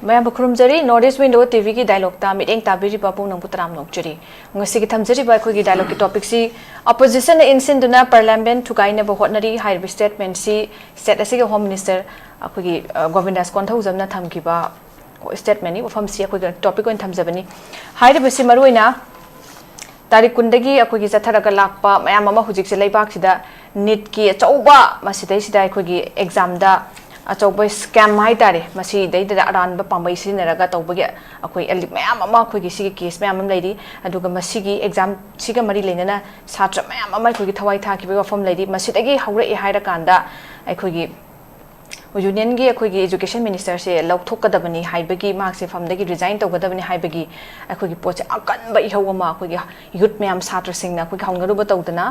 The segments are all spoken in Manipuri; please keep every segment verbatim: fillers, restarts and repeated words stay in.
ꯃꯌꯥꯝꯕꯨ ꯈꯨꯔꯨꯝꯖꯔꯤ꯫ North East Window ꯇꯤꯚꯤꯒꯤ ꯗꯥꯏꯂꯣꯛꯇ ꯃꯤꯠꯌꯦꯡ ꯇꯥꯕꯤꯔꯤꯕ ꯄꯨꯝꯅꯃꯛꯄꯨ ꯇꯔꯥꯝꯅ ꯑꯣꯛꯆꯔꯤ꯫ ꯉꯁꯤꯒꯤ ꯊꯝꯖꯔꯤꯕ ꯑꯩꯈꯣꯏꯒꯤ ꯗꯥꯏꯂꯣꯛꯀꯤ ꯇꯣꯄꯤꯛꯁꯤ, ꯑꯣꯄꯣꯖꯤꯁꯟꯅ ꯏꯟꯁꯤꯟꯗꯨꯅ ꯄꯥꯔꯂꯤꯌꯥꯃꯦꯟ ꯊꯨꯒꯥꯏꯅꯕ ꯍꯣꯠꯅꯔꯤ ꯍꯥꯏꯔꯤꯕ ꯁ꯭ꯇꯦꯠꯃꯦꯟꯁꯤ ꯁ꯭ꯇꯦꯠ ꯑꯁꯤꯒꯤ ꯍꯣꯝ ꯃꯤꯅꯤꯁꯇꯔ ꯑꯩꯈꯣꯏꯒꯤ, ꯑ, ꯒꯣꯕꯤꯟꯗꯥꯁ ꯀꯣꯟꯊꯧꯖꯝꯅ ꯊꯝꯈꯤꯕ ꯁ꯭ꯇꯦꯠꯃꯦꯟꯅꯤ꯫ ꯋꯥꯐꯝꯁꯤ ꯑꯩꯈꯣꯏꯒꯤ ꯇꯣꯄꯤꯛ ꯑꯣꯏꯅ ꯊꯝꯖꯕꯅꯤ꯫ ꯍꯥꯏꯔꯤꯕꯁꯤ ꯃꯔꯨꯑꯣꯏꯅ ꯇꯥꯔꯤꯛ ꯀꯨꯟꯗꯒꯤ ꯑꯩꯈꯣꯏꯒꯤ ꯆꯠꯊꯔꯒ ꯂꯥꯛꯄ ꯃꯌꯥꯝ ꯑꯃ ꯍꯧꯖꯤꯛꯁꯦ ꯂꯩꯕꯥꯛꯁꯤꯗ ꯅꯤꯠꯀꯤ ꯑꯆꯧꯕ, ꯃꯁꯤꯗꯩꯁꯤꯗ ꯑꯩꯈꯣꯏꯒꯤ ꯑꯦꯛꯖꯥꯝꯗ ꯑꯆꯧꯕ ꯁ꯭ꯀꯦꯝ ꯍꯥꯏꯇꯥꯔꯦ, ꯃꯁꯤꯗꯩꯗ ꯑꯔꯥꯟꯕ ꯄꯥꯝꯕꯩ ꯁꯤꯖꯤꯟꯅꯔꯒ ꯇꯧꯕꯒꯤ ꯑꯩꯈꯣꯏ ꯑꯦꯂꯤ-, ꯃꯌꯥꯝ ꯑꯃ ꯑꯩꯈꯣꯏꯒꯤ ꯁꯤꯒꯤ ꯀꯦꯁ ꯃꯌꯥꯝ ꯑꯃ ꯂꯩꯔꯤ꯫ ꯑꯗꯨꯒ ꯃꯁꯤꯒꯤ ꯑꯦꯛꯖꯥꯝꯁꯤꯒ ꯃꯔꯤ ꯂꯩꯅꯅ ꯁꯥꯇ꯭ꯔ ꯃꯌꯥꯝ ꯑꯃ ꯑꯩꯈꯣꯏꯒꯤ ꯊꯋꯥꯏ ꯊꯥꯈꯤꯕꯒꯤ ꯋꯥꯐꯝ ꯂꯩꯔꯤ꯫ ꯃꯁꯤꯗꯒꯤ ꯍꯧꯔꯛꯑꯦ ꯍꯥꯏꯔꯀꯥꯟꯗ ꯑꯩꯈꯣꯏꯒꯤ ꯌꯨꯅꯤꯌꯟꯒꯤ ꯑꯩꯈꯣꯏꯒꯤ ꯑꯦꯖꯨꯀꯦꯁꯟ ꯃꯤꯅꯤꯁꯇꯔꯁꯦ ꯂꯧꯊꯣꯛꯀꯗꯕꯅꯤ ꯍꯥꯏꯕꯒꯤ, ꯃꯍꯥꯛꯁꯦ ꯐꯝꯗꯒꯤ ꯔꯤꯖꯥꯏꯟ ꯇꯧꯒꯗꯕꯅꯤ ꯍꯥꯏꯕꯒꯤ ꯑꯩꯈꯣꯏꯒꯤ ꯄꯣꯠꯁꯦ ꯑꯀꯟꯕ ꯏꯍꯧ ꯑꯃ ꯑꯩꯈꯣꯏꯒꯤ ꯌꯨꯠ ꯃꯌꯥꯝ, ꯁꯥꯇ꯭ꯔꯁꯤꯡꯅ ꯑꯩꯈꯣꯏꯒꯤ ꯍꯧꯅꯔꯨꯕ ꯇꯧꯗꯅ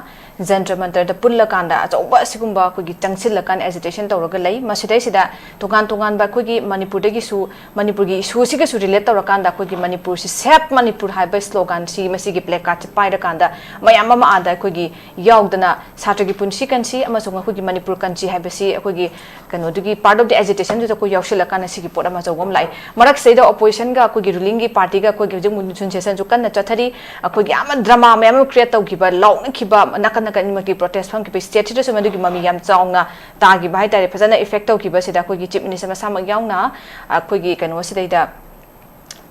ꯖꯟꯇ꯭ꯔ ꯃꯟꯇ꯭ꯔꯗ ꯄꯨꯜꯂꯀꯥꯟꯗ ꯑꯆꯧꯕ ꯑꯁꯤꯒꯨꯝꯕ ꯑꯩꯈꯣꯏꯒꯤ ꯆꯪꯁꯤꯜꯂꯀꯥꯟꯗ ꯑꯦꯖꯤꯇꯦꯁꯟ ꯇꯧꯔꯒ ꯂꯩ꯫ ꯃꯁꯤꯗꯩꯁꯤꯗ ꯇꯣꯉꯥꯟ ꯇꯣꯉꯥꯟꯕ ꯑꯩꯈꯣꯏꯒꯤ ꯃꯅꯤꯄꯨꯔꯗꯒꯤꯁꯨ, ꯃꯅꯤꯄꯨꯔꯒꯤ ꯏꯁꯨꯁꯤꯒꯁꯨ ꯔꯤꯂꯦꯠ ꯇꯧꯔꯀꯥꯟꯗ ꯑꯩꯈꯣꯏꯒꯤ ꯃꯅꯤꯄꯨꯔꯁꯤ ꯁꯦꯞ ꯃꯅꯤꯄꯨꯔ ꯍꯥꯏꯕ ꯁ꯭ꯂꯣꯒꯥꯟꯁꯤ, ꯃꯁꯤꯒꯤ ꯄ꯭ꯂꯦ ꯀꯥꯔꯠꯁꯤ ꯄꯥꯏꯔꯀꯥꯟꯗ ꯃꯌꯥꯝ ꯑꯃ ꯑꯥꯗ ꯑꯩꯈꯣꯏꯒꯤ ꯌꯥꯎꯗꯅ ꯁꯥꯇ꯭ꯔꯒꯤ ꯄꯨꯟꯁꯤ ꯀꯟꯁꯤ ꯑꯃꯁꯨꯡ ꯑꯩꯈꯣꯏꯒꯤ ꯃꯅꯤꯄꯨꯔ ꯀꯟꯁꯤ ꯍꯥꯏꯕꯁꯤ ꯑꯩꯈꯣꯏꯒꯤ ꯀꯩꯅꯣꯗꯨꯒꯤ part of the agitation ꯗꯨꯗ ꯑꯩꯈꯣꯏ ꯌꯥꯎꯁꯤꯜꯂꯀꯥꯟꯗ ꯁꯤꯒꯤ ꯄꯣꯠ ꯑꯃ ꯑꯆꯧꯕ ꯑꯃ ꯂꯥꯛꯏ꯫ ꯃꯔꯛꯁꯤꯗꯩꯗ ꯑꯣꯄꯣꯖꯤꯁꯟꯒ ꯑꯩꯈꯣꯏꯒꯤ ꯔꯨꯂꯤꯡꯒꯤ ꯄꯥꯔꯇꯤꯒ ꯑꯩꯈꯣꯏꯒꯤ ꯍꯧꯖꯤꯛ ꯃꯨꯟꯁꯨꯟ ꯁꯦꯁꯟꯁꯨ ꯀꯟꯅ ꯆꯠꯊꯔꯤ꯫ ꯑꯩꯈꯣꯏꯒꯤ ꯌꯥꯝꯅ ꯗ꯭ꯔꯃꯥ ꯃꯌꯥꯝ ꯑꯃ ꯀ꯭ꯔꯤꯌꯦꯠ ꯇꯧꯈꯤꯕ, ꯂꯥꯎꯅꯈꯤꯕ, ꯅꯥꯀꯟ ꯅꯥꯀꯟ ꯑꯅꯤꯃꯛꯀꯤ ꯄ꯭ꯔꯣꯇꯦꯁ ꯐꯝꯈꯤꯕ, ꯁ꯭ꯇꯦꯠꯁꯤꯗꯁꯨ ꯃꯗꯨꯒꯤ ꯃꯃꯤ ꯌꯥꯝ ꯆꯥꯎꯅ ꯇꯥꯈꯤꯕ ꯍꯥꯏꯇꯥꯔꯦ꯫ ꯐꯖꯅ ꯏꯐꯦꯛ ꯇꯧꯈꯤꯕꯁꯤꯗ ꯑꯩꯈꯣꯏꯒꯤ ꯆꯤꯐ ꯃꯤꯅꯤꯁꯇꯔ ꯃꯁꯥꯃꯛ ꯌꯥꯎꯅ ꯑꯩꯈꯣꯏꯒꯤ ꯀꯩꯅꯣꯁꯤꯗꯩꯗ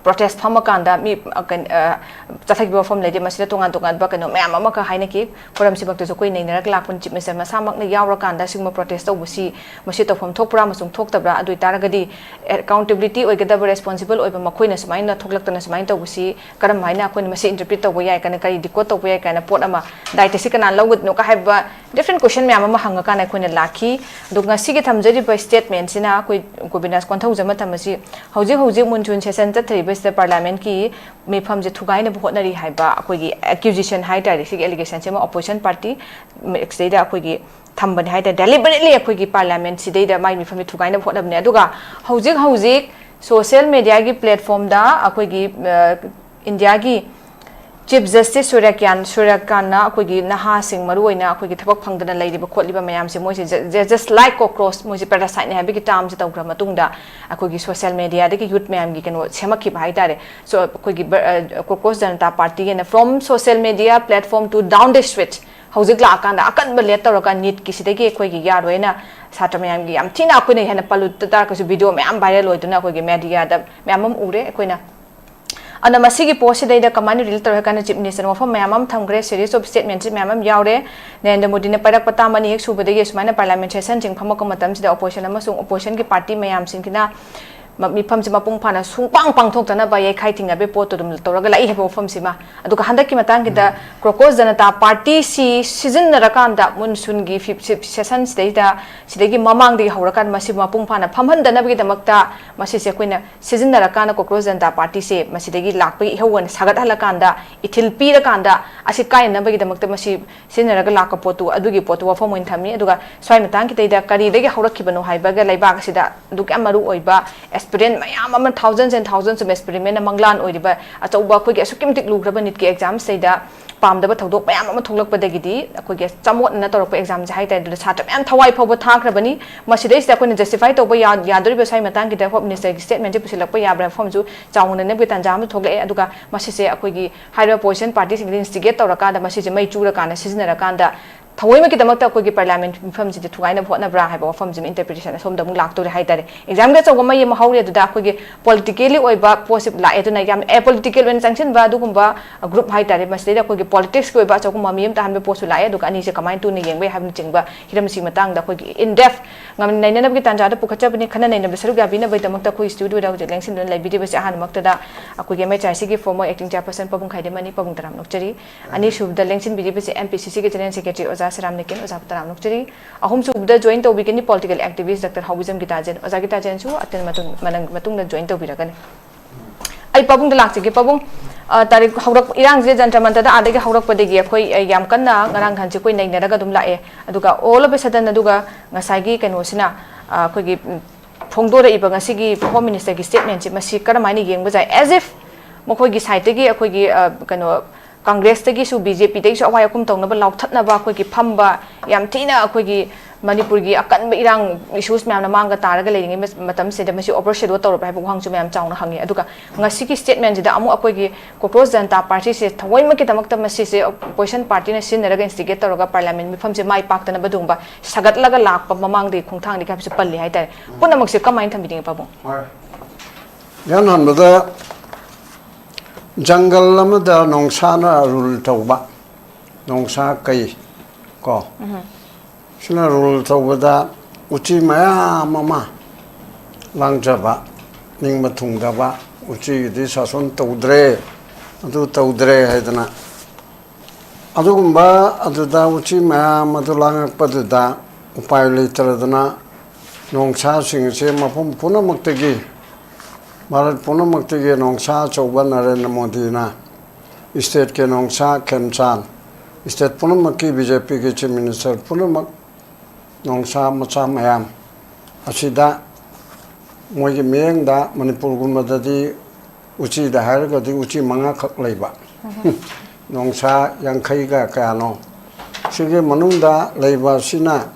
ꯄ꯭ꯔꯣꯇꯦꯁ ꯐꯝꯃꯀꯥꯟꯗ ꯃꯤ, ꯑ, ꯀꯩꯅ-, ꯑ, ꯆꯠꯊꯈꯤꯕ ꯋꯥꯐꯝ ꯂꯩꯇꯦ꯫ ꯃꯁꯤꯗ ꯇꯣꯉꯥꯟ ꯇꯣꯉꯥꯟꯕ ꯀꯩꯅꯣ ꯃꯌꯥꯝ ꯑꯃꯈꯛ ꯍꯥꯏꯅꯈꯤ꯫ ꯐꯣꯔꯝꯁꯤꯃꯛꯇꯁꯨ ꯑꯩꯈꯣꯏ ꯅꯩꯅꯔꯒ ꯂꯥꯛꯄꯅꯤ꯫ ꯆꯤꯐ ꯃꯤꯅꯤꯁꯇꯔ ꯃꯁꯥꯃꯛꯅ ꯌꯥꯎꯔꯀꯥꯟꯗ ꯁꯤꯒꯨꯝꯕ ꯄ꯭ꯔꯣꯇꯦꯁ ꯇꯧꯕꯁꯤ, ꯃꯁꯤ ꯇꯧꯐꯝ ꯊꯣꯛꯄ꯭ꯔꯥ ꯑꯃꯁꯨꯡ ꯊꯣꯛꯇꯕ꯭ꯔꯥ? ꯑꯗꯨ ꯑꯣꯏꯇꯥꯔꯒꯗꯤ ꯑꯦꯀꯥꯎꯟꯇꯦꯕꯤꯂꯤꯇꯤ ꯑꯣꯏꯒꯗꯕ, ꯔꯦꯁꯄꯣꯟꯁꯤꯕꯜ ꯑꯣꯏꯕ ꯃꯈꯣꯏꯅ ꯁꯨꯃꯥꯏꯅ ꯊꯣꯛꯂꯛꯇꯅ ꯁꯨꯃꯥꯏꯅ ꯇꯧꯕꯁꯤ ꯀꯔꯝ ꯍꯥꯏꯅ ꯑꯩꯈꯣꯏꯅ ꯃꯁꯤ ꯏꯟꯇꯔꯄ꯭ꯔꯤꯠ ꯇꯧꯕ ꯌꯥꯏ, ꯀꯥꯏꯅ, ꯀꯔꯤ ꯗꯤꯀꯣꯗ ꯇꯧꯕ ꯌꯥꯏ ꯀꯥꯏꯅ ꯄꯣꯠ ꯑꯃ, ꯗꯥꯏꯇ ꯑꯁꯤ ꯀꯅꯥꯅ ꯂꯧꯒꯗꯣꯏꯅꯣ ꯍꯥꯏꯕ Different question ꯃꯌꯥꯝ ꯑꯃ ꯍꯪꯉꯀꯥꯟꯗ ꯑꯩꯈꯣꯏꯅ ꯂꯥꯛꯈꯤ꯫ ꯑꯗꯨꯒ ꯉꯁꯤꯒꯤ ꯊꯝꯖꯔꯤꯕ statement ꯁꯤꯅ ꯑꯩꯈꯣꯏ ꯒꯣꯕꯤꯟꯗꯥꯁ ꯀꯣꯟꯊꯧꯖꯝ ꯃꯇꯝ ꯑꯁꯤ ꯍꯧꯖꯤꯛ ꯍꯧꯖꯤꯛ monsoon session ꯆꯠꯊꯔꯤꯕꯁꯤꯗ parliament ꯀꯤ ꯃꯤꯐꯝꯁꯦ ꯊꯨꯒꯥꯏꯅꯕ ꯍꯣꯠꯅꯔꯤ ꯍꯥꯏꯕ ꯑꯩꯈꯣꯏꯒꯤ accusation ꯍꯥꯏ ꯇꯥꯔꯦ, ꯁꯤꯒꯤ allegation ꯁꯤꯃ opposition party ꯁꯤꯗꯩꯗ ꯑꯩꯈꯣꯏꯒꯤ ꯊꯝꯕꯅꯤ ꯍꯥꯏ ꯇꯥꯔꯦ꯫ Deliberately ꯑꯩꯈꯣꯏꯒꯤ parliament ꯁꯤꯗꯩꯗ ꯃꯥꯏ ꯃꯤꯐꯝꯁꯦ ꯊꯨꯒꯥꯏꯅꯕ ꯍꯣꯠꯅꯕꯅꯦ꯫ ꯑꯗꯨꯒ ꯍꯧꯖꯤꯛ ꯍꯧꯖꯤꯛ social media ꯒꯤ platform ꯗ ꯑꯩꯈꯣꯏꯒꯤ, ꯑ, ꯏꯟꯗꯤꯌꯥꯒꯤ Chief Justice ꯁꯨꯔ꯭ꯌꯀꯥꯟ, ꯁꯨꯔ꯭ꯌꯀꯥꯟꯅ ꯑꯩꯈꯣꯏꯒꯤ ꯅꯍꯥꯁꯤꯡ, ꯃꯔꯨꯑꯣꯏꯅ ꯑꯩꯈꯣꯏꯒꯤ ꯊꯕꯛ ꯐꯪꯗꯅ ꯂꯩꯔꯤꯕ ꯈꯣꯠꯂꯤꯕ ꯃꯌꯥꯝꯁꯦ, ꯃꯣꯏꯁꯦ ju-, ju-, just like cockroach, ꯃꯣꯏꯁꯦ parasite ꯅꯦ ꯍꯥꯏꯕꯒꯤ term ꯁꯦ ꯇꯧꯈ꯭ꯔ ꯃꯇꯨꯡꯗ, ꯑꯩꯈꯣꯏꯒꯤ social media ꯗꯒꯤ youth ꯃꯌꯥꯝꯒꯤ ꯀꯩꯅꯣ ꯁꯦꯝꯃꯛꯈꯤꯕ ꯍꯥꯏ ꯇꯥꯔꯦ꯫ So, ꯑꯩꯈꯣꯏꯒꯤ ꯕ-, ꯑ, Cockroach Janata Party ꯒꯤꯅ from social media platform to down the street, ꯍꯧꯖꯤꯛ ꯂꯥꯛꯑꯀꯥꯟꯗ ꯑꯀꯟꯕ lead ꯇꯧꯔꯒ NEET ꯀꯤ ꯁꯤꯗꯒꯤ ꯑꯩꯈꯣꯏꯒꯤ ꯌꯥꯔꯣꯏꯅ ꯁꯥꯇ꯭ꯔ ꯃꯌꯥꯝꯒꯤ ꯌꯥꯝ ꯊꯤꯅ ꯑꯩꯈꯣꯏꯅ ꯍꯦꯟꯅ ꯄꯜꯂꯨꯗ ꯇꯥꯔꯒꯁꯨ video ꯃꯌꯥꯝ viral ꯑꯣꯏꯗꯨꯅ ꯑꯩꯈꯣꯏꯒꯤ media ꯗ ꯃꯌꯥꯝ ꯑꯃ ꯎꯔꯦ ꯑꯩꯈꯣꯏꯅ꯫ ꯑꯗꯨꯅ ꯃꯁꯤꯒꯤ post ꯁꯤꯗꯩꯗ ꯀꯃꯥꯏꯅ relate ꯇꯧꯔꯦ ꯍꯥꯏ ꯀꯥꯟꯗ, Chief Minister ꯅ ꯋꯥꯐꯝ ꯃꯌꯥꯝ ꯑꯃ ꯊꯝꯈ꯭ꯔꯦ, series of statement ꯁꯤ ꯃꯌꯥꯝ ꯑꯃ ꯌꯥꯎꯔꯦ꯫ ꯅꯔꯦꯟꯗ꯭ꯔ ꯃꯣꯗꯤꯅ ꯄꯥꯏꯔꯛꯄ ꯇꯥꯡ ꯑꯅꯤ ꯍꯦꯛ ꯁꯨꯕꯗꯒꯤ ꯑꯁꯨꯃꯥꯏꯅ parliament session ꯁꯤꯡ ꯐꯝꯃꯛꯄ ꯃꯇꯝꯁꯤꯗ opposition ꯑꯃꯁꯨꯡ opposition ꯒꯤ party ꯃꯌꯥꯝꯁꯤꯡꯁꯤꯅ ꯃ-, ꯃꯤꯐꯝꯁꯦ ꯃꯄꯨꯡ ꯐꯥꯅ ꯁꯨꯡꯄꯥꯡ ꯄꯥꯡꯊꯣꯛꯇꯅꯕ ꯌꯩꯈꯥꯏ ꯊꯤꯡꯅꯕꯒꯤ ꯄꯣꯠꯇꯣ ꯑꯗꯨꯝ ꯇꯧꯔꯒ ꯂꯥꯛꯏ ꯍꯥꯏꯕ ꯋꯥꯐꯝꯁꯤꯃ꯫ ꯑꯗꯨꯒ ꯍꯟꯗꯛꯀꯤ ꯃꯇꯥꯡꯒꯤꯗ Cockroach Janata Party ꯁꯤ ꯁꯤꯖꯤꯟꯅꯔꯀꯥꯟꯗ monsoon ꯒꯤ ꯐꯤꯞ-, ꯁꯤꯞ-, session ꯁꯤꯗꯩꯗ, ꯁꯤꯗꯒꯤ ꯃꯃꯥꯡꯗꯒꯤ ꯍꯧꯔꯀꯥꯟꯗ ꯃꯁꯤ ꯃꯄꯨꯡ ꯐꯥꯅ ꯐꯝꯍꯟꯗꯅꯕꯒꯤꯗꯃꯛꯇ ꯃꯁꯤꯁꯦ ꯑꯩꯈꯣꯏꯅ ꯁꯤꯖꯤꯟꯅꯔꯀꯥꯟꯗ Cockroach Janata Party ꯁꯦ ꯃꯁꯤꯗꯒꯤ ꯂꯥꯛꯄꯒꯤ ꯏꯍꯧ ꯑꯣꯏꯅ ꯁꯥꯒꯠꯍꯜꯂꯀꯥꯟꯗ ꯏꯊꯤꯜ ꯄꯤꯔꯀꯥꯟꯗ ꯑꯁꯤ ꯀꯥꯏꯅꯅꯕꯒꯤꯗꯃꯛꯇ ꯃꯁꯤ ꯁꯤꯖꯤꯟꯅꯔꯒ ꯂꯥꯛꯄ ꯄꯣꯠꯇꯨ, ꯑꯗꯨꯒꯤ ꯄꯣꯠꯇꯨ ꯋꯥꯐꯝ ꯑꯣꯏꯅ ꯊꯝꯃꯤ꯫ ꯑꯗꯨꯒ ꯁ꯭ꯋꯥꯏ ꯃꯇꯥꯡꯒꯤꯗꯩꯗ ꯀꯔꯤꯗꯒꯤ ꯍꯧꯔꯛꯈꯤꯕꯅꯣ ꯍꯥꯏꯕꯒ ꯂꯩꯕꯥꯛ ꯑꯁꯤꯗ ꯑꯗꯨꯛ ꯌꯥꯝ ꯃꯔꯨ ꯑꯣꯏꯕ aspirant ꯃꯌꯥꯝ ꯑꯃ, thousands and thousands of aspirant ꯃꯌꯥꯝꯅ ꯃꯪꯂꯥꯟ ꯑꯣꯏꯔꯤꯕ ꯑꯆꯧꯕ ꯑꯩꯈꯣꯏꯒꯤ ꯑꯁꯨꯛꯀꯤ ꯃꯇꯤꯛ ꯂꯨꯈ꯭ꯔꯕ NEET ꯀꯤ exam ꯁꯤꯗꯩꯗ ꯄꯥꯝꯗꯕ ꯊꯧꯗꯣꯛ ꯃꯌꯥꯝ ꯑꯃ ꯊꯣꯛꯂꯛꯄꯗꯒꯤꯗꯤ ꯑꯩꯈꯣꯏꯒꯤ ꯆꯃꯣꯠꯅꯅ ꯇꯧꯔꯛꯄ exam ꯁꯦ ꯍꯥꯏ ꯇꯥꯔꯦ, ꯑꯗꯨꯗ ꯁꯥꯇ꯭ꯔ ꯃꯌꯥꯝ ꯊꯋꯥꯏ ꯐꯥꯎꯕ ꯊꯥꯈ꯭ꯔꯕꯅꯤ꯫ ꯃꯁꯤꯗꯩꯁꯤꯗ ꯑꯩꯈꯣꯏꯅ justify ꯇꯧꯕ ꯌꯥ-, ꯌꯥꯗꯣꯔꯤꯕ ꯁ꯭ꯋꯥꯏ ꯃꯇꯥꯡꯒꯤꯗ Home Minister ꯒꯤ statement ꯁꯦ ꯄꯨꯁꯤꯜꯂꯛꯄ ꯌꯥꯕ꯭ꯔꯥ ꯍꯥꯏꯕ ꯋꯥꯐꯝꯁꯨ ꯆꯥꯎꯅ ꯅꯩꯅꯕꯒꯤ ꯇꯥꯟꯖꯥ ꯑꯃꯁꯨ ꯊꯣꯛꯂꯛꯑꯦ꯫ ꯑꯗꯨꯒ ꯃꯁꯤꯁꯦ ꯑꯩꯈꯣꯏꯒꯤ ꯍꯥꯏꯔꯤꯕ opposition party ꯁꯤꯡꯁꯤꯅ instigate ꯇꯧꯔꯀꯥꯟꯗ ꯃꯁꯤꯁꯦ ꯃꯩ ꯆꯨꯔꯀꯥꯟꯗ ꯁꯤꯖꯤꯟꯅꯔꯀꯥꯟꯗ ꯊꯑꯣꯏꯃꯛꯀꯤꯗꯃꯛꯇ ꯑꯩꯈꯣꯏꯒꯤ parliament ꯃꯤꯐꯝꯁꯤꯗ ꯊꯨꯒꯥꯏꯅꯕ ꯍꯣꯠꯅꯕ꯭ꯔꯥ ꯍꯥꯏꯕ ꯋꯥꯐꯝꯁꯤꯃ interpretation ꯑꯁꯣꯝꯗ ꯑꯃꯨꯛ ꯂꯥꯛꯇꯧꯔꯦ ꯍꯥꯏ ꯇꯥꯔꯦ꯫ Exam ꯒꯤ ꯑꯆꯧꯕ ꯃꯩ ꯑꯃ ꯍꯧꯔꯦ, ꯑꯗꯨꯗ ꯑꯩꯈꯣꯏꯒꯤ politically ꯑꯣꯏꯕ post ꯁꯤ ꯂꯥꯛꯑꯦ, ꯑꯗꯨꯅ ꯌꯥꯝ apolitical ꯑꯣꯏꯅ ꯆꯪꯁꯤꯟꯕ ꯑꯗꯨꯒꯨꯝꯕ group ꯍꯥꯏ ꯇꯥꯔꯦ, ꯃꯁꯤꯗꯩꯗ ꯑꯩꯈꯣꯏꯒꯤ politics ꯀꯤ ꯑꯣꯏꯕ ꯑꯆꯧꯕ ꯃꯃꯤ ꯑꯃ ꯇꯥꯍꯟꯕ post ꯁꯨ ꯂꯥꯛꯑꯦ꯫ ꯑꯗꯨꯒ ꯑꯅꯤꯁꯦ ꯀꯃꯥꯏꯅ ꯇꯨꯅ ꯌꯦꯡꯕ ꯌꯥꯏ ꯍꯥꯏꯕꯅꯆꯤꯡꯕ ꯍꯤꯔꯝꯁꯤꯒꯤ ꯃꯇꯥꯡꯗ ꯑꯩꯈꯣꯏꯒꯤ in depth ꯉꯝ-, ꯅꯩꯅꯅꯕꯒꯤ ꯇꯥꯟꯖꯥꯗ ꯄꯨꯈꯠꯆꯕꯅꯤ꯫ ꯈꯟꯅ ꯅꯩꯅꯕ ꯁꯔꯨꯛ ꯌꯥꯕꯤꯅꯕꯒꯤꯗꯃꯛꯇ ꯑꯩꯈꯣꯏ studio ꯗ ꯍꯧꯖꯤꯛ ꯂꯦꯡꯁꯤꯟꯗꯨꯅ ꯂꯩꯕꯤꯔꯤꯕꯁꯦ ꯑꯍꯥꯟꯕꯃꯛꯇꯗ ꯑꯩꯈꯣꯏꯒꯤ M H R C ꯒꯤ former acting chairperson ꯄꯥꯕꯨꯡ ꯈꯥꯏꯗꯦꯝ ꯑꯅꯤ, ꯄꯥꯕꯨꯡ ꯇꯔꯥꯝ ꯅꯣꯛꯆꯔꯤ꯫ ꯑꯅꯤꯁꯨꯕꯗ ꯂꯦꯡꯁꯤꯟꯕꯤꯔꯤꯕꯁꯦ M P C C ꯒꯤ general secretary ꯑꯣꯖꯥ ꯁꯤꯔꯥꯝ ꯅꯤꯀꯤꯟ, ꯑꯣꯖꯥꯕꯨ ꯇꯔꯥꯝꯅ ꯑꯣꯛꯆꯔꯤ꯫ ꯑꯍꯨꯝꯁꯨꯕꯗ join ꯇꯧꯕꯤꯒꯅꯤ political activist ꯗꯥꯛꯇꯔ ꯍꯥꯎꯕꯤꯖꯝ ꯒꯤꯇꯥꯖꯦꯟ꯫ ꯑꯣꯖꯥ ꯒꯤꯇꯥꯖꯦꯟꯁꯨ ꯑꯇꯦꯟ ꯃꯇꯨꯡ, ꯃꯅꯪ-, ꯃꯇꯨꯡꯗ join ꯇꯧꯕꯤꯔꯒꯅꯤ꯫ ꯑꯩ ꯄꯥꯕꯨꯡꯗ ꯂꯥꯛꯆꯒꯦ꯫ ꯄꯥꯕꯨꯡ, ꯑ, ꯇꯥꯔꯤꯛ ꯍꯧꯔꯛ-, ꯏꯔꯥꯡꯁꯦ ꯖꯟꯇ꯭ꯔ ꯃꯟꯇ꯭ꯔꯗ ꯑꯥꯗꯒꯤ ꯍꯧꯔꯛꯄꯗꯒꯤ ꯑꯩꯈꯣꯏ, ꯑ, ꯌꯥꯝ ꯀꯟꯅ ꯉꯔꯥꯡ ꯅꯍꯥꯟꯁꯦ ꯑꯩꯈꯣꯏ ꯅꯩꯅꯔꯒ ꯑꯗꯨꯝ ꯂꯥꯛꯑꯦ꯫ ꯑꯗꯨꯒ all of a sudden ꯑꯗꯨꯒ ꯉꯁꯥꯏꯒꯤ ꯀꯩꯅꯣꯁꯤꯅ, ꯑ, ꯑꯩꯈꯣꯏꯒꯤ, ꯎꯝ, ꯐꯣꯡꯗꯣꯔꯛꯏꯕ ꯉꯁꯤꯒꯤ Home Minister ꯒꯤ statement ꯁꯦ, ꯃꯁꯤ ꯀꯔꯝꯍꯥꯏꯅ ꯌꯦꯡꯕ ꯌꯥꯏ? As if ꯃꯈꯣꯏꯒꯤ side ꯇꯒꯤ ꯑꯩꯈꯣꯏꯒꯤ, ꯑ, ꯀꯩꯅꯣ, Congress ꯇꯒꯤꯁꯨ, B J P ꯗꯒꯤꯁꯨ ꯑꯋꯥꯏ ꯑꯈꯨꯝ ꯇꯧꯅꯕ ꯂꯥꯎꯊꯠꯅꯕ ꯑꯩꯈꯣꯏꯒꯤ ꯐꯝꯕ, ꯌꯥꯝ ꯊꯤꯅ ꯑꯩꯈꯣꯏꯒꯤ ꯃꯅꯤꯄꯨꯔꯒꯤ ꯑꯀꯟꯕ ꯏꯔꯥꯡ issues ꯃꯌꯥꯝꯅ ꯃꯥꯡꯒ ꯇꯥꯔꯒ ꯂꯩꯔꯤꯉꯩ ꯃ-, ꯃꯇꯝꯁꯤꯗ ꯃꯁꯤ overshadow ꯇꯧꯔꯕ ꯍꯥꯏꯕ ꯋꯥꯍꯪꯁꯨ ꯃꯌꯥꯝ ꯆꯥꯎꯅ ꯍꯪꯉꯤ꯫ ꯑꯗꯨꯒ ꯉꯁꯤꯒꯤ statement ꯁꯤꯗ ꯑꯃꯨꯛ ꯑꯩꯈꯣꯏꯒꯤ Cocroche Janata Party ꯁꯦ ꯊꯑꯣꯏꯃꯛꯀꯤꯗꯃꯛꯇ ꯃꯁꯤꯁꯦ opposition party ꯅ ꯁꯤꯖꯤꯟꯅꯔꯒ instigate ꯇꯧꯔꯒ parliament ꯃꯤꯐꯝꯁꯦ ꯃꯥꯏ ꯄꯥꯛꯇꯅꯕ ꯑꯗꯨꯒꯨꯝꯕ ꯁꯥꯒꯠꯂꯒ ꯂꯥꯛꯄ ꯃꯃꯥꯡꯗꯒꯤ ꯈꯣꯡꯊꯥꯡꯅꯤ ꯍꯥꯏꯕꯁꯨ ꯄꯜꯂꯤ ꯍꯥꯏꯇꯥꯔꯦ꯫ ꯄꯨꯝꯅꯃꯛꯁꯦ ꯀꯃꯥꯏꯅ ꯊꯝꯕꯤꯅꯤꯡꯉꯤ, ꯄꯥꯕꯨꯡ? ꯍꯣꯏ꯫ ꯏꯍꯥꯟ ꯍꯥꯟꯕꯗ ꯖꯪꯒꯜ ꯑꯃꯗ ꯅꯣꯡꯁꯥꯅ rule ꯇꯧꯕ, ꯅꯣꯡꯁꯥ ꯀꯩ ꯀꯣ, ꯎꯝ꯫ ꯁꯤꯅ rule ꯇꯧꯕꯗ ꯎꯆꯤ ꯃꯌꯥꯝ ꯑꯃ ꯂꯥꯡꯖꯕ, ꯅꯤꯡꯕ ꯊꯨꯡꯗꯕ, ꯎꯆꯤꯒꯤꯗꯤ ꯁꯥꯁꯟ ꯇꯧꯗ꯭ꯔꯦ, ꯑꯗꯨ ꯇꯧꯗ꯭ꯔꯦ ꯍꯥꯏꯗꯅ꯫ ꯑꯗꯨꯒꯨꯝꯕ ꯑꯗꯨꯗ ꯎꯆꯤ ꯃꯌꯥꯝ ꯑꯗꯨ ꯂꯥꯡꯉꯛꯄꯗꯨꯗ ꯎꯄꯥꯏ ꯂꯩꯇꯗꯅ ꯅꯣꯡꯁꯥꯁꯤꯡ ꯑꯁꯤ ꯃꯐꯝ ꯄꯨꯝꯅꯃꯛꯇꯒꯤ, ꯚꯥꯔꯠ ꯄꯨꯝꯅꯃꯛꯇꯒꯤ ꯅꯣꯡꯁꯥ ꯑꯆꯧꯕ ꯅꯔꯦꯟꯗ꯭ꯔ ꯃꯣꯗꯤꯅ state ꯀꯤ ꯅꯣꯡꯁꯥ ꯈꯦꯝꯆꯥꯟ, state ꯄꯨꯝꯅꯃꯛꯀꯤ B J P ꯒꯤ chief minister ꯄꯨꯝꯅꯃꯛ ꯅꯣꯡꯁꯥ ꯃꯆꯥ ꯃꯌꯥꯝ ꯑꯁꯤꯗ ꯃꯣꯏꯒꯤ ꯃꯤꯠꯌꯦꯡꯗ ꯃꯅꯤꯄꯨꯔꯒꯨꯝꯕꯗꯗꯤ ꯎꯆꯤꯗ ꯍꯥꯏꯔꯒꯗꯤ ꯎꯆꯤ ꯃꯉꯥꯈꯛ ꯂꯩꯕ꯫ ꯎꯝ꯫ ꯅꯣꯡꯁꯥ ꯌꯥꯡꯈꯩꯒ ꯀꯌꯥꯅꯣ꯫ ꯁꯤꯒꯤ ꯃꯅꯨꯡꯗ ꯂꯩꯕ ꯑꯁꯤꯅ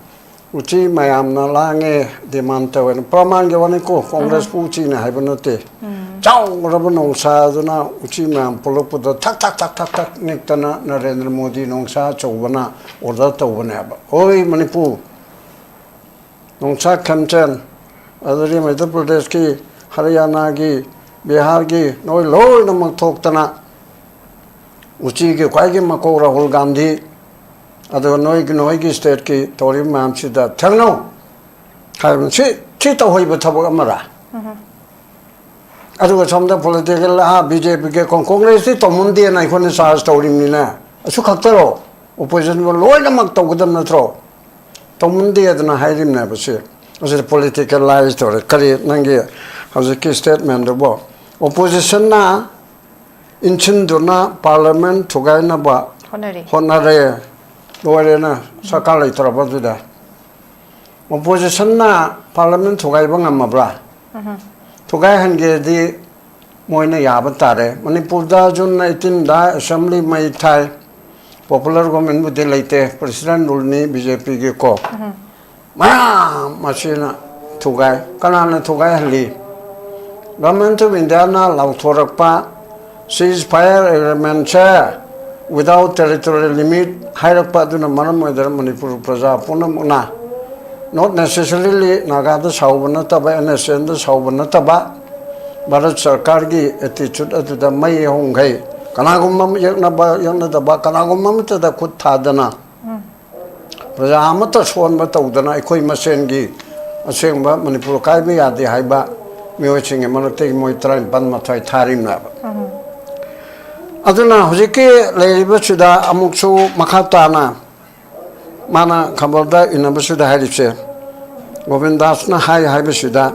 ꯎꯆꯤ ꯃꯌꯥꯝꯅ ꯂꯥꯡꯉꯦ, demand ꯇꯧꯋꯦꯅ꯫ ꯄ꯭ꯔꯃꯥꯟꯒꯤ ꯋꯥꯅꯤꯀꯣ, Congress ꯄꯨ ꯎꯆꯤꯅꯦ ꯍꯥꯏꯕ ꯅꯠꯇꯦ꯫ ꯎꯝ꯫ ꯆꯥꯎꯔꯕ ꯅꯣꯡꯁꯥ ꯑꯗꯨꯅ ꯎꯆꯤ ꯃꯌꯥꯝ ꯄꯨꯜꯂꯛꯄꯗ ꯊꯛ ꯊꯛ ꯊꯛ ꯊꯛ ꯊꯛ ꯅꯤꯛꯇꯅ ꯅꯔꯦꯟꯗ꯭ꯔ ꯃꯣꯗꯤ ꯅꯣꯡꯁꯥ ꯑꯆꯧꯕꯅ order ꯇꯧꯕꯅꯦꯕ꯫ ꯍꯣꯏ, ꯃꯅꯤꯄꯨꯔ, ꯅꯣꯡꯁꯥ ꯈꯦꯝꯆꯥꯟ, ꯑꯗꯨꯗꯒꯤ ꯃꯩꯙ꯭ꯌ ꯄ꯭ꯔꯗꯦꯁꯀꯤ, ꯍꯔꯤꯌꯥꯅꯥꯒꯤ, ꯕꯤꯍꯥꯔꯒꯤ, ꯅꯣꯏ ꯂꯣꯏꯅꯃꯛ ꯊꯣꯛꯇꯅ ꯎꯆꯤꯒꯤ ꯈ꯭ꯋꯥꯏꯒꯤ ꯃꯀꯣꯛ ꯔꯥꯍꯨꯜ ꯒꯥꯟꯙꯤ, ꯑꯗꯨꯒ ꯅꯣꯏꯒꯤ, ꯅꯣꯏꯒꯤ state ꯀꯤ ꯇꯧꯔꯤꯕ ꯃꯌꯥꯝꯁꯤꯗ ꯊꯦꯡꯅꯧ ꯍꯥꯏꯕꯅꯤ꯫ ꯁꯤ, ꯁꯤ ꯇꯧꯍꯩꯕ ꯊꯕꯛ ꯑꯃꯔ? ꯎꯝ꯫ ꯑꯗꯨꯒ ꯁꯣꯝꯗ political, ꯑꯥ, B J P ꯒꯤ ꯀꯣꯡ-, Congress ꯇꯤ ꯇꯧꯃꯟꯗꯦꯅ ꯑꯩꯈꯣꯏꯅ charge ꯇꯧꯔꯤꯕꯅꯤꯅ, ꯑꯁꯨꯛ ꯈꯛꯇꯔꯣ? ꯑꯣꯄꯣꯖꯤꯁꯟꯕꯨ ꯂꯣꯏꯅꯃꯛ ꯇꯧꯒꯗꯕ ꯅꯠꯇ꯭ꯔꯣ? ꯇꯧꯃꯟꯗꯦꯗꯅ ꯍꯥꯏꯔꯤꯕꯅꯦꯕ ꯁꯤ꯫ ꯑꯁꯤꯗ ꯄꯣꯂꯤꯇꯤꯀꯦꯂꯥꯏꯁ ꯇꯧꯔꯦ꯫ ꯀꯔꯤ ꯅꯪꯒꯤ ꯍꯧꯖꯤꯛꯀꯤ ꯁ꯭ꯇꯦꯠꯃꯦꯟꯗꯨꯕꯣ? ꯑꯣꯄꯣꯖꯤꯁꯟꯅ ꯏꯟꯁꯤꯟꯗꯨꯅ ꯄꯥꯔꯂꯤꯌꯥꯃꯦꯟ ꯊꯨꯒꯥꯏꯅꯕ ꯍꯣꯠꯅꯔꯤ꯫ ꯍꯣꯠꯅꯔꯦ꯫ ꯂꯣꯏꯔꯦꯅ꯫ ꯁꯔꯀꯥꯔ ꯂꯩꯇ꯭ꯔꯕ ꯑꯗꯨꯗ? ꯑꯣꯄꯣꯖꯤꯁꯟꯅ ꯄꯥꯔꯂꯤꯌꯥꯃꯦꯟ ꯊꯨꯒꯥꯏꯕ ꯉꯝꯃꯕ꯭ꯔꯥ? ꯊꯨꯒꯥꯏꯍꯟꯒꯦꯗꯤ ꯃꯣꯏꯅ ꯌꯥꯕ ꯇꯥꯔꯦ꯫ ꯃꯅꯤꯄꯨꯔꯗ ꯖꯨꯟ ꯑꯩꯠꯇꯤꯟꯗ ꯑꯦꯁꯦꯝꯕ꯭ꯂꯤ ꯃꯩ ꯊꯥꯏ, ꯄꯣꯄꯨꯂꯔ ꯒꯣꯔꯃꯦꯟꯕꯨꯗꯤ ꯂꯩꯇꯦ, ꯄ꯭ꯔꯦꯁꯤꯗꯦꯟ ꯔꯨꯜꯅꯤ ꯕꯤ ꯖꯦ ꯄꯤꯒꯤꯀꯣ꯫ ꯃꯌꯥꯝ ꯑꯁꯤꯅ ꯊꯨꯒꯥꯏ꯫ ꯀꯅꯥꯅ ꯊꯨꯒꯥꯏꯍꯜꯂꯤ? ꯒꯚꯔꯟꯃꯦꯟꯠ ꯑꯣꯐ ꯏꯟꯗꯤꯌꯥꯅ ꯂꯥꯎꯊꯣꯔꯛꯄ ceasefire agreement ꯁꯦ without territorial limit ꯍꯥꯏꯔꯛꯄ ꯑꯗꯨꯅ ꯃꯔꯝ ꯑꯣꯏꯗꯅ ꯃꯅꯤꯄꯨꯔ ꯄ꯭ꯔꯖꯥ ꯄꯨꯝꯅꯃꯛꯅ, not necessarily ꯅꯥꯒꯥꯗ ꯁꯥꯎꯕ ꯅꯠꯇꯕ, ꯑꯦꯟ ꯑꯦꯁ ꯑꯦꯟꯗ ꯁꯥꯎꯕ ꯅꯠꯇꯕ, ꯚꯥꯔꯠ ꯁꯔꯀꯥꯔꯒꯤ ꯑꯦꯇꯤꯆꯨꯠ ꯑꯗꯨꯗ ꯃꯩ ꯍꯧꯈꯩ ꯀꯅꯥꯒꯨꯝꯕ ꯑꯃ ꯌꯦꯛꯅꯕ ꯌꯦꯛꯅꯗꯕ, ꯀꯅꯥꯒꯨꯝꯕ ꯑꯃꯠꯇꯗ ꯈꯨꯠ ꯊꯥꯗꯅ, ꯄ꯭ꯔꯖꯥ ꯑꯃꯠꯇ ꯁꯣꯟꯕ ꯇꯧꯗꯅ ꯑꯩꯈꯣꯏ ꯃꯁꯦꯟꯒꯤ ꯑꯁꯦꯡꯕ ꯃꯅꯤꯄꯨꯔ ꯀꯥꯏꯕ ꯌꯥꯗꯦ ꯍꯥꯏꯕ ꯃꯤꯑꯣꯏꯁꯤꯡꯒꯤ ꯃꯔꯛꯇꯒꯤ ꯃꯣꯏ ꯇꯔꯥꯅꯤꯄꯥꯜ ꯃꯊꯣꯏ ꯊꯥꯔꯤꯕꯅꯦꯕ꯫ ꯑꯗꯨꯅ ꯍꯧꯖꯤꯛꯀꯤ ꯂꯩꯔꯤꯕꯁꯤꯗ ꯑꯃꯨꯛꯁꯨ ꯃꯈꯥ ꯇꯥꯅ ꯃꯥꯅ ꯈꯕꯔꯗ ꯏꯅꯕꯁꯤꯗ ꯍꯥꯏꯔꯤꯁꯦ, ꯒꯣꯕꯤꯟꯗꯥꯁꯅ ꯍꯥꯏ ꯍꯥꯏꯕꯁꯤꯗ,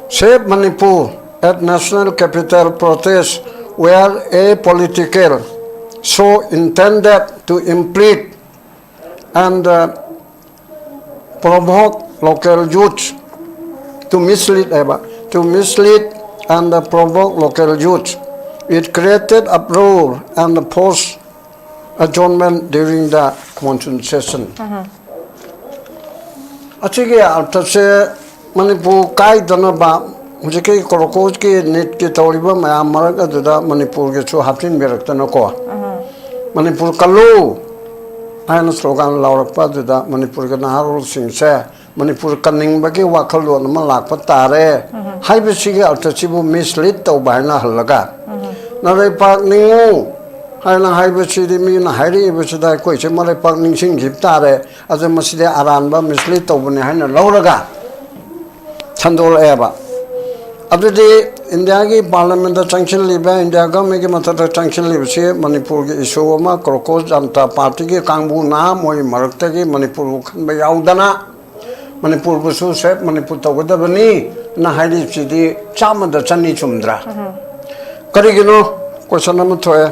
"Save Manipur at National Capital protest were apolitical, so intended to implicate and uh, provoke local youth to mislead ꯍꯥꯏꯕ, to mislead and uh, provoke local youth. It created uproar and forced adjournment during the monsoon session." ꯑꯁꯤꯒꯤ ꯑꯥꯔꯊꯁꯦ ꯃꯅꯤꯄꯨꯔ ꯀꯥꯏꯗꯅꯕ ꯍꯧꯖꯤꯛꯀꯤ ꯀ꯭ꯔꯣꯀꯣꯁꯀꯤ ꯅꯤꯠꯀꯤ ꯇꯧꯔꯤꯕ ꯃꯌꯥꯝ ꯃꯔꯛ ꯑꯗꯨꯗ ꯃꯅꯤꯄꯨꯔꯒꯤꯁꯨ ꯍꯥꯞꯆꯤꯟꯕꯤꯔꯛꯇꯅꯀꯣ, "ꯃꯅꯤꯄꯨꯔ ꯀꯜꯂꯨ" ꯍꯥꯏꯅ ꯁ꯭ꯂꯣꯒꯥꯟ ꯂꯥꯎꯔꯛꯄ ꯑꯗꯨꯗ ꯃꯅꯤꯄꯨꯔꯒꯤ ꯅꯍꯥꯔꯣꯜꯁꯤꯡꯁꯦ ꯃꯅꯤꯄꯨꯔ ꯀꯟꯅꯤꯡꯕꯒꯤ ꯋꯥꯈꯜꯂꯣꯟ ꯑꯃ ꯂꯥꯛꯄ ꯇꯥꯔꯦ ꯍꯥꯏꯕꯁꯤꯒꯤ ꯑꯥꯔꯊꯁꯤꯕꯨ ꯃꯤꯁꯂꯤꯠ ꯇꯧꯕ ꯍꯥꯏꯅ ꯍꯜꯂꯒ, "ꯅꯔꯩꯄꯥꯛ ꯅꯤꯡꯉꯨ" ꯍꯥꯏꯅ ꯍꯥꯏꯕꯁꯤꯗꯤ ꯃꯤꯅ ꯍꯥꯏꯔꯛꯏꯕꯁꯤꯗ ꯑꯩꯈꯣꯏꯁꯦ ꯃꯔꯩꯄꯥꯛ ꯅꯤꯡꯁꯤꯡꯈꯤꯕ ꯇꯥꯔꯦ꯫ ꯑꯗꯨ ꯃꯁꯤꯗꯤ ꯑꯔꯥꯟꯕ ꯃꯤꯁꯂꯤꯠ ꯇꯧꯕꯅꯤ ꯍꯥꯏꯅ ꯂꯧꯔꯒ ꯁꯟꯗꯣꯔꯛꯑꯦꯕ꯫ ꯑꯗꯨꯗꯤ ꯏꯟꯗꯤꯌꯥꯒꯤ ꯄꯥꯔꯂꯤꯌꯥꯃꯦꯟꯗ ꯆꯪꯁꯤꯜꯂꯤꯕ, ꯏꯟꯗꯤꯌꯥ ꯒꯚꯔꯟꯃꯦꯟꯒꯤ ꯃꯊꯛꯇ ꯆꯪꯁꯤꯜꯂꯤꯕꯁꯤ ꯃꯅꯤꯄꯨꯔꯒꯤ ꯏꯁꯨ ꯑꯃ, ꯀ꯭ꯔꯣꯀꯣꯁ ꯖꯅꯇꯥ ꯄꯥꯔꯇꯤꯒꯤ ꯀꯥꯡꯕꯨꯅ ꯃꯣꯏ ꯃꯔꯛꯇꯒꯤ ꯃꯅꯤꯄꯨꯔꯕꯨ ꯈꯟꯕ ꯌꯥꯎꯗꯅ ꯃꯅꯤꯄꯨꯔꯕꯨꯁꯨ ꯁꯦꯞ ꯃꯅꯤꯄꯨꯔ ꯇꯧꯒꯗꯕꯅꯤ ꯅ ꯍꯥꯏꯔꯤꯕꯁꯤꯗꯤ ꯆꯥꯝꯃꯗ ꯆꯅꯤ ꯆꯨꯝꯗ꯭ꯔꯥ? ꯀꯔꯤꯒꯤꯅꯣ? ꯀꯣꯏꯁꯟ ꯑꯃ ꯊꯣꯛꯑꯦ꯫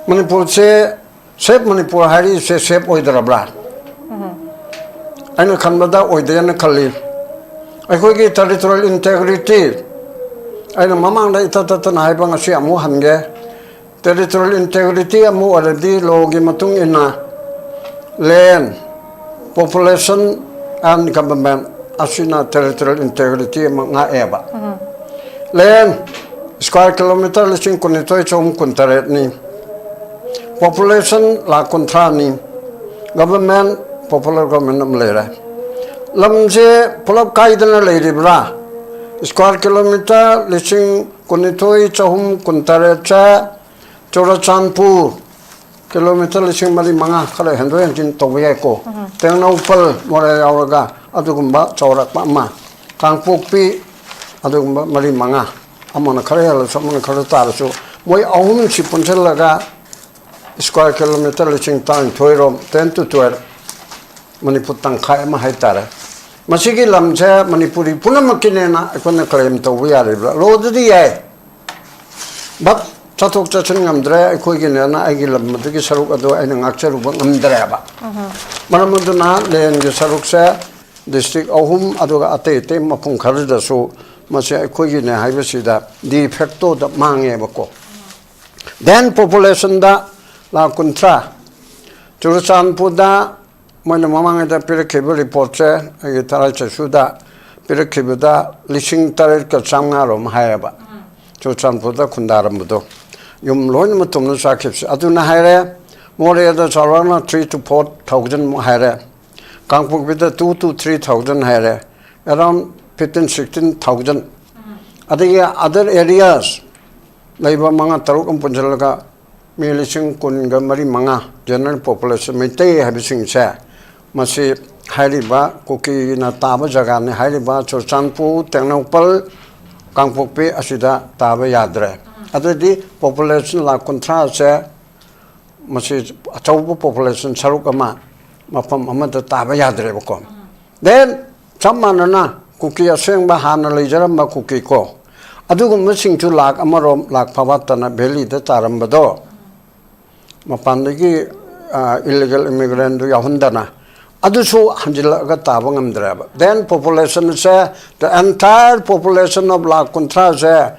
ꯃꯅꯤꯄꯨꯔꯁꯦ ꯁꯦꯞ ꯃꯅꯤꯄꯨꯔ ꯍꯥꯏꯔꯤꯁꯦ ꯁꯦꯞ ꯑꯣꯏꯗ꯭ꯔꯕ꯭ꯔꯥ? ꯑꯩꯅ ꯈꯟꯕꯗ ꯑꯣꯏꯗꯦꯅ ꯈꯜꯂꯤ꯫ ꯑꯩꯈꯣꯏꯒꯤ ꯇꯦꯔꯤꯇꯣꯔꯤꯌꯦꯜ ꯏꯟꯇꯦꯒ꯭ꯔꯤꯇꯤ, ꯑꯩꯅ ꯃꯃꯥꯡꯗ ꯏꯇꯠ ꯇꯠꯇꯅ ꯍꯥꯏꯕ, ꯉꯁꯤ ꯑꯃꯨꯛ ꯍꯟꯒꯦ꯫ ꯇꯦꯔꯤꯇꯣꯔꯤꯌꯦꯜ ꯏꯟꯇꯦꯒ꯭ꯔꯤꯇꯤ ꯑꯃ ꯑꯣꯏꯔꯗꯤ ꯂꯣꯒꯤ ꯃꯇꯨꯡ ꯏꯟꯅ ꯂꯦꯟ, ꯄꯣꯄꯨꯂꯦꯁꯟ ꯑꯦꯟ ꯒꯚꯔꯟꯃꯦꯟ ꯑꯁꯤꯅ ꯇꯦꯔꯤꯇꯣꯔꯤꯌꯦꯜ ꯏꯟꯇꯦꯒ꯭ꯔꯤꯇꯤ ꯑꯃ ꯉꯥꯛꯑꯦꯕ꯫ ꯂꯦꯟ ꯁ꯭ꯀ꯭ꯋꯥꯔ ꯀꯤꯂꯣꯃꯤꯇꯔ ꯂꯤꯁꯤꯡ ꯀꯨꯟꯅꯤꯊꯣꯏ ꯆꯍꯨꯝ ꯀꯨꯟꯇꯔꯦꯠꯅꯤ꯫ ꯄꯣꯄꯨꯂꯦꯁꯟ ꯂꯥꯈ ꯀꯨꯟꯊ꯭ꯔꯥꯅꯤ꯫ ꯒꯚꯔꯟꯃꯦꯟ, ꯄꯣꯄꯨꯂꯔ ꯒꯚꯔꯟꯃꯦꯟ ꯑꯃ ꯂꯩꯔꯦ꯫ ꯂꯝꯁꯦ ꯄꯨꯂꯞ ꯀꯥꯏꯗꯅ ꯂꯩꯔꯤꯕ꯭ꯔꯥ? ꯁ꯭ꯀ꯭ꯋꯥꯔ ꯀꯤꯂꯣꯃꯤꯇꯔ ꯂꯤꯁꯤꯡ ꯀꯨꯟꯅꯤꯊꯣꯏ ꯆꯍꯨꯝ ꯀꯨꯟꯇꯔꯦꯠꯁꯦ ꯆꯨꯔꯆꯥꯟꯄꯨꯔ, ꯀꯤꯂꯣꯃꯤꯇꯔ ꯂꯤꯁꯤꯡ ꯃꯔꯤ ꯃꯉꯥ, ꯈꯔ ꯍꯦꯟꯗꯣꯛ ꯍꯦꯟꯖꯤꯟ ꯇꯧꯕ ꯌꯥꯏꯀꯣ꯫ ꯇꯦꯡꯅꯧꯄꯜ, ꯃꯣꯔꯦ ꯌꯥꯎꯔꯒ ꯑꯗꯨꯒꯨꯝꯕ ꯆꯥꯎꯔꯥꯛꯄ ꯑꯃ, ꯀꯥꯡꯄꯣꯛꯄꯤ, ꯑꯗꯨꯒꯨꯝꯕ ꯃꯔꯤ ꯃꯉꯥ, ꯑꯃꯅ ꯈꯔ ꯍꯦꯜꯂꯁꯨ ꯑꯃꯅ ꯈꯔ ꯇꯥꯔꯁꯨ, ꯃꯣꯏ ꯑꯍꯨꯝꯁꯤ ꯄꯨꯟꯁꯤꯜꯂꯒ ꯁ꯭ꯀ꯭ꯋꯥꯔ ꯀꯤꯂꯣꯃꯤꯇꯔ ꯂꯤꯁꯤꯡ ꯇꯔꯥꯅꯤꯊꯣꯏꯔꯣꯝ, ten to twelve, ꯃꯅꯤꯄꯨꯔ ꯇꯪꯈꯥꯏ ꯑꯃ ꯍꯥꯏꯇꯥꯔꯦ꯫ ꯃꯁꯤꯒꯤ ꯂꯝꯁꯦ ꯃꯅꯤꯄꯨꯔꯤ ꯄꯨꯝꯅꯃꯛꯀꯤꯅꯦꯅ ꯑꯩꯈꯣꯏꯅ ꯀ꯭ꯂꯦꯝ ꯇꯧꯕ ꯌꯥꯔꯤꯕ꯭ꯔꯥ? ꯂꯣꯗꯨꯗꯤ ꯌꯥꯏ, ꯕꯠ ꯆꯠꯊꯣꯛ ꯆꯠꯁꯤꯟ ꯉꯝꯗ꯭ꯔꯦ, ꯑꯩꯈꯣꯏꯒꯤꯅꯦꯅ ꯑꯩꯒꯤ ꯂꯝ ꯑꯗꯨꯒꯤ ꯁꯔꯨꯛ ꯑꯗꯨ ꯑꯩꯅ ꯉꯥꯛꯆꯔꯨꯕ ꯉꯝꯗ꯭ꯔꯦꯕ꯫ ꯃꯔꯝ ꯑꯗꯨꯅ ꯂꯦꯟꯒꯤ ꯁꯔꯨꯛꯁꯦ ꯗꯤꯁꯇ꯭ꯔꯤꯛ ꯑꯍꯨꯝ, ꯑꯗꯨꯒ ꯑꯇꯩ ꯑꯇꯩ ꯃꯐꯝ ꯈꯔꯗꯁꯨ ꯃꯁꯤ ꯑꯩꯈꯣꯏꯒꯤꯅꯦ ꯍꯥꯏꯕꯁꯤꯗ ꯗꯤ ꯐꯦꯛꯇꯣꯗ ꯃꯥꯡꯉꯦꯕꯀꯣ꯫ ꯗꯦꯟ ꯄꯣꯄꯨꯂꯦꯁꯟꯗ ꯂꯥꯈ ꯀꯨꯟꯊ꯭ꯔꯥ, ꯆꯨꯔꯆꯥꯟꯄꯨꯔꯗ ꯃꯣꯏꯅ ꯃꯃꯥꯡꯉꯩꯗ ꯄꯤꯔꯛꯈꯤꯕ ꯔꯤꯄꯣꯔꯠꯁꯦ, ꯑꯩꯒꯤ ꯊꯔꯥꯏ ꯆꯩꯁꯨꯗ ꯄꯤꯔꯛꯈꯤꯕꯗ ꯂꯤꯁꯤꯡ ꯇꯔꯦꯠꯀ ꯆꯥꯝꯃꯉꯥꯔꯣꯝ ꯍꯥꯏꯌꯦꯕ꯫ ꯆꯨꯔꯆꯥꯟꯄꯨꯔꯗ ꯈꯨꯟꯗꯥꯔꯝꯕꯗꯣ, ꯌꯨꯝ ꯂꯣꯏꯅꯃꯛ ꯇꯨꯝꯅ ꯆꯥꯈꯤꯕꯁꯦ꯫ ꯑꯗꯨꯅ ꯍꯥꯏꯔꯦ, ꯃꯣꯔꯦꯗ ꯆꯥꯎꯔꯥꯛꯅ three to four thousand ꯃꯨꯛ ꯍꯥꯏꯔꯦ꯫ ꯀꯥꯡꯄꯣꯛꯄꯤꯗ two to three thousand ꯍꯥꯏꯔꯦ, around fifteen, sixteen thousand꯫ ꯑꯗꯒꯤ other areas ꯂꯩꯕ ꯃꯉꯥ ꯇꯔꯨꯛ ꯑꯃ ꯄꯨꯟꯁꯤꯜꯂꯒ ꯃꯤ ꯂꯤꯁꯤꯡ ꯀꯨꯟꯒ ꯃꯔꯤ ꯃꯉꯥ, general population, ꯃꯩꯇꯩ ꯍꯥꯏꯕꯁꯤꯡꯁꯦ, ꯃꯁꯤ ꯍꯥꯏꯔꯤꯕ ꯀꯨꯀꯤꯅ ꯇꯥꯕ ꯖꯒꯥꯅꯤ ꯍꯥꯏꯔꯤꯕ ꯆꯨꯔꯆꯥꯟꯄꯨꯔ, ꯇꯦꯡꯅꯧꯄꯜ, ꯀꯥꯡꯄꯣꯛꯄꯤ ꯑꯁꯤꯗ ꯇꯥꯕ ꯌꯥꯗ꯭ꯔꯦ꯫ ꯑꯗꯨꯗꯤ ꯄꯣꯄꯨꯂꯦꯁꯟ ꯂꯥꯈ ꯀꯨꯟꯊ꯭ꯔꯥꯁꯦ, ꯃꯁꯤ ꯑꯆꯧꯕ ꯄꯣꯄꯨꯂꯦꯁꯟ ꯁꯔꯨꯛ ꯑꯃ ꯃꯐꯝ ꯑꯃꯗ ꯇꯥꯕ ꯌꯥꯗ꯭ꯔꯦꯕꯀꯣ꯫ ꯗꯦꯟ ꯆꯞ ꯃꯥꯟꯅꯅ ꯀꯨꯀꯤ ꯑꯁꯦꯡꯕ ꯍꯥꯟꯅ ꯂꯩꯖꯔꯝꯕ ꯀꯨꯀꯤ ꯀꯣ, ꯑꯗꯨꯒꯨꯝꯕꯁꯤꯡꯁꯨ ꯂꯥꯛ ꯑꯃꯔꯣꯝ ꯂꯥꯛ ꯐꯥꯕꯠꯇꯅ ꯚꯦꯂꯤꯗ ꯇꯥꯔꯝꯕꯗꯣ, ꯃꯄꯥꯟꯗꯒꯤ ꯏꯂꯤꯒꯦꯜ ꯏꯃꯤꯒ꯭ꯔꯦꯟꯗꯨ ꯌꯥꯎꯍꯟꯗꯅ ꯑꯗꯨꯁꯨ ꯍꯟꯖꯤꯜꯂꯛꯑꯒ ꯇꯥꯕ ꯉꯝꯗ꯭ꯔꯦꯕ꯫ ꯗꯦꯟ ꯄꯣꯄꯨꯂꯦꯁꯟꯁꯦ, the entire population of lakh ꯀꯨꯟꯊ꯭ꯔꯥꯁꯦ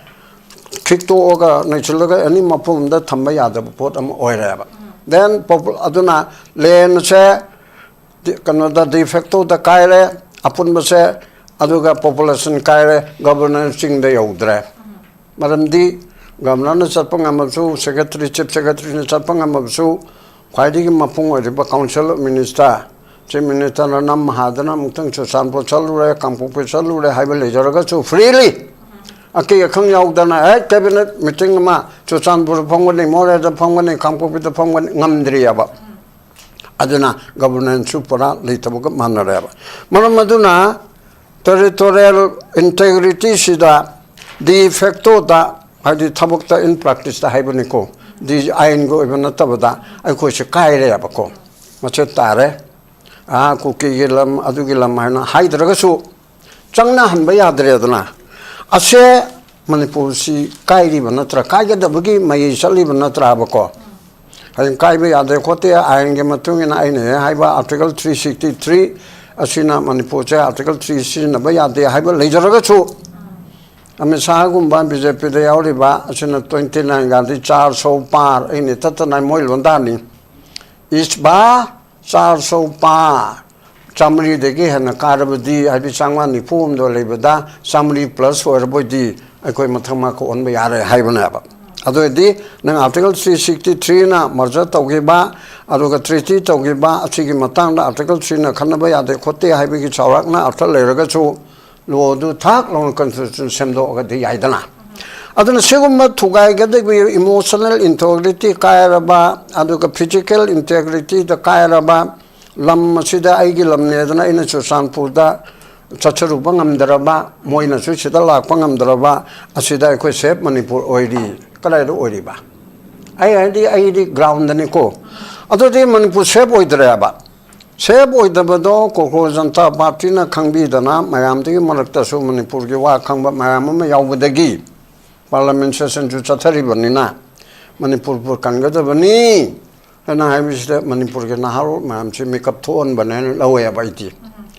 ꯈꯤꯛꯇꯣꯛꯑꯒ ꯅꯩꯁꯤꯜꯂꯒ ꯑꯦꯅꯤ ꯃꯐꯝ ꯑꯃꯗ ꯊꯝꯕ ꯌꯥꯗꯕ ꯄꯣꯠ ꯑꯃ ꯑꯣꯏꯔꯦꯕ꯫ ꯗꯦꯟ ꯑꯗꯨꯅ ꯂꯦꯟꯁꯦ ꯀꯩꯅꯣꯗ, ꯗꯤ ꯐꯦꯛꯇꯣꯗ ꯀꯥꯏꯔꯦ ꯑꯄꯨꯟꯕꯁꯦ, ꯑꯗꯨꯒ ꯄꯣꯄꯨꯂꯦꯁꯟ ꯀꯥꯏꯔꯦ, ꯒꯕꯔꯅꯦꯟꯁ ꯆꯤꯡꯗ ꯌꯧꯗ꯭ꯔꯦ꯫ ꯃꯔꯝꯗꯤ ꯒꯕꯔꯅꯔꯅ ꯆꯠꯄ ꯉꯝꯃꯕꯁꯨ, ꯁꯦꯀ꯭ꯔꯦꯇꯔꯤ, ꯆꯤꯐ ꯁꯦꯀ꯭ꯔꯦꯇꯔꯤꯅ ꯆꯠꯄ ꯉꯝꯃꯕꯁꯨ, ꯈ꯭ꯋꯥꯏꯗꯒꯤ ꯃꯄꯨꯡ ꯑꯣꯏꯔꯤꯕ ꯀꯥꯎꯟꯁꯤꯜ ꯑꯣꯐ ꯃꯤꯅꯤꯁꯇꯔ, ꯆꯤꯐ ꯃꯤꯅꯤꯁꯇꯔꯅ ꯅꯝ ꯍꯥꯗꯅ ꯑꯃꯨꯛꯇꯪ ꯆꯨꯔꯆꯥꯟꯄꯨꯔ ꯆꯠꯂꯨꯔꯦ, ꯀꯥꯡꯄꯣꯛꯄꯤ ꯆꯠꯂꯨꯔꯦ ꯍꯥꯏꯕ ꯂꯩꯖꯔꯒꯁꯨ, ꯐ꯭ꯔꯤꯂꯤ ꯑꯀꯤ ꯑꯈꯪ ꯌꯥꯎꯗꯅ ꯍꯦꯛ ꯀꯦꯕꯤꯅꯦꯠ ꯃꯤꯇꯤꯡ ꯑꯃ ꯆꯨꯔꯆꯥꯟꯄꯨꯔꯗ ꯐꯝꯒꯅꯤ, ꯃꯣꯔꯦꯗ ꯐꯝꯒꯅꯤ, ꯀꯥꯡꯄꯣꯛꯄꯤꯗ ꯐꯝꯒꯅꯤ, ꯉꯝꯗ꯭ꯔꯤꯑꯕ꯫ ꯑꯗꯨꯅ ꯒꯕꯔꯅꯦꯟꯁꯁꯨ ꯄꯨꯔꯥ ꯂꯩꯇꯕꯒ ꯃꯥꯟꯅꯔꯦꯕ꯫ ꯃꯔꯝ ꯑꯗꯨꯅ ꯇꯦꯔꯤꯇꯣꯔꯤꯌꯦꯜ ꯏꯟꯇꯦꯒ꯭ꯔꯤꯇꯤꯁꯤꯗ ꯗꯤ ꯐꯦꯛꯇꯣꯗ, ꯍꯥꯏꯗꯤ ꯊꯕꯛꯇ, ꯏꯟ ꯄ꯭ꯔꯦꯛꯇꯤꯁꯇ ꯍꯥꯏꯕꯅꯤꯀꯣ, ꯗꯤ ꯑꯥꯏꯟꯒꯤ ꯑꯣꯏꯕ ꯅꯠꯇꯕꯗ ꯑꯩꯈꯣꯏꯁꯦ ꯀꯥꯏꯔꯦꯕꯀꯣ꯫ ꯃꯁꯤ ꯇꯥꯔꯦ꯫ ꯑꯥ, ꯀꯨꯀꯤꯒꯤ ꯂꯝ, ꯑꯗꯨꯒꯤ ꯂꯝ ꯍꯥꯏꯅ ꯍꯥꯏꯗ꯭ꯔꯒꯁꯨ ꯆꯪꯅꯍꯟꯕ ꯌꯥꯗ꯭ꯔꯦꯗꯅ꯫ ꯑꯁꯦ ꯃꯅꯤꯄꯨꯔꯁꯤ ꯀꯥꯏꯔꯤꯕ ꯅꯠꯇ꯭ꯔꯥ, ꯀꯥꯏꯒꯗꯕꯒꯤ ꯃꯌꯥꯏ ꯆꯠꯂꯤꯕ ꯅꯠꯇ꯭ꯔꯥꯕꯀꯣ? ꯍꯌꯦꯡ ꯀꯥꯏꯕ ꯌꯥꯗꯦ ꯈꯣꯠꯇꯦ, ꯑꯥꯏꯟꯒꯤ ꯃꯇꯨꯡ ꯏꯟꯅ ꯑꯩꯅ ꯍꯦꯛ ꯍꯥꯏꯕ ꯑꯥꯔꯇꯤꯀꯜ ꯊ꯭ꯔꯤ ꯁꯤꯛꯁꯇꯤ ꯊ꯭ꯔꯤ ꯑꯁꯤꯅ ꯃꯅꯤꯄꯨꯔꯁꯦ ꯑꯥꯔꯇꯤꯀꯜ ꯊ꯭ꯔꯤ ꯁꯤꯖꯤꯟꯅꯕ ꯌꯥꯗꯦ ꯍꯥꯏꯕ ꯂꯩꯖꯔꯒꯁꯨ, ꯑꯃꯤꯠ ꯁꯥꯍꯒꯨꯝꯕ ꯕꯤ ꯖꯦ ꯄꯤꯗ ꯌꯥꯎꯔꯤꯕ ꯑꯁꯤꯅ ꯇ꯭ꯋꯦꯟꯇꯤ ꯅꯥꯏꯟꯒꯗꯤ ꯆꯥꯔ ꯁꯧ ꯄꯥꯔ, ꯑꯩꯅ ꯇꯠꯇꯅ ꯃꯣꯏ ꯂꯣꯟꯗꯥꯅꯤ꯫ ꯏꯁ ꯕꯥ ꯆꯥꯔ ꯁꯧ ꯄꯥꯔ, ꯆꯥꯃꯔꯤꯗꯒꯤ ꯍꯦꯟꯅ ꯀꯥꯔꯕꯗꯤ, ꯍꯥꯏꯗꯤ ꯆꯥꯝꯃꯉꯥ ꯅꯤꯐꯨ ꯍꯨꯝꯗꯣꯏ ꯂꯩꯕꯗ ꯆꯥꯃꯔꯤ ꯄ꯭ꯂꯁ ꯑꯣꯏꯔꯕꯣꯏꯗꯤ ꯑꯩꯈꯣꯏ ꯃꯊꯪ ꯃꯔꯛ ꯑꯣꯟꯕ ꯌꯥꯔꯦ ꯍꯥꯏꯕꯅꯦꯕ꯫ ꯑꯗꯨ ꯑꯣꯏꯔꯗꯤ ꯅꯪ ꯑꯥꯔꯇꯤꯀꯜ ꯊ꯭ꯔꯤ ꯁꯤꯛꯁꯇꯤ ꯊ꯭ꯔꯤꯅ ꯃꯔꯖꯔ ꯇꯧꯈꯤꯕ, ꯑꯗꯨꯒ ꯇ꯭ꯔꯤꯇꯤ ꯇꯧꯈꯤꯕ ꯑꯁꯤꯒꯤ ꯃꯇꯥꯡꯗ ꯑꯥꯔꯇꯤꯀꯜ ꯊ꯭ꯔꯤꯅ ꯈꯟꯅꯕ ꯌꯥꯗꯦ ꯈꯣꯠꯇꯦ ꯍꯥꯏꯕꯒꯤ ꯆꯥꯎꯔꯥꯛꯅ ꯑꯥꯔꯊ ꯂꯩꯔꯒꯁꯨ, ꯂꯣꯗꯨ ꯊꯥꯛ ꯂꯥꯎꯅ ꯀꯟꯁꯇꯤꯇ꯭ꯌꯨꯁꯟ ꯁꯦꯝꯗꯣꯛꯑꯒꯗꯤ ꯌꯥꯏꯗꯅ꯫ ꯑꯗꯨꯅ ꯁꯤꯒꯨꯝꯕ ꯊꯨꯒꯥꯏꯒꯗꯕ, ꯏꯃꯣꯁꯅꯦꯜ ꯏꯟꯇꯦꯒ꯭ꯔꯤꯇꯤ ꯀꯥꯏꯔꯕ, ꯑꯗꯨꯒ ꯐꯤꯖꯤꯀꯦꯜ ꯏꯟꯇꯦꯒ꯭ꯔꯤꯇꯤꯗ ꯀꯥꯏꯔꯕ, ꯂꯝ ꯑꯁꯤꯗ ꯑꯩꯒꯤ ꯂꯝꯅꯦꯗꯅ ꯑꯩꯅ ꯆꯨꯔꯆꯥꯟꯄꯨꯔꯗ ꯆꯠꯆꯔꯨꯕ ꯉꯝꯗ꯭ꯔꯕ, ꯃꯣꯏꯅꯁꯨ ꯁꯤꯗ ꯂꯥꯛꯄ ꯉꯝꯗ꯭ꯔꯕ, ꯑꯁꯤꯗ ꯑꯩꯈꯣꯏ ꯁꯦꯐ ꯃꯅꯤꯄꯨꯔ ꯑꯣꯏꯔꯤ꯫ ꯀꯗꯥꯏꯗ ꯑꯣꯏꯔꯤꯕ? ꯑꯩ ꯍꯥꯏꯗꯤ, ꯑꯩꯗꯤ ꯒ꯭ꯔꯥꯎꯟꯗꯅꯤꯀꯣ꯫ ꯑꯗꯨꯗꯤ ꯃꯅꯤꯄꯨꯔ ꯁꯦꯐ ꯑꯣꯏꯗ꯭ꯔꯦꯕ꯫ ꯁꯦꯐ ꯑꯣꯏꯗꯕꯗꯣ ꯀꯣꯀ꯭ꯔꯣꯁ ꯖꯅꯇꯥ ꯄꯥꯔꯇꯤꯅ ꯈꯪꯕꯤꯗꯅ, ꯃꯌꯥꯝꯗꯨꯒꯤ ꯃꯔꯛꯇꯁꯨ ꯃꯅꯤꯄꯨꯔꯒꯤ ꯋꯥ ꯈꯪꯕ ꯃꯌꯥꯝ ꯑꯃ ꯌꯥꯎꯕꯗꯒꯤ ꯄꯥꯔꯂꯥꯃꯦꯟ ꯁꯦꯁꯟꯁꯨ ꯆꯠꯊꯔꯤꯕꯅꯤꯅ, ꯃꯅꯤꯄꯨꯔ ꯀꯟꯒꯗꯕꯅꯤ ꯍꯥꯏꯅ ꯍꯥꯏꯕꯁꯤꯗ ꯃꯅꯤꯄꯨꯔꯒꯤ ꯅꯍꯥꯔꯣꯜ ꯃꯌꯥꯝꯁꯤ ꯃꯤꯀꯞ ꯊꯣꯛꯍꯟꯕꯅꯦꯅ ꯂꯧꯋꯦꯕ ꯑꯩꯗꯤ꯫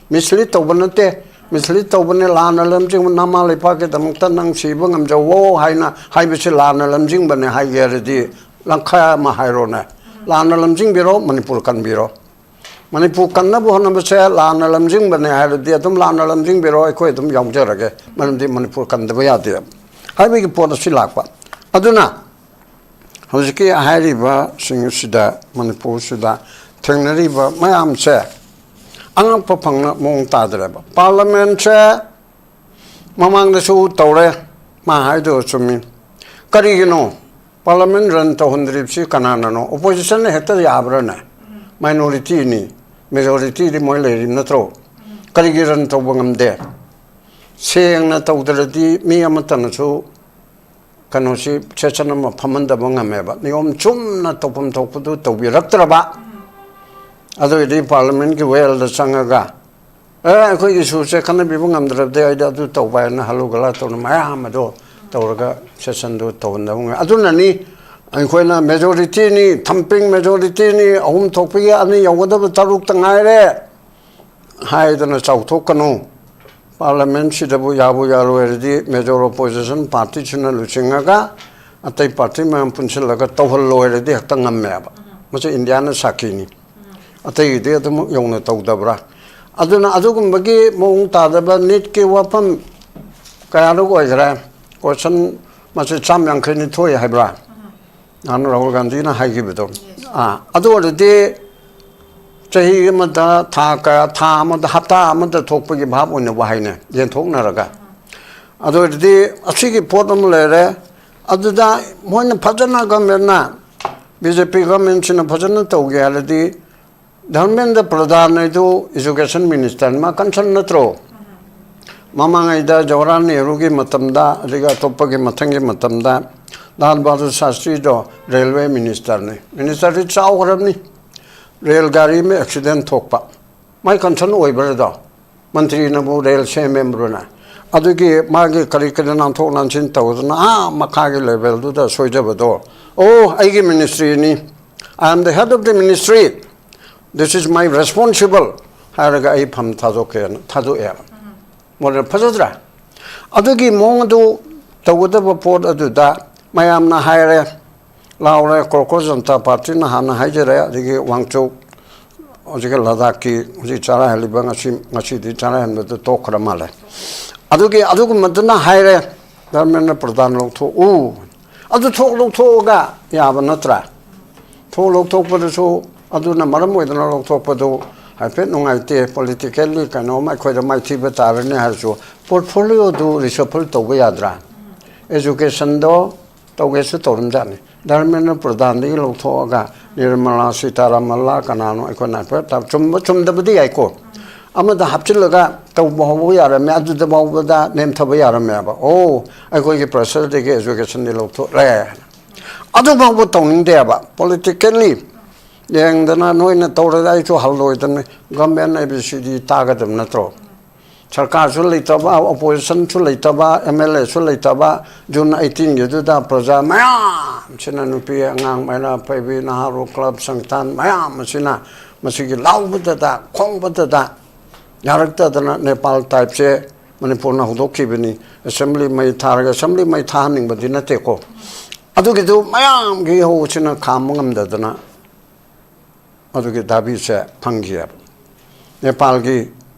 ꯃꯤꯁꯂꯤꯠ ꯇꯧꯕ ꯅꯠꯇꯦ, ꯃꯤꯁꯂꯤꯠ ꯇꯧꯕꯅꯦ, ꯂꯥꯟꯅ ꯂꯝꯖꯤꯡꯕ, ꯅꯃꯥ ꯂꯩꯄꯥꯛꯀꯤꯗꯃꯛꯇ ꯅꯪ ꯁꯤꯕ ꯉꯝꯖꯧꯋꯣ ꯍꯥꯏꯅ ꯍꯥꯏꯕꯁꯤ ꯂꯥꯟꯅ ꯂꯝꯖꯤꯡꯕꯅꯦ ꯍꯥꯏꯒꯦ ꯍꯥꯏꯔꯗꯤ ꯂꯪꯈꯥꯏ ꯑꯃ ꯍꯥꯏꯔꯣꯅꯦ꯫ ꯂꯥꯟꯅ ꯂꯝꯖꯤꯡꯕꯤꯔꯣ, ꯃꯅꯤꯄꯨꯔ ꯀꯟꯕꯤꯔꯣ꯫ ꯃꯅꯤꯄꯨꯔ ꯀꯟꯅꯕ ꯍꯣꯠꯅꯕꯁꯦ ꯂꯥꯟꯅ ꯂꯝꯖꯤꯡꯕꯅꯦ ꯍꯥꯏꯔꯗꯤ ꯑꯗꯨꯝ ꯂꯥꯟꯅ ꯂꯝꯖꯤꯡꯕꯤꯔꯣ, ꯑꯩꯈꯣꯏ ꯑꯗꯨꯝ ꯌꯥꯎꯖꯔꯒꯦ, ꯃꯔꯝꯗꯤ ꯃꯅꯤꯄꯨꯔ ꯀꯟꯗꯕ ꯌꯥꯗꯦ ꯍꯥꯏꯕꯒꯤ ꯄꯣꯠ ꯑꯁꯤ ꯂꯥꯛꯄ꯫ ꯑꯗꯨꯅ ꯍꯧꯖꯤꯛꯀꯤ ꯍꯥꯏꯔꯤꯕꯁꯤꯡ ꯑꯁꯤꯗ, ꯃꯅꯤꯄꯨꯔꯁꯤꯗ ꯊꯦꯡꯅꯔꯤꯕ ꯃꯌꯥꯝꯁꯦ ꯑꯉꯛꯄ ꯐꯪꯅ ꯃꯑꯣꯡ ꯇꯥꯗ꯭ꯔꯦꯕ꯫ ꯄꯥꯔꯂꯥꯃꯦꯟꯁꯦ ꯃꯃꯥꯡꯗꯁꯨ ꯇꯧꯔꯦ, ꯃꯥ ꯍꯥꯏꯗꯣ ꯆꯨꯝꯃꯤ꯫ ꯀꯔꯤꯒꯤꯅꯣ ꯄꯥꯔꯂꯥꯃꯦꯟ ꯔꯟ ꯇꯧꯍꯟꯗ꯭ꯔꯤꯕꯁꯤ? ꯀꯅꯥꯅꯅꯣ? ꯑꯣꯄꯣꯖꯤꯁꯟꯅ ꯍꯦꯛꯇ ꯌꯥꯕ꯭ꯔꯥꯅꯦ? ꯃꯥꯏꯅꯣꯔꯤꯇꯤꯅꯤ, ꯃꯦꯖꯣꯔꯤꯇꯤꯗꯤ ꯃꯣꯏ ꯂꯩꯔꯤꯕ ꯅꯠꯇ꯭ꯔꯣ? ꯀꯔꯤꯒꯤ ꯔꯟ ꯇꯧꯕ ꯉꯝꯗꯦ? ꯁꯦꯡꯅ ꯇꯧꯗ꯭ꯔꯗꯤ ꯃꯤ ꯑꯃꯠꯇꯅꯁꯨ ꯀꯩꯅꯣꯁꯤ, ꯁꯦꯁꯟ ꯑꯃ ꯐꯝꯍꯟꯗꯕ ꯉꯝꯃꯦꯕ꯫ ꯅꯤꯌꯣꯝ ꯆꯨꯝꯅ ꯇꯧꯐꯝ ꯊꯣꯛꯄꯗꯨ ꯇꯧꯕꯤꯔꯛꯇ꯭ꯔꯕ꯫ ꯑꯗꯨ ꯑꯣꯏꯔꯗꯤ ꯄꯥꯔꯂꯥꯃꯦꯟꯒꯤ ꯋꯦꯜꯗ ꯆꯪꯉꯒ, "ꯑꯦ, ꯑꯩꯈꯣꯏꯒꯤ ꯏꯁꯨꯁꯦ ꯈꯟꯅꯕꯤꯕ ꯉꯝꯗ꯭ꯔꯕꯗꯤ ꯑꯩꯗꯤ ꯑꯗꯨ ꯇꯧꯕ" ꯍꯥꯏꯅ ꯍꯜꯂꯨ ꯒꯂꯥ ꯇꯧꯅ ꯃꯌꯥꯝ ꯑꯗꯣ ꯇꯧꯔꯒ ꯁꯦꯁꯟꯗꯨ ꯇꯧꯍꯟꯗꯕ ꯉꯝꯃꯦ꯫ ꯑꯗꯨꯅꯅꯤ ꯑꯩꯈꯣꯏꯅ ꯃꯦꯖꯣꯔꯤꯇꯤꯅꯤ, ꯊꯝꯄꯤꯡ ꯃꯦꯖꯣꯔꯤꯇꯤꯅꯤ, ꯑꯍꯨꯝ ꯊꯣꯛꯄꯒꯤ ꯑꯅꯤ ꯌꯧꯒꯗꯕ ꯇꯔꯨꯛꯇ ꯉꯥꯏꯔꯦ ꯍꯥꯏꯗꯅ ꯆꯥꯎꯊꯣꯛꯀꯅꯨ꯫ ꯄꯥꯔꯂꯥꯃꯦꯟꯁꯤꯗꯕꯨ ꯌꯥꯕꯨ ꯌꯥꯔꯣꯏꯔꯗꯤ ꯃꯦꯖꯣꯔ ꯑꯣꯄꯣꯖꯤꯁꯟ ꯄꯥꯔꯇꯤꯁꯤꯅ ꯂꯨꯆꯤꯡꯉꯒ ꯑꯇꯩ ꯄꯥꯔꯇꯤ ꯃꯌꯥꯝ ꯄꯨꯟꯁꯤꯜꯂꯒ ꯇꯧꯍꯜꯂꯣꯏꯔꯗꯤ ꯍꯦꯛꯇ ꯉꯝꯃꯦꯕ꯫ ꯃꯁꯤ ꯏꯟꯗꯤꯌꯥꯅ ꯁꯥꯈꯤꯅꯤ꯫ ꯑꯇꯩꯒꯤꯗꯤ ꯑꯗꯨꯃꯛ ꯌꯧꯅ ꯇꯧꯗꯕ꯭ꯔꯥ? ꯑꯗꯨꯅ ꯑꯗꯨꯒꯨꯝꯕꯒꯤ ꯃꯑꯣꯡ ꯇꯥꯗꯕ ꯅꯤꯠꯀꯤ ꯋꯥꯐꯝ ꯀꯌꯥꯔꯛ ꯑꯣꯏꯈ꯭ꯔꯦ꯫ ꯀꯣꯏꯁꯟ ꯃꯁꯤ ꯆꯥꯝ ꯌꯥꯡꯈꯩ ꯅꯤꯊꯣꯏ ꯍꯥꯏꯕ꯭ꯔꯥ? ꯅꯍꯥꯟ ꯔꯥꯍꯨꯜ ꯒꯥꯟꯙꯤꯅ ꯍꯥꯏꯈꯤꯕꯗꯣ꯫ ꯑꯥ, ꯑꯗꯨ ꯑꯣꯏꯔꯗꯤ ꯆꯍꯤ ꯑꯃꯗ ꯊꯥ ꯀꯌꯥ, ꯊꯥ ꯑꯃꯗ, ꯍꯞꯇꯥ ꯑꯃꯗ ꯊꯣꯛꯄꯒꯤ ꯚꯥꯞ ꯑꯣꯏꯅ ꯋꯥꯍꯩꯅꯦ, ꯌꯦꯟꯊꯣꯛꯅꯔꯒ꯫ ꯑꯗꯨ ꯑꯣꯏꯔꯗꯤ ꯑꯁꯤꯒꯤ ꯄꯣꯠ ꯑꯃ ꯂꯩꯔꯦ꯫ ꯑꯗꯨꯗ ꯃꯣꯏꯅ ꯐꯖꯅ, ꯒꯚꯔꯟꯃꯦꯟꯅ, ꯕꯤ ꯖꯦ ꯄꯤ ꯒꯚꯔꯟꯃꯦꯟꯁꯤꯅ ꯐꯖꯅ ꯇꯧꯒꯦ ꯍꯥꯏꯔꯗꯤ, ꯙꯔꯃꯦꯟꯗ꯭ꯔ ꯄ꯭ꯔꯙꯥꯟ ꯍꯥꯏꯗꯨ ꯏꯖꯨꯀꯦꯁꯟ ꯃꯤꯅꯤꯁꯇꯔ ꯃꯥ ꯀꯟꯁꯔꯟ ꯅꯠꯇ꯭ꯔꯣ? ꯃꯃꯥꯡꯉꯩꯗ ꯖꯋꯥꯍꯔꯂꯥꯜ ꯅꯦꯍꯔꯨꯒꯤ ꯃꯇꯝꯗ, ꯑꯗꯒꯤ ꯑꯇꯣꯞꯄꯒꯤ ꯃꯊꯪꯒꯤ ꯃꯇꯝꯗ, ꯂꯥꯜ ꯕꯍꯥꯗꯨꯔ ꯁꯥꯁꯇ꯭ꯔꯤꯗꯣ ꯔꯦꯜꯋꯦ ꯃꯤꯅꯤꯁꯇꯔꯅꯤ꯫ ꯃꯤꯅꯤꯁꯇꯔꯗꯤ ꯆꯥꯎꯈ꯭ꯔꯕꯅꯤ꯫ ꯔꯦꯜ ꯒꯥꯔꯤ ꯑꯃ ꯑꯦꯛꯁꯤꯗꯦꯟ ꯊꯣꯛꯄ, ꯃꯥꯏ ꯀꯟꯁꯔꯟ ꯑꯣꯏꯕ꯭ꯔꯗꯣ? ꯃꯟꯇ꯭ꯔꯤꯅꯕꯨ ꯔꯦꯜ ꯁꯦꯝꯃꯦꯕ꯭ꯔꯅ? ꯑꯗꯨꯒꯤ ꯃꯥꯒꯤ ꯀꯔꯤ ꯀꯔꯤ ꯅꯥꯟꯊꯣꯛ ꯅꯥꯟꯁꯤꯟ ꯇꯧꯗꯅ ꯑꯥ ꯃꯈꯥꯒꯤ ꯂꯦꯚꯦꯜꯗꯨꯗ ꯁꯣꯏꯖꯕꯗꯣ, "ꯑꯣ, ꯑꯩꯒꯤ ꯃꯤꯅꯤꯁꯇ꯭ꯔꯤꯅꯤ, I am the head of the ministry, this is my responsible" ꯍꯥꯏꯔꯒ ꯑꯩ ꯐꯝ ꯊꯥꯗꯣꯛꯀꯦꯅ ꯊꯥꯗꯣꯛꯑꯦꯕ꯫ ꯃꯣꯗꯦꯜ ꯐꯖꯗ꯭ꯔꯥ? ꯑꯗꯨꯒꯤ ꯃꯑꯣꯡ ꯑꯗꯨ ꯇꯧꯒꯗꯕ ꯄꯣꯠ ꯑꯗꯨꯗ ꯃꯌꯥꯝꯅ ꯍꯥꯏꯔꯦ, ꯂꯥꯎꯔꯦ, ꯀꯣꯀ꯭ꯔꯣꯁ ꯖꯅꯇꯥ ꯄꯥꯔꯇꯤꯅ ꯍꯥꯟꯅ ꯍꯥꯏꯖꯔꯦ, ꯑꯗꯒꯤ ꯋꯥꯡꯆꯨꯞ, ꯍꯧꯖꯤꯛꯀꯤ ꯂꯗꯥꯛꯀꯤ ꯍꯧꯖꯤꯛ ꯆꯔꯥ ꯍꯦꯜꯂꯤꯕ, ꯉꯁꯤ, ꯉꯁꯤꯗꯤ ꯆꯔꯥ ꯍꯦꯟꯕꯗꯨ ꯇꯣꯛꯈ꯭ꯔ ꯃꯥꯜꯂꯦ꯫ ꯑꯗꯨꯒꯤ, ꯑꯗꯨꯒꯨꯝꯕꯗꯨꯅ ꯍꯥꯏꯔꯦ, "ꯙꯔꯃꯦꯟꯗ꯭ꯔ ꯄ꯭ꯔꯙꯥꯟ ꯂꯧꯊꯣꯛꯎ"꯫ ꯑꯗꯨ ꯊꯣꯛ ꯂꯧꯊꯣꯛꯑꯒ ꯌꯥꯕ ꯅꯠꯇ꯭ꯔꯥ? ꯊꯣꯛ ꯂꯧꯊꯣꯛꯄꯗꯁꯨ ꯑꯗꯨꯅ ꯃꯔꯝ ꯑꯣꯏꯗꯅ ꯂꯧꯊꯣꯛꯄꯗꯨ ꯍꯥꯏꯐꯦꯠ ꯅꯨꯡꯉꯥꯏꯇꯦ, ꯄꯣꯂꯤꯇꯤꯀꯦꯜꯂꯤ ꯀꯩꯅꯣꯝ ꯑꯩꯈꯣꯏꯗ ꯃꯥꯏꯊꯤꯕ ꯇꯥꯔꯅꯤ ꯍꯥꯏꯔꯁꯨ, ꯄꯣꯔꯠꯐꯣꯂꯤꯑꯣꯗꯨ ꯔꯤꯁꯐꯜ ꯇꯧꯕ ꯌꯥꯗ꯭ꯔꯥ? ꯑꯦꯖꯨꯀꯦꯁꯟꯗꯣ ꯇꯧꯒꯦꯁꯨ ꯇꯧꯔꯝꯖꯥꯠꯅꯤ꯫ ꯙꯔꯃꯦꯟꯗ꯭ꯔ ꯄ꯭ꯔꯙꯥꯟꯗꯒꯤ ꯂꯧꯊꯣꯛꯑꯒ ꯅꯤꯔꯃꯂꯥ ꯁꯤꯇꯥꯔꯥꯃꯟꯂ ꯀꯅꯥꯅꯣ ꯑꯩꯈꯣꯏꯅ ꯍꯥꯏꯐꯦꯠ ꯇꯥ-, ꯆꯨꯝꯕ ꯆꯨꯝꯗꯕꯗꯤ ꯌꯥꯏꯀꯣ꯫ ꯑꯃꯗ ꯍꯥꯞꯆꯤꯜꯂꯒ ꯇꯧꯕ ꯍꯧꯕ ꯌꯥꯔꯝꯃꯦ, ꯑꯗꯨꯗ ꯐꯥꯎꯕꯗ ꯅꯦꯝꯊꯕ ꯌꯥꯔꯝꯃꯦꯕ꯫ ꯑꯣ, ꯑꯩꯈꯣꯏꯒꯤ ꯄ꯭ꯔꯦꯁꯔꯗꯒꯤ ꯑꯦꯖꯨꯀꯦꯁꯟꯗꯤ ꯂꯧꯊꯣꯛꯂꯦ꯫ ꯑꯗꯨ ꯐꯥꯎꯕ ꯇꯧꯅꯤꯡꯗꯦꯕ꯫ ꯄꯣꯂꯤꯇꯤꯀꯦꯜꯂꯤ ꯌꯦꯡꯗꯅ ꯅꯣꯏꯅ ꯇꯧꯔꯗꯤ ꯑꯩꯁꯨ ꯍꯜꯂꯣꯏꯗꯅ ꯒꯚꯔꯟꯃꯦꯟ ꯑꯦ ꯕꯤ ꯁꯤ ꯗꯤ ꯇꯥꯒꯗꯕ ꯅꯠꯇ꯭ꯔꯣ? ꯁꯔꯀꯥꯔꯁꯨ ꯂꯩꯇꯕ, ꯑꯣꯄꯣꯖꯤꯁꯟꯁꯨ ꯂꯩꯇꯕ, ꯑꯦꯝ ꯑꯦꯜ ꯑꯦꯁꯨ ꯂꯩꯇꯕ, ꯖꯨꯟ ꯑꯩꯠꯇꯤꯟꯒꯤꯗꯨꯗ ꯄ꯭ꯔꯖꯥ ꯃꯌꯥꯝꯁꯤꯅ, ꯅꯨꯄꯤ, ꯑꯉꯥꯡ, ꯃꯩꯔꯥ ꯄꯥꯏꯕꯤ, ꯅꯍꯥꯔꯣꯜ, ꯀ꯭ꯂꯕ, ꯁꯪꯁꯊꯥꯟ ꯃꯌꯥꯝ ꯑꯁꯤꯅ ꯃꯁꯤꯒꯤ ꯂꯥꯎꯕꯗꯗ, ꯈꯣꯡꯕꯗꯗ ꯌꯥꯔꯛꯇꯗꯅ ꯅꯦꯄꯥꯜ ꯇꯥꯏꯞꯁꯦ ꯃꯅꯤꯄꯨꯔꯅ ꯍꯧꯗꯣꯛꯈꯤꯕꯅꯤ꯫ ꯑꯦꯁꯦꯝꯕ꯭ꯂꯤ ꯃꯩ ꯊꯥꯔꯒ, ꯑꯦꯁꯦꯝꯕ꯭ꯂꯤ ꯃꯩ ꯊꯥꯍꯟꯅꯤꯡꯕꯗꯤ ꯅꯠꯇꯦꯀꯣ꯫ ꯑꯗꯨꯒꯤꯗꯨ ꯃꯌꯥꯝꯒꯤ ꯏꯍꯧꯁꯤꯅ ꯈꯥꯝꯕ ꯉꯝꯗꯗꯅ ꯑꯗꯨꯒꯤ ꯗꯥꯕꯤꯁꯦ ꯐꯪꯈꯤꯑꯕ꯫ ꯅꯦꯄꯥꯜꯒꯤ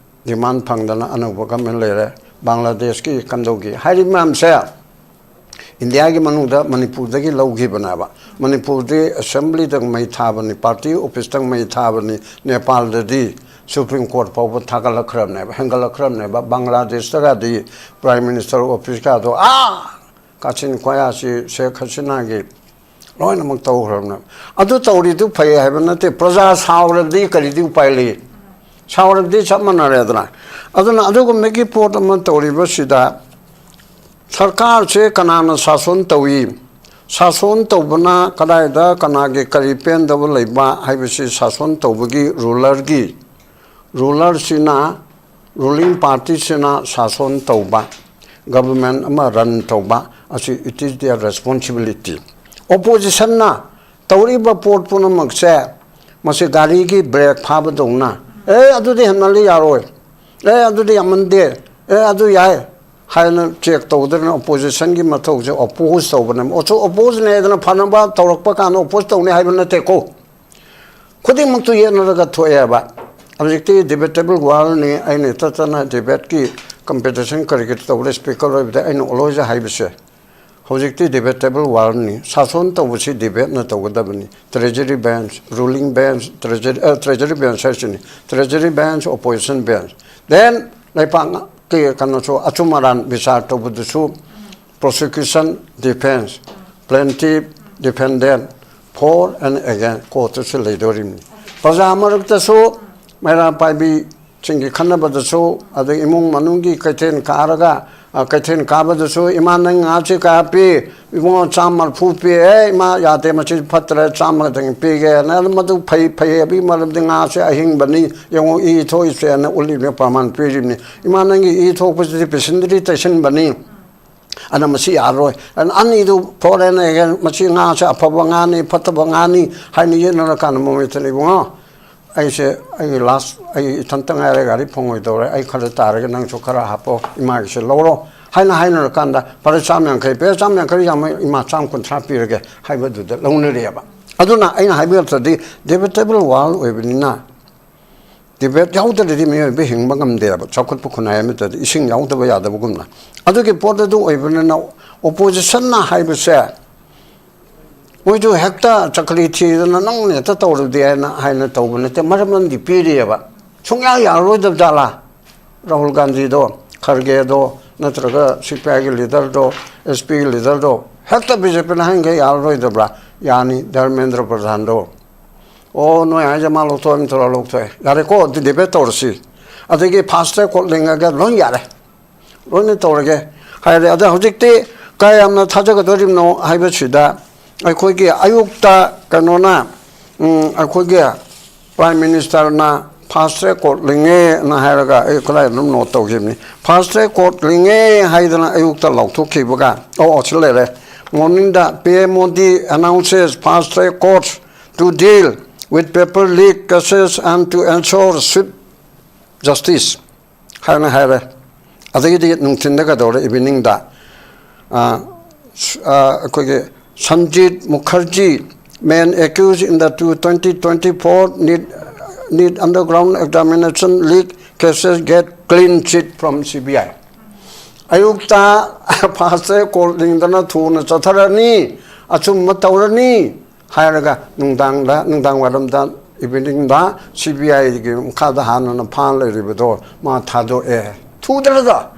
ꯗꯤꯃꯥꯟ ꯐꯪꯗꯅ ꯑꯅꯧꯕ ꯒꯚꯔꯟꯃꯦꯟ ꯂꯩꯔꯦ꯫ ꯕꯪꯒ꯭ꯂꯥꯗꯦꯁꯀꯤ ꯀꯝꯗꯧꯒꯤ ꯍꯥꯏꯔꯤꯕ ꯃꯌꯥꯝꯁꯦ ꯏꯟꯗꯤꯌꯥꯒꯤ ꯃꯅꯨꯡꯗ ꯃꯅꯤꯄꯨꯔꯗꯒꯤ ꯂꯧꯈꯤꯕꯅꯦꯕ꯫ ꯃꯅꯤꯄꯨꯔꯗꯤ ꯑꯦꯁꯦꯝꯕ꯭ꯂꯤꯗ ꯃꯩ ꯊꯥꯕꯅꯤ, ꯄꯥꯔꯇꯤ ꯑꯣꯐꯤꯁꯇ ꯃꯩ ꯊꯥꯕꯅꯤ꯫ ꯅꯦꯄꯥꯜꯗꯗꯤ ꯁꯨꯄ꯭ꯔꯤꯝ ꯀꯣꯔꯠ ꯐꯥꯎꯕ ꯊꯥꯒꯠꯂꯛꯈ꯭ꯔꯕꯅꯦꯕ, ꯍꯦꯟꯒꯠꯂꯛꯈ꯭ꯔꯕꯅꯦꯕ꯫ ꯕꯪꯒ꯭ꯂꯥꯗꯦꯁꯇꯒꯗꯤ ꯄ꯭ꯔꯥꯏꯝ ꯃꯤꯅꯤꯁꯇꯔ ꯑꯣꯐꯤꯁꯀꯗꯣ ꯑꯥ ꯀꯥꯆꯤꯟ ꯀꯣꯌꯥꯁꯤ ꯁꯦꯈ ꯍꯁꯤꯅꯥꯒꯤ ꯂꯣꯏꯅꯃꯛ ꯇꯧꯈ꯭ꯔꯕꯅꯦꯕ꯫ ꯑꯗꯨ ꯇꯧꯔꯤꯗꯨ ꯐꯩ ꯍꯥꯏꯕ ꯅꯠꯇꯦ, ꯄ꯭ꯔꯖꯥ ꯁꯥꯎꯔꯗꯤ ꯀꯔꯤꯗꯤ ꯎꯄꯥꯏ ꯂꯩ? ꯁꯥꯎꯔꯕꯗꯤ ꯆꯞ ꯃꯥꯟꯅꯔꯦꯗꯅ꯫ ꯑꯗꯨꯅ ꯑꯗꯨꯒꯨꯝꯕꯒꯤ ꯄꯣꯠ ꯑꯃ ꯇꯧꯔꯤꯕꯁꯤꯗ ꯁꯔꯀꯥꯔꯁꯦ ꯀꯅꯥꯅ ꯁꯥꯁꯣꯟ ꯇꯧꯏ? ꯁꯥꯁꯣꯟ ꯇꯧꯕꯅ ꯀꯗꯥꯏꯗ ꯀꯅꯥꯒꯤ ꯀꯔꯤ ꯄꯦꯟꯗꯕ ꯂꯩꯕ ꯍꯥꯏꯕꯁꯤ ꯁꯥꯁꯣꯟ ꯇꯧꯕꯒꯤ ꯔꯨꯂꯔꯒꯤ, ꯔꯨꯂꯔꯁꯤꯅ, ꯔꯨꯂꯤꯡ ꯄꯥꯔꯇꯤꯁꯤꯅ ꯁꯥꯁꯣꯟ ꯇꯧꯕ, ꯒꯕꯔꯃꯦꯟ ꯑꯃ ꯔꯟ ꯇꯧꯕ ꯑꯁꯤ, it is their responsibility꯫ ꯑꯣꯄꯣꯖꯤꯁꯟꯅ ꯇꯧꯔꯤꯕ ꯄꯣꯠ ꯄꯨꯝꯅꯃꯛꯁꯦ ꯃꯁꯤ ꯒꯥꯔꯤꯒꯤ ꯕ꯭ꯔꯦꯛ ꯐꯥꯕꯗꯧꯅ, "ꯑꯦ, ꯑꯗꯨꯗꯤ ꯍꯦꯟꯃꯜꯂꯤ, ꯌꯥꯔꯣꯏ, ꯑꯦ, ꯑꯗꯨꯗꯤ ꯌꯥꯝꯃꯟꯗꯦ, ꯑꯦ, ꯑꯗꯨ ꯌꯥꯏ" ꯍꯥꯏꯅ ꯆꯦꯛ ꯇꯧꯗꯅ ꯑꯣꯄꯣꯖꯤꯁꯟꯒꯤ ꯃꯊꯧꯁꯦ ꯑꯣꯄꯣꯖ ꯇꯧꯕꯅꯦ꯫ ꯑꯣꯁꯨ ꯑꯣꯄꯣꯖꯅꯦ ꯍꯥꯏꯗꯅ ꯐꯅꯕ ꯇꯧꯔꯛꯄ ꯀꯥꯟꯗ ꯑꯣꯄꯣꯖ ꯇꯧꯅꯤ ꯍꯥꯏꯕ ꯅꯠꯇꯦꯀꯣ꯫ ꯈꯨꯗꯤꯡꯃꯛꯇꯨ ꯌꯦꯠꯅꯔꯒ ꯊꯣꯛꯑꯦꯕ꯫ ꯍꯧꯖꯤꯛꯇꯤ ꯗꯤꯕꯦꯇꯦꯕꯜ ꯋꯥꯔꯜꯅꯤ꯫ ꯑꯩꯅ ꯏꯇꯠ ꯇꯠꯅ ꯗꯤꯕꯦꯠꯀꯤ ꯀꯝꯄꯤꯇꯤꯁꯟ ꯀꯔꯤ ꯀꯔꯤ ꯇꯧꯕꯗ ꯁ꯭ꯄꯤꯀꯔ ꯑꯣꯏꯕꯗ ꯑꯩꯅ ꯑꯣꯜꯋꯦꯖ ꯍꯥꯏꯕꯁꯦ, ꯍꯧꯖꯤꯛꯇꯤ ꯗꯤꯕꯦꯇꯦꯕꯜ ꯋꯥꯔꯜꯅꯤ꯫ ꯁꯥꯁꯣꯟ ꯇꯧꯕꯁꯤ ꯗꯤꯕꯦꯠꯅ ꯇꯧꯒꯗꯕꯅꯤ꯫ ꯇ꯭ꯔꯦꯖꯔꯤ ꯕꯦꯟꯁ, ꯔꯨꯂꯤꯡ ꯕꯦꯟꯁ, ꯇ꯭ꯔꯦꯖꯔꯤ, ꯑ, ꯇ꯭ꯔꯦꯖꯔꯤ ꯕꯦꯟꯁ ꯍꯥꯏꯁꯤꯅꯤ꯫ ꯇ꯭ꯔꯦꯖꯔꯤ ꯕꯦꯟꯁ, ꯑꯣꯄꯣꯖꯤꯁꯟ ꯕꯦꯟꯁ꯫ ꯗꯦꯟ ꯂꯩꯄꯥꯛꯀꯤ ꯀꯩꯅꯣꯁꯨ ꯑꯆꯨꯝ ꯑꯔꯥꯟ ꯕꯤꯆꯥꯔ ꯇꯧꯕꯗꯨꯁꯨ ꯄ꯭ꯔꯣꯁꯤꯀ꯭ꯌꯨꯁꯟ, ꯗꯤꯐꯦꯟꯁ, ꯄ꯭ꯂꯦꯟꯇꯤꯐ, ꯗꯤꯐꯦꯟꯗꯦꯟ, ꯐꯣꯔ ꯑꯦꯟ ꯑꯦꯒꯦꯟꯁ ꯀꯣꯔꯠꯇꯁꯨ ꯂꯩꯗꯣꯔꯤꯕꯅꯤ꯫ ꯄ꯭ꯔꯖꯥ ꯃꯔꯛꯇꯁꯨ ꯃꯩꯔꯥ ꯄꯥꯏꯕꯤꯁꯤꯡꯒꯤ ꯈꯟꯅꯕꯗꯁꯨ, ꯑꯗꯩ ꯏꯃꯨꯡ ꯃꯅꯨꯡꯒꯤ ꯀꯩꯊꯦꯜ ꯀꯥꯔꯒ, ꯑ, ꯀꯩꯊꯦꯜ ꯀꯥꯕꯗꯁꯨ, "ꯏꯃꯥ, ꯅꯪ ꯉꯥꯁꯤ ꯀꯌꯥ ꯄꯤ?" "ꯏꯕꯨꯡꯉꯣ, ꯆꯥꯝꯃ ꯃꯔꯤꯐꯨ ꯄꯤ"꯫ "ꯑꯦ ꯏꯃꯥ, ꯌꯥꯗꯦ, ꯃꯁꯤ ꯐꯠꯇ꯭ꯔꯦ, ꯆꯥꯝꯃꯗꯪ ꯄꯤꯒꯦ"꯫ "ꯅꯪ ꯃꯗꯨ ꯐꯩ, ꯐꯩ, ꯑꯗꯨꯒꯤ ꯃꯔꯝꯗꯤ ꯉꯥꯁꯦ ꯑꯍꯤꯡꯕꯅꯤ, ꯌꯦꯡꯉꯨ, ꯏ ꯊꯣꯛꯏꯁꯦꯅ" ꯎꯠꯂꯤꯕꯅꯤ, ꯄ꯭ꯔꯃꯥꯟ ꯄꯤꯔꯤꯕꯅꯤ꯫ "ꯏꯃꯥ, ꯅꯪꯒꯤ ꯏ ꯊꯣꯛꯄꯁꯤꯗꯤ ꯄꯦꯁꯦꯟꯗꯔꯤ ꯇꯩꯁꯤꯟꯕꯅꯤ"꯫ ꯑꯗꯨꯅ ꯃꯁꯤ ꯌꯥꯔꯔꯣꯏ꯫ ꯑꯗꯨꯅ ꯑꯅꯤꯗꯨ ꯐꯣꯔꯦꯟ ꯑꯦꯒꯦꯟ, ꯃꯁꯤ ꯉꯥꯁꯦ ꯑꯐꯕ ꯉꯥꯅꯤ, ꯐꯠꯇꯕ ꯉꯥꯅꯤ ꯍꯥꯏꯅ ꯌꯦꯠꯅꯔꯀꯥꯟꯗ ꯃꯣꯃꯦꯟꯇꯅ, "ꯏꯕꯨꯡꯉꯣ, ꯑꯩꯁꯦ, ꯑꯩꯒꯤ ꯂꯥꯁ, ꯑꯩ ꯏꯊꯟꯇ ꯉꯥꯏꯔꯦ, ꯒꯥꯔꯤ ꯐꯪꯉꯣꯏꯗꯧꯔꯦ, ꯑꯩ ꯈꯔ ꯇꯥꯔꯒ ꯅꯪꯁꯨ ꯈꯔ ꯍꯥꯞꯄꯣ, ꯏꯃꯥꯒꯤꯁꯦ ꯂꯧꯔꯣ" ꯍꯥꯏꯅ ꯍꯥꯏꯅꯔꯀꯥꯟꯗ, "ꯐꯔꯦ, ꯆꯥꯝ ꯌꯥꯡꯈꯩ ꯄꯤꯔꯦ, ꯆꯥꯝ ꯌꯥꯡꯈꯩ ꯌꯥꯝꯃꯦ, ꯏꯃꯥ, ꯆꯥꯝ ꯀꯨꯟꯊ꯭ꯔꯥ ꯄꯤꯔꯒꯦ" ꯍꯥꯏꯕꯗꯨꯗ ꯂꯧꯅꯔꯦꯕ꯫ ꯑꯗꯨꯅ ꯑꯩꯅ ꯍꯥꯏꯕ ꯅꯠꯇ꯭ꯔꯗꯤ, ꯗꯤꯕꯦꯇꯦꯕꯜ ꯋꯥꯔꯜ ꯑꯣꯏꯕꯅꯤꯅ, ꯗꯤꯕꯦꯠ ꯌꯥꯎꯗ꯭ꯔꯗꯤ ꯃꯤꯑꯣꯏꯕ ꯍꯤꯡꯕ ꯉꯝꯗꯦꯕ꯫ ꯆꯥꯎꯈꯠꯄ ꯈꯨꯟꯅꯥꯏ ꯑꯃꯗꯗꯤ ꯏꯁꯤꯡ ꯌꯥꯎꯗꯕ ꯌꯥꯗꯕꯒꯨꯝꯅ꯫ ꯑꯗꯨꯒꯤ ꯄꯣꯠ ꯑꯗꯨ ꯑꯣꯏꯕꯅꯤꯅ, ꯑꯣꯄꯣꯖꯤꯁꯟꯅ ꯍꯥꯏꯕꯁꯦ ꯃꯣꯏꯁꯨ ꯍꯦꯛꯇ ꯆꯀ꯭ꯔꯤ ꯊꯤꯗꯅ ꯅꯪꯅ ꯍꯦꯛꯇ ꯇꯧꯔꯗꯤ ꯍꯥꯏꯅ, ꯍꯥꯏꯅ ꯇꯧꯕ ꯅꯠꯇꯦ꯫ ꯃꯔꯝ ꯑꯃꯗꯤ ꯄꯤꯔꯤꯑꯕ꯫ ꯁꯨꯡꯌꯥ ꯌꯥꯔꯔꯣꯏꯗꯕ ꯖꯥꯠꯂꯥ? ꯔꯥꯍꯨꯜ ꯒꯥꯟꯙꯤꯗꯣ, ꯈꯔꯒꯦꯗꯣ, ꯅꯠꯇ꯭ꯔꯒ ꯁꯤ ꯄꯤ ꯑꯥꯏꯒꯤ ꯂꯤꯗꯔꯗꯣ, ꯑꯦꯁ ꯄꯤꯒꯤ ꯂꯤꯗꯔꯗꯣ ꯍꯦꯛꯇ ꯕꯤ ꯖꯦ ꯄꯤꯅ ꯍꯥꯏꯅꯈꯩ ꯌꯥꯔꯔꯣꯏꯗꯕ꯭ꯔꯥ? ꯌꯥꯅꯤ꯫ ꯙꯔꯃꯦꯟꯗ꯭ꯔ ꯄ꯭ꯔꯙꯥꯟꯗꯣ, ꯑꯣ, ꯅꯣꯏ ꯍꯥꯏꯁꯦ ꯃꯥ ꯂꯧꯊꯣꯛꯑꯦ, ꯅꯠꯇ꯭ꯔꯣ? ꯂꯧꯊꯣꯛꯑꯦ, ꯌꯥꯔꯦꯀꯣ, ꯑꯗꯨ debate ꯇꯧꯔꯁꯤ, ꯑꯗꯒꯤ fast track court ꯂꯤꯡꯉꯒ ꯂꯣꯏ ꯌꯥꯔꯦ, ꯂꯣꯏꯅ ꯇꯧꯔꯒꯦ ꯍꯥꯏꯔꯦ꯫ ꯑꯗ ꯍꯧꯖꯤꯛꯇꯤ ꯀꯌꯥ ꯌꯥꯝꯅ ꯊꯥꯖꯒꯗꯣꯔꯤꯕꯅꯣ ꯍꯥꯏꯕꯁꯤꯗ, ꯑꯩꯈꯣꯏꯒꯤ ꯑꯌꯨꯛꯇ ꯀꯩꯅꯣꯅ, ꯎꯝ, ꯑꯩꯈꯣꯏꯒꯤ Prime Ministerꯅ fast track court ꯂꯤꯡꯉꯦꯅ ꯍꯥꯏꯔꯒ ꯑꯩ ꯀꯗꯥꯏꯗꯅꯣ note ꯇꯧꯈꯤꯕꯅꯤ꯫ Fast track court ꯂꯤꯡꯉꯦ ꯍꯥꯏꯗꯅ ꯑꯌꯨꯛꯇ ꯂꯥꯎꯊꯣꯛꯈꯤꯕꯒ, ꯑꯣ, ꯑꯣ, ꯁꯤ ꯂꯩꯔꯦ꯫ Morningꯗ P M Modi announces fast track court to deal with paper leak cases and to ensure swift justice ꯍꯥꯏꯅ ꯍꯥꯏꯔꯦ꯫ ꯑꯗꯒꯤꯗꯤ ꯅꯨꯡꯊꯤꯟꯗ ꯀꯩꯗꯧꯔꯦ? Eveningꯗ, ꯑ, ꯑ, ꯑꯩꯈꯣꯏꯒꯤ Sanjit Mukherjee, man accused in the two twenty twenty-four NEET, NEET underground examination leak cases get clean chit from C B I꯫ ꯑꯌꯨꯛꯇ fast track court ꯂꯤꯡꯗꯅ ꯊꯨꯅ ꯆꯠꯊꯔꯅꯤ, ꯑꯆꯨꯝꯕ ꯇꯧꯔꯅꯤ ꯍꯥꯏꯔꯒ ꯅꯨꯡꯗꯥꯡꯗ, ꯅꯨꯡꯗꯥꯡ ꯋꯥꯏꯔꯝꯗ, eveningꯗ C B Iꯒꯤ ꯃꯈꯥꯗ ꯍꯥꯟꯅꯅ ꯐꯥ ꯂꯩꯔꯤꯕꯗꯣ ꯃꯥ ꯊꯥꯗꯣꯛꯑꯦ꯫ ꯊꯨꯗ꯭ꯔꯗ?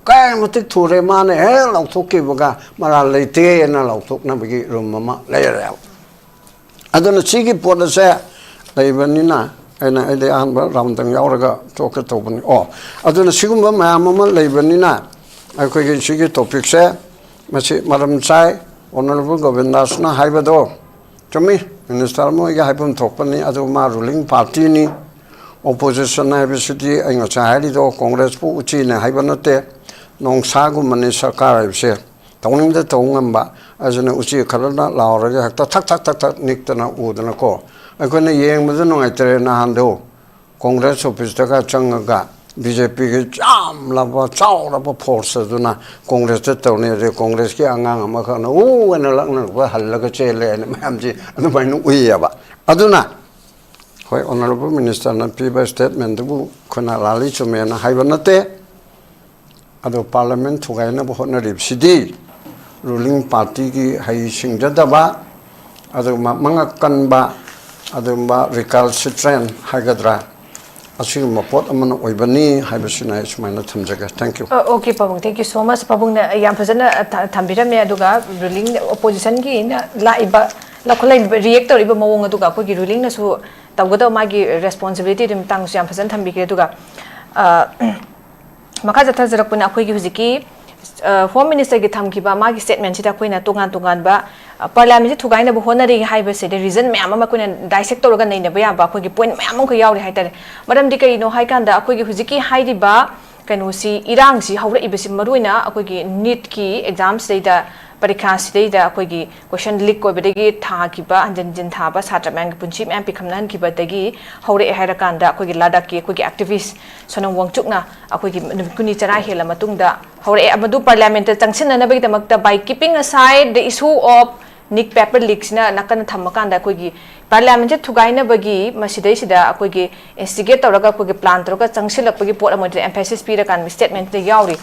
ꯀꯌꯥ ꯃꯇꯤꯛ ꯊꯨꯔꯦ! ꯃꯥꯅ ꯍꯦꯛ ꯂꯥꯎꯊꯣꯛꯈꯤꯕꯒ ꯃꯔꯥꯜ ꯂꯩꯇꯦꯅ ꯂꯥꯎꯊꯣꯛꯅꯕꯒꯤ room ꯑꯃ ꯂꯩꯔꯦꯕ꯫ ꯑꯗꯨꯅ ꯁꯤꯒꯤ ꯄꯣꯠ ꯑꯁꯦ ꯂꯩꯕꯅꯤꯅ, ꯑꯩꯅ, ꯑꯩꯗꯤ ꯑꯍꯥꯟꯕ roundꯗꯪ ꯌꯥꯎꯔꯒ ꯇꯣꯛꯀꯦ ꯇꯧꯕꯅꯤ꯫ ꯑꯣ, ꯑꯗꯨꯅ ꯁꯤꯒꯨꯝꯕ ꯃꯌꯥꯝ ꯑꯃ ꯂꯩꯕꯅꯤꯅ ꯑꯩꯈꯣꯏꯒꯤ ꯁꯤꯒꯤ topicꯁꯦ ꯃꯁꯤ ꯃꯔꯝ ꯆꯥꯏ꯫ Honourable ꯒꯣꯕꯤꯟꯗꯥꯁꯅ ꯍꯥꯏꯕꯗꯣ ꯆꯨꯝꯃꯤ, minister ꯑꯃ ꯑꯣꯏꯒꯦ ꯍꯥꯏꯐꯝ ꯊꯣꯛꯄꯅꯤ, ꯑꯗꯨ ꯃꯥ ruling partyꯅꯤ꯫ Opposition ꯍꯥꯏꯕꯁꯤꯗꯤ ꯑꯩ ꯉꯁꯥꯏ ꯍꯥꯏꯔꯤꯗꯣ Congressꯄꯨ ꯎꯆꯤꯅꯦ ꯍꯥꯏꯕ ꯅꯠꯇꯦ, ꯅꯣꯡꯁꯥꯒꯨꯝꯕꯅꯤ ꯁꯔꯀꯥꯔ ꯍꯥꯏꯕꯁꯦ꯫ ꯇꯧꯅꯤꯡꯗ ꯇꯧ ꯉꯝꯕ ꯑꯁꯤꯅ ꯎꯆꯤ ꯈꯔꯅ ꯂꯥꯎꯔꯒ ꯍꯦꯛꯇ ꯊꯛ ꯊꯛ ꯊꯛ ꯊꯛ ꯅꯤꯛꯇꯅ ꯎꯗꯅꯀꯣ꯫ ꯑꯩꯈꯣꯏꯅ ꯌꯦꯡꯕꯗ ꯅꯨꯡꯉꯥꯏꯇ꯭ꯔꯦ꯫ ꯅꯍꯥꯟꯗꯣ Congress officeꯇꯒ ꯆꯪꯉꯒ BJPꯒꯤ ꯌꯥꯝꯂꯕ ꯆꯥꯎꯔꯕ force ꯑꯗꯨꯅ Congressꯇ ꯇꯧꯅꯤ, ꯑꯗꯩ Congressꯀꯤ ꯑꯉꯥꯡ ꯑꯃꯈꯛꯅ ꯎ ꯑꯅ ꯂꯛꯅꯔꯛꯄ ꯍꯜꯂꯒ ꯆꯦꯜꯂꯦ ꯍꯥꯏꯅ ꯃꯌꯥꯝꯁꯤ ꯑꯗꯨꯃꯥꯏꯅ ꯎꯏꯌꯦꯕ꯫ ꯑꯗꯨꯅ ꯍꯣꯏ, Honourable ministerꯅ ꯄꯤꯕ statementꯗꯨꯕꯨ ꯑꯩꯈꯣꯏꯅ ꯂꯥꯜꯂꯤ ꯆꯨꯝꯃꯦꯅ ꯍꯥꯏꯕ ꯅꯠꯇꯦ꯫ ꯑꯗꯣ Parliament ꯊꯨꯒꯥꯏꯅꯕ ꯍꯣꯠꯅꯔꯤꯕꯁꯤꯗꯤ ruling partyꯒꯤ ꯍꯩ ꯁꯤꯡꯖꯗꯕ, ꯑꯗꯨꯒꯨꯝꯕ ꯃꯉꯛ ꯀꯟꯕ, ꯑꯗꯨꯒꯨꯝꯕ recalcitrant ꯍꯥꯏꯒꯗ꯭ꯔꯥ, ꯑꯁꯤꯒꯨꯝꯕ ꯄꯣꯠ ꯑꯃꯅ ꯑꯣꯏꯕꯅꯤ ꯍꯥꯏꯕꯁꯤꯅ ꯑꯩ ꯁꯨꯃꯥꯏꯅ ꯊꯝꯖꯒꯦ꯫ Thank you꯫ ꯑ, okay, ꯄꯥꯕꯨꯡ, thank you so much꯫ ꯄꯥꯕꯨꯡꯅ ꯌꯥꯝ ꯐꯖꯅ, ꯑ, ꯊ-, ꯊꯝꯕꯤꯔꯝꯃꯦ꯫ ꯑꯗꯨꯒ ruling oppositionꯒꯤ ꯑꯩꯅ ꯂꯥꯛꯏꯕ ꯂꯧꯈꯠꯂꯛꯏꯕ, ꯔꯤꯌꯦꯛ ꯇꯧꯔꯛꯏꯕ ꯃꯑꯣꯡ ꯑꯗꯨꯒ ꯑꯩꯈꯣꯏꯒꯤ ꯔꯨꯂꯤꯡꯅꯁꯨ ꯇꯧꯒꯗꯕ ꯃꯥꯒꯤ ꯔꯦꯁꯄꯣꯟꯁꯤꯕꯤꯂꯤꯇꯤ ꯑꯗꯨꯒꯤ ꯃꯇꯥꯡꯗꯁꯨ ꯌꯥꯝ ꯐꯖꯅ ꯊꯝꯕꯤꯈ꯭ꯔꯦ꯫ ꯑꯗꯨꯒ, ꯑ, ꯃꯈꯥ ꯆꯠꯊꯖꯔꯛꯄꯅ ꯑꯩꯈꯣꯏꯒꯤ ꯍꯧꯖꯤꯛꯀꯤ, ꯑ, ꯍꯣꯝ ꯃꯤꯅꯤꯁꯇꯔꯒꯤ ꯊꯝꯈꯤꯕ ꯃꯥꯒꯤ ꯁ꯭ꯇꯦꯠꯃꯦꯟꯁꯤꯗ ꯑꯩꯈꯣꯏꯅ ꯇꯣꯉꯥꯟ ꯇꯣꯉꯥꯟꯕ, ꯑ, ꯄꯥꯔꯂꯤꯌꯥꯃꯦꯟꯁꯤ ꯊꯨꯒꯥꯏꯅꯕ ꯍꯣꯠꯅꯔꯤ ꯍꯥꯏꯕꯁꯤꯗ ꯔꯤꯖꯟ ꯃꯌꯥꯝ ꯑꯃ ꯑꯩꯈꯣꯏꯅ ꯗꯥꯏꯁꯦꯛ ꯇꯧꯔꯒ ꯅꯩꯅꯕ ꯌꯥꯕ ꯑꯩꯈꯣꯏꯒꯤ ꯄꯣꯏꯟꯠ ꯃꯌꯥꯝ ꯑꯃꯈꯛ ꯌꯥꯎꯔꯤ ꯍꯥꯏꯇꯥꯔꯦ꯫ ꯃꯔꯝꯗꯤ ꯀꯔꯤꯅꯣ ꯍꯥꯏꯀꯥꯟꯗ ꯑꯩꯈꯣꯏꯒꯤ ꯍꯧꯖꯤꯛꯀꯤ ꯍꯥꯏꯔꯤꯕ ꯀꯩꯅꯣꯁꯤ, ꯏꯔꯥꯡꯁꯤ ꯍꯧꯔꯛꯏꯕꯁꯤ ꯃꯔꯨꯑꯣꯏꯅ ꯑꯩꯈꯣꯏꯒꯤ ꯅꯤꯠꯀꯤ ꯑꯦꯛꯖꯥꯝꯁꯤꯗꯩꯗ, ꯄꯔꯤꯈꯥꯁꯤꯗꯩꯗ ꯑꯩꯈꯣꯏꯒꯤ ꯀꯣꯏꯁꯟ ꯂꯤꯛ ꯑꯣꯏꯕꯗꯒꯤ ꯊꯥꯈꯤꯕ, ꯍꯟꯖꯤꯟ ꯍꯟꯖꯤꯟ ꯊꯥꯕ ꯁꯥꯇ꯭ꯔ ꯃꯌꯥꯝꯒꯤ ꯄꯨꯟꯁꯤ ꯃꯌꯥꯝ ꯄꯤꯈꯝꯅꯍꯟꯈꯤꯕꯗꯒꯤ ꯍꯧꯔꯛꯑꯦ ꯍꯥꯏꯔꯀꯥꯟꯗ ꯑꯩꯈꯣꯏꯒꯤ ꯂꯗꯥꯛꯀꯤ ꯑꯩꯈꯣꯏꯒꯤ ꯑꯦꯛꯇꯤꯚꯤꯁ ꯁꯣꯅꯝ ꯋꯥꯡꯆꯨꯛꯅ ꯑꯩꯈꯣꯏꯒꯤ ꯅꯨꯃꯤꯠ ꯀꯨꯟꯅꯤ ꯆꯔꯥ ꯍꯦꯜꯂ ꯃꯇꯨꯡꯗ ꯍꯧꯔꯛꯑꯦ꯫ ꯃꯗꯨ ꯄꯥꯔꯂꯤꯌꯥꯃꯦꯟꯇ ꯆꯪꯁꯤꯟꯅꯅꯕꯒꯤꯗꯃꯛꯇ, by keeping aside the issue of ꯅꯤꯛ ꯄꯦꯄꯔ ꯂꯤꯛꯁꯤꯅ ꯅꯥꯀꯟꯗ ꯊꯝꯃꯀꯥꯟꯗ, ꯑꯩꯈꯣꯏꯒꯤ ꯄꯥꯔꯂꯤꯌꯥꯃꯦꯟꯁꯦ ꯊꯨꯒꯥꯏꯅꯕꯒꯤ ꯃꯁꯤꯗꯩꯁꯤꯗ ꯑꯩꯈꯣꯏꯒꯤ ꯏꯟꯁꯇꯤꯒꯦꯠ ꯇꯧꯔꯒ, ꯑꯩꯈꯣꯏꯒꯤ ꯄ꯭ꯂꯥꯟ ꯇꯧꯔꯒ ꯆꯪꯁꯤꯜꯂꯛꯄꯒꯤ ꯄꯣꯠ ꯑꯃ ꯑꯣꯏꯅ ꯑꯦꯝꯐꯦꯁꯤꯁ ꯄꯤꯔꯀꯥꯟꯗ ꯁ꯭ꯇꯦꯠꯃꯦꯟꯠꯇ ꯌꯥꯎꯔꯤ꯫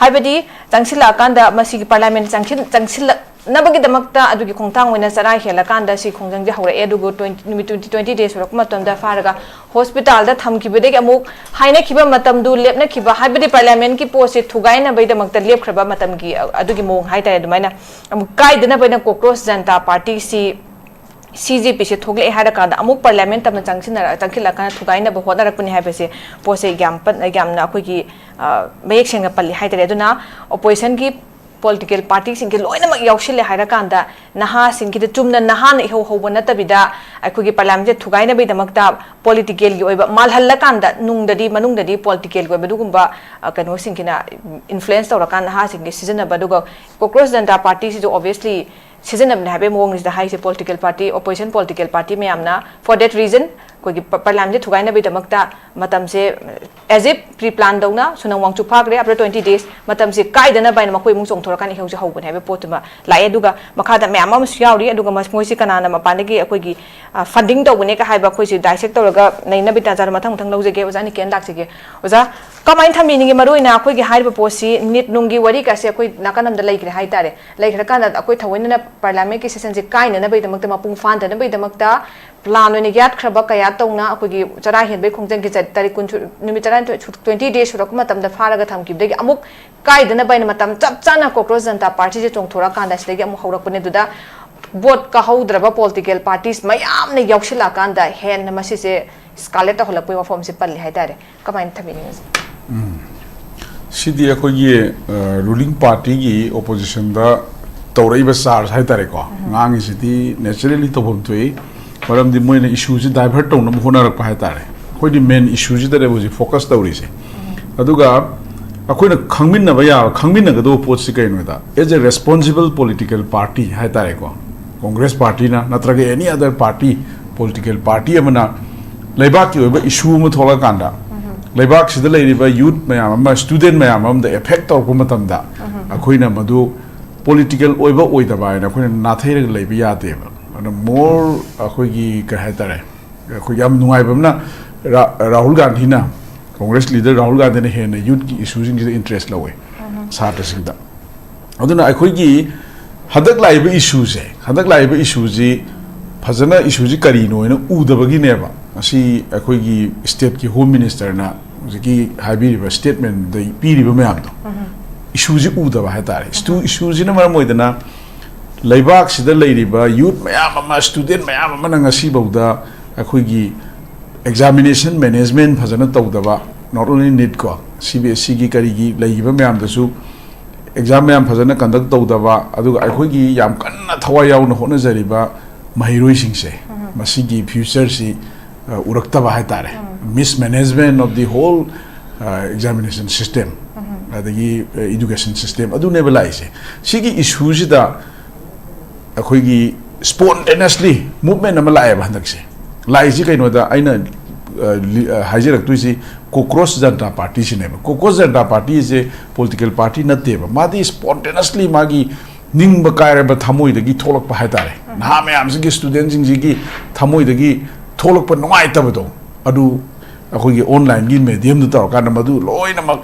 ꯍꯥꯏꯕꯗꯤ ꯆꯪꯁꯤꯜꯂꯛꯑꯀꯥꯟꯗ ꯃꯁꯤꯒꯤ ꯄꯥꯔꯂꯤꯌꯥꯃꯦꯟ ꯆꯪꯁꯤꯟ-, ꯆꯪꯁꯤꯜꯂꯛꯅꯕꯒꯤꯗꯃꯛꯇ ꯑꯗꯨꯒꯤ ꯈꯣꯡꯊꯥꯡ ꯑꯣꯏꯅ ꯆꯔꯥ ꯍꯦꯜꯂꯀꯥꯟꯗ ꯁꯤ ꯈꯣꯡꯖꯪꯁꯦ ꯍꯧꯔꯛꯑꯦ꯫ ꯑꯗꯨꯒ twenty, ꯅꯨꯃꯤꯠ twenty, twenty days ꯁꯨꯔꯛꯄ ꯃꯇꯝꯗ ꯐꯥꯔꯒ ꯍꯣꯁꯄꯤꯇꯥꯜꯗ ꯊꯝꯈꯤꯕꯗꯒꯤ ꯑꯃꯨꯛ ꯍꯥꯏꯅꯈꯤꯕ ꯃꯇꯝꯗꯨ ꯂꯦꯞꯅꯈꯤꯕ, ꯍꯥꯏꯕꯗꯤ ꯄꯥꯔꯂꯤꯌꯥꯃꯦꯟꯠꯀꯤ ꯄꯣꯠꯁꯦ ꯊꯨꯒꯥꯏꯅꯕꯒꯤꯗꯃꯛꯇ ꯂꯦꯞꯈ꯭ꯔꯕ ꯃꯇꯝꯒꯤ, ꯑ, ꯑꯗꯨꯒꯤ ꯃꯑꯣꯡ ꯍꯥꯏꯇꯥꯔꯦ꯫ ꯑꯗꯨꯃꯥꯏꯅ ꯑꯃꯨꯛ ꯀꯥꯏꯗꯅꯕ ꯍꯥꯏꯅ ꯀꯣꯀ꯭ꯔꯣꯁ ꯖꯅꯇꯥ ꯄꯥꯔꯇꯤꯁꯤ, ꯁꯤ ꯖꯦ ꯄꯤꯁꯦ ꯊꯣꯛꯂꯛꯑꯦ ꯍꯥꯏꯔꯀꯥꯟꯗ ꯑꯃꯨꯛ ꯄꯥꯔꯂꯤꯌꯥꯃꯦꯟꯠ ꯇꯝꯅ ꯆꯪꯁꯤꯟꯅꯔ-, ꯆꯪꯁꯤꯜꯂꯛꯀꯥꯟꯗ ꯊꯨꯒꯥꯏꯅꯕ ꯍꯣꯠꯅꯔꯛꯄꯅꯤ ꯍꯥꯏꯕꯁꯦ, ꯄꯣꯠꯁꯦ ꯌꯥꯝ ꯄꯟ-, ꯌꯥꯝꯅ ꯑꯩꯈꯣꯏꯒꯤ, ꯑ, ꯃꯌꯦꯛ ꯁꯦꯡꯅ ꯄꯜꯂꯤ ꯍꯥꯏꯇꯥꯔꯦ꯫ ꯑꯗꯨꯅ ꯑꯣꯄꯣꯖꯤꯁꯟꯒꯤ ꯄꯣꯂꯤꯇꯤꯀꯦꯜ ꯄꯥꯔꯇꯤꯁꯤꯡꯁꯦ ꯂꯣꯏꯅꯃꯛ ꯌꯥꯎꯁꯤꯜꯂꯦ ꯍꯥꯏꯔꯀꯥꯟꯗ, ꯅꯍꯥꯁꯤꯡꯒꯤꯗ, ꯆꯨꯝꯅ ꯅꯍꯥꯅ ꯏꯍꯧ ꯍꯧꯕ ꯅꯠꯇꯕꯤꯗ, ꯑꯩꯈꯣꯏꯒꯤ ꯄꯥꯔꯂꯤꯌꯥꯃꯦꯟꯁꯦ ꯊꯨꯒꯥꯏꯅꯕꯒꯤꯗꯃꯛꯇ ꯄꯣꯂꯤꯇꯤꯀꯦꯜꯒꯤ ꯑꯣꯏꯕ, ꯃꯥꯜꯍꯜꯂꯀꯥꯟꯗ, ꯅꯨꯡꯗꯗꯤ, ꯃꯅꯨꯡꯗꯗꯤ ꯄꯣꯂꯤꯇꯤꯀꯦꯜꯒꯤ ꯑꯣꯏꯕ ꯑꯗꯨꯒꯨꯝꯕ, ꯑ, ꯀꯩꯅꯣꯁꯤꯡꯁꯤꯅ ꯏꯟꯐ꯭ꯂꯨꯌꯦꯟꯁ ꯇꯧꯔꯀꯥꯟꯗ ꯅꯍꯥꯁꯤꯡꯒꯤ ꯁꯤꯖꯤꯟꯅꯕ꯫ ꯑꯗꯨꯒ ꯀꯣꯀ꯭ꯔꯣꯁ ꯖꯅꯇꯥ ꯄꯥꯔꯇꯤꯁꯤꯁꯨ obviously ꯁꯤꯖꯤꯟꯅꯕꯅꯦ ꯍꯥꯏꯕꯒꯤ ꯃꯑꯣꯡꯁꯤꯗ ꯍꯥꯏꯁꯦ political party, opposition political party ꯃꯌꯥꯝꯅ꯫ For that reason, ꯑꯩꯈꯣꯏꯒꯤ ꯄ-, ꯄꯥꯔꯂꯤꯌꯥꯃꯦꯟꯁꯦ ꯊꯨꯒꯥꯏꯅꯕꯒꯤꯗꯃꯛꯇ ꯃꯇꯝꯁꯦ, as if pre plan ꯇꯧꯅ, ꯁꯣꯅꯝ ꯋꯥꯡꯆꯨꯛ ꯐꯥꯈ꯭ꯔꯦ, after twenty days, ꯃꯇꯝꯁꯦ ꯀꯥꯏꯗꯅꯕ ꯍꯥꯏꯅ ꯃꯈꯣꯏ ꯑꯃꯨꯛ ꯆꯣꯡꯊꯣꯔꯛꯀꯥꯟꯗ ꯏꯍꯧꯁꯦ ꯍꯧꯕꯅꯦ ꯍꯥꯏꯕꯒꯤ ꯄꯣꯠꯇꯨꯃ ꯂꯥꯛꯑꯦ꯫ ꯑꯗꯨꯒ ꯃꯈꯥꯗ ꯃꯌꯥꯝ ꯑꯃꯁꯨ ꯌꯥꯎꯔꯤ꯫ ꯑꯗꯨꯒ ꯃꯁ-, ꯃꯣꯏꯁꯤ ꯀꯅꯥꯅ ꯃꯄꯥꯟꯗꯒꯤ ꯑꯩꯈꯣꯏꯒꯤ, ꯑ, ꯐꯟꯗꯤꯡ ꯇꯧꯕꯅꯦꯒ ꯍꯥꯏꯕ, ꯑꯩꯈꯣꯏꯁꯤ ꯗꯥꯏꯁꯦꯛ ꯇꯧꯔꯒ ꯅꯩꯅꯕꯒꯤ ꯇꯥꯟꯖꯥꯗꯣ ꯃꯊꯪ ꯃꯊꯪ ꯂꯧꯖꯒꯦ꯫ ꯑꯣꯖꯥ ꯅꯤꯀꯦꯟ ꯂꯥꯛꯆꯒꯦ꯫ ꯑꯣꯖꯥ, ꯀꯃꯥꯏꯅ ꯊꯝꯕꯤꯅꯤꯡꯉꯤ? ꯃꯔꯨꯑꯣꯏꯅ ꯑꯩꯈꯣꯏꯒꯤ ꯍꯥꯏꯔꯤꯕ ꯄꯣꯠꯁꯤ ꯅꯤꯠ ꯅꯨꯡꯒꯤ ꯋꯥꯔꯤꯒꯁꯦ ꯑꯩꯈꯣꯏ ꯅꯥꯀꯟ ꯑꯃꯗ ꯂꯩꯈ꯭ꯔꯦ ꯍꯥꯏꯇꯥꯔꯦ꯫ ꯂꯩꯈ꯭ꯔꯀꯥꯟꯗ ꯑꯩꯈꯣꯏ ꯊꯑꯣꯏꯅꯅ ꯄꯥꯔꯂꯤꯌꯥꯃꯦꯟꯠꯀꯤ ꯁꯦꯁꯟꯁꯦ ꯀꯥꯏꯅꯅꯕꯒꯤꯗꯃꯛꯇ, ꯃꯄꯨꯡ ꯐꯥꯍꯟꯗꯅꯕꯒꯤꯗꯃꯛꯇ ꯄ꯭ꯂꯥꯟ ꯑꯣꯏꯅ ꯌꯥꯠꯈ꯭ꯔꯕ ꯀꯌꯥ ꯇꯧꯅ ꯑꯩꯈꯣꯏꯒꯤ ꯆꯔꯥ ꯍꯦꯟꯕꯒꯤ ꯈꯣꯡꯖꯪꯒꯤ ꯆ-, ꯇꯥꯔꯤꯛ ꯀꯨꯟ ꯁꯨ-, ꯅꯨꯃꯤꯠ ꯇꯔꯥꯅꯤꯊꯣꯏ ꯁꯨ-, twenty days ꯁꯨꯔꯛꯄ ꯃꯇꯝꯗ ꯐꯥꯔꯒ ꯊꯝꯈꯤꯕꯗꯒꯤ ꯑꯃꯨꯛ ꯀꯥꯏꯗꯅꯕ ꯍꯥꯏꯅ ꯃꯇꯝ ꯆꯞ ꯆꯥꯅ ꯀꯣꯀ꯭ꯔꯣꯁ ꯖꯅꯇꯥ ꯄꯥꯔꯇꯤꯁꯦ ꯆꯣꯡꯊꯣꯔꯛꯑꯀꯥꯟꯗ ꯁꯤꯗꯒꯤ ꯑꯃꯨꯛ ꯍꯧꯔꯛꯄꯅꯦ꯫ ꯑꯗꯨꯗ ꯚꯣꯠ ꯀꯥꯍꯧꯗ꯭ꯔꯕ ꯄꯣꯂꯤꯇꯤꯀꯦꯜ ꯄꯥꯔꯇꯤꯁ ꯃꯌꯥꯝꯅ ꯌꯥꯎꯁꯤꯜꯂꯛꯑꯀꯥꯟꯗ ꯍꯦꯟꯅ ꯃꯁꯤꯁꯦ ꯁ꯭ꯀꯥꯂꯦꯠ ꯇꯧꯍꯜꯂꯛꯄꯒꯤ ꯋꯥꯐꯝꯁꯦ ꯄꯜꯂꯤ ꯍꯥꯏꯇꯥꯔꯦ꯫ ꯀꯃꯥꯏꯅ ꯊꯝꯕꯤꯅꯤꯡꯉꯤ? ꯁꯤꯗꯤ ꯑꯩꯈꯣꯏꯒꯤ ꯔꯨꯂꯤꯡ ꯄꯥꯔꯇꯤꯒꯤ ꯑꯣꯄꯣꯖꯤꯁꯟꯗ ꯇꯧꯔꯛꯏꯕ ꯆꯥꯔꯖ ꯍꯥꯏꯇꯥꯔꯦꯀꯣ, ꯉꯥꯡꯉꯤꯁꯤꯗꯤ ꯅꯦꯆꯔꯦꯂꯤ ꯇꯧꯐꯝ ꯊꯣꯛꯏ꯫ ꯃꯔꯝꯗꯤ ꯃꯣꯏꯅ ꯏꯁꯨꯁꯤ ꯗꯥꯏꯚꯔꯠ ꯇꯧꯅꯕ ꯍꯣꯠꯅꯔꯛꯄ ꯍꯥꯏꯇꯥꯔꯦ꯫ ꯑꯩꯈꯣꯏꯗꯤ ꯃꯦꯟ ꯏꯁꯨꯁꯤꯗꯅꯦꯕ ꯍꯧꯖꯤꯛ ꯐꯣꯀꯁ ꯇꯧꯔꯤꯁꯦ꯫ ꯑꯗꯨꯒ ꯑꯩꯈꯣꯏꯅ ꯈꯪꯃꯤꯟꯅꯕ ꯌꯥꯕ, ꯈꯪꯃꯤꯟꯅꯒꯗꯧꯕ ꯄꯣꯠꯁꯤ ꯀꯩꯅꯣꯗ, as a responsible political party ꯍꯥꯏꯇꯥꯔꯦꯀꯣ, ꯀꯣꯡꯒ꯭ꯔꯦꯁ ꯄꯥꯔꯇꯤꯅ ꯅꯠꯇ꯭ꯔꯒ any other party, political party ꯑꯃꯅ ꯂꯩꯕꯥꯛꯀꯤ ꯑꯣꯏꯕ ꯏꯁꯨ ꯑꯃ ꯊꯣꯛꯂꯛꯀꯥꯟꯗ, ꯂꯩꯕꯥꯛꯁꯤꯗ ꯂꯩꯔꯤꯕ ꯌꯨꯠ ꯃꯌꯥꯝ ꯑꯃ, ꯁ꯭ꯇꯨꯗꯦꯟ ꯃꯌꯥꯝ ꯑꯃꯗ ꯑꯦꯐꯦꯛ ꯇꯧꯔꯛꯄ ꯃꯇꯝꯗ, ꯑꯩꯈꯣꯏꯅ ꯃꯗꯨ ꯄꯣꯂꯤꯇꯤꯀꯦꯜ ꯑꯣꯏꯕ ꯑꯣꯏꯗꯕ ꯍꯥꯏꯅ ꯑꯩꯈꯣꯏꯅ ꯅꯥꯊꯩꯔꯒ ꯂꯩꯕ ꯌꯥꯗꯦꯕ꯫ ꯑꯗꯨꯅ ꯃꯣꯔ ꯑꯩꯈꯣꯏꯒꯤ ꯀꯩ ꯍꯥꯏꯇꯥꯔꯦ, ꯑꯩꯈꯣꯏ ꯌꯥꯝ ꯅꯨꯡꯉꯥꯏꯕ ꯑꯃꯅ, ꯔꯥ- ꯔꯥꯍꯨꯜ ꯒꯥꯟꯙꯤꯅ, ꯀꯣꯡꯒ꯭ꯔꯦꯁ ꯂꯤꯗꯔ ꯔꯥꯍꯨꯜ ꯒꯥꯟꯙꯤꯅ ꯍꯦꯟꯅ ꯌꯨꯠꯀꯤ ꯏꯁꯨꯁꯤꯡꯁꯤꯗ ꯏꯟꯇꯔꯦꯁ ꯂꯧꯋꯦ, ꯁꯥꯇ꯭ꯔꯁꯤꯡꯗ꯫ ꯑꯗꯨꯅ ꯑꯩꯈꯣꯏꯒꯤ ꯍꯟꯗꯛ ꯂꯥꯛꯏꯕ ꯏꯁꯨꯁꯦ, ꯍꯟꯗꯛ ꯂꯥꯛꯏꯕ ꯏꯁꯨꯁꯤ ꯐꯖꯅ, ꯏꯁꯨꯁꯤ ꯀꯔꯤꯅꯣ ꯍꯥꯏꯅ ꯎꯗꯕꯒꯤꯅꯦꯕ ꯉꯁꯤ ꯑꯩꯈꯣꯏꯒꯤ ꯁ꯭ꯇꯦꯠꯀꯤ ꯍꯣꯝ ꯃꯤꯅꯤꯁꯇꯔꯅ ꯍꯧꯖꯤꯛꯀꯤ ꯍꯥꯏꯕꯤꯔꯤꯕ ꯁ꯭ꯇꯦꯠꯃꯦꯟꯗ ꯄꯤꯔꯤꯕ ꯃꯌꯥꯝꯗꯣ꯫ ꯏꯁꯨꯁꯤ ꯎꯗꯕ ꯍꯥꯏꯇꯥꯔꯦ꯫ ꯏꯁꯨ- ꯏꯁꯨꯁꯤꯅ ꯃꯔꯝ ꯑꯣꯏꯗꯅ ꯂꯩꯕꯥꯛꯁꯤꯗ ꯂꯩꯔꯤꯕ ꯌꯨꯠ ꯃꯌꯥꯝ ꯑꯃ, ꯁ꯭ꯇꯨꯗꯦꯟ ꯃꯌꯥꯝ ꯑꯃꯅ ꯉꯁꯤꯐꯥꯎꯗ ꯑꯩꯈꯣꯏꯒꯤ ꯑꯦꯛꯖꯥꯃꯤꯅꯦꯁꯟ ꯃꯦꯅꯦꯖꯃꯦꯟ ꯐꯖꯅ ꯇꯧꯗꯕ, not only ꯅꯤꯠ ꯀꯣ, ꯁꯤ ꯕꯤ ꯑꯦꯁ ꯁꯤꯒꯤ ꯀꯔꯤꯒꯤ ꯂꯩꯔꯤꯕ ꯃꯌꯥꯝꯗꯁꯨ ꯑꯦꯛꯖꯥꯝ ꯃꯌꯥꯝ ꯐꯖꯅ ꯀꯟꯗꯛ ꯇꯧꯗꯕ, ꯑꯗꯨꯒ ꯑꯩꯈꯣꯏꯒꯤ ꯌꯥꯝ ꯀꯟꯅ ꯊꯋꯥꯏ ꯌꯥꯎꯅ ꯍꯣꯠꯅꯖꯔꯤꯕ ꯃꯍꯩꯔꯣꯏꯁꯤꯡꯁꯦ, ꯃꯁꯤꯒꯤ ꯐ꯭ꯌꯨꯆꯔꯁꯤ, ꯑ, ꯎꯔꯛꯇꯕ ꯍꯥꯏꯇꯥꯔꯦ꯫ Mismanagement of the whole, ꯑ, examination system, ꯑꯗꯒꯤ, ꯑ, education system, ꯑꯗꯨꯅꯦꯕ ꯂꯥꯛꯏꯁꯦ꯫ ꯁꯤꯒꯤ ꯏꯁꯨꯁꯤꯗ ꯑꯩꯈꯣꯏꯒꯤ ꯁ꯭ꯄꯣꯟꯇꯦꯅꯁꯂꯤ ꯃꯨꯚꯃꯦꯟ ꯑꯃ ꯂꯥꯛꯑꯦꯕ ꯍꯟꯗꯛꯁꯦ꯫ ꯂꯥꯛꯏꯁꯤ ꯀꯩꯅꯣꯗ, ꯑꯩꯅ, ꯑ, ꯂꯤ- ꯑ, ꯍꯥꯏꯖꯔꯛꯇꯣꯏꯁꯤ ꯀꯣꯀ꯭ꯔꯣꯁ ꯖꯅꯇꯥ ꯄꯥꯔꯇꯤꯁꯤꯅꯦꯕ꯫ ꯀꯣꯀ꯭ꯔꯣꯁ ꯖꯅꯇꯥ ꯄꯥꯔꯇꯤꯁꯦ ꯄꯣꯂꯤꯇꯤꯀꯦꯜ ꯄꯥꯔꯇꯤ ꯅꯠꯇꯦꯕ꯫ ꯃꯥꯗꯤ ꯁ꯭ꯄꯣꯟꯇꯦꯅꯁꯂꯤ ꯃꯥꯒꯤ ꯅꯤꯡꯕ ꯀꯥꯏꯔꯕ ꯊꯃꯣꯏꯗꯒꯤ ꯊꯣꯛꯂꯛꯄ ꯍꯥꯏꯇꯥꯔꯦ꯫ ꯅꯍꯥ ꯃꯌꯥꯝꯁꯤꯒꯤ, ꯁ꯭ꯇꯨꯗꯦꯟꯁꯤꯡꯁꯤꯒꯤ ꯊꯃꯣꯏꯗꯒꯤ ꯊꯣꯛꯂꯛꯄ ꯅꯨꯡꯉꯥꯏꯇꯕꯗꯣ, ꯑꯗꯨ ꯑꯩꯈꯣꯏꯒꯤ ꯑꯣꯟꯂꯥꯏꯟꯒꯤ ꯃꯦꯗꯤꯌꯝꯗ ꯇꯧꯔꯀꯥꯟꯗ ꯃꯗꯨ ꯂꯣꯏꯅꯃꯛ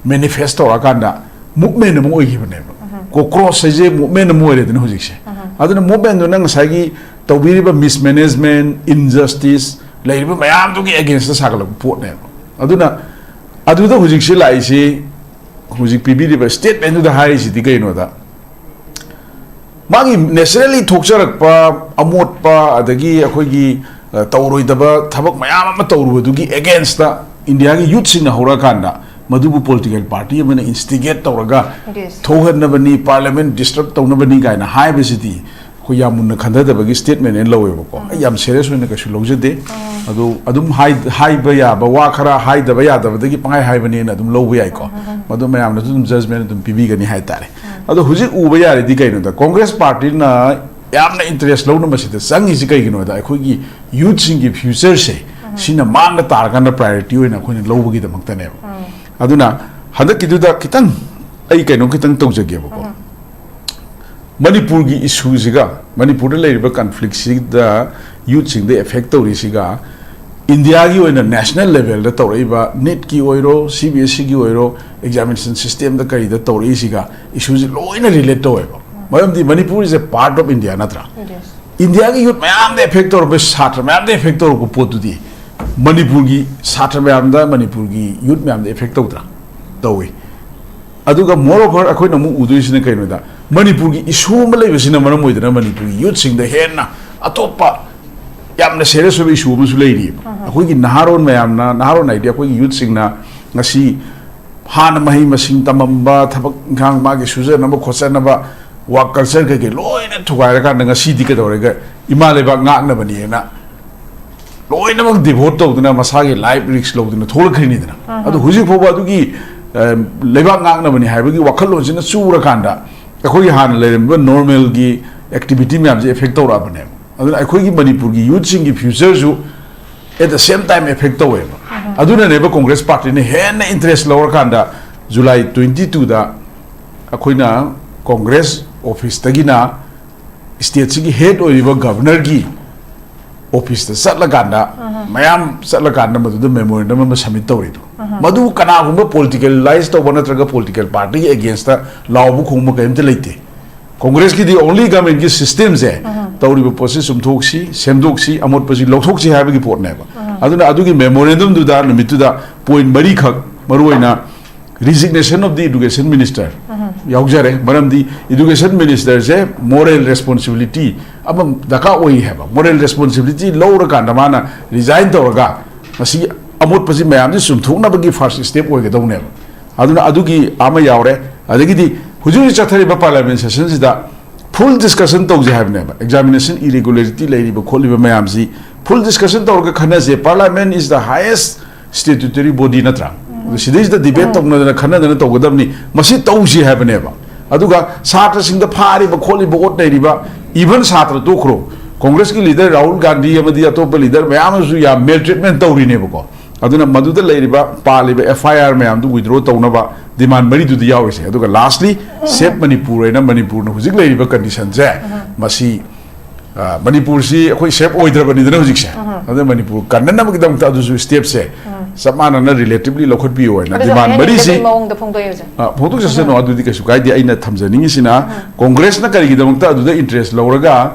ꯃꯦꯅꯤꯐꯦꯁ ꯇꯧꯔꯀꯥꯟꯗ ꯃꯨꯚꯃꯦꯟ ꯑꯃ ꯑꯣꯏꯈꯤꯕꯅꯦꯕ꯫ ꯀꯣꯀ꯭ꯔꯣꯁ ꯍꯥꯏꯁꯦ ꯃꯨꯚꯃꯦꯟ ꯑꯃ ꯑꯣꯏꯔꯦꯗꯅ ꯍꯧꯖꯤꯛꯁꯦ꯫ ꯑꯗꯨꯅ ꯃꯨꯚꯃꯦꯟꯗꯨꯅ ꯉꯁꯥꯏꯒꯤ ꯇꯧꯕꯤꯔꯤꯕ ꯃꯤꯁꯃꯦꯅꯦꯖꯃꯦꯟ, ꯏꯟꯖꯁꯇꯤꯁ ꯂꯩꯔꯤꯕ ꯃꯌꯥꯝꯗꯨꯒꯤ ꯑꯦꯒꯦꯟꯁꯇ ꯁꯥꯒꯠꯂꯛꯄ ꯄꯣꯠꯅꯦꯕ꯫ ꯑꯗꯨꯅ ꯑꯗꯨꯗ ꯍꯧꯖꯤꯛꯁꯦ ꯂꯥꯛꯏꯁꯤ, ꯍꯧꯖꯤꯛ ꯄꯤꯕꯤꯔꯤꯕ ꯁ꯭ꯇꯦꯠꯃꯦꯟꯗꯨꯗ ꯍꯥꯏꯔꯤꯁꯤꯗꯤ ꯀꯩꯅꯣꯗ, ꯃꯥꯒꯤ naturally ꯊꯣꯛꯆꯔꯛꯄ ꯑꯃꯣꯠꯄ, ꯑꯗꯒꯤ ꯑꯩꯈꯣꯏꯒꯤ, ꯑ, ꯇꯧꯔꯣꯏꯗꯕ ꯊꯕꯛ ꯃꯌꯥꯝ ꯑꯃ ꯇꯧꯔꯨꯕꯗꯨꯒꯤ against ꯏꯟꯗꯤꯌꯥꯒꯤ youthꯁꯤꯡꯅ ꯍꯧꯔꯛꯑꯀꯥꯟꯗ ꯃꯗꯨꯕꯨ political party ꯑꯃꯅ instigate ꯇꯧꯔꯒ Yes. ꯊꯣꯛꯍꯟꯅꯕꯅꯤ, parliament disturb ꯇꯧꯅꯕꯅꯤ ꯀꯥꯏꯅ ꯍꯥꯏꯕꯁꯤꯗꯤ ꯑꯩꯈꯣꯏ ꯌꯥꯝ ꯃꯨꯟꯅ ꯈꯟꯊꯗꯕꯒꯤ statement ꯑꯣꯏꯅ ꯂꯧꯋꯦꯕꯀꯣ꯫ ꯑꯩ ꯌꯥꯝ serious ꯑꯣꯏꯅ ꯀꯩꯁꯨ ꯂꯧꯖꯗꯦ꯫ ꯑꯗꯨ ꯑꯗꯨꯝ ꯍꯥꯏ-, ꯍꯥꯏꯕ ꯌꯥꯕ ꯋꯥ ꯈꯔ ꯍꯥꯏꯗꯕ ꯌꯥꯗꯕꯗꯒꯤ ꯄꯪꯍꯥꯏ ꯍꯥꯏꯕꯅꯦꯅ ꯑꯗꯨꯝ ꯂꯧꯕ ꯌꯥꯏꯀꯣ꯫ ꯃꯗꯨ ꯃꯌꯥꯝꯅꯁꯨ ꯑꯗꯨꯝ judgment ꯑꯗꯨꯝ ꯄꯤꯕꯤꯒꯅꯤ ꯍꯥꯏꯇꯥꯔꯦ꯫ ꯑꯗꯣ ꯍꯧꯖꯤꯛ ꯎꯕ ꯌꯥꯔꯤꯗꯤ ꯀꯩꯅꯣꯗ, Congress partyꯅ ꯌꯥꯝꯅ interest ꯂꯧꯅ ꯃꯁꯤꯗ ꯆꯪꯉꯤꯁꯤ ꯀꯩꯒꯤꯅꯣꯗ, ꯑꯩꯈꯣꯏꯒꯤ youthꯁꯤꯡꯒꯤ futureꯁꯦ ꯁꯤꯅ ꯃꯥꯡꯗ ꯇꯥꯔꯀꯥꯟꯗ priority ꯑꯣꯏꯅ ꯑꯩꯈꯣꯏꯅ ꯂꯧꯕꯒꯤꯗꯃꯛꯇꯅꯦꯕ꯫ ꯑꯗꯨꯅ ꯍꯟꯗꯛꯀꯤꯗꯨꯗ ꯈꯤꯇꯪ ꯑꯩ ꯀꯩꯅꯣ ꯈꯤꯇꯪ ꯇꯧꯖꯒꯦꯕꯀꯣ꯫ ꯃꯅꯤꯄꯨꯔꯒꯤ issueꯁꯤꯒ, ꯃꯅꯤꯄꯨꯔꯗ ꯂꯩꯔꯤꯕ conflictꯁꯤꯗ youthꯁꯤꯡꯗ effect ꯇꯧꯔꯤꯁꯤꯒ, ꯏꯟꯗꯤꯌꯥꯒꯤ ꯑꯣꯏꯅ national levelꯗ ꯇꯧꯔꯛꯏꯕ NEETꯀꯤ ꯑꯣꯏꯔꯣ, CBSEꯒꯤ ꯑꯣꯏꯔꯣ, examination systemꯗ ꯀꯔꯤꯗ ꯇꯧꯔꯛꯏꯁꯤꯒ issueꯁꯤ ꯂꯣꯏꯅ relate ꯇꯧꯋꯦꯕ꯫ ꯃꯔꯝꯗꯤ Manipur is a part of India ꯅꯠꯇ꯭ꯔꯥ? Yes. ꯏꯟꯗꯤꯌꯥꯒꯤ youth ꯃꯌꯥꯝꯗ effect ꯇꯧꯔꯛꯄ, ꯁꯥꯇ꯭ꯔ ꯃꯌꯥꯝꯗ effect ꯇꯧꯔꯛꯄ ꯄꯣꯠꯇꯨꯗꯤ ꯃꯅꯤꯄꯨꯔꯒꯤ ꯁꯥꯇ꯭ꯔ ꯃꯌꯥꯝꯗ, ꯃꯅꯤꯄꯨꯔꯒꯤ youth ꯃꯌꯥꯝꯗ effect ꯇꯧꯗ꯭ꯔꯥ? ꯇꯧꯏ꯫ ꯑꯗꯨꯒ moreover ꯑꯩꯈꯣꯏꯅ ꯑꯃꯨꯛ ꯎꯗꯣꯏꯁꯤꯅ ꯀꯩꯅꯣꯗ, ꯃꯅꯤꯄꯨꯔꯒꯤ issue ꯑꯃ ꯂꯩꯕꯁꯤꯅ ꯃꯔꯝ ꯑꯣꯏꯗꯅ ꯃꯅꯤꯄꯨꯔꯒꯤ youthꯁꯤꯡꯗ ꯍꯦꯟꯅ ꯑꯇꯣꯞꯄ ꯌꯥꯝꯅ serious ꯑꯣꯏꯕ issue ꯑꯃꯁꯨ ꯂꯩꯔꯤꯑꯕ꯫ ꯑꯩꯈꯣꯏꯒꯤ ꯅꯍꯥꯔꯣꯟ ꯃꯌꯥꯝꯅ, ꯅꯍꯥꯔꯣꯟ ꯍꯥꯏꯗꯤ ꯑꯩꯈꯣꯏꯒꯤ youthꯁꯤꯡꯅ ꯉꯁꯤ ꯍꯥꯟꯅ ꯃꯍꯩ ꯃꯁꯤꯡ ꯇꯝꯃꯝꯕ, ꯊꯕꯛ ꯏꯪꯈꯥꯡ ꯃꯥꯒꯤ ꯁꯨꯖꯅꯕ ꯈꯣꯠꯆꯅꯕ, work culture ꯀꯩꯀꯩ ꯂꯣꯏꯅ ꯊꯨꯒꯥꯏꯔꯀꯥꯟꯗ ꯉꯁꯤꯗꯤ ꯀꯩꯗꯧꯔꯦꯒ, ꯏꯃꯥ ꯂꯩꯕꯥꯛ ꯉꯥꯛꯅꯕꯅꯦꯅ ꯂꯣꯏꯅꯃꯛ devote ꯇꯧꯗꯅ ꯃꯁꯥꯒꯤ life risk ꯂꯧꯗꯅ ꯊꯣꯛꯂꯛꯈ꯭ꯔꯤꯅꯤꯗꯅ꯫ ꯑꯗꯣ ꯍꯧꯖꯤꯛ ꯐꯥꯎꯕ ꯑꯗꯨꯒꯤ, ꯑ, ꯂꯩꯕꯥꯛ ꯉꯥꯛꯅꯕꯅꯤ ꯍꯥꯏꯕꯒꯤ ꯋꯥꯈꯜꯂꯣꯟꯁꯤꯅ ꯆꯨꯔꯀꯥꯟꯗ ꯑꯩꯈꯣꯏꯒꯤ ꯍꯥꯟꯅ ꯂꯩꯔꯝꯃꯤꯕ normalꯒꯤ activity ꯃꯌꯥꯝꯁꯦ effect ꯇꯧꯔꯛꯑꯕꯅꯦꯕ꯫ ꯑꯗꯨꯅ ꯑꯩꯈꯣꯏꯒꯤ ꯃꯅꯤꯄꯨꯔꯒꯤ youthꯁꯤꯡꯒꯤ futureꯁꯨ at the same time effect ꯇꯧꯋꯦꯕ꯫ ꯑꯗꯨꯅꯅꯦꯕ Congress partyꯅ ꯍꯦꯟꯅ interest ꯂꯧꯔꯀꯥꯟꯗ July twenty twoꯗ ꯑꯩꯈꯣꯏꯅ Congress officeꯇꯒꯤꯅ stateꯁꯤꯒꯤ head ꯑꯣꯏꯔꯤꯕ governorꯒꯤ officeꯇ ꯆꯠꯂꯀꯥꯟꯗ, ꯃꯌꯥꯝ ꯆꯠꯂꯀꯥꯟꯗ ꯃꯗꯨꯗ memorandum ꯑꯃ submit ꯇꯧꯔꯤꯗꯣ꯫ ꯃꯗꯨ ꯀꯅꯥꯒꯨꯝꯕ politicalize ꯇꯧꯕ ꯅꯠꯇ꯭ꯔꯒ political partyꯒꯤ againstꯇ ꯂꯥꯎꯕ ꯈꯣꯡꯕ ꯀꯔꯤꯝꯇ ꯂꯩꯇꯦ꯫ Congressꯀꯤꯗꯤ only governmentꯀꯤ systemꯁꯦ ꯇꯧꯔꯤꯕ ꯄꯣꯠꯁꯤ ꯆꯨꯝꯊꯣꯛꯁꯤ, ꯁꯦꯝꯗꯣꯛꯁꯤ, ꯑꯃꯣꯠꯄꯁꯤ ꯂꯧꯊꯣꯛꯁꯤ ꯍꯥꯏꯕꯒꯤ ꯄꯣꯠꯅꯦꯕ꯫ ꯑꯗꯨꯅ ꯑꯗꯨꯒꯤ memorandumꯗꯨꯗ ꯅꯨꯃꯤꯠꯇꯨꯗ point ꯃꯔꯤꯈꯛ ꯃꯔꯨꯑꯣꯏꯅ resignation of the education minister ꯌꯥꯎꯖꯔꯦ꯫ ꯃꯔꯝꯗꯤ education ministerꯁꯦ moral responsibility ꯑꯃ ꯗꯔꯀꯥꯔ ꯑꯣꯏ ꯍꯥꯏꯕ, moral responsibility ꯂꯧꯔꯀꯥꯟꯗ ꯃꯥꯅ resign ꯇꯧꯔꯒ ꯃꯁꯤ ꯑꯃꯣꯠꯄꯁꯤ ꯃꯌꯥꯝꯁꯤ ꯆꯨꯝꯊꯣꯛꯅꯕꯒꯤ first step ꯑꯣꯏꯒꯗꯧꯅꯦꯕ꯫ ꯑꯗꯨꯅ ꯑꯗꯨꯒꯤ ꯑꯃ ꯌꯥꯎꯔꯦ꯫ ꯑꯗꯒꯤꯗꯤ ꯍꯧꯖꯤꯛ ꯍꯧꯖꯤꯛ ꯆꯠꯊꯔꯤꯕ parliament sessionꯁꯤꯗ full discussion ꯇꯧꯁꯦ ꯍꯥꯏꯕꯅꯦꯕ꯫ Examination irregularity ꯂꯩꯔꯤꯕ ꯈꯣꯠꯂꯤꯕ ꯃꯌꯥꯝꯁꯤ full discussion ꯇꯧꯔꯒ ꯈꯟꯅꯁꯦ꯫ Parliament is the highest statutory body ꯅꯠꯇ꯭ꯔꯥ? ꯑꯗꯨ ꯁꯤꯗꯩꯁꯤꯗ debate ꯇꯧꯅꯗꯅ ꯈꯟꯅꯗꯅ ꯇꯧꯒꯗꯕꯅꯤ꯫ ꯃꯁꯤ ꯇꯧꯁꯤ ꯍꯥꯏꯕꯅꯦꯕ꯫ ꯑꯗꯨꯒ ꯁꯥꯇ꯭ꯔꯁꯤꯡꯗ ꯐꯥꯔꯤꯕ ꯈꯣꯠꯂꯤꯕ ꯑꯣꯠꯅꯔꯤꯕ, even ꯁꯥꯇ꯭ꯔ ꯇꯣꯛꯈ꯭ꯔꯣ, ꯀꯣꯡꯒ꯭ꯔꯦꯁꯀꯤ leader ꯔꯥꯍꯨꯜ ꯒꯥꯟꯙꯤ ꯑꯃꯗꯤ ꯑꯇꯣꯞꯄ leader ꯃꯌꯥꯝ ꯑꯃꯁꯨ ꯌꯥꯝ maltreatment ꯇꯧꯔꯤꯅꯦꯕꯀꯣ꯫ ꯑꯗꯨꯅ ꯃꯗꯨꯗ ꯂꯩꯔꯤꯕ ꯄꯥꯜꯂꯤꯕ F I R ꯃꯌꯥꯝꯗꯨ withdraw ꯇꯧꯅꯕ demand ꯃꯔꯤꯗꯨꯗꯤ ꯌꯥꯎꯔꯤꯁꯦ꯫ ꯑꯗꯨꯒ lastly, Save Manipur ꯍꯥꯏꯅ ꯃꯅꯤꯄꯨꯔꯅ ꯍꯧꯖꯤꯛ ꯂꯩꯔꯤꯕ conditionꯁꯦ, ꯃꯁꯤ, ꯑ, ꯃꯅꯤꯄꯨꯔꯁꯤ ꯑꯩꯈꯣꯏ safe ꯑꯣꯏꯗ꯭ꯔꯕꯅꯤꯗꯅ ꯍꯧꯖꯤꯛꯁꯦ꯫ ꯑꯗꯨꯅ ꯃꯅꯤꯄꯨꯔ ꯀꯟꯅꯅꯕꯒꯤꯗꯃꯛꯇ ꯑꯗꯨꯁꯨ stepꯁꯦ ꯆꯞ ꯃꯥꯟꯅꯅ relatively ꯂꯧꯈꯠꯄꯤꯌꯨ ꯍꯥꯏꯅ ꯑꯗꯨꯁꯨ demand ꯍꯥꯏꯅ ꯃꯔꯤꯁꯤ ꯏꯟꯗꯤꯄꯦꯟꯗꯦꯟ ꯃꯑꯣꯡꯗ ꯐꯣꯡꯗꯣꯛꯑꯦ ꯍꯧꯖꯤꯛ꯫ ꯑ, ꯐꯣꯡꯗꯣꯛꯆꯁꯅꯨ, ꯑꯗꯨꯗꯤ ꯀꯩꯁꯨ ꯀꯥꯏꯗꯦ꯫ ꯑꯩꯅ ꯊꯝꯖꯅꯤꯡꯉꯤꯁꯤꯅ, ꯀꯣꯡꯒ꯭ꯔꯦꯁꯅ ꯀꯔꯤꯒꯤꯗꯃꯛꯇ ꯑꯗꯨꯗ interest ꯂꯧꯔꯒ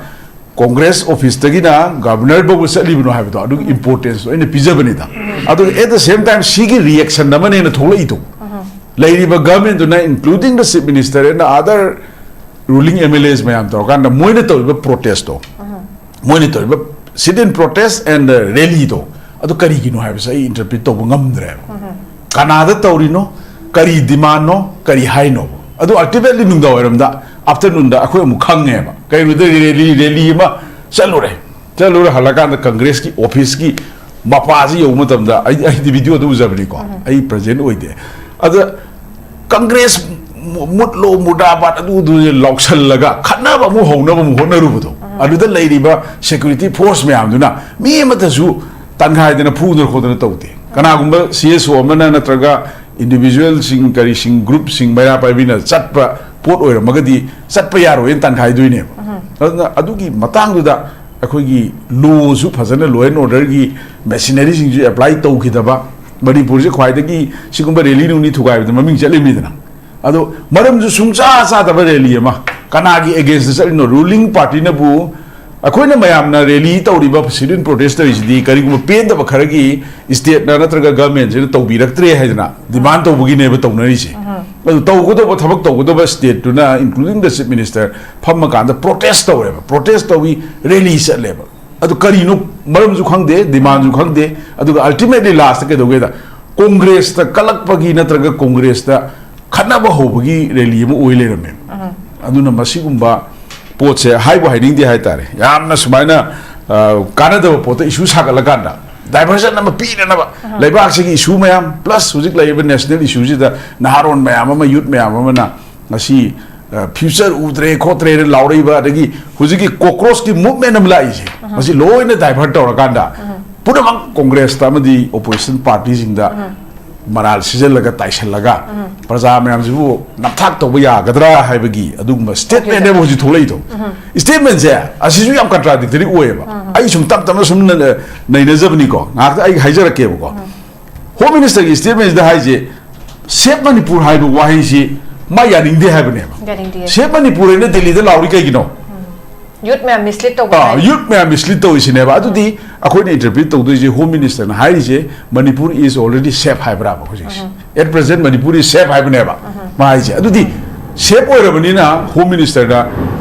ꯀꯣꯡꯒ꯭ꯔꯦꯁ officeꯇꯒꯤꯅ governor ꯐꯥꯎꯕ ꯆꯠꯂꯤꯕꯅꯣ ꯍꯥꯏꯕꯗꯣ, ꯑꯗꯨꯒꯤ importanceꯇꯣ ꯑꯩꯅ ꯄꯤꯖꯕꯅꯤꯗ꯫ ꯑꯗꯨꯒ at the same time ꯁꯤꯒꯤ reaction ꯑꯃꯅꯦꯅ ꯊꯣꯛꯂꯛꯏꯗꯣ꯫ ꯂꯩꯔꯤꯕ governmentꯗꯨꯅ, including the chief minister and other ruling M L As ꯃꯌꯥꯝ ꯇꯧꯔꯀꯥꯟꯗ ꯃꯣꯏꯅ ꯇꯧꯔꯤꯕ protestꯇꯣ, ꯃꯣꯏꯅ ꯇꯧꯔꯤꯕ sit in protest and rallyꯗꯣ, ꯑꯗꯨ ꯀꯔꯤꯒꯤꯅꯣ ꯍꯥꯏꯕꯁꯦ ꯑꯩ interpret ꯇꯧꯕ ꯉꯝꯗ꯭ꯔꯦꯕ꯫ ꯀꯅꯥꯗ ꯇꯧꯔꯤꯅꯣ, ꯀꯔꯤ demandꯅꯣ, ꯀꯔꯤ ꯍꯥꯏꯅꯣ? ꯑꯗꯨ ultimately ꯅꯨꯡꯗꯥꯡ ꯋꯥꯏꯔꯝꯗ, afternoonꯗ ꯑꯩꯈꯣꯏ ꯑꯃꯨꯛ ꯈꯪꯉꯦꯕ꯫ ꯀꯩꯅꯣꯗ rally, rally ꯑꯃ ꯆꯠꯂꯨꯔꯦ꯫ ꯆꯠꯂꯨꯔ ꯍꯜꯂꯀꯥꯟꯗ ꯀꯪꯒ꯭ꯔꯦꯁꯀꯤ officeꯀꯤ ꯃꯄꯥꯁꯤ ꯌꯧꯕ ꯃꯇꯝꯗ, ꯑꯩ, ꯑꯩꯗꯤ videoꯗ ꯎꯖꯕꯅꯤꯀꯣ, ꯑꯩ present ꯑꯣꯏꯗꯦ꯫ ꯑꯗ ꯀꯪꯒ꯭ꯔꯦꯁ ꯃꯨ-, ꯃꯨꯠꯂꯣ, ꯃꯨꯔꯗꯥꯕꯥꯗ, ꯑꯗꯨ, ꯑꯗꯨ ꯂꯥꯎꯁꯜꯂꯒ ꯈꯠꯅꯕ ꯑꯃꯨꯛ ꯍꯧꯅꯕ ꯑꯃꯨꯛ ꯍꯣꯠꯅꯔꯨꯕꯗꯣ, ꯑꯗꯨꯗ ꯂꯩꯔꯤꯕ security force ꯃꯌꯥꯝꯗꯨꯅ ꯃꯤ ꯑꯃꯠꯇꯁꯨ ꯇꯟꯈꯥꯏꯗꯅ ꯐꯨꯗꯅ ꯈꯣꯠꯇꯅ ꯇꯧꯗꯦ꯫ ꯀꯅꯥꯒꯨꯝꯕ C S O ꯑꯃꯅ ꯅꯠꯇ꯭ꯔꯒ individualꯁꯤꯡ, ꯀꯔꯤꯁꯤꯡ, groupꯁꯤꯡ, ꯃꯩꯔꯥ ꯄꯥꯏꯕꯤꯅ ꯆꯠꯄ ꯄꯣꯠ ꯑꯣꯏꯔꯝꯃꯒꯗꯤ ꯆꯠꯄ ꯌꯥꯔꯣꯏꯅ ꯇꯟꯈꯥꯏꯗꯣꯏꯅꯦꯕ꯫ ꯑꯗꯨꯅ ꯑꯗꯨꯒꯤ ꯃꯇꯥꯡꯗꯨꯗ ꯑꯩꯈꯣꯏꯒꯤ lawꯁꯨ ꯐꯖꯅ, law and orderꯒꯤ machineryꯁꯤꯡꯁꯨ apply ꯇꯧꯈꯤꯗꯕ, ꯃꯅꯤꯄꯨꯔꯁꯦ ꯈ꯭ꯋꯥꯏꯗꯒꯤ ꯁꯤꯒꯨꯝꯕ rally ꯅꯨꯡꯂꯤ ꯊꯨꯒꯥꯏꯕꯗ ꯃꯃꯤꯡ ꯆꯠꯂꯤꯕꯅꯤꯗꯅ꯫ ꯑꯗꯣ ꯃꯔꯝꯁꯨ ꯁꯨꯡꯆꯥ ꯆꯥꯗꯕ rally ꯑꯃ, ꯀꯅꯥꯒꯤ againstꯇ ꯆꯠꯂꯤꯅꯣ? Ruling partyꯅꯕꯨ ꯑꯩꯈꯣꯏꯅ ꯃꯌꯥꯝꯅ ꯔꯦꯂꯤ ꯇꯧꯔꯤꯕ, ꯁꯤꯠ ꯏꯟ ꯄ꯭ꯔꯣꯇꯦꯁ ꯇꯧꯔꯤꯁꯤꯗꯤ ꯀꯔꯤꯒꯨꯝꯕ ꯄꯦꯟꯗꯕ ꯈꯔꯒꯤ ꯁ꯭ꯇꯦꯠꯅ ꯅꯠꯇ꯭ꯔꯒ ꯒꯚꯔꯟꯃꯦꯟꯠꯁꯤꯅ ꯇꯧꯕꯤꯔꯛꯇ꯭ꯔꯦ ꯍꯥꯏꯗꯅ ꯗꯤꯃꯥꯟ ꯇꯧꯕꯒꯤꯅꯦꯕ ꯇꯧꯅꯔꯤꯁꯦ꯫ ꯑꯗꯨ ꯇꯧꯒꯗꯧꯕ ꯊꯕꯛ ꯇꯧꯒꯗꯧꯕ ꯁ꯭ꯇꯦꯠꯇꯨꯅ, including the chief minister, ꯐꯝꯃꯀꯥꯟꯗ ꯄ꯭ꯔꯣꯇꯦꯁ ꯇꯧꯔꯦꯕ, ꯄ꯭ꯔꯣꯇꯦꯁ ꯇꯧꯏ, ꯔꯦꯂꯤ ꯆꯠꯂꯦꯕ꯫ ꯑꯗꯨ ꯀꯔꯤꯅꯣ? ꯃꯔꯝꯁꯨ ꯈꯪꯗꯦ, ꯗꯤꯃꯥꯟꯁꯨ ꯈꯪꯗꯦ꯫ ꯑꯗꯨꯒ ꯑꯜꯇꯤꯃꯦꯠꯂꯤ ꯂꯥꯁꯇ ꯀꯩꯗꯧꯒꯦꯗ, ꯀꯣꯡꯒ꯭ꯔꯦꯁꯇ ꯀꯜꯂꯛꯄꯒꯤ ꯅꯠꯇ꯭ꯔꯒ ꯀꯣꯡꯒ꯭ꯔꯦꯁꯇ ꯈꯠꯅꯕ ꯍꯧꯕꯒꯤ ꯔꯦꯂꯤ ꯑꯃ ꯑꯣꯏ ꯂꯩꯔꯝꯃꯦ꯫ ꯑꯗꯨꯅ ꯃꯁꯤꯒꯨꯝꯕ ꯄꯣꯠꯁꯦ ꯍꯥꯏꯕꯨ ꯍꯥꯏꯅꯤꯡꯗꯦ ꯍꯥꯏꯇꯥꯔꯦ꯫ ꯌꯥꯝꯅ ꯁꯨꯃꯥꯏꯅ, ꯑ, ꯀꯥꯟꯅꯗꯕ ꯄꯣꯠꯇ ꯏꯁꯨ ꯁꯥꯒꯠꯂꯀꯥꯟꯗ ꯗꯥꯏꯚꯔꯁꯟ ꯑꯃ ꯄꯤꯅꯅꯕ, ꯂꯩꯕꯥꯛꯁꯤꯒꯤ ꯏꯁꯨ ꯃꯌꯥꯝ, ꯄ꯭ꯂꯁ ꯍꯧꯖꯤꯛ ꯂꯩꯔꯤꯕ ꯅꯦꯁꯅꯦꯜ ꯏꯁꯨꯁꯤꯗ ꯅꯍꯥꯔꯣꯟ ꯃꯌꯥꯝ ꯑꯃ, ꯌꯨꯠ ꯃꯌꯥꯝ ꯑꯃꯅ ꯉꯁꯤ, ꯑ, ꯐ꯭ꯌꯨꯆꯔ ꯎꯗ꯭ꯔꯦ ꯈꯣꯠꯇ꯭ꯔꯦꯅ ꯂꯥꯎꯔꯛꯏꯕ, ꯑꯗꯒꯤ ꯍꯧꯖꯤꯛꯀꯤ ꯀꯣꯀ꯭ꯔꯣꯁꯀꯤ ꯃꯨꯚꯃꯦꯟ ꯑꯃ ꯂꯥꯛꯏꯁꯦ, ꯃꯁꯤ ꯂꯣꯏꯅ ꯗꯥꯏꯚꯔꯠ ꯇꯧꯔꯀꯥꯟꯗ ꯄꯨꯝꯅꯃꯛ ꯀꯣꯡꯒ꯭ꯔꯦꯁꯇ ꯑꯃꯗꯤ ꯑꯣꯄꯣꯖꯤꯁꯟ ꯄꯥꯔꯇꯤꯁꯤꯡꯗ ꯃꯔꯥꯜ ꯁꯤꯖꯤꯜꯂꯒ ꯇꯥꯏꯁꯜꯂꯒ ꯄ꯭ꯔꯖꯥ ꯃꯌꯥꯝꯁꯤꯕꯨ ꯅꯝꯊꯥꯛ ꯇꯧꯕ ꯌꯥꯒꯗ꯭ꯔꯥ ꯍꯥꯏꯕꯒꯤ ꯑꯗꯨꯒꯨꯝꯕ ꯁ꯭ꯇꯦꯠꯃꯦꯟꯅꯦꯕ ꯍꯧꯖꯤꯛ ꯊꯣꯛꯂꯛꯏꯗꯣ꯫ ꯁ꯭ꯇꯦꯠꯃꯦꯟꯁꯦ ꯑꯁꯤꯁꯨ ꯌꯥꯝ ꯀꯟꯇ꯭ꯔꯥꯗꯤꯛꯇꯔꯤ ꯑꯣꯏꯌꯦꯕ꯫ ꯑꯩ ꯁꯨꯝ ꯇꯞ ꯇꯞꯅ ꯁꯨꯝ ꯅ-, ꯅꯩꯅꯖꯕꯅꯤꯀꯣ, ꯉꯥꯏꯍꯥꯛꯇ ꯑꯩ ꯍꯥꯏꯖꯔꯛꯀꯦꯕꯀꯣ꯫ ꯍꯣꯝ ꯃꯤꯅꯤꯁꯇꯔꯒꯤ ꯁ꯭ꯇꯦꯠꯃꯦꯟꯁꯤꯗ ꯍꯥꯏꯁꯦ, "ꯁꯦꯐ ꯃꯅꯤꯄꯨꯔ" ꯍꯥꯏꯕ ꯋꯥꯍꯩꯁꯤ ꯃꯥ ꯌꯥꯅꯤꯡꯗꯦ ꯍꯥꯏꯕꯅꯦꯕ꯫ ꯌꯥꯅꯤꯡꯗꯦ꯫ "ꯁꯦꯐ ꯃꯅꯤꯄꯨꯔ" ꯍꯥꯏꯅ ꯗꯦꯜꯂꯤꯗ ꯂꯥꯎꯔꯤ ꯀꯩꯒꯤꯅꯣ? ꯌꯨꯠ ꯃꯌꯥꯝ ꯃꯤꯁꯂꯤꯠ ꯇꯧꯕ ꯑꯥ, ꯍꯥꯏ꯫ ꯌꯨꯠ ꯃꯌꯥꯝ ꯃꯤꯁꯂꯤꯠ ꯇꯧꯔꯤꯁꯤꯅꯦꯕ꯫ ꯑꯗꯨꯗꯤ ꯑꯩꯈꯣꯏꯅ ꯏꯟꯇꯔꯄ꯭ꯔꯤꯠ ꯇꯧꯗꯣꯏꯁꯦ, ꯍꯣꯝ ꯃꯤꯅꯤꯁꯇꯔꯅ ꯍꯥꯏꯔꯤꯁꯦ "Manipur is already safe" ꯍꯥꯏꯕ꯭ꯔꯥꯕ ꯍꯧꯖꯤꯛꯁꯦ? "At present Manipur is safe" ꯍꯥꯏꯕꯅꯦꯕ ꯃꯥ ꯍꯥꯏꯁꯦ꯫ ꯑꯗꯨꯗꯤ ꯁꯦꯐ ꯑꯣꯏꯔꯕꯅꯤꯅ ꯍꯣꯝ ꯃꯤꯅꯤꯁꯇꯔꯅ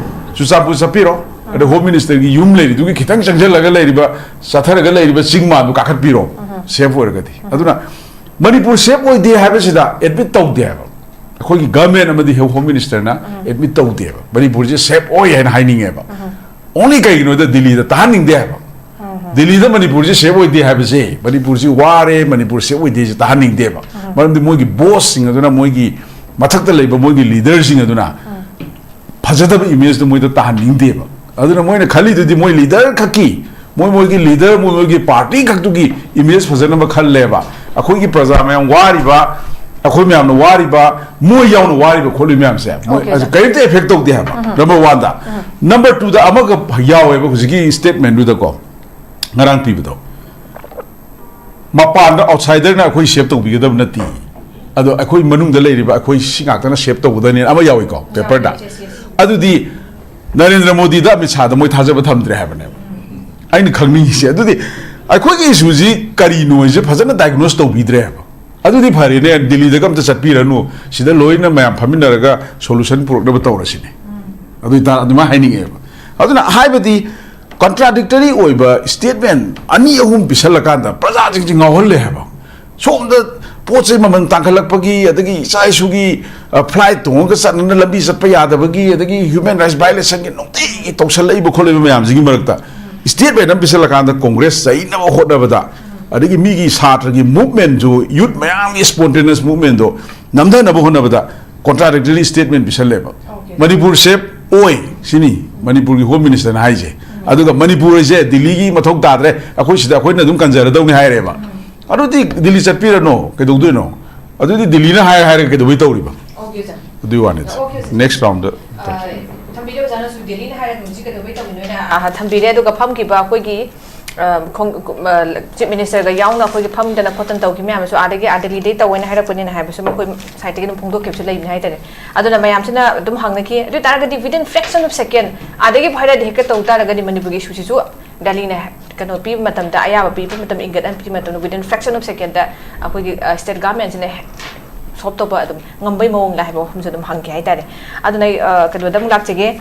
ꯆꯨꯔꯆꯥꯟꯄꯨꯔ ꯆꯠꯄꯤꯔꯣ, ꯑꯗ ꯍꯣꯝ ꯃꯤꯅꯤꯁꯇꯔꯒꯤ ꯌꯨꯝ ꯂꯩꯔꯤꯗꯨꯒꯤ ꯈꯤꯇꯪ ꯆꯪꯁꯤꯜꯂꯒ ꯂꯩꯔꯤꯕ, ꯆꯠꯊꯔꯒ ꯂꯩꯔꯤꯕ ꯆꯤꯡ ꯃꯥꯟꯗꯨ ꯀꯥꯈꯠꯄꯤꯔꯣ, ꯁꯦꯐ ꯑꯣꯏꯔꯒꯗꯤ꯫ ꯑꯗꯨꯅ ꯃꯅꯤꯄꯨꯔ ꯁꯦꯐ ꯑꯣꯏꯗꯦ ꯍꯥꯏꯕꯁꯤꯗ ꯑꯦꯗꯃꯤꯠ ꯇꯧꯗꯦ ꯍꯥꯏꯕ꯫ ꯑꯩꯈꯣꯏꯒꯤ ꯒꯚꯔꯟꯃꯦꯟꯠ ꯑꯃꯗꯤ ꯍꯣꯝ ꯃꯤꯅꯤꯁꯇꯔꯅ ꯑꯦꯗꯃꯤꯠ ꯇꯧꯗꯦꯕ꯫ ꯃꯅꯤꯄꯨꯔꯁꯦ ꯁꯦꯐ ꯑꯣꯏ ꯍꯥꯏꯅ ꯍꯥꯏꯅꯤꯡꯉꯦꯕ꯫ ꯑꯣꯡꯂꯤ ꯀꯩꯒꯤꯅꯣꯗ ꯗꯤꯜꯂꯤꯗ ꯇꯥꯍꯟꯅꯤꯡꯗꯦ ꯍꯥꯏꯕ꯫ ꯗꯤꯜꯂꯤꯗ ꯃꯅꯤꯄꯨꯔꯁꯦ ꯁꯦꯐ ꯑꯣꯏꯗꯦ ꯍꯥꯏꯕꯁꯦ, ꯃꯅꯤꯄꯨꯔꯁꯤ ꯋꯥꯔꯦ, ꯃꯅꯤꯄꯨꯔ ꯁꯦꯐ ꯑꯣꯏꯗꯦꯁꯦ ꯇꯥꯍꯟꯅꯤꯡꯗꯦꯕ꯫ ꯃꯔꯝꯗꯤ ꯃꯣꯏꯒꯤ ꯕꯣꯁꯁꯤꯡ ꯑꯗꯨꯅ, ꯃꯣꯏꯒꯤ ꯃꯊꯛꯇ ꯂꯩꯕ ꯃꯣꯏꯒꯤ ꯂꯤꯗꯔꯁꯤꯡ ꯑꯗꯨꯅ ꯐꯖꯗꯕ ꯏꯃꯦꯖꯇꯨ ꯃꯣꯏꯗ ꯇꯥꯍꯟꯅꯤꯡꯗꯦꯕ꯫ ꯑꯗꯨꯅ ꯃꯣꯏꯅ ꯈꯜꯂꯤꯗꯨꯗꯤ ꯃꯣꯏ ꯂꯤꯗꯔ ꯈꯛꯀꯤ, ꯃꯣꯏ ꯃꯣꯏꯒꯤ ꯂꯤꯗꯔ, ꯃꯣꯏ ꯃꯣꯏꯒꯤ ꯄꯥꯔꯇꯤ ꯈꯛꯇꯨꯒꯤ ꯏꯃꯦꯖ ꯐꯖꯅꯕ ꯈꯜꯂꯦꯕ꯫ ꯑꯩꯈꯣꯏꯒꯤ ꯄ꯭ꯔꯖꯥ ꯃꯌꯥꯝ ꯋꯥꯔꯤꯕ, ꯑꯩꯈꯣꯏ ꯃꯌꯥꯝꯅ ꯋꯥꯔꯤꯕ, ꯃꯣꯏ ꯌꯥꯎꯅ ꯋꯥꯔꯤꯕ ꯈꯣꯠꯂꯤꯕ ꯃꯌꯥꯝꯁꯦ ꯃꯣꯏ Okay, sir. ꯀꯔꯤꯝꯇ ꯑꯦꯐꯦꯛ ꯇꯧꯗꯦ ꯍꯥꯏꯕ꯫ ꯅꯝꯕꯔ ꯋꯥꯟꯗ꯫ ꯅꯝꯕꯔ ꯇꯨꯗ ꯑꯃꯒ ꯌꯥꯎꯋꯦꯕ ꯍꯧꯖꯤꯛꯀꯤ ꯁ꯭ꯇꯦꯠꯃꯦꯟꯗꯨꯗꯀꯣ, ꯉꯔꯥꯡ ꯄꯤꯕꯗꯣ꯫ ꯃꯄꯥꯟꯗ ꯑꯥꯎꯠꯁꯥꯏꯗꯔꯅ ꯑꯩꯈꯣꯏ ꯁꯦꯞ ꯇꯧꯕꯤꯒꯗꯕ ꯅꯠꯇꯦ꯫ ꯑꯗꯣ ꯑꯩꯈꯣꯏ ꯃꯅꯨꯡꯗ ꯂꯩꯔꯤꯕ ꯑꯩꯈꯣꯏ ꯁꯤ ꯉꯥꯛꯇꯅ ꯁꯦꯞ ꯇꯧꯒꯗꯕꯅꯦꯅ ꯑꯃ ꯌꯥꯎꯏꯀꯣ, ꯄꯦꯄꯔꯗ꯫ Yes, yes, yes. ꯑꯗꯨꯗꯤ ꯅꯔꯦꯟꯗ꯭ꯔ ꯃꯣꯗꯤꯗ, ꯑꯃꯤꯠ ꯁꯥꯍꯗ ꯃꯣꯏ ꯊꯥꯖꯕ ꯊꯝꯗ꯭ꯔꯦ ꯍꯥꯏꯕꯅꯦꯕ꯫ ꯑꯩꯅ ꯈꯪꯅꯤꯡꯉꯤꯁꯦ ꯑꯗꯨꯗꯤ, ꯑꯩꯈꯣꯏꯒꯤ ꯏꯁꯨꯁꯤ ꯀꯔꯤꯅꯣ ꯍꯥꯏꯁꯦ ꯐꯖꯅ ꯗꯥꯏꯒꯅꯣꯁ ꯇꯧꯕꯤꯗ꯭ꯔꯦ ꯍꯥꯏꯕ꯫ ꯑꯗꯨꯗꯤ ꯐꯔꯦꯅꯦ, ꯗꯤꯜꯂꯤꯗꯒ ꯑꯝꯇ ꯆꯠꯄꯤꯔꯅꯨ, ꯁꯤꯗ ꯂꯣꯏꯅ ꯃꯌꯥꯝ ꯐꯝꯃꯤꯟꯅꯔꯒ ꯁꯣꯂꯨꯁꯟ ꯄꯨꯔꯛꯅꯕ ꯇꯧꯔꯁꯤꯅꯦ꯫ ꯑꯗꯨ ꯑꯣꯏꯇꯥꯔ-, ꯑꯗꯨꯃꯥꯏꯅ ꯍꯥꯏꯅꯤꯡꯉꯦꯕ꯫ ꯑꯗꯨꯅ ꯍꯥꯏꯕꯗꯤ, ꯀꯟꯇ꯭ꯔꯥꯗꯤꯛꯇꯔꯤ ꯑꯣꯏꯕ ꯁ꯭ꯇꯦꯠꯃꯦꯟ ꯑꯅꯤ ꯑꯍꯨꯝ ꯄꯤꯁꯜꯂꯀꯥꯟꯗ ꯄ꯭ꯔꯖꯥꯁꯤꯡꯁꯤ ꯉꯥꯎꯍꯜꯂꯦ ꯍꯥꯏꯕ꯫ ꯁꯣꯝꯗ ꯄꯣꯠ ꯆꯩ ꯃꯃꯜ ꯇꯥꯡꯈꯠꯂꯛꯄꯒꯤ, ꯑꯗꯒꯤ ꯏꯆꯥ ꯏꯁꯨꯒꯤ, ꯑ, ꯐ꯭ꯂꯥꯏꯠ ꯇꯣꯡꯉꯒ ꯆꯠꯅꯅ ꯂꯝꯕꯤ ꯆꯠꯄ ꯌꯥꯗꯕꯒꯤ, ꯑꯗꯒꯤ ꯍ꯭ꯌꯨꯃꯦꯟ ꯔꯥꯏꯠꯁ ꯚꯥꯏꯑꯣꯂꯦꯁꯟꯒꯤ ꯅꯨꯡꯇꯤꯒꯤ ꯇꯧꯁꯜꯂꯛꯏꯕ ꯈꯣꯠꯂꯛꯏꯕ ꯃꯌꯥꯝꯁꯤꯒꯤ ꯃꯔꯛꯇ ꯁ꯭ꯇꯦꯠꯃꯦꯟ ꯑꯃ ꯄꯤꯁꯜꯂꯀꯥꯟꯗ ꯀꯣꯡꯒ꯭ꯔꯦꯁ ꯆꯩꯅꯕ ꯍꯣꯠꯅꯕꯗ, ꯑꯗꯒꯤ ꯃꯤꯒꯤ ꯁꯥꯇ꯭ꯔꯒꯤ ꯃꯨꯚꯃꯦꯟꯁꯨ, ꯌꯨꯠ ꯃꯌꯥꯝꯒꯤ ꯁ꯭ꯄꯣꯟꯇꯦꯅꯁ ꯃꯨꯚꯃꯦꯟꯗꯣ ꯅꯝꯊꯅꯕ ꯍꯣꯠꯅꯕꯗ ꯀꯣꯟꯇ꯭ꯔꯥꯗꯤꯛꯇꯔꯤ ꯁ꯭ꯇꯦꯠꯃꯦꯟ ꯄꯤꯁꯜꯂꯦꯕ꯫ ꯃꯅꯤꯄꯨꯔ ꯁꯦꯞ ꯑꯣꯏ ꯁꯤꯅꯤ ꯃꯅꯤꯄꯨꯔꯒꯤ ꯍꯣꯝ ꯃꯤꯅꯤꯁꯇꯔꯅ ꯍꯥꯏꯁꯦ꯫ ꯑꯗꯨꯒ ꯃꯅꯤꯄꯨꯔ ꯍꯥꯏꯁꯦ ꯗꯤꯜꯂꯤꯒꯤ ꯃꯊꯧ ꯇꯥꯗ꯭ꯔꯦ, ꯑꯩꯈꯣꯏ ꯁꯤꯗ ꯑꯩꯈꯣꯏꯅ ꯑꯗꯨꯝ ꯀꯟꯖꯔꯗꯧꯅꯤ ꯍꯥꯏꯔꯦꯕ꯫ ꯑꯗꯨꯗꯤ ꯗꯤꯜꯂꯤ ꯆꯠꯄꯤꯔꯅꯣ, ꯀꯩꯗꯧꯗꯣꯏꯅꯣ? ꯑꯗꯨꯗꯤ ꯗꯤꯜꯂꯤꯅ ꯍꯥꯏꯔ ꯍꯥꯏꯔꯒ ꯀꯩꯗꯧꯕꯩ ꯇꯧꯔꯤꯕ? ꯑꯣꯀꯦ, ꯁꯥꯔ꯫ ꯑꯗꯨꯒꯤ ꯋꯥꯅꯤꯗ꯫ ꯑꯣꯀꯦ, ꯁꯥꯔ꯫ ꯅꯦꯛꯁ ꯔꯥꯎꯟꯗ ꯑ, ꯊꯝꯕꯤꯔꯦ ꯑꯣꯖꯥꯅꯁꯨ, ꯗꯤꯜꯂꯤꯅ ꯍꯥꯏꯔꯒ ꯍꯧꯖꯤꯛ ꯀꯩꯗꯧꯕꯩ ꯇꯧꯔꯤꯅꯣꯅ꯫ ꯑ, ꯊꯝꯕꯤꯔꯦ꯫ ꯑꯗꯨꯒ ꯐꯝꯈꯤꯕ ꯑꯩꯈꯣꯏꯒꯤ, ꯑ, ꯈꯣꯡ-, ꯑ, ꯆꯤꯐ ꯃꯤꯅꯤꯁꯇꯔꯒ ꯌꯥꯎꯅ ꯑꯩꯈꯣꯏꯒꯤ ꯐꯝꯗꯅ ꯈꯣꯠꯇꯅ ꯇꯧꯈꯤꯕ ꯃꯌꯥꯝ ꯑꯃꯁꯨ ꯑꯥꯗꯒꯤ, ꯑꯥ, ꯗꯤꯜꯂꯤꯗꯩ ꯇꯧꯋꯦꯅ ꯍꯥꯏꯔꯛꯄꯅꯤꯅ ꯍꯥꯏꯕꯁꯨ ꯃꯈꯣꯏ ꯁꯥꯏꯠꯇꯒꯤ ꯑꯗꯨꯝ ꯐꯣꯡꯗꯣꯛꯈꯤꯕꯁꯨ ꯂꯩꯕꯅꯤ ꯍꯥꯏꯇꯥꯔꯦ꯫ ꯑꯗꯨꯅ ꯃꯌꯥꯝꯁꯤꯅ ꯑꯗꯨꯝ ꯍꯪꯅꯈꯤ꯫ ꯑꯗꯨ ꯑꯣꯏ ꯇꯥꯔꯒꯗꯤ within fraction of second ꯑꯥꯗꯒꯤ ꯍꯥꯏꯔꯗꯤ ꯍꯦꯛꯇ ꯇꯧ ꯇꯥꯔꯒꯗꯤ ꯃꯅꯤꯄꯨꯔꯒꯤ ꯏꯁꯨꯁꯤꯁꯨ ꯗꯤꯜꯂꯤꯅ ꯀꯩꯅꯣ ꯄꯤꯕ ꯃꯇꯝꯗ, ꯑꯌꯥꯕ ꯄꯤꯕ ꯃꯇꯝꯗ, ꯏꯪꯒꯠ ꯑꯃ ꯄꯤꯕ ꯃꯇꯝꯗ within fraction of second ꯑꯩꯈꯣꯏꯒꯤ, ꯑ, ꯁ꯭ꯇꯦꯠ ꯒꯚꯔꯟꯃꯦꯟꯠꯁꯤꯅ ꯁꯣꯜꯕ ꯇꯧꯕ ꯑꯗꯨꯝ ꯉꯝꯕꯩ ꯃꯑꯣꯡꯗ ꯍꯥꯏꯕ ꯋꯥꯐꯝꯁꯨ ꯑꯗꯨꯝ ꯍꯪꯒꯦ ꯍꯥꯏꯇꯥꯔꯦ꯫ ꯑꯗꯨꯅ ꯑꯩ, ꯑ, ꯀꯩꯅꯣꯗ ꯑꯃꯨꯛ ꯂꯥꯛꯆꯒꯦ꯫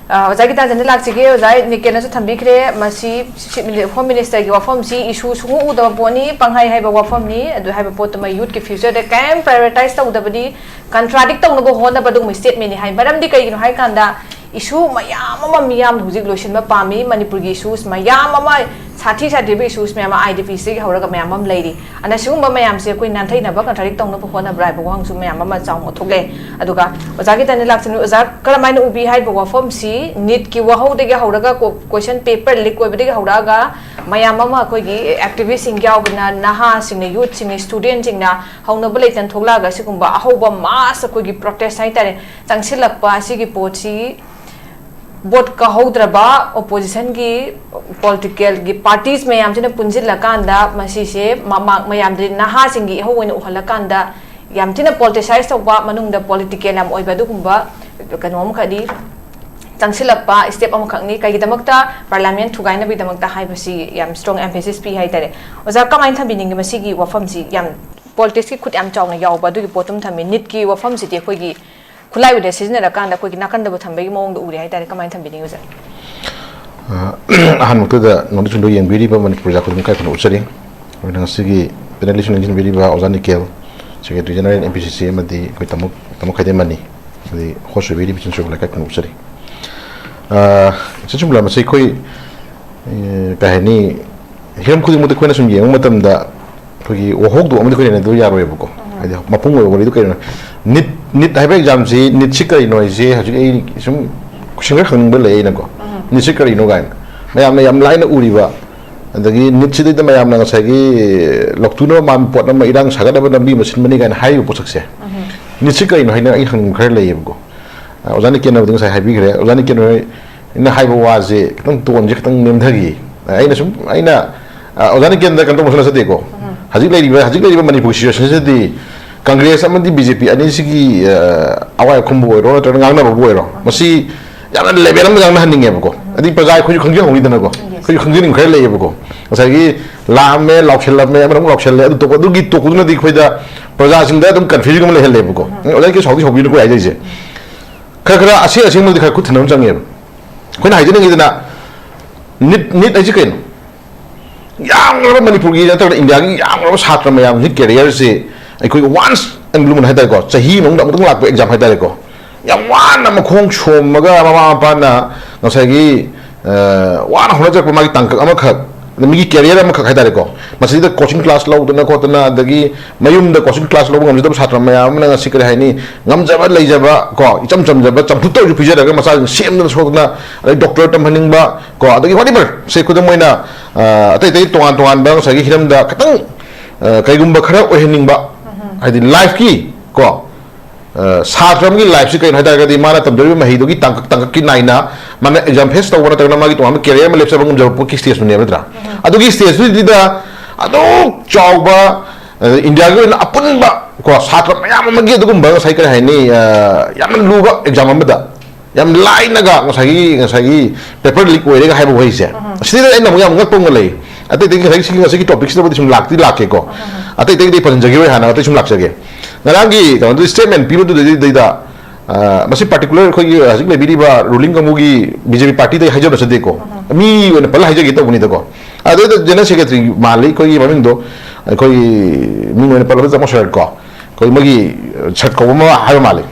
ꯑ, ꯑꯣꯖꯥ ꯒꯤꯇꯥꯟꯖꯂꯤꯗ ꯂꯥꯛꯆꯒꯦ꯫ ꯑꯣꯖꯥ ꯅꯤꯀꯦꯟꯅꯁꯨ ꯊꯝꯕꯤꯈ꯭ꯔꯦ, ꯃꯁꯤ ꯆꯤꯐ ꯃꯤꯅꯤ-, ꯍꯣꯝ ꯃꯤꯅꯤꯁꯇꯔꯒꯤ ꯋꯥꯐꯝꯁꯤ ꯏꯁꯨ ꯁꯨꯡꯎ ꯎꯗꯕ ꯄꯣꯠꯅꯤ, ꯄꯪꯍꯥꯏ ꯍꯥꯏꯕ ꯋꯥꯐꯝꯅꯤ꯫ ꯑꯗꯨ ꯍꯥꯏꯕ ꯄꯣꯠꯇꯨꯃ ꯌꯨꯠꯀꯤ ꯐ꯭ꯌꯨꯆꯔꯗ ꯀꯔꯤꯝ ꯄ꯭ꯔꯥꯏꯑꯣꯔꯤꯇꯥꯏꯁ ꯇꯧꯗꯕꯅꯤ, ꯀꯟꯇ꯭ꯔꯥꯗꯤꯛ ꯇꯧꯅꯕ ꯍꯣꯠꯅꯕ ꯑꯗꯨꯒꯨꯝꯕ ꯁ꯭ꯇꯦꯠꯃꯦꯟꯅꯤ ꯍꯥꯏ꯫ ꯃꯔꯝꯗꯤ ꯀꯩꯒꯤꯅꯣ ꯍꯥꯏ ꯀꯥꯟꯗ, ꯏꯁꯨ ꯃꯌꯥꯝ ꯑꯃ ꯃꯤꯌꯥꯝꯅ ꯍꯧꯖꯤꯛ ꯂꯣꯏꯁꯤꯟꯕ ꯄꯥꯝꯃꯤ꯫ ꯃꯅꯤꯄꯨꯔꯒꯤ ꯏꯁꯨꯁ ꯃꯌꯥꯝ ꯑꯃ, ꯁꯥꯊꯤ ꯁꯥꯊꯤꯕ ꯏꯁꯨꯁ ꯃꯌꯥꯝ ꯑꯃ, ꯑꯥꯏ ꯗꯤ ꯄꯤꯁꯇꯒꯤ ꯍꯧꯔꯒ ꯃꯌꯥꯝ ꯑꯃ ꯂꯩꯔꯤ꯫ ꯑꯗꯨꯅ ꯁꯤꯒꯨꯝꯕ ꯃꯌꯥꯝꯁꯦ ꯑꯩꯈꯣꯏ ꯅꯥꯟꯊꯩꯅꯕ, ꯀꯟꯇ꯭ꯔꯥꯗꯤꯛ ꯇꯧꯅꯕ ꯍꯣꯠꯅꯕ꯭ꯔꯥ ꯍꯥꯏꯕ ꯋꯥꯍꯪꯁꯨ ꯃꯌꯥꯝ ꯑꯃ ꯆꯥꯎꯅ ꯊꯣꯛꯂꯛꯑꯦ꯫ ꯑꯗꯨꯒ ꯑꯣꯖꯥ ꯒꯤꯇꯥꯟꯖꯂꯤꯗ ꯂꯥꯛꯆꯅꯤ꯫ ꯑꯣꯖꯥ, ꯀꯔꯝꯍꯥꯏꯅ ꯎꯕꯤ ꯍꯥꯏꯕ ꯋꯥꯐꯝꯁꯤ, ꯅꯤꯠꯀꯤ ꯋꯥꯍꯧꯗꯒꯤ ꯍꯧꯔꯒ, ꯀꯣ-, ꯀꯣꯏꯁꯟ ꯄꯦꯄꯔ ꯂꯤꯛ ꯑꯣꯏꯕꯗꯒꯤ ꯍꯧꯔꯛꯑꯒ ꯃꯌꯥꯝ ꯑꯃ ꯑꯩꯈꯣꯏꯒꯤ ꯑꯦꯛꯇꯤꯚꯤꯁꯁꯤꯡ ꯌꯥꯎꯕꯅ, ꯅꯍꯥꯁꯤꯡꯅ, ꯌꯨꯠꯁꯤꯡꯅ, ꯁ꯭ꯇꯨꯗꯦꯟꯠꯁꯤꯡꯅ ꯍꯧꯅꯕ ꯂꯩꯇꯅ ꯊꯣꯛꯂꯛꯑꯒ ꯁꯤꯒꯨꯝꯕ ꯑꯍꯧꯕ ꯃꯥꯁ ꯑꯩꯈꯣꯏꯒꯤ ꯄ꯭ꯔꯣꯇꯦꯁ ꯍꯥꯏꯇꯥꯔꯦ, ꯆꯪꯁꯤꯜꯂꯛꯄ ꯑꯁꯤꯒꯤ ꯄꯣꯠꯁꯤ ꯚꯣꯠ ꯀꯥꯍꯧꯗ꯭ꯔꯕ ꯑꯣꯄꯣꯖꯤꯁꯟꯒꯤ ꯄꯣꯂꯤꯇꯤꯀꯦꯜꯒꯤ ꯄꯥꯔꯇꯤꯁ ꯃꯌꯥꯝꯁꯤꯅ ꯄꯨꯟꯁꯤꯜꯂꯀꯥꯟꯗ ꯃꯁꯤꯁꯦ ꯃꯃꯥꯡ ꯃꯌꯥꯝꯗꯗꯤ ꯅꯍꯥꯁꯤꯡꯒꯤ ꯏꯍꯧ ꯑꯣꯏꯅ ꯎꯍꯜꯂꯀꯥꯟꯗ ꯌꯥꯝ ꯊꯤꯅ ꯄꯣꯂꯤꯇꯤꯁꯥꯏꯁ ꯇꯧꯕ, ꯃꯅꯨꯡꯗ ꯄꯣꯂꯤꯇꯤꯀꯦꯜ ꯌꯥꯝ ꯑꯣꯏꯕ ꯑꯗꯨꯒꯨꯝꯕ ꯀꯩꯅꯣ ꯑꯃꯈꯛꯗꯤ ꯆꯪꯁꯤꯜꯂꯛꯄ step ꯑꯃꯈꯛꯅꯤ꯫ ꯀꯩꯒꯤꯗꯃꯛꯇ? Parliament ꯊꯨꯒꯥꯏꯅꯕꯒꯤꯗꯃꯛꯇ ꯍꯥꯏꯕꯁꯤ ꯌꯥꯝ strong emphasis ꯄꯤ ꯍꯥꯏꯇꯥꯔꯦ꯫ ꯑꯣꯖꯥ, ꯀꯃꯥꯏꯅ ꯊꯝꯕꯤꯅꯤꯡꯉꯤ ꯃꯁꯤꯒꯤ ꯋꯥꯐꯝꯁꯤ? ꯌꯥꯝ politics ꯀꯤ ꯈꯨꯠ ꯌꯥꯝ ꯆꯥꯎꯅ ꯌꯥꯎꯕ ꯑꯗꯨꯒꯤ ꯄꯣꯠꯇꯨꯝ ꯊꯝꯃꯤ꯫ NEET ꯀꯤ ꯋꯥꯐꯝꯁꯤꯗꯤ ꯑꯩꯈꯣꯏꯒꯤ ꯈꯨꯠꯂꯥꯏ ꯑꯣꯏꯅ ꯁꯤꯖꯤꯟꯅꯔꯀꯥꯟꯗ ꯑꯩꯈꯣꯏꯒꯤ ꯅꯥꯀꯟꯗꯕꯨ ꯊꯝꯕꯒꯤ ꯃꯑꯣꯡꯗ ꯎꯔꯦ ꯍꯥꯏꯇꯥꯔꯦ꯫ ꯀꯃꯥꯏꯅ ꯊꯝꯕꯤꯅꯤꯡꯉꯤ, ꯑꯣꯖꯥ? ꯑ, ꯑꯍꯥꯟꯕꯃꯛꯇꯗ ꯅꯣꯡꯗꯤ ꯆꯨꯝꯗꯣ ꯌꯦꯡꯕꯤꯔꯤꯕ ꯃꯅꯤꯄꯨꯔ ꯄ꯭ꯔꯖꯥ ꯈꯨꯗꯤꯡꯃꯛ ꯏꯀꯥꯏ ꯈꯨꯝꯅꯕ ꯎꯠꯆꯔꯤ꯫ ꯑꯗꯨꯅ ꯉꯁꯤꯒꯤ panel ꯁꯤꯡ ꯂꯦꯡꯁꯤꯟꯕꯤꯔꯤꯕ ꯑꯣꯖꯥ ꯅꯤꯀꯦꯜ, Secretary General NPCC ꯑꯃꯗꯤ ꯑꯩꯈꯣꯏ ꯇꯥꯃꯣ, ꯇꯥꯃꯣ ꯈꯥꯏꯗꯦꯝꯃꯅꯤ, ꯑꯃꯗꯤ host ꯑꯣꯏꯕꯤꯔꯤꯕ ꯏꯆꯤꯟ ꯏꯆꯤꯟꯅꯥꯎ ꯂꯩꯀꯥꯏ ꯈꯨꯗꯤꯡꯃꯛ ꯎꯠꯆꯔꯤ꯫ ꯑ, ꯏꯆꯤꯟ ꯆꯨꯝꯕ ꯃꯁꯤ ꯑꯩꯈꯣꯏ, ꯑ, ꯀꯩ ꯍꯥꯏꯅꯤ, ꯍꯤꯔꯝ ꯈꯨꯗꯤꯡꯃꯛꯇ ꯑꯩꯈꯣꯏꯅ ꯁꯨꯝ ꯌꯦꯡꯕ ꯃꯇꯝꯗ ꯑꯩꯈꯣꯏꯒꯤ ꯋꯥꯍꯧꯗꯣꯛ ꯑꯃꯗꯤ ꯑꯩꯈꯣꯏ ꯅꯩꯅꯗꯕ ꯌꯥꯔꯣꯏꯕꯀꯣ꯫ ꯍꯥꯏꯗꯤ ꯃꯄꯨꯡ ꯑꯣꯏꯕ ꯋꯥꯔꯤꯗꯨ ꯀꯩꯅꯣ? NEET, NEET ꯍꯥꯏꯕ exam ꯁꯤ, NEET ꯁꯤ ꯀꯔꯤꯅꯣ ꯍꯥꯏꯁꯦ ꯍꯧꯖꯤꯛ ꯑꯩ ꯁꯨꯝ question ꯈꯔ ꯈꯪꯅꯤꯡꯕ ꯂꯩ ꯑꯩꯅꯀꯣ꯫ NEET ꯁꯤ ꯀꯔꯤꯅꯣ ꯀꯥꯏꯅ ꯃꯌꯥꯝꯅ ꯌꯥꯝ ꯂꯥꯏꯅ ꯎꯔꯤꯕ, ꯑꯗꯒꯤ NEET ꯁꯤꯗꯩꯗ ꯃꯌꯥꯝꯅ ꯉꯁꯥꯏꯒꯤ ꯂꯧꯊꯨꯅꯕ ꯃꯥꯟꯕ ꯄꯣꯠ ꯑꯃ, ꯏꯔꯥꯡ ꯁꯥꯒꯠꯅꯕ ꯂꯝꯕꯤ ꯑꯃ ꯁꯤꯟꯕꯅꯤ ꯀꯥꯏꯅ ꯍꯥꯏꯔꯤꯕ ꯄꯣꯠꯁꯛꯁꯦ, NEET ꯁꯤ ꯀꯔꯤꯅꯣ ꯍꯥꯏꯅ ꯑꯩ ꯍꯪꯅꯤꯡꯕ ꯈꯔ ꯂꯩꯌꯦꯕꯀꯣ꯫ ꯑ, ꯑꯣꯖꯥ ꯅꯤꯀꯦꯜꯅꯕꯨꯗꯤ ꯉꯁꯥꯏ ꯍꯥꯏꯕꯤꯈ꯭ꯔꯦ꯫ ꯑꯣꯖꯥ ꯅꯤꯀꯦꯜ ꯍꯣꯏꯅ ꯍꯥꯏꯕ ꯋꯥꯁꯦ ꯈꯤꯇꯪ tone ꯁꯦ ꯈꯤꯇꯪ ꯅꯦꯝꯊꯈꯤ꯫ ꯑꯩꯅ ꯁꯨꯝ, ꯑꯩꯅ, ꯑ, ꯑꯣꯖꯥ ꯅꯤꯀꯦꯜꯗ ꯀꯩꯅꯣ ꯇꯧꯕꯁꯨ ꯅꯠꯆꯗꯦꯀꯣ꯫ ꯍꯧꯖꯤꯛ ꯂꯩꯔꯤꯕ, ꯍꯧꯖꯤꯛ ꯂꯩꯔꯤꯕ ꯃꯅꯤꯄꯨꯔꯒꯤ situation ꯁꯤꯗꯗꯤ ꯀꯪꯒ꯭ꯔꯦꯁ ꯑꯃꯗꯤ BJP ꯑꯅꯤꯁꯤꯒꯤ, ꯑ, ꯑꯋꯥꯏ ꯑꯈꯨꯝꯕꯨ ꯑꯣꯏꯔꯣ ꯅꯠꯇ꯭ꯔꯒ ꯉꯥꯡꯅꯕꯕꯨ ꯑꯣꯏꯔꯣ, ꯃꯁꯤ ꯌꯥꯝꯅ level ꯑꯃꯗ ꯉꯥꯡꯅꯍꯟꯅꯤꯡꯉꯦꯕꯀꯣ꯫ ꯑꯗꯩ ꯄ꯭ꯔꯖꯥ ꯑꯩꯈꯣꯏꯁꯨ ꯈꯪꯖꯍꯧꯅꯤꯗꯅꯀꯣ꯫ ꯑꯩꯈꯣꯏꯁꯨ ꯈꯪꯖꯅꯤꯡꯕ ꯈꯔ ꯂꯩꯌꯦꯕꯀꯣ꯫ ꯉꯁꯥꯏꯒꯤ ꯂꯥꯛꯑꯝꯃꯦ, ꯂꯥꯎꯁꯜꯂꯝꯃꯦ, ꯑꯃꯅ ꯑꯃꯨꯛ ꯂꯥꯎꯁꯜꯂꯦ, ꯑꯗꯨ ꯇꯣꯛꯄ, ꯑꯗꯨꯒꯤ ꯇꯣꯛꯄꯗꯨꯅꯗꯤ ꯑꯩꯈꯣꯏꯗ, ꯄ꯭ꯔꯖꯥꯁꯤꯡꯗ ꯑꯗꯨꯝ confusion ꯑꯃ ꯂꯩꯍꯜꯂꯦꯕꯀꯣ꯫ ꯑꯣꯖꯥ ꯅꯤꯀꯦꯜ ꯁꯥꯎꯗꯤ ꯁꯥꯎꯕꯤꯅꯨꯀꯣ ꯑꯩ ꯍꯥꯏꯖꯩꯁꯦ꯫ ꯈꯔ ꯈꯔ ꯑꯁꯦꯡ ꯑꯁꯦꯡꯕꯗꯤ ꯈꯔ ꯈꯨꯠ ꯊꯤꯟꯕ ꯑꯃ ꯆꯪꯉꯦꯕ꯫ ꯑꯩꯈꯣꯏꯅ ꯍꯥꯏꯖꯅꯤꯡꯉꯤꯗꯅ, NEET, NEET ꯍꯥꯏꯁꯤ ꯀꯩꯅꯣ? ꯌꯥꯝꯈ꯭ꯔꯕ ꯃꯅꯤꯄꯨꯔꯒꯤ ꯅꯠꯇ꯭ꯔꯒꯅ ꯏꯟꯗꯤꯌꯥꯒꯤ ꯌꯥꯝꯈ꯭ꯔꯕ ꯁꯥꯇ꯭ꯔ ꯃꯌꯥꯝꯁꯤ career ꯁꯦ ꯑꯩꯈꯣꯏ once and blue moon ꯍꯥꯏꯇꯥꯔꯦꯀꯣ, ꯆꯍꯤ ꯃꯅꯨꯡꯗ ꯑꯃꯨꯛꯇꯪ ꯂꯥꯛꯄ exam ꯍꯥꯏꯇꯥꯔꯦꯀꯣ, ꯌꯥꯝ ꯋꯥꯅ ꯃꯈꯣꯡ ꯁꯣꯝꯃꯒ ꯃꯃꯥ ꯃꯄꯥꯅ ꯉꯁꯥꯏꯒꯤ, ꯑ, ꯋꯥꯅ ꯍꯣꯠꯅꯖꯔꯛꯄ ꯃꯥꯒꯤ ꯇꯥꯡꯀꯛ ꯑꯃꯈꯛ, ꯑꯗ ꯃꯤꯒꯤ career ꯑꯃꯈꯛ ꯍꯥꯏꯇꯥꯔꯦꯀꯣ, ꯃꯁꯤꯗ coaching class ꯂꯧꯗꯅ ꯈꯣꯠꯇꯅ, ꯑꯗꯒꯤ ꯃꯌꯨꯝꯗ coaching class ꯂꯧꯕ ꯉꯝꯖꯗꯕ ꯁꯥꯇ꯭ꯔ ꯃꯌꯥꯝ ꯑꯃꯅ ꯉꯁꯤ ꯀꯔꯤ ꯍꯥꯏꯅꯤ, ꯉꯝꯖꯕ ꯂꯩꯖꯕ ꯀꯣ, ꯏꯆꯝ ꯆꯝꯖꯕ ꯆꯝꯐꯨꯠꯇ ꯑꯣꯏꯔꯁꯨ ꯄꯤꯖꯔꯒ ꯃꯆꯥꯁꯤꯡ ꯁꯦꯝꯗꯅ ꯁꯣꯛꯇꯅ, ꯑꯗꯩ doctor ꯇꯝꯍꯟꯅꯤꯡꯕ ꯀꯣ, ꯑꯗꯒꯤ whatever ꯁꯦ, ꯈꯨꯗꯝ ꯑꯣꯏꯅ, ꯑ, ꯑꯇꯩ ꯑꯇꯩ ꯇꯣꯉꯥꯟ ꯇꯣꯉꯥꯟꯕ ꯉꯁꯥꯏꯒꯤ ꯍꯤꯔꯝꯗ ꯈꯤꯇꯪ, ꯑ, ꯀꯩꯒꯨꯝꯕ ꯈꯔ ꯑꯣꯏꯍꯟꯅꯤꯡꯕ, ꯍꯥꯏꯗꯤ life ꯀꯤ ꯀꯣ, ꯑ, ꯁꯥꯇ꯭ꯔ ꯑꯃꯒꯤ life ꯁꯤ ꯀꯩꯅꯣ ꯍꯥꯏ ꯇꯥꯔꯒꯗꯤ ꯃꯥꯅ ꯇꯝꯖꯔꯤꯕ ꯃꯍꯩꯗꯨꯒꯤ ꯇꯥꯡꯀꯛ ꯇꯥꯡꯀꯛꯀꯤ ꯅꯥꯏꯅ ꯃꯥꯅ exam face ꯇꯧꯕ ꯅꯠꯇ꯭ꯔꯒꯅ ꯃꯥꯒꯤ ꯇꯣꯉꯥꯟꯕ career ꯑꯃ ꯂꯦꯞꯆꯕ ꯉꯝꯖꯕ ꯄꯣꯠꯀꯤ stage ꯇꯨꯅꯦꯕ ꯅꯠꯇ꯭ꯔꯥ? ꯑꯗꯨꯒꯤ stage ꯇꯨꯗ ꯑꯗꯨꯛ ꯆꯥꯎꯕ, ꯑ, ꯏꯟꯗꯤꯌꯥꯒꯤ ꯑꯣꯏꯅ ꯑꯄꯨꯟꯕ ꯀꯣ ꯁꯥꯇ꯭ꯔ ꯃꯌꯥꯝ ꯑꯃꯒꯤ ꯑꯗꯨꯒꯨꯝꯕ ꯉꯁꯥꯏ ꯀꯔꯤ ꯍꯥꯏꯅꯤ, ꯑ, ꯌꯥꯝꯅ ꯂꯨꯕ exam ꯑꯃꯗ ꯌꯥꯝ ꯂꯥꯏꯅꯒ ꯉꯁꯥꯏꯒꯤ ꯉꯁꯥꯏꯒꯤ paper leak ꯑꯣꯏꯔꯦꯒ ꯍꯥꯏꯕ ꯋꯥꯍꯩꯁꯦ, ꯑꯁꯤꯗ ꯑꯩꯅ ꯑꯃꯨꯛ ꯌꯥꯝ ꯉꯛꯄ ꯑꯃ ꯂꯩ꯫ ꯑꯇꯩ ꯑꯇꯩ ꯉꯁꯥꯏꯒꯤ ꯁꯤꯒꯤ ꯉꯁꯤꯒꯤ topic ꯁꯤꯗꯕꯨꯗꯤ ꯁꯨꯝ ꯂꯥꯛꯇꯤ ꯂꯥꯛꯀꯦꯀꯣ꯫ ꯑꯇꯩ ꯑꯇꯩꯗꯤ ꯄꯟꯖꯈꯤꯔꯣꯏ, ꯍꯥꯟꯅ ꯑꯇꯩ ꯁꯨꯝ ꯂꯥꯛꯆꯒꯦ꯫ ꯉꯔꯥꯡꯒꯤ ꯀꯩꯅꯣꯗꯨ statement ꯄꯤꯕꯗꯨꯗꯩꯗꯨꯗꯩꯗ, ꯑ, ꯃꯁꯤ particular ꯑꯩꯈꯣꯏꯒꯤ ꯍꯧꯖꯤꯛ ꯂꯩꯕꯤꯔꯤꯕ ruling ꯀꯥꯡꯕꯨꯒꯤ B J P party ꯗꯩ ꯍꯥꯏꯖꯕ ꯅꯠꯆꯗꯦꯀꯣ꯫ ꯃꯤ ꯑꯣꯏꯅ ꯄꯜꯂ ꯍꯥꯏꯖꯒꯦ ꯇꯧꯕꯅꯤꯗꯀꯣ꯫ ꯑꯗꯩꯗ general secretary ꯃꯥꯜꯂꯤ ꯑꯩꯈꯣꯏꯒꯤ ꯃꯃꯤꯡꯗꯣ, ꯑꯩꯈꯣꯏꯒꯤ ꯃꯤꯡ ꯑꯣꯏꯅ ꯄꯜꯂꯕꯗ ꯇꯥꯃꯣ ꯁꯔꯠ ꯀꯣ, ꯑꯩꯈꯣꯏ ꯃꯣꯏꯒꯤ ꯁꯔꯠ ꯀꯧꯕ ꯑꯃ ꯍꯥꯏꯕ ꯃꯥꯜꯂꯤ꯫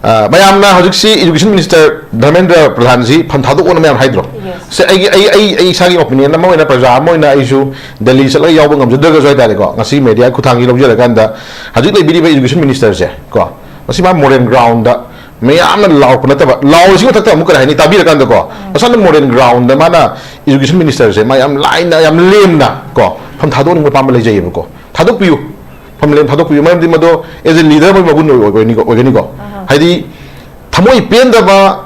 ꯑ, ꯃꯌꯥꯝꯅ ꯍꯧꯖꯤꯛꯁꯤ education minister ꯙꯔꯃꯦꯟꯗ꯭ꯔ ꯄ꯭ꯔꯙꯥꯟꯁꯤ ꯐꯝ ꯊꯥꯗꯣꯛꯑꯣꯅ ꯃꯌꯥꯝ ꯍꯥꯏꯗ꯭ꯔꯣ? ꯁꯦ, ꯑꯩꯒꯤ, ꯑꯩ, ꯑꯩ, ꯑꯩ ꯏꯁꯥꯒꯤ opinion ꯑꯃ ꯑꯣꯏꯅ, ꯄ꯭ꯔꯖꯥ ꯑꯃ ꯑꯣꯏꯅ ꯑꯩꯁꯨ ꯗꯦꯜꯂꯤ ꯆꯠꯂꯒ ꯌꯥꯎꯕ ꯉꯝꯖꯗ꯭ꯔꯒꯁꯨ ꯍꯥꯏꯇꯥꯔꯦꯀꯣ, ꯉꯁꯤ media ꯈꯨꯠꯊꯥꯡꯁꯤ ꯂꯧꯖꯔꯀꯥꯟꯗ ꯍꯧꯖꯤꯛ ꯂꯩꯕꯤꯔꯤꯕ education ministerꯁꯦ ꯀꯣ, ꯃꯁꯤ ꯃꯥ moral groundꯗ ꯃꯌꯥꯝꯅ ꯂꯥꯎꯔꯛꯄ ꯅꯠꯇꯕ, ꯂꯥꯎꯔꯤꯁꯤ ꯃꯊꯛꯇ ꯑꯃꯨꯛ ꯀꯔꯤ ꯍꯥꯏꯅꯤ ꯇꯥꯕꯤꯔꯀꯥꯟꯗꯀꯣ, ꯃꯁꯥꯅ moral groundꯗ ꯃꯥꯅ education ministerꯁꯦ ꯃꯥ ꯌꯥꯝ ꯂꯥꯏꯅ, ꯌꯥꯝ ꯂꯦꯝꯅ ꯀꯣ, ꯐꯝ ꯊꯥꯗꯣꯛꯅꯤꯡꯕ ꯑꯄꯥꯝꯕ ꯂꯩꯖꯩꯌꯦꯕꯀꯣ, ꯊꯥꯗꯣꯛꯄꯤꯌꯨ꯫ ꯐꯝꯂꯦꯟ ꯊꯥꯗꯣꯛꯄꯤꯌꯨ꯫ ꯃꯔꯝꯗꯤ ꯃꯗꯣ as a leader ꯑꯃꯒꯤ ꯃꯒꯨꯟ ꯑꯣꯏ-, ꯑꯣꯏꯒꯅꯤꯀꯣ, ꯑꯣꯏꯒꯅꯤꯀꯣ꯫ ꯍꯥꯏꯗꯤ ꯊꯃꯣꯏ ꯄꯦꯟꯗꯕ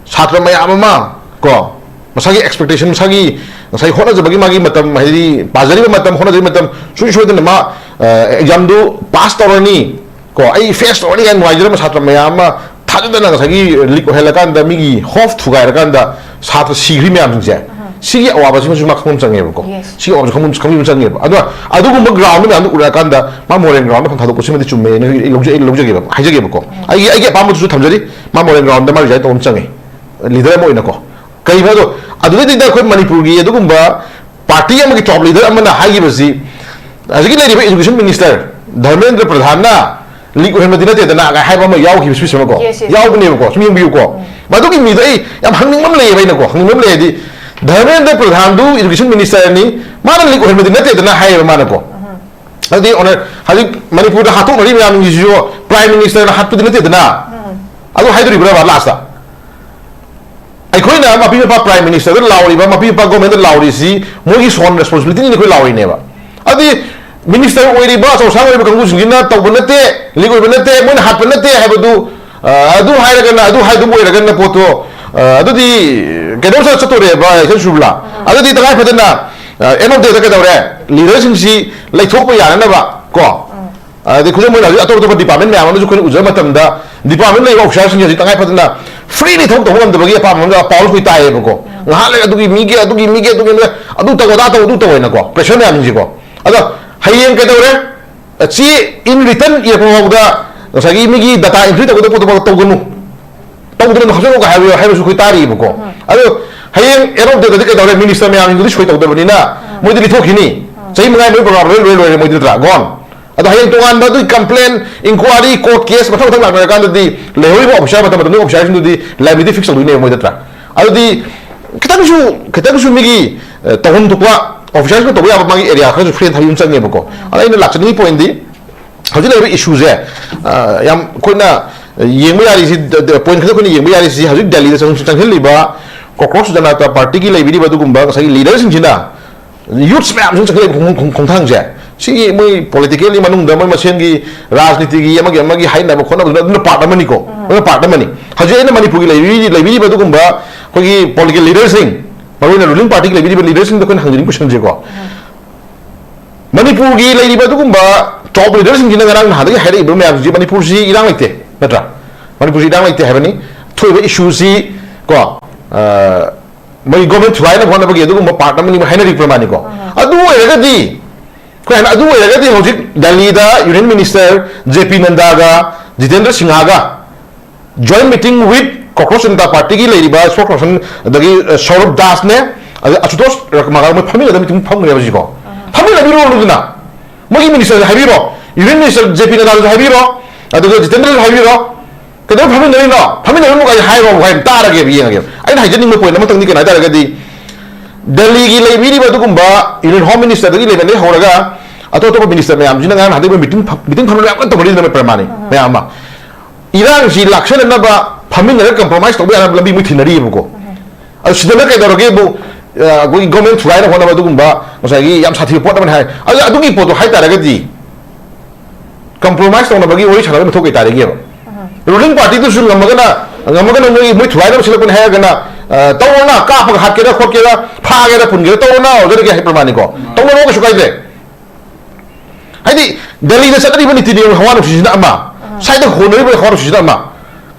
ꯁꯥꯇ꯭ꯔ ꯃꯌꯥꯝ ꯑꯃ ꯀꯣ, ꯃꯁꯥꯒꯤ expectation, ꯃꯁꯥꯒꯤ ꯉꯁꯥꯏ ꯍꯣꯠꯅꯖꯕꯒꯤ ꯃꯥꯒꯤ ꯃꯇꯝ, ꯍꯥꯏꯗꯤ ꯄꯥꯖꯔꯤꯕ ꯃꯇꯝ, ꯍꯣꯠꯅꯖꯔꯤꯕ ꯃꯇꯝ ꯁꯨꯡꯁꯣꯏ ꯁꯣꯏꯗꯅ ꯃꯥ, ꯑ, examꯗꯨ pass ꯇꯧꯔꯅꯤ ꯀꯣ, ꯑꯩ face ꯇꯧꯔꯅꯤ ꯀꯥꯏꯅ ꯅꯨꯡꯉꯥꯏꯖꯔꯝꯕ ꯁꯥꯇ꯭ꯔ ꯃꯌꯥꯝ ꯑꯃ ꯊꯥꯖꯗꯅ ꯉꯁꯥꯏꯒꯤ leak ꯑꯣꯏꯍꯜꯂꯀꯥꯟꯗ ꯃꯤꯒꯤ hope ꯊꯨꯒꯥꯏꯔꯀꯥꯟꯗ ꯁꯥꯇ꯭ꯔ ꯁꯤꯈ꯭ꯔꯤ ꯃꯌꯥꯝꯁꯤꯡꯁꯦ, ꯁꯤꯒꯤ ꯑꯋꯥꯕꯁꯤꯃꯁꯨ ꯃꯥ ꯈꯪꯐꯝ ꯆꯪꯉꯦꯕꯀꯣ꯫ Yes. ꯁꯤꯒꯤ ꯑꯋꯥꯕꯁꯤ ꯈꯪꯐꯝ, ꯈꯪꯐꯝ ꯆꯪꯉꯦꯕ꯫ ꯑꯗꯣ ꯑꯗꯨꯒꯨꯝꯕ ground ꯃꯌꯥꯝꯗꯣ ꯎꯔꯛꯑꯀꯥꯟꯗ ꯃꯥ moral groundꯗ ꯐꯝ ꯊꯥꯗꯣꯛꯄꯁꯤꯃꯗꯤ ꯆꯨꯝꯃꯦꯅ ꯑꯩ ꯂꯧꯖ-, ꯑꯩ ꯂꯧꯖꯒꯦꯕ, ꯍꯥꯏꯖꯒꯦꯕꯀꯣ꯫ ꯑꯩꯒꯤ, ꯑꯩꯒꯤ ꯑꯄꯥꯝꯕꯗꯨꯁꯨ ꯊꯝꯖꯔꯤ, ꯃꯥ moral groundꯗ ꯃꯥ resign ꯇꯧꯕ ꯑꯃ ꯆꯪꯉꯦ, leader ꯑꯃ ꯑꯣꯏꯅꯀꯣ꯫ ꯀꯩꯒꯤꯅꯣ ꯍꯥꯏꯗꯣ, ꯑꯗꯨꯗꯩꯗꯨꯗ ꯑꯩꯈꯣꯏ ꯃꯅꯤꯄꯨꯔꯒꯤ ꯑꯗꯨꯒꯨꯝꯕ party ꯑꯃꯒꯤ top leader ꯑꯃꯅ ꯍꯥꯏꯈꯤꯕꯁꯤ, ꯍꯧꯖꯤꯛꯀꯤ ꯂꯩꯔꯤꯕ education minister ꯙꯔꯃꯦꯟꯗ꯭ꯔ ꯄ꯭ꯔꯙꯥꯟꯅ leak ꯑꯣꯏꯍꯟꯕꯗꯤ ꯅꯠꯇꯦꯗꯅ ꯀꯥꯏ ꯍꯥꯏꯕ ꯑꯃ ꯌꯥꯎꯈꯤꯕ speech ꯑꯃꯀꯣ꯫ Yes, yes. ꯌꯥꯎꯕꯅꯦꯕꯀꯣ, ꯁꯨꯝ ꯌꯦꯡꯕꯤꯌꯨꯀꯣ꯫ ꯃꯗꯨꯒꯤ ꯃꯤꯗꯣ ꯑꯩ ꯌꯥꯝ ꯍꯪꯅꯤꯡꯕ ꯑꯃ ꯂꯩꯌꯦꯕ, ꯑꯩꯅꯀꯣ, ꯍꯪꯅꯤꯡꯕ ꯑꯃ ꯂꯩ ꯍꯥꯏꯗꯤ, ꯙꯔꯃꯦꯟꯗ꯭ꯔ ꯄ꯭ꯔꯙꯥꯟꯗꯨ education ministerꯅꯤ, ꯃꯥꯅ leak ꯑꯣꯏꯍꯟꯕꯗꯤ ꯅꯠꯇꯦꯗꯅ ꯍꯥꯏꯌꯦꯕ ꯃꯥꯅꯀꯣ꯫ ꯑꯗꯨꯗꯤ honor-, ꯍꯧꯖꯤꯛ ꯃꯅꯤꯄꯨꯔꯗ ꯍꯥꯠꯇꯣꯛꯅꯔꯤꯕ ꯃꯌꯥꯝꯁꯤꯁꯨ prime ministerꯅ ꯍꯥꯠꯄꯗꯤ ꯅꯠꯇꯦꯗꯅ꯫ ꯑꯗꯨ ꯍꯥꯏꯗꯣꯔꯤꯕ꯭ꯔꯕ lastꯇ? ꯑꯩꯈꯣꯏꯅ ꯃꯄꯤ ꯃꯄꯥ prime ministerꯗ ꯂꯥꯎꯔꯤꯕ, ꯃꯄꯤ ꯃꯄꯥ governmentꯗ ꯂꯥꯎꯔꯤꯁꯤ ꯃꯣꯏꯒꯤ sworn responsibilityꯅꯤ ꯑꯩꯈꯣꯏ ꯂꯥꯎꯔꯤꯅꯦꯕ꯫ ꯑꯗꯨꯗꯤ minister ꯑꯣꯏꯔꯤꯕ, ꯑꯆꯧ ꯑꯁꯥꯡ ꯑꯣꯏꯔꯤꯕ ꯀꯥꯡꯕꯨꯁꯤꯡꯁꯤꯅ ꯇꯧꯕ ꯅꯠꯇꯦ, leak ꯑꯣꯏꯕ ꯅꯠꯇꯦ, ꯃꯣꯏꯅ ꯍꯥꯠꯄ ꯅꯠꯇꯦ ꯍꯥꯏꯕꯗꯨ, ꯑ, ꯑꯗꯨ ꯍꯥꯏꯔꯒꯅ, ꯑꯗꯨ ꯍꯥꯏꯗꯨꯕꯨ ꯑꯣꯏꯔꯒꯅ ꯄꯣꯠꯇꯣ, ꯑ, ꯑꯗꯨꯗꯤ ꯀꯩꯅꯣꯝ ꯆꯠ-, ꯆꯠꯇꯣꯔꯦꯕ, ꯏꯆꯟ ꯁꯨꯕꯂꯥ꯫ ꯑꯗꯨꯗꯤ ꯇꯉꯥꯏ ꯐꯗꯅ, ꯑ, end of dayꯗ ꯀꯩꯗꯧꯔꯦ? Leaderꯁꯤꯡꯁꯤ ꯂꯩꯊꯣꯛꯄ ꯌꯥꯅꯅꯕ, ꯀꯣ? ꯑꯗꯩ ꯈꯨꯗꯝ ꯑꯣꯏꯅ ꯍꯧꯖꯤꯛ ꯑꯇꯣꯞ ꯑꯇꯣꯞꯄ ꯗꯤꯄꯥꯔꯠꯃꯦꯟ ꯃꯌꯥꯝ ꯑꯃꯁꯨ ꯑꯩꯈꯣꯏꯅ ꯎꯖꯕ ꯃꯇꯝꯗ, ꯗꯤꯄꯥꯔꯠꯃꯦꯟ ꯂꯩꯔꯤꯕ ꯑꯣꯐꯤꯁꯥꯔꯁꯤꯡꯁꯦ ꯍꯧꯖꯤꯛ ꯇꯉꯥꯏ ꯐꯗꯅ ꯐ꯭ꯔꯤꯂꯤ ꯊꯕꯛ ꯇꯧꯕ ꯉꯝꯗꯕꯒꯤ ꯑꯄꯥꯝꯕ ꯑꯃꯒ ꯄꯥꯎ ꯑꯩꯈꯣꯏ ꯇꯥꯏꯌꯦꯕꯀꯣ꯫ ꯉꯥꯏꯍꯥꯛ ꯂꯩ ꯑꯗꯨꯒꯤ ꯃꯤꯒꯤ, ꯑꯗꯨꯒꯤ ꯃꯤꯒꯤ, ꯑꯗꯨꯒꯤ ꯃꯤꯒꯤ, ꯑꯗꯨ ꯇꯧ, ꯑꯗꯥ ꯇꯧ, ꯑꯗꯨ ꯇꯧ ꯍꯥꯏꯅꯀꯣ, ꯄ꯭ꯔꯦꯁꯔ ꯃꯌꯥꯝꯁꯤꯡꯁꯤꯀꯣ꯫ ꯑꯗꯣ ꯍꯌꯦꯡ ꯀꯩꯗꯧꯔꯦ? ꯆꯦ in written ꯏꯔꯛꯄ ꯐꯥꯎꯗ ꯉꯁꯥꯏꯒꯤ ꯃꯤꯒꯤ data entry ꯇꯧꯒꯗꯕ ꯄꯣꯠꯇꯣ ꯇꯧꯒꯅꯨ, ꯇꯧꯗꯅ ꯍꯥꯞꯆꯜꯂꯨꯒ ꯍꯥꯏꯕ, ꯍꯥꯏꯕꯁꯨ ꯑꯩꯈꯣꯏ ꯇꯥꯔꯤꯕꯀꯣ꯫ ꯑꯗꯣ ꯍꯌꯦꯡ end of dayꯗꯗꯤ ꯀꯩꯗꯧꯔꯦ? ꯃꯤꯅꯤꯁꯇꯔ ꯃꯌꯥꯝꯁꯤꯡꯗꯨꯗꯤ ꯁꯣꯏ ꯇꯧꯗꯕꯅꯤꯅ ꯃꯣꯏꯗꯤ ꯂꯤꯊꯣꯛꯈꯤꯅꯤ꯫ ꯆꯍꯤ ꯃꯉꯥ ꯃꯣꯏ ꯄ꯭ꯔꯣꯒ꯭ꯔꯥꯝ ꯂꯣꯏ ꯂꯣꯏ ꯂꯣꯏꯔꯦ ꯃꯣꯏꯗꯤ, ꯅꯠꯇ꯭ꯔꯥ? Gone꯫ ꯑꯗꯣ ꯍꯌꯦꯡ ꯇꯣꯉꯥꯟꯕ ꯑꯗꯨꯒꯤ complain, inquiry, court case ꯃꯊꯪ ꯃꯊꯪ ꯂꯥꯛꯅꯔꯀꯥꯟꯗꯗꯤ ꯂꯩꯍꯧꯔꯤꯕ ꯑꯣꯐꯤꯁꯥꯔ, ꯃꯇꯝ ꯃꯇꯝꯗꯨꯒꯤ ꯑꯣꯐꯤꯁꯥꯔꯁꯤꯡꯗꯨꯗꯤ liability fix ꯇꯧꯗꯣꯏꯅꯦꯕ ꯃꯣꯏꯗ, ꯅꯠꯇ꯭ꯔꯥ? ꯑꯗꯨꯗꯤ ꯈꯤꯇꯪꯁꯨ, ꯈꯤꯇꯪꯁꯨ ꯃꯤꯒꯤ, ꯑ, ꯇꯧꯐꯝ ꯊꯣꯛꯄ ꯑꯣꯐꯤꯁꯥꯔꯁꯤꯡꯅ ꯇꯧꯕ ꯌꯥꯕ ꯃꯥꯒꯤ ꯑꯦꯔꯤꯌꯥ ꯈꯔꯁꯨ ꯐ꯭ꯔꯤ ꯊꯝꯕ ꯑꯃ ꯆꯪꯉꯦꯕꯀꯣ꯫ ꯑꯗ ꯑꯩꯅ ꯂꯥꯛꯆꯅꯤꯡꯉꯤ ꯄꯣꯏꯟꯗꯤ, ꯍꯧꯖꯤꯛ ꯂꯩꯔꯤꯕ ꯏꯁꯨꯁꯦ, ꯑ, ꯌꯥꯝ ꯑꯩꯈꯣꯏꯅ ꯌꯦꯡꯕ ꯌꯥꯔꯤꯁꯤ, ꯄꯣꯏꯟ ꯈꯛꯇ ꯑꯩꯈꯣꯏꯅ ꯌꯦꯡꯕ ꯌꯥꯔꯤꯁꯤ, ꯍꯧꯖꯤꯛ ꯗꯦꯜꯂꯤꯗ ꯆꯪ-, ꯆꯪꯁꯤꯜꯂꯤꯕ ꯀꯣꯀ꯭ꯔꯣꯁ ꯖꯅꯇꯥ ꯄꯥꯔꯇꯤꯒꯤ ꯂꯩꯕꯤꯔꯤꯕ ꯑꯗꯨꯒꯨꯝꯕ ꯉꯁꯥꯏꯒꯤ ꯂꯤꯗꯔꯁꯤꯡꯁꯤꯅ, ꯌꯨꯠꯁ ꯃꯌꯥꯝꯁꯤꯅ ꯆꯪꯁꯤꯜꯂꯤꯕ ꯈꯣꯡ-, ꯈꯣꯡ-, ꯈꯣꯡꯊꯥꯡꯁꯦ, ꯁꯤꯒꯤ ꯃꯣꯏ ꯄꯣꯂꯤꯇꯤꯀꯦꯜꯂꯤ ꯃꯅꯨꯡꯗ ꯃꯣꯏ ꯃꯁꯦꯟꯒꯤ ꯔꯥꯖꯅꯤꯇꯤꯒꯤ ꯑꯃꯒꯤ ꯑꯃꯒꯤ ꯍꯥꯏꯅꯕ ꯈꯣꯠꯅꯕꯗꯨꯅ ꯑꯗꯨꯅ ꯄꯥꯔꯠ ꯑꯃꯅꯤꯀꯣ, ꯑꯗꯨꯅ ꯄꯥꯔꯠ ꯑꯃꯅꯤ꯫ ꯍꯧꯖꯤꯛ ꯑꯩꯅ ꯃꯅꯤꯄꯨꯔꯒꯤ ꯂꯩꯕꯤꯔꯤ-, ꯂꯩꯕꯤꯔꯤꯕ ꯑꯗꯨꯒꯨꯝꯕ ꯑꯩꯈꯣꯏꯒꯤ ꯄꯣꯂꯤꯇꯤꯀꯦꯜ ꯂꯤꯗꯔꯁꯤꯡ, ꯃꯔꯨꯑꯣꯏꯅ ꯔꯨꯂꯤꯡ ꯄꯥꯔꯇꯤꯒꯤ ꯂꯩꯕꯤꯔꯤꯕ ꯂꯤꯗꯔꯁꯤꯡꯗ ꯑꯩꯈꯣꯏꯅ ꯍꯪꯖꯅꯤꯡꯕ ꯀꯣꯏꯁꯟꯁꯦꯀꯣ, ꯃꯅꯤꯄꯨꯔꯒꯤ ꯂꯩꯔꯤꯕ ꯑꯗꯨꯒꯨꯝꯕ ꯇꯣꯞ ꯂꯤꯗꯔꯁꯤꯡꯁꯤꯅ ꯉꯔꯥꯡ ꯅꯍꯥꯟꯗꯒꯤ ꯍꯥꯏꯔꯛꯏꯕ ꯃꯌꯥꯝꯁꯤ, ꯃꯅꯤꯄꯨꯔꯁꯤ ꯏꯔꯥꯡ ꯂꯩꯇꯦ, ꯅꯠꯇ꯭ꯔꯥ? ꯃꯅꯤꯄꯨꯔꯁꯤ ꯏꯔꯥꯡ ꯂꯩꯇꯦ ꯍꯥꯏꯕꯅꯤ꯫ ꯊꯣꯛꯏꯕ ꯏꯁꯨꯁꯤ ꯀꯣ, ꯑ, ꯃꯣꯏ ꯒꯣꯔꯃꯦꯟ ꯊꯨꯒꯥꯏꯅꯕ ꯍꯣꯠꯅꯕꯒꯤ ꯑꯗꯨꯒꯨꯝꯕ ꯄꯥꯔꯠ ꯑꯃꯅꯤ ꯍꯥꯏꯅꯔꯤ ꯄ꯭ꯔꯃꯥꯅꯤꯀꯣ꯫ ꯑꯗꯨ ꯑꯣꯏꯔꯒꯗꯤ, ꯑꯩꯈꯣꯏ ꯍꯥꯏꯅ, ꯑꯗꯨ ꯑꯣꯏꯔꯒꯗꯤ ꯍꯧꯖꯤꯛ ꯗꯦꯜꯂꯤꯗ ꯌꯨꯅꯤꯌꯟ ꯃꯤꯅꯤꯁꯇꯔ ꯖꯦ ꯄꯤ ꯅꯟꯗꯥꯒ ꯖꯤꯇꯦꯟꯗ꯭ꯔ ꯁꯤꯡꯍꯥꯒ joint meeting with ꯀꯣꯀ꯭ꯔꯣꯁ ꯖꯅꯇꯥ ꯄꯥꯔꯇꯤꯒꯤ ꯂꯩꯔꯤꯕ ꯏꯁꯄꯣꯛꯁ ꯄꯥꯔꯁꯟ, ꯑꯗꯒꯤ, ꯑ, ꯁꯧꯔꯚ ꯗꯥꯁꯅꯦ, ꯑꯗꯩ ꯑꯁꯨꯇꯣꯁ ꯔꯛꯃꯥꯒ ꯃꯣꯏ ꯐꯝꯃꯤꯟꯅꯗꯕ ꯃꯤꯇꯤꯡ ꯐꯝꯈ꯭ꯔꯦꯕ ꯍꯧꯖꯤꯛꯀꯣ꯫ ꯐꯝꯃꯤꯟꯅꯕꯤꯔꯣꯗꯅ ꯃꯣꯏꯒꯤ ꯃꯤꯅꯤꯁꯇꯔꯁꯨ ꯍꯥꯏꯕꯤꯔꯣ, ꯌꯨꯅꯤꯌꯟ ꯃꯤꯅꯤꯁꯇꯔ ꯖꯦ ꯄꯤ ꯅꯗꯥꯗꯁꯨ ꯍꯥꯏꯕꯤꯔꯣ, ꯑꯗꯨꯒ ꯖꯤꯇꯦꯟꯗ꯭ꯔꯁꯨ ꯍꯥꯏꯕꯤꯔꯣ, ꯀꯩꯗꯧꯕꯩ ꯐꯝꯃꯤꯟꯅꯔꯤꯅꯣ? ꯐꯝꯃꯤꯟꯅꯔꯨꯅꯨ ꯀꯥꯏꯅ ꯍꯥꯏꯔꯣ ꯍꯥꯏꯅ ꯇꯥꯔꯒꯦꯕ, ꯌꯦꯡꯉꯒꯦꯕ꯫ ꯑꯩꯅ ꯍꯥꯏꯖꯅꯤꯡꯕ ꯄꯣꯏꯟ ꯑꯃꯇꯪꯗꯤ ꯀꯩꯅꯣ ꯍꯥꯏꯇꯥꯔꯒꯗꯤ, ꯗꯦꯜꯂꯤꯒꯤ ꯂꯩꯕꯤꯔꯤꯕ ꯑꯗꯨꯒꯨꯝꯕ ꯌꯨꯅꯤꯌꯟ ꯍꯣꯝ ꯃꯤꯅꯤꯁꯇꯔꯗꯒꯤ ꯂꯩꯕꯗꯒꯤ ꯍꯧꯔꯒ ꯑꯇꯣꯞ ꯑꯇꯣꯞꯄ ꯃꯤꯅꯤꯁꯇꯔ ꯃꯌꯥꯝꯁꯤꯅ ꯉꯔꯥꯡ ꯅꯍꯥꯟꯗꯒꯤ ꯃꯣꯏ ꯃꯤꯇꯤꯡ ꯐꯝ-, ꯃꯤꯇꯤꯡ ꯐꯝꯗꯅ ꯃꯌꯥꯝ ꯀꯟꯅ ꯇꯧꯅꯔꯤꯗꯅ ꯃꯣꯏ ꯄ꯭ꯔꯃꯥꯅꯤ ꯃꯌꯥꯝ ꯑꯃ꯫ ꯏꯔꯥꯡꯁꯤ ꯂꯥꯛꯁꯟꯅꯅꯕ ꯐꯝꯃꯤꯟꯅꯔꯒ ꯀꯝꯄ꯭ꯔꯣꯃꯥꯏꯁ ꯇꯧꯕ ꯌꯥꯅꯕ ꯂꯝꯕꯤ ꯃꯣꯏ ꯊꯤꯅꯔꯤꯕꯀꯣ꯫ ꯑꯗꯨ ꯁꯤꯗꯅ ꯀꯩꯗꯧꯔꯒꯦꯕꯨ, ꯑ, ꯑꯩꯈꯣꯏꯒꯤ ꯒꯣꯔꯃꯦꯟ ꯊꯨꯒꯥꯏꯅ ꯍꯣꯠꯅꯕ ꯑꯗꯨꯒꯨꯝꯕ ꯉꯁꯥꯏꯒꯤ ꯌꯥꯝ ꯁꯥꯊꯤꯕ ꯄꯣꯠ ꯑꯃꯅꯤ ꯍꯥꯏ꯫ ꯑꯗꯨ ꯑꯗꯨꯒꯤ ꯄꯣꯠꯇꯣ ꯍꯥꯏꯇꯥꯔꯒꯗꯤ ꯀꯝꯄ꯭ꯔꯣꯃꯥꯏꯁ ꯇꯧꯅꯕꯒꯤ ꯋꯥꯔꯤ ꯁꯥꯟꯅꯕꯒꯤ ꯃꯊꯧ ꯀꯩ ꯇꯥꯔꯤꯒꯦꯕ? ꯔꯨꯂꯤꯡ ꯄꯥꯔꯇꯤꯗꯨꯁꯨ ꯉꯝꯃꯒꯅ, ꯉꯝꯃꯒꯅ ꯃꯣꯏ, ꯃꯣꯏ ꯊꯨꯒꯥꯏꯅꯕ ꯁꯤꯜꯂꯛꯄꯅꯤ ꯍꯥꯏꯔꯒꯅ, ꯑ, ꯇꯧꯔꯣꯅ, ꯀꯥꯞꯄꯒ ꯍꯥꯠꯀꯦꯔꯥ ꯈꯣꯠꯀꯦꯔꯥ, ꯐꯥꯒꯦꯔꯥ ꯄꯨꯟꯒꯦꯔꯥ ꯇꯧꯔꯣꯅ, ꯑꯣꯖꯥꯅ ꯀꯩ ꯍꯥꯏ ꯄ꯭ꯔꯃꯥꯅꯤꯀꯣ? ꯇꯧꯅꯔꯣ, ꯀꯩꯁꯨ ꯀꯥꯏꯗ꯭ꯔꯦ꯫ ꯍꯥꯏꯗꯤ ꯗꯦꯜꯂꯤꯗ ꯆꯠꯅꯔꯤꯕ ꯅꯤꯇꯤ ꯅꯤꯌꯣꯝ ꯍꯋꯥ ꯅꯨꯡꯁꯤꯠꯁꯤꯅ ꯑꯃ, ꯁ꯭ꯋꯥꯏꯗ ꯍꯣꯟꯅꯔꯤꯕ ꯍꯋꯥ ꯅꯨꯡꯁꯤꯠꯁꯤꯅ ꯑꯃ꯫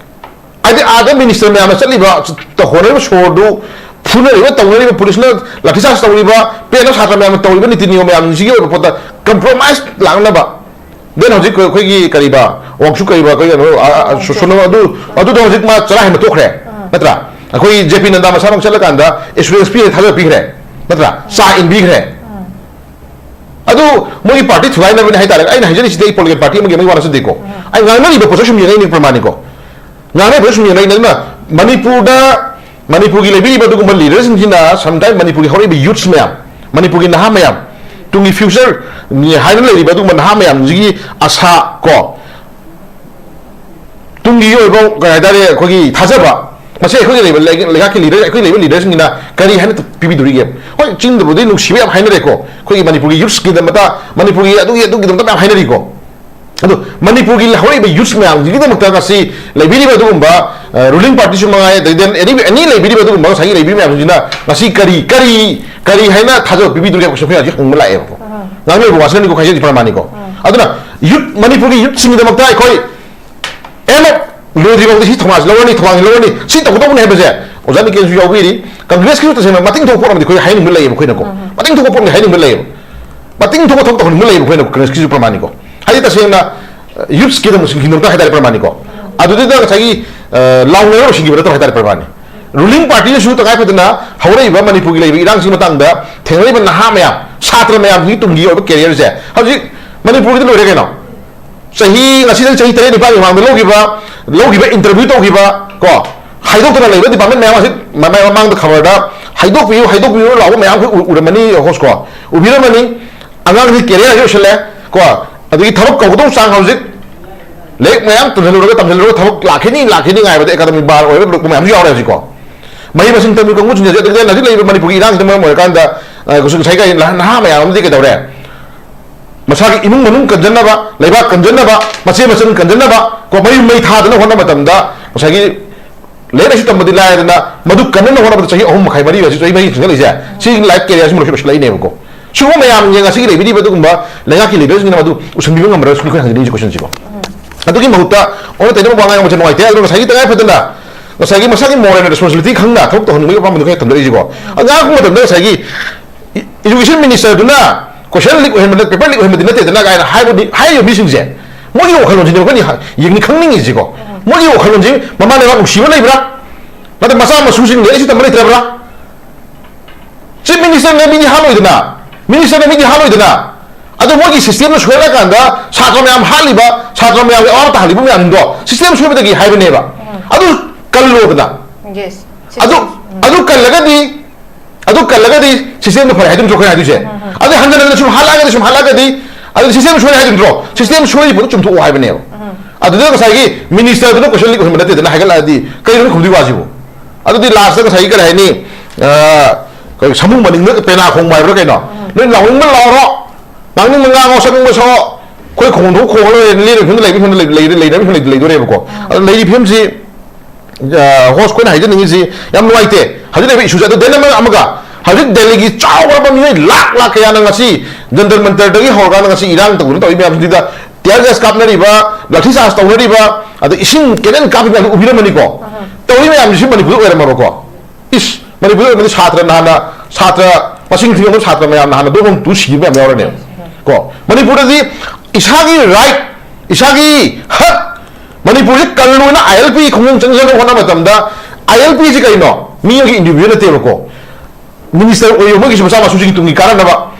ꯍꯥꯏꯗꯤ ꯑꯥꯗ ꯃꯤꯅꯤꯁꯇꯔ ꯃꯌꯥꯝꯅ ꯆꯠꯂꯤꯕ, ꯍꯣꯟꯅꯔꯤꯕ ꯁꯣꯔꯗꯨ, ꯐꯨꯅꯔꯤꯕ, ꯇꯧꯅꯔꯤꯕ, ꯄꯨꯂꯤꯁꯅ ꯂꯥꯊꯤꯆꯥꯔꯖ ꯇꯧꯔꯤꯕ, ꯄꯦꯟꯅ ꯁꯥꯇ꯭ꯔ ꯃꯌꯥꯝꯅ ꯇꯧꯔꯤꯕ ꯅꯤꯇꯤ ꯅꯤꯌꯣꯝ ꯃꯌꯥꯝꯁꯤꯒꯤ ꯑꯣꯏꯕ ꯄꯣꯠꯇ ꯀꯝꯄ꯭ꯔꯣꯃꯥꯏꯁ ꯂꯥꯛꯅꯕ꯫ ꯗꯦꯟ ꯍꯧꯖꯤꯛ ꯑꯩꯈꯣꯏꯒꯤ ꯀꯔꯤꯕ, ꯋꯥꯡꯁꯨ ꯀꯔꯤꯕ, ꯑꯩꯈꯣꯏ ꯀꯩꯅꯣ, ꯑ, ꯑ, ꯁꯣ-, ꯁꯣꯅꯣ ꯑꯗꯨ, ꯑꯗꯨꯗ ꯍꯧꯖꯤꯛ ꯃꯥ ꯆꯔꯥ ꯍꯦꯟꯕ ꯇꯣꯛꯈ꯭ꯔꯦ, ꯅꯠꯇ꯭ꯔꯥ? ꯑꯩꯈꯣꯏ ꯖꯦ ꯄꯤ ꯅꯗꯥ ꯃꯁꯥꯃꯛ ꯆꯠꯂꯀꯥꯟꯗ ꯑꯦꯁꯨꯔꯦꯟꯁ ꯄꯤꯈ꯭ꯔꯦ, ꯊꯥꯖꯕ ꯄꯤꯈ꯭ꯔꯦ, ꯅꯠꯇ꯭ꯔꯥ? ꯆꯥ ꯏꯟꯕꯤꯈ꯭ꯔꯦ꯫ ꯑꯗꯨ ꯃꯣꯏꯒꯤ ꯄꯥꯔꯇꯤ ꯊꯨꯒꯥꯏꯅꯕꯅꯤ ꯍꯥꯏꯇꯥꯔꯦ꯫ ꯑꯩꯅ ꯍꯥꯏꯖꯔꯤꯁꯤꯗꯤ ꯑꯩ ꯄꯣꯂꯤꯇꯤꯀꯦꯜ ꯄꯥꯔꯇꯤ ꯑꯃꯒꯤ, ꯑꯃꯒꯤ ꯋꯥ ꯅꯠꯆꯗꯦꯀꯣ꯫ ꯑꯩ ꯉꯥꯡꯅꯔꯤꯕ ꯄꯣꯠꯁꯛ ꯁꯨꯝ ꯌꯦꯡꯉꯛꯏꯅꯦ, ꯄ꯭ꯔꯃꯥꯅꯤꯀꯣ꯫ ꯉꯥꯡꯅꯔꯤꯕ ꯄꯣꯠꯁꯛ ꯁꯨꯝ ꯌꯦꯡꯉꯛꯏꯅꯦ꯫ ꯑꯗꯨꯅ ꯃꯅꯤꯄꯨꯔꯗ, ꯃꯅꯤꯄꯨꯔꯒꯤ ꯂꯩꯕꯤꯔꯤꯕ ꯑꯗꯨꯒꯨꯝꯕ ꯂꯤꯗꯔꯁꯤꯡꯁꯤꯅ ꯁꯝꯇꯥꯏꯝ ꯃꯅꯤꯄꯨꯔꯒꯤ ꯍꯧꯔꯛꯏꯕ ꯌꯨꯠꯁ ꯃꯌꯥꯝ, ꯃꯅꯤꯄꯨꯔꯒꯤ ꯅꯍꯥ ꯃꯌꯥꯝ, ꯇꯨꯡꯒꯤ ꯐ꯭ꯌꯨꯆꯔ ꯍꯥꯏꯅ ꯂꯩꯔꯤꯕ ꯑꯗꯨꯒꯨꯝꯕ ꯅꯍꯥ ꯃꯌꯥꯝꯁꯤꯒꯤ ꯑꯁꯥ ꯀꯣ, ꯇꯨꯡꯒꯤ ꯑꯣꯏꯕ ꯀꯩ ꯍꯥꯏꯇꯥꯔꯦ, ꯑꯩꯈꯣꯏꯒꯤ ꯊꯥꯖꯕ, ꯃꯁꯤ ꯑꯩꯈꯣꯏꯒꯤ ꯂꯩꯕ ꯂꯩ-, ꯂꯩꯉꯥꯛꯀꯤ ꯂꯤꯗꯔ, ꯑꯩꯈꯣꯏ ꯂꯩꯕ ꯂꯤꯗꯔꯁꯤꯡꯁꯤꯅ ꯀꯔꯤ ꯍꯥꯏꯅ ꯄꯤꯕꯤꯗꯣꯔꯤꯒꯦ? ꯍꯣꯏ, ꯆꯤꯟꯗꯕꯨꯗꯤ ꯅꯨꯡꯁꯤꯕ ꯌꯥꯝ ꯍꯥꯏꯅꯔꯦꯀꯣ, ꯑꯩꯈꯣꯏꯒꯤ ꯃꯅꯤꯄꯨꯔꯒꯤ ꯌꯨꯠꯁꯀꯤꯗꯃꯛꯇ, ꯃꯅꯤꯄꯨꯔꯒꯤ ꯑꯗꯨꯒꯤ, ꯑꯗꯨꯒꯤꯗꯃꯛꯇ ꯃꯌꯥꯝ ꯍꯥꯏꯅꯔꯤꯀꯣ꯫ ꯑꯗꯣ ꯃꯅꯤꯄꯨꯔꯒꯤ ꯍꯧꯔꯛꯏꯕ ꯌꯨꯠꯁ ꯃꯌꯥꯝꯁꯤꯒꯤꯗꯃꯛꯇ ꯉꯁꯤ ꯂꯩꯕꯤꯔꯤꯕ ꯑꯗꯨꯒꯨꯝꯕ, ꯑ, ꯔꯨꯂꯤꯡ ꯄꯥꯔꯇꯤꯁꯨ ꯃꯉꯥꯏ, ꯑꯗꯩ ꯑꯦꯅꯤ, ꯑꯦꯅꯤ ꯂꯩꯕꯤꯔꯤꯕ ꯑꯗꯨꯒꯨꯝꯕ ꯉꯁꯥꯏꯒꯤ ꯂꯩꯕꯤꯔꯤꯕ ꯃꯌꯥꯝꯁꯤꯡꯁꯤꯅ ꯉꯁꯤ ꯀꯔꯤ, ꯀꯔꯤ, ꯀꯔꯤ ꯍꯥꯏꯅ ꯊꯥꯖꯕ ꯄꯤꯕꯤꯗꯣꯔꯤꯒꯦ ꯍꯥꯏꯕ ꯀꯣꯏꯁꯟ ꯑꯩꯈꯣꯏ ꯍꯧꯖꯤꯛ ꯍꯪꯕ ꯂꯥꯛꯑꯦꯕꯀꯣ꯫ ꯉꯥꯡꯅꯔꯤꯕ ꯋꯥꯁꯤꯅꯅꯤꯀꯣ, ꯍꯥꯏꯖꯔꯤꯁꯦ ꯄ꯭ꯔꯃꯥꯅꯤꯀꯣ꯫ ꯑꯗꯨꯅ ꯌꯨꯠ, ꯃꯅꯤꯄꯨꯔꯒꯤ ꯌꯨꯠꯁꯤꯡꯒꯤꯗꯃꯛꯇ ꯑꯩꯈꯣꯏ ꯑꯦꯟ ꯑꯣꯐ ꯂꯣꯏꯗ꯭ꯔꯤꯐꯥꯎꯗꯤ ꯁꯤ ꯊꯧꯅꯥꯁꯤ ꯂꯧꯔꯅꯤ, ꯊꯧꯅꯥꯁꯤ ꯂꯧꯔꯅꯤ, ꯁꯤ ꯇꯧꯒꯗꯧꯕꯅꯤ ꯍꯥꯏꯕꯁꯦ ꯑꯣꯖꯥ ꯅꯤꯀꯦꯟꯁꯨ ꯌꯥꯎꯕꯤꯔꯤ, ꯀꯪꯒ꯭ꯔꯦꯁꯀꯤꯁꯨ ꯇꯁꯦꯡꯅ ꯃꯇꯤꯡ ꯊꯣꯛꯄ ꯄꯣꯠ ꯑꯃꯗꯤ ꯑꯩꯈꯣꯏ ꯍꯥꯏꯅꯤꯡꯕ ꯂꯩꯌꯦꯕ ꯑꯩꯈꯣꯏꯅꯀꯣ꯫ ꯃꯇꯤꯡ ꯊꯣꯛꯄ ꯄꯣꯠ ꯑꯃꯗꯤ ꯍꯥꯏꯅꯤꯡꯕ ꯂꯩꯌꯦꯕ꯫ ꯃꯇꯤꯡ ꯊꯣꯛꯄ ꯊꯕꯛ ꯇꯧꯍꯟꯅꯤꯡꯕ ꯂꯩꯌꯦꯕ ꯑꯩꯈꯣꯏꯅ ꯀꯪꯒ꯭ꯔꯦꯁꯀꯤꯁꯨ ꯄ꯭ꯔꯃꯥꯅꯤꯀꯣ꯫ ꯍꯥꯏꯗꯤ ꯇꯁꯦꯡꯅ, ꯑ, ꯌꯨꯠꯁꯀꯤꯗꯃꯛ ꯁꯤꯟꯈꯤꯕ ꯍꯥꯏꯇꯥꯔꯦ ꯄ꯭ꯔꯃꯥꯅꯤꯀꯣ꯫ ꯑꯗꯨꯗꯨꯗ ꯉꯁꯥꯏꯒꯤ, ꯑ, ꯂꯥꯎꯅꯔꯒ ꯂꯣꯏꯁꯤꯟꯈꯤꯕ ꯅꯠꯇꯕ ꯍꯥꯏꯇꯥꯔꯦ ꯄ꯭ꯔꯃꯥꯅꯤ꯫ ꯔꯨꯂꯤꯡ ꯄꯥꯔꯇꯤꯅꯁꯨ ꯇꯉꯥꯏ ꯐꯗꯅ ꯍꯧꯔꯛꯏꯕ ꯃꯅꯤꯄꯨꯔꯒꯤ ꯂꯩꯔꯤꯕ ꯏꯔꯥꯡꯁꯤꯒꯤ ꯃꯇꯥꯡꯗ ꯊꯦꯡꯅꯔꯤꯕ ꯅꯍꯥ ꯃꯌꯥꯝ, ꯁꯥꯇ꯭ꯔ ꯃꯌꯥꯝꯁꯤꯒꯤ ꯇꯨꯡꯒꯤ ꯑꯣꯏꯕ ꯀꯦꯔꯤꯌꯔꯁꯦ ꯍꯧꯖꯤꯛ ꯃꯅꯤꯄꯨꯔꯒꯤꯗ ꯂꯣꯏꯔꯦ ꯀꯩꯅꯣ꯫ ꯆꯍꯤ, ꯉꯁꯤꯗꯒꯤ ꯆꯍꯤ ꯇꯔꯦꯠ ꯅꯤꯄꯥꯜꯒꯤ ꯃꯃꯥꯡꯗ ꯂꯧꯈꯤꯕ, ꯂꯧꯈꯤꯕ ꯏꯟꯇꯔꯚ꯭ꯌꯨ ꯇꯧꯈꯤꯕ ꯀꯣ, ꯍꯥꯏꯗꯣꯛꯇꯅ ꯂꯩꯕ ꯗꯤꯄꯥꯔꯠꯃꯦꯟ ꯃꯌꯥꯝ ꯑꯁꯤ ꯃꯃꯥꯡ ꯃꯃꯥꯡꯗ ꯈꯕꯔꯗ "ꯍꯥꯏꯗꯣꯛꯄꯤꯌꯨ, ꯍꯥꯏꯗꯣꯛꯄꯤꯌꯨ" ꯂꯥꯎꯕ ꯃꯌꯥꯝ ꯑꯩꯈꯣꯏ ꯎ-, ꯎꯔꯝꯃꯅꯤ, ꯍꯣꯁ ꯀꯣ, ꯎꯕꯤꯔꯝꯃꯅꯤ꯫ ꯑꯉꯥꯡꯁꯤ ꯀꯦꯔꯤꯌꯔ ꯂꯣꯏꯁꯤꯜꯂꯦ ꯀꯣ, ꯑꯗꯒꯤ ꯊꯕꯛ ꯀꯧꯒꯗꯧꯕ ꯆꯥꯡ ꯍꯧꯖꯤꯛ ꯂꯥꯏꯔꯤꯛ ꯃꯌꯥꯝ ꯇꯝꯁꯤꯜꯂꯨꯔꯒ, ꯇꯝꯁꯤꯜꯂꯨꯔꯒ ꯊꯕꯛ ꯂꯥꯛꯈꯤꯅꯤ, ꯂꯥꯛꯈꯤꯅꯤ ꯉꯥꯏꯕꯗ ꯑꯦꯀꯥꯗꯃꯤ ꯕꯥꯔ ꯑꯣꯏꯔꯒ ꯂꯣꯛꯄ ꯃꯌꯥꯝꯁꯨ ꯌꯥꯎꯔꯦ ꯍꯧꯖꯤꯛꯀꯣ꯫ ꯃꯍꯩ ꯃꯁꯤꯡ ꯇꯝꯕꯤ ꯀꯥꯡꯕꯨꯁꯤꯡꯁꯦ ꯍꯧꯖꯤꯛ, ꯑꯗꯒꯤ ꯍꯧꯖꯤꯛ ꯂꯩꯔꯤꯕ ꯃꯅꯤꯄꯨꯔꯒꯤ ꯏꯔꯥꯡꯁꯤꯅ ꯃꯔꯝ ꯑꯣꯏꯔꯀꯥꯟꯗ, ꯑ, ꯉꯁꯥꯏ ꯉꯁꯥꯏꯒꯤ ꯅꯍꯥ, ꯅꯍꯥ ꯃꯌꯥꯝ ꯑꯃꯗꯤ ꯀꯩꯗꯧꯔꯦ? ꯃꯁꯥꯒꯤ ꯏꯃꯨꯡ ꯃꯅꯨꯡ ꯀꯟꯖꯟꯅꯕ, ꯂꯩꯕꯥꯛ ꯀꯟꯖꯟꯅꯕ, ꯃꯆꯦ ꯃꯆꯟ ꯀꯟꯖꯟꯅꯕ ꯀꯣ, ꯃꯌꯨꯝ ꯃꯩ ꯊꯥꯗꯅ ꯍꯣꯠꯅꯕ ꯃꯇꯝꯗ ꯉꯁꯥꯏꯒꯤ ꯂꯥꯏꯔꯤꯛ ꯂꯥꯏꯁꯨ ꯇꯝꯕꯗꯤ ꯂꯥꯏꯔꯗꯅ, ꯃꯗꯨ ꯀꯟꯅꯅ ꯍꯣꯠꯅꯕꯗ ꯆꯍꯤ ꯑꯍꯨꯝ ꯃꯈꯥꯏ, ꯃꯔꯤ, ꯍꯧꯖꯤꯛ ꯆꯍꯤ ꯃꯔꯤ ꯆꯪꯁꯤꯜꯂꯛꯏꯁꯦ, ꯁꯤꯒꯤ ꯂꯥꯏꯐ ꯀꯦꯔꯤꯌꯔꯁꯤ ꯂꯣꯏꯁꯤꯜꯂꯛꯏꯅꯦꯕꯀꯣ꯫ ꯁꯤꯒꯨꯝꯕ ꯃꯌꯥꯝ ꯉꯁꯤꯒꯤ ꯂꯩꯕꯤꯔꯤꯕ ꯑꯗꯨꯒꯨꯝꯕ ꯂꯩꯉꯥꯛꯀꯤ ꯂꯤꯗꯔꯁꯤꯡꯅ ꯃꯗꯨ ꯎꯁꯤꯟꯕꯤꯕ ꯉꯝꯃꯔꯣꯏ, ꯁꯤꯅꯤ ꯑꯩꯈꯣꯏꯅ ꯍꯪꯖꯅꯤꯡꯉꯤꯁꯤ ꯀꯣꯏꯁꯟꯁꯤꯀꯣ꯫ ꯑꯗꯨꯒꯤ ꯃꯍꯨꯠꯇ ꯑꯣꯟꯅ ꯇꯩꯅꯕ ꯋꯥ ꯉꯥꯡꯕꯁꯦ ꯅꯨꯡꯉꯥꯏꯇꯦ꯫ ꯑꯗꯨꯒ ꯉꯁꯥꯏꯒꯤ ꯇꯉꯥꯏ ꯐꯗꯅ ꯉꯁꯥꯏꯒꯤ ꯃꯁꯥꯒꯤ moral responsibility ꯈꯪꯅ ꯊꯕꯛ ꯇꯧꯍꯟꯅꯤꯡꯕꯒꯤ ꯑꯄꯥꯝꯕꯗꯨ ꯈꯔ ꯊꯝꯖꯔꯛꯏꯁꯤꯀꯣ꯫ ꯉꯥꯡꯉꯛꯄ ꯃꯇꯝꯗ ꯉꯁꯥꯏꯒꯤ education ministerꯗꯨꯅ question leak ꯑꯣꯏꯍꯟꯕ, paper leak ꯑꯣꯏꯍꯟꯕꯗꯤ ꯅꯠꯇꯦꯗꯅ ꯀꯥꯏꯅ ꯍꯥꯏꯕꯗꯤ, ꯍꯥꯏꯔꯤꯕ ꯃꯤꯁꯤꯡꯁꯦ ꯃꯣꯏꯒꯤ ꯋꯥꯈꯜꯂꯣꯟꯁꯤꯅꯦꯕ ꯑꯩꯈꯣꯏꯅ ꯌꯦꯡꯅꯤ, ꯈꯪꯅꯤꯡꯉꯤꯁꯤꯀꯣ꯫ ꯃꯣꯏꯒꯤ ꯋꯥꯈꯜꯂꯣꯟꯁꯤ ꯃꯃꯥ ꯂꯩꯕꯥꯛ ꯅꯨꯡꯁꯤꯕ ꯂꯩꯕ꯭ꯔꯥ? ꯅꯠꯇ꯭ꯔ ꯃꯆꯥ ꯃꯁꯨꯁꯤꯡ ꯂꯥꯏꯔꯤꯛ ꯂꯥꯏꯁꯨ ꯇꯝꯕ ꯂꯩꯇ꯭ꯔꯕ꯭ꯔꯥ? Chief ministerꯅ ꯃꯤꯗꯤ ꯍꯥꯠꯂꯣꯏꯗꯅ, ministerꯅ ꯃꯤꯗꯤ ꯍꯥꯠꯂꯣꯏꯗꯅ, ꯑꯗꯣ ꯃꯣꯏꯒꯤ systemꯗ ꯁꯣꯏꯔꯀꯥꯟꯗ ꯁꯥꯇ꯭ꯔ ꯃꯌꯥꯝ ꯍꯥꯠꯂꯤꯕ, ꯁꯥꯇ꯭ꯔ ꯃꯌꯥꯝꯒꯤ ꯑꯋꯥꯕ ꯇꯥꯍꯜꯂꯤꯕ ꯃꯌꯥꯝꯗꯣ system ꯁꯣꯏꯕꯗꯒꯤ ꯍꯥꯏꯕꯅꯦꯕ꯫ ꯑꯗꯨ ꯀꯜꯂꯣꯗꯅ꯫ Yes꯫ ꯑꯗꯨ, ꯑꯗꯨ ꯀꯜꯂꯒꯗꯤ, ꯑꯗꯨ ꯀꯜꯂꯒꯗꯤ systemꯗꯣ ꯐꯔꯦ ꯍꯥꯏꯗꯣꯏ ꯅꯠꯇ꯭ꯔꯣ ꯑꯩꯈꯣꯏꯅ ꯍꯥꯏꯗꯣꯏꯁꯦ? ꯑꯗꯨ ꯍꯟꯖꯟ ꯍꯟꯖꯟꯅ ꯁꯨꯝ ꯍꯥꯠꯂꯛꯑꯒꯗꯤ, ꯁꯨꯝ ꯍꯥꯠꯂꯛꯑꯒꯗꯤ, ꯑꯗꯨ system ꯁꯣꯏꯔꯦ ꯍꯥꯏꯗꯣꯏ ꯅꯠꯇ꯭ꯔꯣ? System ꯁꯣꯏꯔꯤꯕ ꯄꯣꯠꯇꯣ ꯆꯨꯝꯊꯣꯛꯑꯣ ꯍꯥꯏꯕꯅꯦꯕ꯫ ꯑꯗꯨꯗ ꯉꯁꯥꯏꯒꯤ ministerꯗꯨꯅ question leak ꯑꯣꯏꯍꯟꯕ ꯅꯠꯇꯦꯗꯅ ꯍꯥꯏꯒꯠꯂꯛꯑꯗꯤ ꯀꯩꯅꯣ ꯈꯨꯝꯗꯣꯏ ꯋꯥꯁꯤꯕꯨ? ꯑꯗꯨꯗꯤ lastꯇ ꯉꯁꯥꯏꯒꯤ ꯀꯔꯤ ꯍꯥꯏꯅꯤ? ꯑ, ꯑꯩꯈꯣꯏ ꯁꯥꯃꯨ ꯃꯅꯤꯡꯗ ꯄꯦꯅꯥ ꯈꯣꯡꯕ ꯍꯥꯏꯕ꯭ꯔꯥ ꯀꯩꯅꯣ? ꯅꯣꯏ ꯂꯥꯎꯅꯤꯡꯕ ꯂꯥꯎꯔꯣ, ꯉꯥꯡꯅꯤꯡꯕ ꯉꯥꯡꯉꯣ, ꯁꯛꯅꯤꯡꯕ ꯁꯛꯑꯣ, ꯑꯩꯈꯣꯏ ꯈꯣꯡꯗꯣꯛ ꯈꯣꯡꯉ ꯂꯣꯏꯔꯦ, ꯂꯦꯡꯗꯕ ꯐꯤꯕꯝꯗ ꯂꯩ-, ꯂꯩ-, ꯂꯩꯅꯕ ꯐꯤꯕꯝ ꯂꯩ-, ꯂꯩꯗꯣꯔꯦꯕꯀꯣ꯫ ꯑꯗꯣ ꯂꯩꯔꯤꯕ ꯐꯤꯕꯝꯁꯤ, ꯑ, host ꯑꯩꯈꯣꯏꯅ ꯍꯥꯏꯖꯅꯤꯡꯉꯤꯁꯤ ꯌꯥꯝ ꯅꯨꯡꯉꯥꯏꯇꯦ꯫ ꯍꯧꯖꯤꯛ ꯂꯩꯔꯤꯕ issueꯁꯦ꯫ ꯑꯗꯣ then ꯑꯃ-, ꯑꯃꯒ, ꯍꯧꯖꯤꯛ ꯗꯦꯜꯂꯤꯒꯤ ꯆꯥꯎꯔꯕ ꯃꯤꯑꯣꯏ ꯂꯥꯛ ꯂꯥꯛ ꯀꯌꯥꯅ ꯉꯁꯤ ꯖꯟꯇꯔ ꯃꯟꯇꯔꯗꯒꯤ ꯍꯧꯔꯀꯥꯟꯗ ꯉꯁꯤ ꯏꯔꯥꯡ ꯇꯧꯗꯨꯅ ꯇꯧꯔꯤ ꯃꯌꯥꯝꯁꯤꯗ tear gas ꯀꯥꯞꯅꯔꯤꯕ, ꯂꯥꯊꯤ ꯆꯥꯔꯖ ꯇꯧꯅꯔꯤꯕ, ꯑꯗ ꯏꯁꯤꯡ cannon ꯀꯥꯞꯄꯤ ꯃꯌꯥꯝꯗꯨ ꯎꯕꯤꯔꯝꯃꯅꯤꯀꯣ꯫ ꯇꯧꯔꯤ ꯃꯌꯥꯝꯁꯤ ꯃꯅꯤꯄꯨꯔꯗ ꯑꯣꯏꯔꯝꯃꯕꯀꯣ꯫ ꯏꯁ, ꯃꯅꯤꯄꯨꯔꯗ ꯑꯣꯏꯔꯝꯃꯗꯤ ꯁꯥꯇ꯭ꯔ ꯅꯍꯥꯟꯅ, ꯁꯥꯇ꯭ꯔ ꯃꯁꯤꯡ ꯊꯤꯉꯝꯗꯕ ꯁꯥꯇ꯭ꯔ ꯃꯌꯥꯝ ꯅꯍꯥꯟꯅ ꯕꯣꯝ ꯕꯣꯝ ꯇꯨ ꯁꯤꯈꯤꯕ ꯃꯌꯥꯝ ꯌꯥꯎꯔꯅꯦꯕ꯫ ꯀꯣ, ꯃꯅꯤꯄꯨꯔꯗꯗꯤ ꯏꯁꯥꯒꯤ right, ꯏꯁꯥꯒꯤ ꯍꯛ, ꯃꯅꯤꯄꯨꯔꯁꯤ ꯀꯜꯂꯣꯅ ILP ꯈꯣꯡꯖꯪ ꯆꯪꯖꯅꯕ ꯍꯣꯠꯅꯕ ꯃꯇꯝꯗ, ILPꯁꯤ ꯀꯩꯅꯣ? ꯃꯤ ꯑꯃꯒꯤ individual ꯅꯠꯇꯦꯕꯀꯣ꯫ Minister ꯑꯣꯏꯔꯤꯕ ꯃꯣꯏꯒꯤꯁꯨ ꯃꯆꯥ ꯃꯁꯨꯁꯤꯡꯒꯤ ꯇꯨꯡꯒꯤ ꯀꯥꯟꯅꯅꯕ,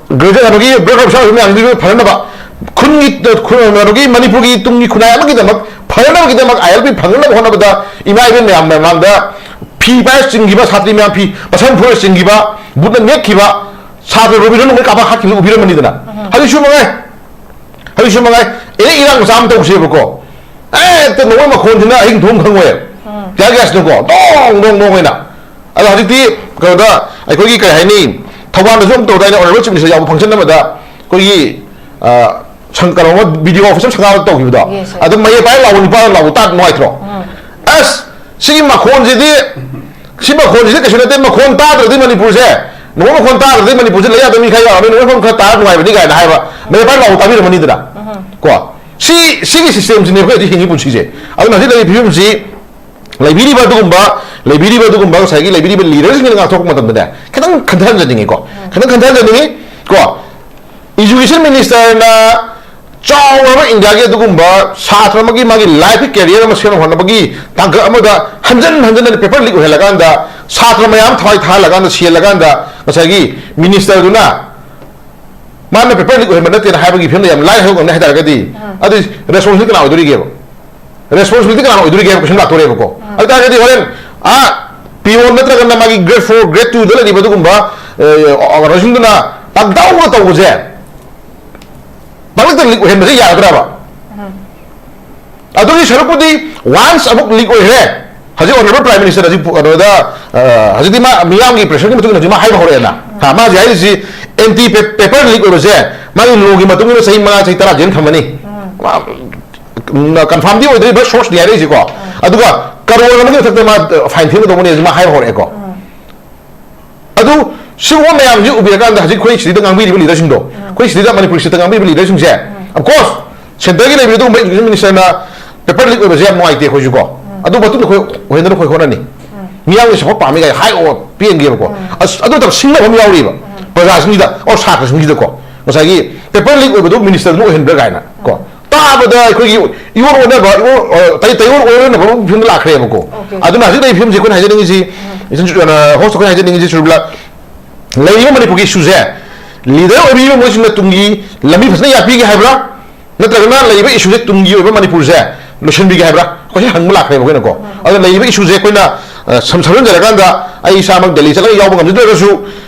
graduate ꯀꯩꯅꯣꯒꯤ ꯕ꯭ꯔꯦꯛ ꯄꯩꯁꯥ ꯑꯣꯏꯕ ꯃꯌꯥꯝꯗꯨꯒꯤ ꯐꯅꯅꯕ, ꯈꯨꯟꯒꯤ, ꯈꯨ-, ꯀꯩꯅꯣꯒꯤ ꯃꯅꯤꯄꯨꯔꯒꯤ ꯇꯨꯡꯒꯤ ꯈꯨꯟꯅꯥꯏ ꯑꯃꯒꯤꯗꯃꯛ ꯐꯅꯅꯕꯒꯤꯗꯃꯛ ILP ꯐꯪꯅꯅꯕ ꯍꯣꯠꯅꯕꯗ ꯏꯃꯥ ꯏꯕꯦꯟ ꯃꯌꯥꯝ ꯃꯃꯥꯡꯗ ꯐꯤ ꯄꯥꯏꯔ ꯆꯤꯡꯈꯤꯕ, ꯁꯥꯇ꯭ꯔꯤ ꯃꯌꯥꯝ ꯐꯤ ꯃꯁꯝ ꯐꯣꯏꯔ ꯆꯤꯡꯈꯤꯕ, ꯕꯨꯠꯅ ꯅꯦꯠꯈꯤꯕ, ꯁꯥꯇ꯭ꯔ ꯔꯣꯕꯤꯟꯗ꯭ꯔ ꯅꯣꯡꯃꯩ ꯀꯥꯞꯄ ꯍꯥꯠꯈꯤꯕꯗꯨ ꯎꯕꯤꯔꯝꯃꯅꯤꯗꯅ꯫ ꯍꯧꯖꯤꯛꯁꯨ ꯃꯉꯥꯏ, ꯍꯧꯖꯤꯛꯁꯨ ꯃꯉꯥꯏ꯫ ꯑꯦꯅꯤ ꯏꯔꯥꯡ ꯃꯆꯥ ꯑꯃ ꯇꯧꯁꯦꯕꯀꯣ, ꯍꯦꯛꯇ ꯅꯣꯡꯃꯩ ꯃꯈꯣꯟꯁꯤꯅ ꯑꯍꯤꯡ ꯊꯣꯡ ꯈꯪꯉꯣꯏ꯫ Tear gasꯅꯀꯣ ꯗꯣꯡ ꯗꯣꯡ ꯗꯣꯡ ꯍꯥꯏꯅ꯫ ꯑꯗꯣ ꯍꯧꯖꯤꯛꯇꯤ ꯀꯩꯅꯣꯗ ꯑꯩꯈꯣꯏꯒꯤ ꯀꯩ ꯍꯥꯏꯅꯤ, ꯊꯧꯕꯥꯜꯗꯁꯨ ꯑꯃ ꯇꯧꯗꯥꯏꯅꯦ, honourable chief minister ꯌꯥꯎꯕ function ꯑꯃꯗ ꯑꯩꯈꯣꯏꯒꯤ, ꯑ, ꯁꯪ-, ꯀꯩꯅꯣ ꯑꯃ, BDO office ꯑꯃ ꯁꯪꯒꯥꯕ ꯇꯧꯈꯤꯕꯗꯣ꯫ Yes, sir꯫ ꯑꯗꯨ ꯃꯌꯦꯛ ꯄꯥꯏꯔ ꯂꯥꯎꯕ ꯅꯨꯄꯥ ꯂꯥꯎꯕ ꯇꯥ ꯅꯨꯡꯉꯥꯏꯇ꯭ꯔꯣ? ꯑꯁ, ꯁꯤꯒꯤ ꯃꯈꯣꯟꯁꯤꯗꯤ, ꯁꯤ ꯃꯈꯣꯟꯁꯤꯗꯤ ꯀꯩꯁꯨ ꯅꯠꯇꯦ, ꯃꯈꯣꯟ ꯇꯥꯗ꯭ꯔꯗꯤ ꯃꯅꯤꯄꯨꯔꯁꯦ ꯅꯣꯡꯃꯩ ꯃꯈꯣꯟ ꯇꯥꯗ꯭ꯔꯗꯤ ꯃꯅꯤꯄꯨꯔꯁꯦ ꯂꯩ ꯌꯥꯗꯕ ꯃꯤ ꯈꯔ ꯌꯥꯎꯔꯝꯃꯤ, ꯅꯣꯡꯃꯩ ꯃꯈꯣꯟ ꯈꯔ ꯇꯥꯔ ꯅꯨꯡꯉꯥꯏꯕꯅꯤ ꯀꯥꯏꯅ ꯍꯥꯏꯕ ꯃꯌꯥꯝ ꯄꯥꯏ ꯂꯥꯎ ꯇꯥꯕꯤꯔꯝꯃꯅꯤꯗꯅ꯫ ꯀꯣ, ꯁꯤ, ꯁꯤꯒꯤ system ꯁꯤꯅꯦ ꯑꯩꯈꯣꯏ ꯍꯧꯖꯤꯛ ꯍꯤꯡꯉꯤ ꯄꯨꯟꯁꯤꯁꯦ꯫ ꯑꯗꯨꯅ ꯍꯧꯖꯤꯛ ꯂꯩꯔꯤꯕ ꯐꯤꯕꯝꯁꯤ, ꯂꯩꯕꯤꯔꯤꯕ ꯑꯗꯨꯒꯨꯝꯕ, ꯂꯩꯕꯤꯔꯤꯕ ꯑꯗꯨꯒꯨꯝꯕ ꯉꯁꯥꯏꯒꯤ ꯂꯩꯕꯤꯔꯤꯕ leader ꯁꯤꯡꯁꯤꯅ ꯉꯥꯛꯊꯣꯛꯄ ꯃꯇꯝꯗꯅꯦ, ꯈꯤꯇꯪ ꯈꯟꯊꯍꯟꯖꯅꯤꯡꯉꯤꯀꯣ, ꯈꯤꯇꯪ ꯈꯟꯊꯍꯟꯖꯅꯤꯡꯉꯤ꯫ ꯀꯣ, education minister ꯅ ꯆꯥꯎꯔꯕ ꯏꯟꯗꯤꯌꯥꯒꯤ ꯑꯗꯨꯒꯨꯝꯕ ꯁꯥꯇ꯭ꯔ ꯑꯃꯒꯤ ꯃꯥꯒꯤ life ꯀꯤ career ꯑꯃ ꯁꯦꯝꯅꯕ ꯍꯣꯠꯅꯕꯒꯤ ꯇꯥꯡꯀꯛ ꯑꯃꯗ ꯍꯟꯖꯟ ꯍꯟꯖꯟꯅ paper leak ꯑꯣꯏꯍꯜꯂꯀꯥꯟꯗ, ꯁꯥꯇ꯭ꯔ ꯃꯌꯥꯝ ꯊꯋꯥꯏ ꯊꯥꯍꯜꯂꯀꯥꯟꯗ, ꯁꯤꯍꯜꯂꯀꯥꯟꯗ, ꯉꯁꯥꯏꯒꯤ minister ꯗꯨꯅ ꯃꯥꯅ paper leak ꯑꯣꯏꯍꯟꯕ ꯅꯠꯇꯦꯅ ꯍꯥꯏꯕꯒꯤ ꯐꯤꯕꯝꯗ ꯌꯥꯝ ꯂꯥꯏꯅ ꯍꯥꯏꯗꯣꯛ ꯉꯝꯅꯤ ꯍꯥꯏ ꯇꯥꯔꯒꯗꯤ, ꯑꯥ꯫ ꯑꯗꯨ responsibility ꯀꯅꯥ ꯑꯣꯏꯗꯣꯔꯤꯒꯦꯕ? Responsibility ꯀꯅꯥꯅ ꯑꯣꯏꯗꯣꯔꯤꯒꯦ ꯍꯥꯏꯕ question ꯂꯥꯛꯇꯣꯔꯦꯕꯀꯣ꯫ ꯑꯥ꯫ ꯑꯗꯨ ꯇꯥꯔꯒꯗꯤ ꯍꯣꯔꯦꯟ, ꯑꯥ, peon ꯅꯠꯇ꯭ꯔꯒꯅ ꯃꯥꯒꯤ grade four, grade two ꯗ ꯂꯩꯔꯤꯕ ꯑꯗꯨꯒꯨꯝꯕ, ꯑꯦ, organization ꯗꯨꯅ ꯄꯪꯇꯧꯗ ꯇꯧꯕꯁꯦ, ꯄꯪꯂꯤꯛꯇ leak ꯑꯣꯏꯍꯟꯕꯁꯦ ꯌꯥꯒꯗ꯭ꯔꯕ? ꯑꯥ꯫ ꯑꯗꯨꯒꯤ ꯁꯔꯨꯛꯄꯨꯗꯤ once ꯑꯃꯨꯛ leak ꯑꯣꯏꯈ꯭ꯔꯦ, ꯍꯧꯖꯤꯛ honourable Prime Minister ꯍꯧꯖꯤꯛ ꯄꯨ-, ꯀꯩꯅꯣꯗ, ꯑ, ꯍꯧꯖꯤꯛꯇꯤ ꯃꯥ ꯃꯤꯌꯥꯝꯒꯤ pressure ꯒꯤ ꯃꯇꯨꯡ ꯏꯟꯅ ꯍꯧꯖꯤꯛ ꯃꯥ ꯍꯥꯏꯕ ꯍꯧꯔꯛꯑꯦꯅ꯫ ꯍꯥ, ꯃꯥ ꯍꯧꯖꯤꯛ ꯍꯥꯏꯔꯤꯁꯤ anti pa-, paper leak ꯑꯣꯏꯕꯁꯦ ꯃꯥꯒꯤ law ꯒꯤ ꯃꯇꯨꯡ ꯏꯟꯅ ꯆꯍꯤ ꯃꯉꯥ, ꯆꯍꯤ ꯇꯔꯥ jail ꯊꯝꯃꯅꯤ꯫ ꯃꯥ, ꯎꯝ, confirm ꯗꯤ ꯑꯣꯏꯗ꯭ꯔꯤꯕ source ꯅꯤ ꯍꯥꯏꯔꯛꯏꯁꯤꯀꯣ꯫ ꯑꯗꯨꯒ ꯀꯔꯣꯔ ꯑꯃꯒꯤ ꯃꯊꯛꯇ ꯃꯥ, ꯑ, fine ꯊꯤꯒꯗꯧꯕꯅꯦ ꯍꯧꯖꯤꯛ ꯃꯥ ꯍꯥꯏꯕ ꯍꯧꯔꯛꯑꯦꯀꯣ꯫ ꯑꯗꯨ ꯁꯤꯒꯨꯝꯕ ꯃꯌꯥꯝꯁꯤ ꯎꯕꯤꯔꯀꯥꯟꯗ ꯍꯧꯖꯤꯛ ꯑꯩꯈꯣꯏ ꯁꯤꯗ ꯉꯥꯡꯕꯤꯔꯤꯕ leader ꯁꯤꯡꯗꯣ, ꯑꯩꯈꯣꯏ ꯁꯤꯗ ꯃꯅꯤꯄꯨꯔ state ꯇ ꯉꯥꯡꯕꯤꯔꯤꯕ leader ꯁꯤꯡꯁꯦ, of course, centre ꯒꯤ ꯂꯩꯔꯤꯕ ꯑꯗꯨꯒꯨꯝꯕ education minister ꯅ paper leak ꯑꯣꯏꯕꯁꯦ ꯌꯥꯝ ꯅꯨꯡꯉꯥꯏꯇꯦ ꯑꯩꯈꯣꯏꯁꯨ ꯀꯣ꯫ ꯑꯗꯨ ꯃꯇꯨꯡꯗ ꯑꯩꯈꯣꯏ ꯑꯣꯏꯍꯟꯗꯅꯕ ꯑꯩꯈꯣꯏ ꯍꯣꯠꯅꯅꯤ꯫ ꯃꯤꯌꯥꯝꯒꯤ support ꯄꯥꯝꯃꯤ ꯀꯥꯏꯅ ꯍꯥꯏ ꯑꯣ ꯄꯦꯟꯒꯦꯕꯀꯣ꯫ ꯑꯁ, ꯑꯗꯨ ꯅꯠꯇꯕ ꯁꯤꯡꯅꯕ ꯑꯃ ꯌꯥꯎꯔꯤꯕ ꯄ꯭ꯔꯖꯥꯁꯤꯡꯁꯤꯗ, ꯑꯣ, ꯁꯥꯇ꯭ꯔꯁꯤꯡꯁꯤꯗꯀꯣ, ꯉꯁꯥꯏꯒꯤ paper leak ꯑꯣꯏꯕꯗꯨ minister ꯗꯨꯅ ꯑꯣꯏꯍꯟꯕ꯭ꯔꯥ ꯀꯥꯏꯅ ꯀꯣ꯫ ꯇꯥꯕꯗ ꯑꯩꯈꯣꯏꯒꯤ ꯏꯑꯣꯟ ꯑꯣꯟꯅꯕ, ꯏꯑꯣꯟ-, ꯑ, ꯇꯩ-, ꯇꯩꯑꯣꯟ ꯑꯣꯟꯅꯕ ꯐꯤꯕꯝꯗ ꯂꯥꯛꯈ꯭ꯔꯦꯕꯀꯣ꯫ Okay. ꯑꯗꯨꯅ ꯍꯧꯖꯤꯛ ꯂꯩꯔꯤꯕ ꯐꯤꯕꯝꯁꯦ ꯑꯩꯈꯣꯏꯅ ꯍꯥꯏꯖꯅꯤꯡꯉꯤꯁꯤ, ꯏꯆꯟ-, ꯑ, host ꯑꯩꯈꯣꯏꯅ ꯍꯥꯏꯖꯅꯤꯡꯉꯤꯁꯤ, ꯁꯨꯔꯕꯤꯂꯥ, ꯂꯩꯔꯤꯕ ꯃꯅꯤꯄꯨꯔꯒꯤ issue ꯁꯦ leader ꯑꯣꯏꯕꯤꯔꯤꯕ ꯃꯣꯏꯁꯤꯡꯅ ꯇꯨꯡꯒꯤ ꯂꯝꯕꯤ ꯐꯖꯅ ꯌꯥꯠꯄꯤꯒꯦ ꯍꯥꯏꯕ꯭ꯔꯥ? ꯅꯠꯇ꯭ꯔꯒꯅ ꯂꯩꯔꯤꯕ issue ꯁꯦ ꯇꯨꯡꯒꯤ ꯑꯣꯏꯕ ꯃꯅꯤꯄꯨꯔꯁꯦ ꯂꯣꯏꯁꯤꯟꯕꯤꯒꯦ ꯍꯥꯏꯕ꯭ꯔꯥ? ꯀꯣꯏꯁꯟ ꯍꯪꯕ ꯂꯥꯛꯈ꯭ꯔꯦꯕ ꯑꯩꯈꯣꯏꯅꯀꯣ꯫ ꯑꯗꯨꯅ ꯂꯩꯔꯤꯕ issue ꯁꯦ ꯑꯩꯈꯣꯏꯅ, ꯑ, ꯁꯝ-, ꯁꯝꯖꯤꯟꯖꯔꯀꯥꯟꯗ ꯑꯩ ꯏꯁꯥꯃꯛ ꯗꯦꯜꯂꯤ ꯆꯠꯂꯒ ꯌꯥꯎꯕ ꯉꯝꯖꯗ꯭ꯔꯒꯁꯨ,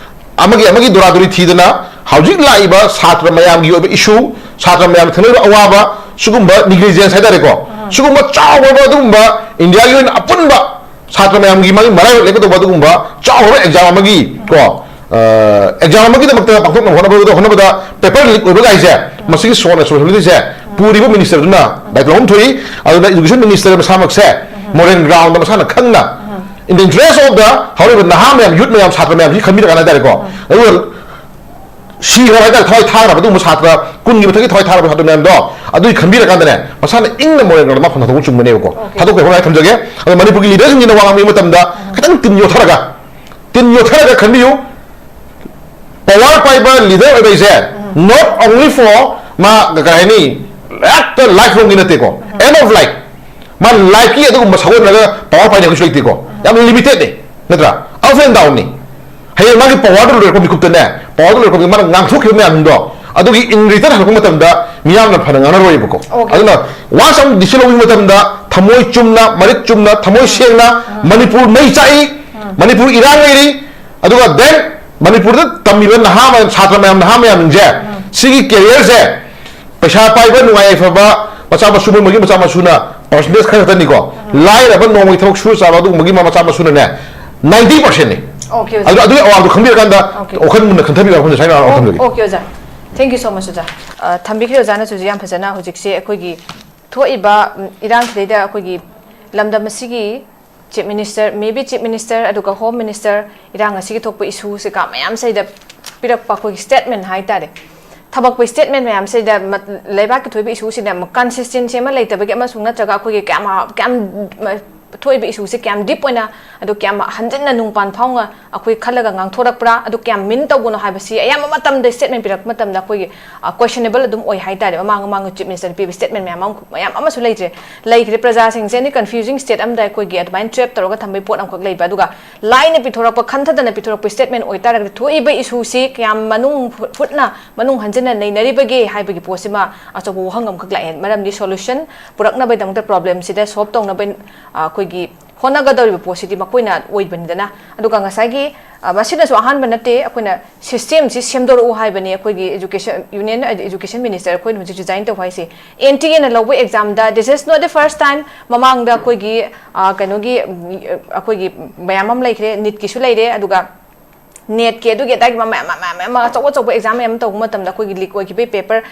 ꯑꯃꯒꯤ ꯑꯃꯒꯤ ꯗꯣꯔꯥꯗꯣꯔꯤ ꯊꯤꯗꯅ ꯍꯧꯖꯤꯛ ꯂꯥꯛꯏꯕ ꯁꯥꯇ꯭ꯔ ꯃꯌꯥꯝꯒꯤ ꯑꯣꯏꯕ issue, ꯁꯥꯇ꯭ꯔ ꯃꯌꯥꯝꯅ ꯊꯦꯡꯅꯔꯤꯕ ꯑꯋꯥꯕ, ꯁꯤꯒꯨꯝꯕ negligence ꯍꯥꯏꯇꯥꯔꯦꯀꯣ, ꯁꯤꯒꯨꯝꯕ ꯆꯥꯎꯔꯕ ꯑꯗꯨꯒꯨꯝꯕ ꯏꯟꯗꯤꯌꯥꯒꯤ ꯑꯣꯏꯅ ꯑꯄꯨꯟꯕ ꯁꯥꯇ꯭ꯔ ꯃꯌꯥꯝꯒꯤ ꯃꯥꯒꯤ ꯃꯔꯥꯏꯕꯛ ꯂꯦꯞꯀꯗꯧꯕ ꯑꯗꯨꯒꯨꯝꯕ ꯆꯥꯎꯔꯕ exam ꯑꯃꯒꯤ ꯀꯣ, ꯑ, exam ꯑꯃꯒꯤꯗꯃꯛꯇ ꯄꯥꯡꯊꯣꯛꯅꯕ ꯍꯣꯠꯅꯕꯗ, ꯍꯣꯠꯅꯕꯗ paper leak ꯑꯣꯏꯕ ꯀꯥꯏꯁꯦ, ꯃꯁꯤꯒꯤ ꯁꯣꯟ responsibility ꯁꯦ ꯄꯨꯔꯤꯕ minister ꯗꯨꯅ ꯗꯥꯏꯇ ꯂꯧꯐꯝ ꯊꯣꯛꯏ꯫ ꯑꯗꯨꯅ education minister ꯃꯁꯥꯃꯛꯁꯦ moral ground ꯗ ꯃꯁꯥꯅ ꯈꯪꯅ In the interest of the ꯍꯧꯔꯤꯕ ꯅꯍꯥ ꯃꯌꯥꯝ, ꯌꯨꯠ ꯃꯌꯥꯝ, ꯁꯥꯇ꯭ꯔ ꯃꯌꯥꯝꯁꯤ ꯈꯟꯕꯤꯔꯀꯥꯟꯗ ꯍꯥꯏꯇꯥꯔꯦꯀꯣ, ꯑꯗꯨꯒ ꯁꯤꯈ꯭ꯔꯕ ꯍꯥꯏꯇꯥꯔꯦ, ꯊꯋꯥꯏ ꯊꯥꯈ꯭ꯔꯕ ꯑꯗꯨꯒꯨꯝꯕ ꯁꯥꯇ꯭ꯔ ꯀꯨꯟꯒꯤ ꯃꯊꯛꯀꯤ ꯊꯋꯥꯏ ꯊꯥꯈ꯭ꯔꯕ ꯁꯥꯇ꯭ꯔ ꯃꯌꯥꯝꯗꯣ, ꯑꯗꯨꯒꯤ ꯈꯟꯕꯤꯔꯀꯥꯟꯗꯅꯦ, ꯃꯁꯥꯅ ꯏꯪꯅ ꯃꯣꯔꯦꯜ ꯒ꯭ꯔꯥꯎꯟꯗ ꯃꯥ ꯐꯝꯊꯗꯧꯕ ꯆꯨꯝꯕꯅꯦꯕꯀꯣ꯫ ꯊꯥꯗꯣꯛꯈ꯭ꯔꯦ, ꯍꯣꯔꯦꯟ ꯊꯝꯖꯒꯦ꯫ ꯑꯗꯣ ꯃꯅꯤꯄꯨꯔꯒꯤ ꯂꯤꯗꯔꯁꯤꯡꯁꯤꯅ ꯋꯥ ꯉꯥꯡꯕ ꯃꯇꯝꯗ ꯈꯤꯇꯪ ꯇꯤꯟ ꯌꯣꯠꯊꯔꯒ, ꯇꯤꯟ ꯌꯣꯠꯊꯔꯒ ꯈꯟꯕꯤꯌꯨ꯫ ꯄꯋꯥꯔ ꯄꯥꯏꯕ ꯂꯤꯗꯔ ꯑꯣꯏꯕ ꯍꯥꯏꯁꯦ not only for ꯃꯥ ꯀꯩ ꯍꯥꯏꯅꯤ, ꯍꯦꯛꯇ ꯂꯥꯏꯐ ꯂꯣꯡꯒꯤ ꯅꯠꯇꯦꯀꯣ, ꯑꯦꯟ ꯑꯣꯐ ꯂꯥꯏꯐ꯫ ꯃꯥ ꯂꯥꯏꯐꯀꯤ ꯑꯗꯨꯒꯨꯝꯕ ꯁꯒꯣꯜꯅꯔꯒ ꯄꯋꯥꯔ ꯄꯥꯏꯅꯕꯁꯨ ꯂꯩꯇꯦꯀꯣ, ꯌꯥꯝ ꯂꯤꯃꯤꯇꯦꯗꯅꯤ, ꯅꯠꯇ꯭ꯔꯥ? ꯑꯞ ꯑꯦꯟ ꯗꯥꯎꯟꯅꯤ꯫ ꯍꯌꯦꯡ ꯃꯥꯒꯤ ꯄꯋꯥꯔꯗꯨ ꯂꯣꯏꯔꯛꯄ ꯃꯤꯀꯨꯞꯇꯅꯦ, ꯄꯋꯥꯔꯗꯨ ꯂꯣꯏꯔꯛꯄ ꯃꯥꯅ ꯉꯥꯡꯊꯣꯛꯈꯤꯕ ꯃꯌꯥꯝꯗꯣ, ꯑꯗꯨꯒꯤ in return ꯍꯜꯂꯛꯄ ꯃꯇꯝꯗ ꯃꯤꯌꯥꯝꯅ ꯐꯅ ꯉꯥꯡꯅꯔꯣꯏꯕꯀꯣ꯫ ꯑꯗꯨꯅ ꯋꯥꯟꯁ ꯑꯃꯨꯛ ꯗꯤꯁꯤꯖꯟ ꯂꯧꯕ ꯃꯇꯝꯗ ꯊꯃꯣꯏ ꯆꯨꯝꯅ, ꯃꯔꯤꯛ ꯆꯨꯝꯅ, ꯊꯃꯣꯏ ꯁꯦꯡꯅ, ꯃꯅꯤꯄꯨꯔ ꯃꯩ ꯆꯥꯛꯏ, ꯃꯅꯤꯄꯨꯔ ꯏꯔꯥꯡ ꯂꯩꯔꯤ, ꯑꯗꯨꯒ then ꯃꯅꯤꯄꯨꯔꯗ ꯇꯝꯃꯤꯕ ꯅꯍꯥ ꯃꯌꯥꯝ, ꯁꯥꯇ꯭ꯔ ꯃꯌꯥꯝ, ꯅꯍꯥ ꯃꯌꯥꯝꯁꯤꯡꯁꯦ, ꯁꯤꯒꯤ ꯀꯦꯔꯤꯌꯔꯁꯦ ꯄꯩꯁꯥ ꯄꯥꯏꯕ, ꯅꯨꯡꯉꯥꯏ ꯌꯥꯏꯐꯕ, ꯃꯆꯥ ꯃꯁꯨ, ꯃꯣꯏ ꯃꯣꯏꯒꯤ ꯃꯆꯥ ꯃꯁꯨꯅ ꯄꯥꯔꯁꯦꯟꯇꯦꯖ ꯈꯔ ꯈꯛꯇꯅꯤꯀꯣ꯫ ꯂꯥꯏꯔꯕ, ꯅꯣꯡꯃꯒꯤ ꯊꯕꯛ ꯁꯨꯔ ꯆꯥꯕ ꯑꯗꯨꯒꯨꯝꯕꯒꯤ ꯃꯆꯥ ꯃꯁꯨꯅꯅꯦ, ꯅꯥꯏꯟꯇꯤ ꯄꯥꯔꯁꯦꯟꯅꯤ꯫ ꯑꯣꯀꯦ, ꯑꯣꯖꯥ꯫ ꯑꯗꯨ, ꯑꯗꯨꯒꯤ ꯑꯋꯥꯡꯗꯣ ꯈꯪꯕꯤꯔꯀꯥꯟꯗ ꯑꯣꯀꯦ꯫ ꯋꯥꯈꯜ ꯃꯨꯟꯅ ꯈꯟꯊꯕꯤꯔꯒ ꯋꯥꯐꯝꯁꯦ ꯁꯨꯃꯥꯏꯅ ꯋꯥꯐꯝ ꯊꯝꯖꯒꯦ꯫ ꯑꯣꯀꯦ, ꯑꯣꯖꯥ꯫ Thank you so much, ꯑꯣꯖꯥ꯫ ꯑ, ꯊꯝꯕꯤꯈ꯭ꯔꯦ ꯑꯣꯖꯥꯅꯁꯨ ꯌꯥꯝ ꯐꯖꯅ꯫ ꯍꯧꯖꯤꯛꯁꯦ ꯑꯩꯈꯣꯏꯒꯤ ꯊꯣꯛꯏꯕ, ꯎꯝ, ꯏꯔꯥꯡꯁꯤꯗꯩꯗ ꯑꯩꯈꯣꯏꯒꯤ ꯂꯝꯗꯝ ꯑꯁꯤꯒꯤ ꯆꯤꯐ ꯃꯤꯅꯤꯁꯇꯔ, ꯃꯦ ꯕꯤ ꯆꯤꯐ ꯃꯤꯅꯤꯁꯇꯔ, ꯑꯗꯨꯒ ꯍꯣꯝ ꯃꯤꯅꯤꯁꯇꯔ, ꯏꯔꯥꯡ ꯑꯁꯤꯒꯤ ꯊꯣꯛꯄ ꯏꯁꯨꯁꯦ ꯀꯥ ꯃꯌꯥꯝꯁꯤꯗ ꯄꯤꯔꯛꯄ ꯑꯩꯈꯣꯏꯒꯤ ꯁ꯭ꯇꯦꯠꯃꯦꯟ ꯍꯥꯏꯇꯥꯔꯦ꯫ ꯊꯕꯛꯄ ꯁ꯭ꯇꯦꯠꯃꯦꯟ ꯃꯌꯥꯝꯁꯤꯗ ꯃ-, ꯂꯩꯕꯥꯛꯀꯤ ꯊꯣꯛꯏꯕ ꯏꯁꯨꯁꯤꯗ ꯀꯟꯁꯤꯁꯇꯦꯟꯁꯤ ꯑꯃ ꯂꯩꯇꯕꯒꯤ ꯑꯃꯁꯨꯡ ꯅꯠꯇ꯭ꯔꯒ ꯑꯩꯈꯣꯏꯒꯤ ꯀꯌꯥꯝ ꯍꯥ-, ꯀꯌꯥꯝ, ꯃ-, ꯊꯣꯛꯏꯕ ꯏꯁꯨꯁꯦ ꯀꯌꯥꯝ ꯗꯤꯞ ꯑꯣꯏꯅ, ꯑꯗꯨ ꯀꯌꯥꯝ ꯍꯟꯖꯤꯟꯅ ꯅꯨꯡꯄꯥꯟ ꯐꯥꯎꯅ ꯑꯩꯈꯣꯏ ꯈꯜꯂꯒ ꯉꯥꯡꯊꯣꯔꯛꯄ꯭ꯔꯥ, ꯑꯗꯨ ꯀꯌꯥꯝ ꯃꯤꯟ ꯇꯧꯕꯅꯣ ꯍꯥꯏꯕꯁꯤ ꯑꯌꯥꯝꯕ ꯃꯇꯝꯗ ꯁ꯭ꯇꯦꯠꯃꯦꯟ ꯄꯤꯔꯛꯄ ꯃꯇꯝꯗ ꯑꯩꯈꯣꯏꯒꯤ, ꯑ, questionable ꯑꯗꯨꯝ ꯑꯣꯏ ꯍꯥꯏꯇꯥꯔꯦ꯫ ꯃꯃꯥꯡ ꯃꯃꯥꯡꯒꯤ ꯆꯤꯐ ꯃꯤꯅꯤꯁꯇꯔꯅ ꯄꯤꯕ ꯁ꯭ꯇꯦꯠꯃꯦꯟ ꯃꯌꯥꯝ ꯑꯃ, ꯃꯌꯥꯝ ꯑꯃꯁꯨ ꯂꯩꯇ꯭ꯔꯦ, ꯂꯩꯈ꯭ꯔꯦ꯫ ꯄ꯭ꯔꯖꯥꯁꯤꯡꯁꯦ any confusing state ꯑꯃꯗ ꯑꯩꯈꯣꯏꯒꯤ ꯑꯗꯨꯃꯥꯏꯅ ꯇ꯭ꯔꯦꯞ ꯇꯧꯔꯒ ꯊꯝꯕꯒꯤ ꯄꯣꯠ ꯑꯃꯈꯛ ꯂꯩꯕ꯫ ꯑꯗꯨꯒ ꯂꯥꯏꯅ ꯄꯤꯊꯣꯔꯛꯄ, ꯈꯟꯊꯗꯅ ꯄꯤꯊꯣꯔꯛꯄ ꯁ꯭ꯇꯦꯠꯃꯦꯟ ꯑꯣꯏꯇꯥꯔꯒꯗꯤ ꯊꯣꯛꯏꯕ ꯏꯁꯨꯁꯤ ꯀꯌꯥꯝ ꯃꯅꯨꯡ ꯍꯨꯠꯅ, ꯃꯅꯨꯡ ꯍꯟꯖꯤꯟꯅ ꯅꯩꯅꯔꯤꯕꯒꯦ ꯍꯥꯏꯕꯒꯤ ꯄꯣꯠꯁꯤꯃ ꯑꯆꯧꯕ ꯋꯥꯍꯪ ꯑꯃꯈꯛ ꯂꯥꯛꯑꯦ꯫ ꯃꯔꯝꯗꯤ ꯁꯣꯂꯨꯁꯟ ꯄꯨꯔꯛꯅꯕꯒꯤꯗꯃꯛꯇ, ꯄ꯭ꯔꯣꯕ꯭ꯂꯦꯝꯁꯤꯗ ꯁꯣꯜꯕ ꯇꯧꯅꯕ, ꯑ, ꯑꯩꯈꯣꯏꯒꯤ ꯍꯣꯠꯅꯒꯗꯧꯔꯤꯕ ꯄꯣꯠꯁꯤꯗꯤ ꯃꯈꯣꯏꯅ ꯑꯣꯏꯕꯅꯤꯗꯅ꯫ ꯑꯗꯨꯒ ꯉꯁꯥꯏꯒꯤ, ꯑ, ꯃꯁꯤꯅꯁꯨ ꯑꯍꯥꯟꯕ ꯅꯠꯇꯦ, ꯑꯩꯈꯣꯏꯅ ꯁꯤꯁꯇꯦꯝꯁꯤ ꯁꯦꯝꯗꯣꯔꯛꯎ ꯍꯥꯏꯕꯅꯤ꯫ ꯑꯩꯈꯣꯏꯒꯤ ꯏꯖꯨꯀꯦꯁꯟ, ꯌꯨꯅꯤꯌꯟ ꯑꯦꯖꯨꯀꯦꯁꯟ ꯃꯤꯅꯤꯁꯇꯔ ꯑꯩꯈꯣꯏꯅ ꯍꯧꯖꯤꯛ ꯔꯤꯖꯥꯏꯟ ꯇꯧꯕ ꯍꯥꯏꯁꯦ, ꯑꯦꯟ ꯇꯤ ꯑꯦꯅ ꯂꯧꯕ ꯑꯦꯛꯖꯥꯝꯗ, this is not the first time, ꯃꯃꯥꯡꯗ ꯑꯩꯈꯣꯏꯒꯤ, ꯑ, ꯀꯩꯅꯣꯒꯤ, ꯎꯝ, ꯑꯩꯈꯣꯏꯒꯤ ꯃꯌꯥꯝ ꯑꯃ ꯂꯩꯈ꯭ꯔꯦ, ꯅꯤꯠꯀꯤꯁꯨ ꯂꯩꯔꯦ, ꯑꯗꯨꯒ ꯅꯦꯠꯀꯤ ꯑꯗꯨꯒꯤ ꯑꯗꯥꯒꯤ ꯃꯌꯥꯝ ꯃꯌꯥꯝ ꯃꯌꯥꯝ ꯃꯌꯥꯝ ꯑꯃ ꯑꯆꯧ ꯑꯆꯧꯕ ꯑꯦꯛꯖꯥꯝ ꯃꯌꯥꯝ ꯑꯃ ꯇꯧꯕ ꯃꯇꯝꯗ ꯑꯩꯈꯣꯏꯒꯤ ꯂꯤꯛ ꯑꯣꯏꯈꯤꯕꯒꯤ ꯄꯦꯄꯔ,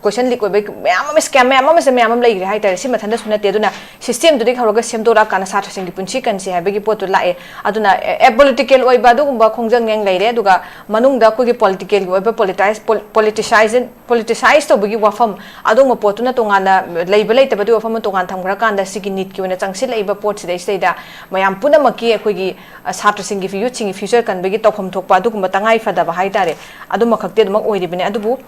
ꯀꯣꯏꯁꯟ ꯂꯤꯛ ꯑꯣꯏꯕꯒꯤ ꯃꯌꯥꯝ ꯑꯃ, ꯁ꯭ꯀꯦꯝ ꯃꯌꯥꯝ ꯑꯃꯁꯦ ꯃꯌꯥꯝ ꯑꯃ ꯂꯩꯈ꯭ꯔꯦ ꯍꯥꯏꯇꯥꯔꯦ꯫ ꯁꯤ ꯃꯊꯟꯇꯁꯨ ꯅꯠꯇꯦ꯫ ꯑꯗꯨꯅ ꯁꯤꯁꯇꯦꯝꯗꯨꯗꯒꯤ ꯍꯧꯔꯒ ꯁꯦꯝꯗꯣꯔꯛꯑꯀꯥꯟꯗ ꯁꯥꯇ꯭ꯔꯁꯤꯡꯒꯤ ꯄꯨꯟꯁꯤ ꯀꯟꯁꯤ ꯍꯥꯏꯕꯒꯤ ꯄꯣꯠꯇꯨ ꯂꯥꯛꯑꯦ꯫ ꯑꯗꯨꯅ ꯑꯦ, ꯄꯣꯂꯤꯇꯤꯀꯦꯜ ꯑꯣꯏꯕ ꯑꯗꯨꯒꯨꯝꯕ ꯈꯣꯡꯖꯪ ꯌꯥꯝ ꯂꯩꯔꯦ꯫ ꯑꯗꯨꯒ ꯃꯅꯨꯡꯗ ꯑꯩꯈꯣꯏꯒꯤ ꯄꯣꯂꯤꯇꯤꯀꯦꯜꯒꯤ ꯑꯣꯏꯕ ꯄꯣꯂꯤꯇꯥꯏꯁ ꯄꯣꯂꯤꯇꯤꯁꯥꯏꯖ ꯄꯣꯂꯤꯇꯤꯁꯥꯏꯖ ꯇꯧꯕꯒꯤ ꯋꯥꯐꯝ, ꯑꯗꯨꯒꯨꯝꯕ ꯄꯣꯠꯇꯨꯅ ꯇꯣꯉꯥꯟꯅ ꯂꯩꯕ ꯂꯩꯇꯕꯗꯨꯒꯤ ꯋꯥꯐꯝ ꯑꯃ ꯇꯣꯉꯥꯟ ꯊꯝꯈ꯭ꯔꯀꯥꯟꯗ, ꯁꯤꯒꯤ ꯅꯤꯠꯀꯤ ꯑꯣꯏꯅ ꯆꯪꯁꯤꯜꯂꯛꯏꯕ ꯄꯣꯠꯁꯤꯗꯩꯁꯤꯗꯩꯗ ꯃꯌꯥꯝ ꯄꯨꯝꯅꯃꯛꯀꯤ ꯑꯩꯈꯣꯏꯒꯤ, ꯑ, ꯁꯥꯇ꯭ꯔꯁꯤꯡꯒꯤ, ꯌꯨꯠꯁꯤꯡꯒꯤ ꯐ꯭ꯌꯨꯆꯔ ꯀꯟꯕꯒꯤ ꯇꯧꯐꯝ ꯊꯣꯛꯄ ꯑꯗꯨꯒꯨꯝꯕ ꯇꯉꯥꯏ ꯐꯗꯕ ꯍꯥꯏꯇꯥꯔꯦ, ꯑꯗꯨꯃꯈꯛꯇꯤ ꯑꯗꯨꯃꯛ ꯑꯣꯏꯔꯤꯕꯅꯤ꯫ ꯑꯗꯨꯕꯨ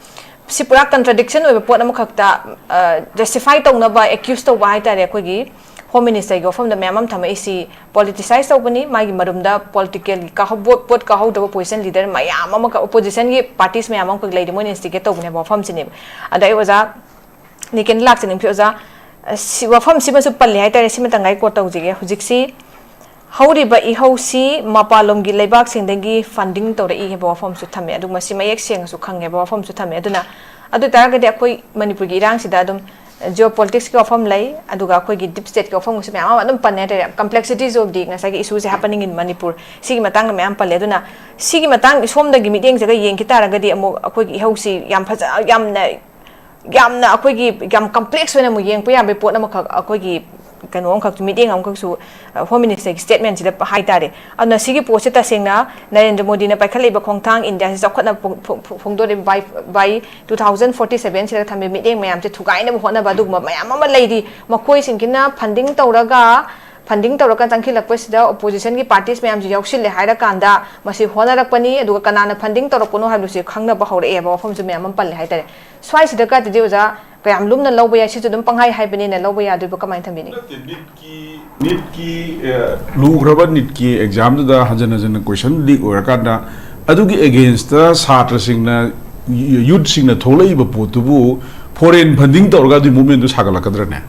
ꯁꯤ ꯄꯨꯔꯥ ꯀꯟꯇ꯭ꯔꯗꯤꯛꯁꯟ ꯑꯣꯏꯕ ꯄꯣꯠ ꯑꯃꯈꯛꯇ, ꯑ, ꯖꯁꯇꯤꯐꯥꯏ ꯇꯧꯅꯕ, ꯑꯦꯀ꯭ꯌꯨꯁ ꯇꯧꯕ ꯍꯥꯏꯇꯥꯔꯦ, ꯑꯩꯈꯣꯏꯒꯤ ꯍꯣꯝ ꯃꯤꯅꯤꯁꯇꯔꯒꯤ ꯋꯥꯐꯝꯗ ꯃꯌꯥꯝ ꯑꯃ ꯊꯝꯃꯛꯏꯁꯤ ꯄꯣꯂꯤꯇꯤꯁꯥꯏꯁ ꯇꯧꯕꯅꯤ꯫ ꯃꯥꯒꯤ ꯃꯔꯨꯝꯗ ꯄꯣꯂꯤꯇꯤꯀꯦꯜꯒꯤ ꯀꯥꯍꯧ-, ꯚꯣꯠ, ꯚꯣꯠ ꯀꯥꯍꯧꯗꯕ ꯑꯣꯄꯣꯖꯤꯁꯟ ꯂꯤꯗꯔ ꯃꯌꯥꯝ ꯑꯃꯈꯛ, ꯑꯣꯄꯣꯖꯤꯁꯟꯒꯤ ꯄꯥꯔꯇꯤꯁ ꯃꯌꯥꯝ ꯑꯃꯈꯛ ꯂꯩꯔꯤ, ꯃꯣꯏꯅ ꯏꯟꯁꯇꯤꯒꯦꯠ ꯇꯧꯕꯅꯦꯕ ꯋꯥꯐꯝꯁꯤꯅꯦꯕ꯫ ꯑꯗ ꯑꯩ ꯑꯣꯖꯥ ꯅꯤꯀꯦꯟ ꯂꯥꯛꯆꯅꯤꯡꯕꯁꯤ ꯑꯣꯖꯥ, ꯑ, ꯁꯤ ꯋꯥꯐꯝꯁꯤꯃꯁꯨ ꯄꯜꯂꯤ ꯍꯥꯏꯇꯥꯔꯦ, ꯁꯤꯃꯇꯪ ꯑꯩ ꯀꯣꯠ ꯇꯧꯖꯒꯦ꯫ ꯍꯧꯖꯤꯛꯁꯤ ꯍꯧꯔꯤꯕ ꯏꯍꯧꯁꯤ ꯃꯄꯥꯟꯂꯣꯝꯒꯤ ꯂꯩꯕꯥꯛꯁꯤꯡꯗꯒꯤ ꯐꯟꯗꯤꯡ ꯇꯧꯔꯛꯏ ꯍꯥꯏꯕ ꯋꯥꯐꯝꯁꯨ ꯊꯝꯃꯦ, ꯑꯗꯨꯒ ꯃꯁꯤ ꯃꯌꯦꯛ ꯁꯦꯡꯅꯁꯨ ꯈꯪꯉꯦ ꯍꯥꯏꯕ ꯋꯥꯐꯝꯁꯨ ꯊꯝꯃꯦ꯫ ꯑꯗꯨꯅ ꯑꯗꯨ ꯑꯣꯏ ꯇꯥꯔꯒꯗꯤ ꯑꯩꯈꯣꯏ ꯃꯅꯤꯄꯨꯔꯒꯤ ꯏꯔꯥꯡꯁꯤꯗ ꯑꯗꯨꯝ ꯖꯤꯑꯣ ꯄꯣꯂꯤꯇꯤꯛꯁꯀꯤ ꯋꯥꯐꯝ ꯂꯩ, ꯑꯗꯨꯒ ꯑꯩꯈꯣꯏꯒꯤ ꯗꯤꯞ ꯁ꯭ꯇꯦꯠꯀꯤ ꯋꯥꯐꯝꯒꯁꯨ ꯃꯌꯥꯝ ꯑꯃ ꯑꯗꯨꯝ ꯄꯟꯅꯩ ꯍꯥꯏꯇꯥꯔꯦ꯫ Complexity of the ꯉꯁꯥꯏꯒꯤ issue say happening in Manipur, ꯁꯤꯒꯤ ꯃꯇꯥꯡꯗ ꯃꯌꯥꯝ ꯄꯜꯂꯦ꯫ ꯑꯗꯨꯅ ꯁꯤꯒꯤ ꯃꯇꯥꯡ ꯁꯣꯝꯗꯒꯤ ꯃꯤꯠꯌꯦꯡꯁꯤꯒ ꯌꯦꯡꯈꯤ ꯇꯥꯔꯒꯗꯤ ꯑꯃꯨꯛ ꯑꯩꯈꯣꯏꯒꯤ ꯏꯍꯧꯁꯤ ꯌꯥꯝ ꯐꯖ-, ꯌꯥꯝꯅ ꯌꯥꯝꯅ ꯑꯩꯈꯣꯏꯒꯤ ꯌꯥꯝ ꯀꯝꯄ꯭ꯂꯦꯛꯁ ꯑꯣꯏꯅ ꯑꯃꯨꯛ ꯌꯦꯡꯕ ꯌꯥꯕꯒꯤ ꯄꯣꯠ ꯑꯃꯈꯛ, ꯑꯩꯈꯣꯏꯒꯤ ꯀꯩꯅꯣ ꯑꯃꯈꯛ, ꯃꯤꯠꯌꯦꯡ ꯑꯃꯈꯛꯁꯨ, ꯑ, ꯍꯣꯝ ꯃꯤꯅꯤꯁꯇꯔꯒꯤ ꯁ꯭ꯇꯦꯠꯃꯦꯟꯁꯤꯗ ꯍꯥꯏꯇꯥꯔꯦ꯫ ꯑꯗꯨꯅ ꯁꯤꯒꯤ ꯄꯣꯠꯁꯦ ꯇꯁꯦꯡꯅ ꯅꯔꯦꯟꯗ꯭ꯔ ꯃꯣꯗꯤꯅ ꯄꯥꯏꯈꯠꯂꯛꯏꯕ ꯈꯣꯡꯊꯥꯡ, ꯏꯟꯗꯤꯌꯥꯁꯤ ꯆꯥꯎꯈꯠꯅꯕ ꯐꯣꯡ-, ꯐꯣꯡ-, ꯐꯣꯡꯗꯣꯔꯛꯏꯕ by, by two thousand forty seven ꯁꯤꯗ ꯊꯝꯕ ꯃꯤꯠꯌꯦꯡ ꯃꯌꯥꯝꯁꯦ ꯊꯨꯒꯥꯏꯅꯕ ꯍꯣꯠꯅꯕ ꯑꯗꯨꯒꯨꯝꯕ ꯃꯌꯥꯝ ꯑꯃ ꯂꯩꯔꯤ꯫ ꯃꯈꯣꯏꯁꯤꯡꯁꯤꯅ ꯐꯟꯗꯤꯡ ꯇꯧꯔꯒ, ꯐꯟꯗꯤꯡ ꯇꯧꯔꯒ ꯆꯪꯈꯠꯂꯛꯄꯁꯤꯗ ꯑꯣꯄꯣꯖꯤꯁꯟꯒꯤ ꯄꯥꯔꯇꯤꯁ ꯃꯌꯥꯝꯁꯤ ꯌꯥꯎꯁꯤꯜꯂꯦ ꯍꯥꯏꯔꯀꯥꯟꯗ ꯃꯁꯤ ꯍꯣꯠꯅꯔꯛꯄꯅꯤ, ꯑꯗꯨꯒ ꯀꯅꯥꯅ ꯐꯟꯗꯤꯡ ꯇꯧꯔꯛꯄꯅꯣ ꯍꯥꯏꯕꯁꯤ ꯈꯪꯅꯕ ꯍꯧꯔꯛꯑꯦꯕ ꯋꯥꯐꯝꯁꯨ ꯃꯌꯥꯝ ꯑꯃ ꯄꯜꯂꯦ ꯍꯥꯏꯇꯥꯔꯦ꯫ ꯁ꯭ꯋꯥꯏꯁꯤꯗ ꯀꯥꯇꯤꯗꯤ ꯑꯣꯖꯥ ꯀꯌꯥꯝ ꯂꯨꯝꯅ ꯂꯧꯕ ꯌꯥꯏ, ꯁꯤꯁꯨ ꯑꯗꯨꯝ ꯄꯪꯍꯥꯏ ꯍꯥꯏꯕꯅꯤꯅ ꯂꯧꯕ ꯌꯥꯗꯣꯏꯕ, ꯀꯃꯥꯏꯅ ꯊꯝꯕꯤꯅꯤ? ꯅꯠꯇꯦ, ꯅꯤꯠꯀꯤ, ꯅꯤꯠꯀꯤ, ꯑ, ꯂꯨꯈ꯭ꯔꯕ ꯅꯤꯠꯀꯤ ꯑꯦꯛꯖꯥꯝꯗꯨꯗ ꯍꯟꯖꯟ ꯍꯟꯖꯟꯅ ꯀꯣꯏꯁꯟ ꯂꯤꯛ ꯑꯣꯏꯔꯀꯥꯟꯗ ꯑꯗꯨꯒꯤ ꯑꯦꯒꯦꯟꯁꯇ ꯁꯥꯇ꯭ꯔꯁꯤꯡꯅ, ꯌꯨ-, ꯌꯨꯠꯁꯤꯡꯅ ꯊꯣꯛꯂꯛꯏꯕ ꯄꯣꯠꯇꯨꯕꯨ ꯐꯣꯔꯦꯟ ꯐꯟꯗꯤꯡ ꯇꯧꯔꯒ ꯑꯗꯨꯒꯤ ꯃꯨꯞꯃꯦꯟꯗꯨ ꯁꯥꯒꯠꯂꯛꯀꯗ꯭ꯔꯅꯦ?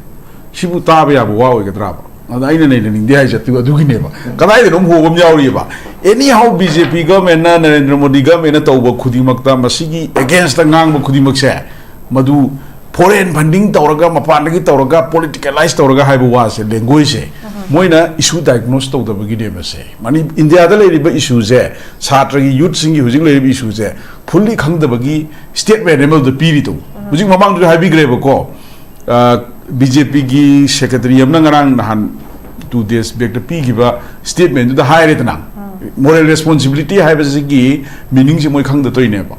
ꯁꯤꯕꯨ ꯇꯥꯕ ꯌꯥꯕ ꯋꯥ ꯑꯣꯏꯒꯗ꯭ꯔꯥꯕ? ꯑꯗ ꯑꯩꯅ ꯅꯩꯅꯅꯤꯡꯗꯦ ꯍꯥꯏꯁꯦ ꯑꯗꯨ-, ꯑꯗꯨꯒꯤꯅꯦꯕ꯫ ꯀꯗꯥꯏꯗꯅꯣꯝ ꯍꯣꯕ ꯑꯃ ꯌꯥꯎꯔꯤꯑꯕ꯫ Anyhow, ꯕꯤ ꯖꯦ ꯄꯤ ꯒꯚꯔꯟꯃꯦꯟꯠꯅ, ꯅꯔꯦꯟꯗ꯭ꯔ ꯃꯣꯗꯤ ꯒꯚꯔꯟꯃꯦꯟꯠꯅ ꯇꯧꯕ ꯈꯨꯗꯤꯡꯃꯛꯇ, ꯃꯁꯤꯒꯤ ꯑꯦꯒꯦꯟꯁꯇ ꯉꯥꯡꯕ ꯈꯨꯗꯤꯡꯃꯛꯁꯦ, ꯃꯗꯨ ꯐꯣꯔꯦꯟ ꯐꯟꯗꯤꯡ ꯇꯧꯔꯒ, ꯃꯄꯥꯟꯗꯒꯤ ꯇꯧꯔꯒ, ꯄꯣꯂꯤꯇꯤꯀꯦꯂꯥꯏꯁ ꯇꯧꯔꯒ ꯍꯥꯏꯕ ꯋꯥꯁꯦ, ꯂꯦꯡꯒ꯭ꯋꯦꯖꯁꯦ, ꯃꯣꯏꯅ issue diagnose ꯇꯧꯗꯕꯒꯤꯅꯦꯕ ꯁꯦ꯫ ꯃꯅꯤ-, ꯏꯟꯗꯤꯌꯥꯗ ꯂꯩꯔꯤꯕ issue ꯁꯦ, ꯁꯥꯇ꯭ꯔꯒꯤ, youth ꯁꯤꯡꯒꯤ ꯍꯧꯖꯤꯛ ꯂꯩꯔꯤꯕ issue ꯁꯦ fully ꯈꯪꯗꯕꯒꯤ statement ꯑꯃꯗ ꯄꯤꯔꯤꯗꯣ꯫ ꯍꯧꯖꯤꯛ ꯃꯃꯥꯡꯗꯁꯨ ꯍꯥꯏꯕꯤꯈ꯭ꯔꯦꯕꯀꯣ, ꯕꯤ ꯖꯦ ꯄꯤꯒꯤ secretary ꯑꯃꯅ ꯉꯔꯥꯡ ꯅꯍꯥꯟ two days backꯇ ꯄꯤꯈꯤꯕ statementꯗꯨꯗ ꯍꯥꯏꯔꯦꯗꯅ, moral responsibility ꯍꯥꯏꯕꯁꯤꯒꯤ meaningꯁꯦ ꯃꯣꯏ ꯈꯪꯗ ꯇꯧꯔꯤꯅꯦꯕ꯫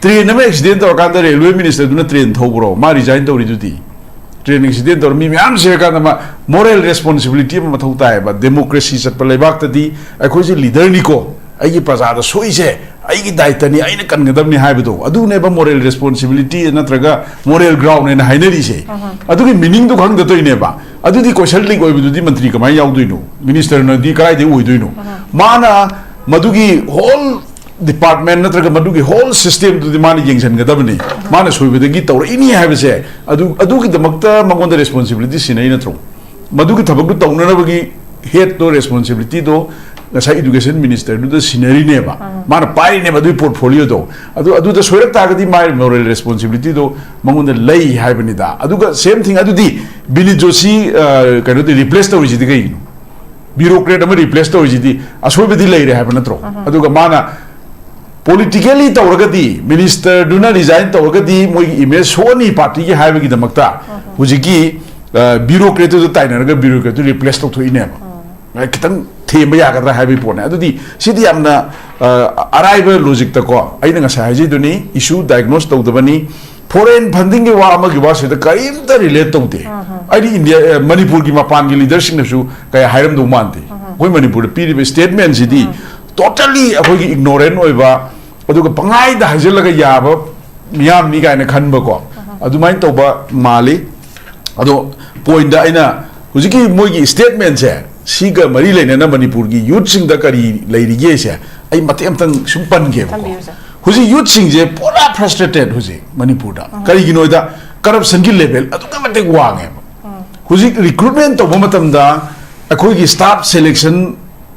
Train ꯑꯃ accident ꯇꯧꯔꯀꯥꯟꯗ railway ministerꯗꯨꯅ train ꯊꯧꯕ꯭ꯔꯣ? ꯃꯥ resign ꯇꯧꯔꯤꯗꯨꯗꯤ꯫ Train accident ꯇꯧꯔ ꯃꯤ ꯃꯌꯥꯝ ꯁꯤꯔꯀꯥꯟꯗ ꯃꯥ moral responsibility ꯑꯃ ꯃꯊꯧ ꯇꯥꯏꯌꯦꯕ꯫ Democracy ꯆꯠꯄ ꯂꯩꯕꯥꯛꯇꯗꯤ ꯑꯩꯈꯣꯏꯁꯦ leaderꯅꯤꯀꯣ, ꯑꯩꯒꯤ ꯄ꯭ꯔꯖꯥꯗ ꯁꯣꯛꯏꯁꯦ ꯑꯩꯒꯤ ꯗꯥꯏꯇꯅꯤ, ꯑꯩꯅ ꯀꯟꯒꯗꯕꯅꯤ ꯍꯥꯏꯕꯗꯣ, ꯑꯗꯨꯅꯦꯕ moral responsibility ꯅꯠꯇ꯭ꯔꯒ moral ground ꯍꯥꯏꯅ ꯍꯥꯏꯅꯔꯤꯁꯦ꯫ ꯑꯗꯨꯒꯤ meaningꯗꯨ ꯈꯪꯗ ꯇꯧꯔꯤꯅꯦꯕ꯫ ꯑꯗꯨꯗꯤ question leak ꯑꯣꯏꯕꯗꯨꯗꯤ ꯃꯟꯇ꯭ꯔꯤ ꯀꯃꯥꯏꯅ ꯌꯥꯎꯗꯣꯏꯅꯣ? Ministerꯅꯗꯤ ꯀꯗꯥꯏꯗꯒꯤ ꯑꯣꯏꯗꯣꯏꯅꯣ? ꯃꯥꯅ ꯃꯗꯨꯒꯤ whole department ꯅꯠꯇ꯭ꯔꯒ ꯃꯗꯨꯒꯤ whole systemꯗꯨꯗꯤ ꯃꯥꯅ ꯌꯦꯡꯁꯤꯟꯒꯗꯕꯅꯤ꯫ ꯃꯥꯅ ꯁꯣꯏꯕꯗꯒꯤ ꯇꯧꯔꯛꯏꯅꯤ ꯍꯥꯏꯕꯁꯦ, ꯑꯗꯨ, ꯑꯗꯨꯒꯤꯗꯃꯛꯇ ꯃꯉꯣꯟꯗ responsibility ꯁꯤꯟꯅꯩ ꯅꯠꯇ꯭ꯔꯣ? ꯃꯗꯨꯒꯤ ꯊꯕꯛꯇꯨ ꯇꯧꯅꯅꯕꯒꯤ headꯇꯣ, responsibilityꯗꯣ ꯉꯁꯥꯏ education ministerꯗꯨꯗ ꯁꯤꯟꯅꯔꯤꯅꯦꯕ꯫ ꯃꯥꯅ ꯄꯥꯏꯔꯤꯅꯦꯕ ꯑꯗꯨꯒꯤ portfolioꯗꯣ꯫ ꯑꯗꯨ, ꯑꯗꯨꯗ ꯁꯣꯏꯔꯛ ꯇꯥꯔꯒꯗꯤ ꯃꯥꯒꯤ moral responsibilityꯗꯣ ꯃꯉꯣꯟꯗ ꯂꯩ ꯍꯥꯏꯕꯅꯤꯗ꯫ ꯑꯗꯨꯒ same thing, ꯑꯗꯨꯗꯤ ꯕꯤꯅꯤꯠ ꯖꯣꯁꯤ, ꯑ, ꯀꯩꯅꯣꯗꯤ replace ꯇꯧꯔꯤꯁꯤꯗꯤ ꯀꯩꯒꯤꯅꯣ? Bureaucrat ꯑꯃ replace ꯇꯧꯔꯤꯁꯤꯗꯤ ꯑꯁꯣꯏꯕꯗꯤ ꯂꯩꯔꯦ ꯍꯥꯏꯕ ꯅꯠꯇ꯭ꯔꯣ? ꯑꯗꯨꯒ ꯃꯥꯅ politically ꯇꯧꯔꯒꯗꯤ, ministerꯗꯨꯅ resign ꯇꯧꯔꯒꯗꯤ ꯃꯣꯏꯒꯤ image ꯁꯣꯛꯑꯅꯤ partyꯒꯤ ꯍꯥꯏꯕꯒꯤꯗꯃꯛꯇ ꯍꯧꯖꯤꯛꯀꯤ, ꯑ, bureaucratꯇꯨꯗ ꯇꯥꯏꯅꯔꯒ bureaucratꯇꯨ replace ꯇꯧꯊꯣꯛꯏꯅꯦꯕ꯫ ꯑ, ꯈꯤꯇꯪ ꯊꯦꯝꯕ ꯌꯥꯒꯗ꯭ꯔꯥ ꯍꯥꯏꯕꯒꯤ ꯄꯣꯠꯅꯦ꯫ ꯑꯗꯨꯗꯤ ꯁꯤꯗꯤ ꯌꯥꯝꯅ, ꯑ, ꯑꯔꯥꯏꯕ logicꯇꯀꯣ, ꯑꯩꯅ ꯉꯁꯥꯏ ꯍꯥꯏꯖꯩꯗꯨꯅꯤ, issue diagnose ꯇꯧꯗꯕꯅꯤ, foreign fundingꯒꯤ ꯋꯥ ꯑꯃꯒꯤ ꯋꯥꯁꯤꯗ ꯀꯔꯤꯝꯇ relate ꯇꯧꯗꯦ꯫ ꯑꯩꯗꯤ ꯏꯟꯗꯤꯌꯥ, ꯑ, ꯃꯅꯤꯄꯨꯔꯒꯤ ꯃꯄꯥꯟꯒꯤ leaderꯁꯤꯡꯅꯁꯨ ꯀꯌꯥ ꯍꯥꯏꯔꯝꯗꯧ ꯃꯥꯟꯗꯦ꯫ ꯑꯩꯈꯣꯏ ꯃꯅꯤꯄꯨꯔꯗ ꯄꯤꯔꯤꯕ statementꯁꯤꯗꯤ totally ꯑꯩꯈꯣꯏꯒꯤ ignorant ꯑꯣꯏꯕ, ꯑꯗꯨꯒ ꯄꯪꯍꯥꯏꯗ ꯍꯥꯏꯖꯤꯜꯂꯒ ꯌꯥꯕ ꯃꯤꯌꯥꯝꯅꯤ ꯀꯥꯏꯅ ꯈꯟꯕꯀꯣ, ꯑꯗꯨꯃꯥꯏꯅ ꯇꯧꯕ ꯃꯥꯜꯂꯤ꯫ ꯑꯗꯣ pointꯇ ꯑꯩꯅ ꯍꯧꯖꯤꯛꯀꯤ ꯃꯣꯏꯒꯤ statementꯁꯦ, ꯁꯤꯒ ꯃꯔꯤ ꯂꯩꯅꯅ ꯃꯅꯤꯄꯨꯔꯒꯤ youthꯁꯤꯡꯗ ꯀꯔꯤ ꯂꯩꯔꯤꯒꯦꯁꯦ ꯑꯩ ꯃꯇꯦꯛ ꯑꯃꯇꯪ ꯁꯨꯝ ꯄꯟꯒꯦꯕꯀꯣ꯫ ꯊꯝꯕꯤꯌꯨ, sir꯫ ꯍꯧꯖꯤꯛ youthꯁꯤꯡꯁꯦ ꯄꯨꯔꯥ frustrated ꯍꯧꯖꯤꯛ ꯃꯅꯤꯄꯨꯔꯗ꯫ ꯀꯔꯤꯒꯤꯅꯣ ꯍꯥꯏꯗ, corruptionꯒꯤ level ꯑꯗꯨꯛꯀꯤ ꯃꯇꯤꯛ ꯋꯥꯡꯉꯦꯕ꯫ ꯍꯧꯖꯤꯛ recruitment ꯇꯧꯕ ꯃꯇꯝꯗ ꯑꯩꯈꯣꯏꯒꯤ staff selection,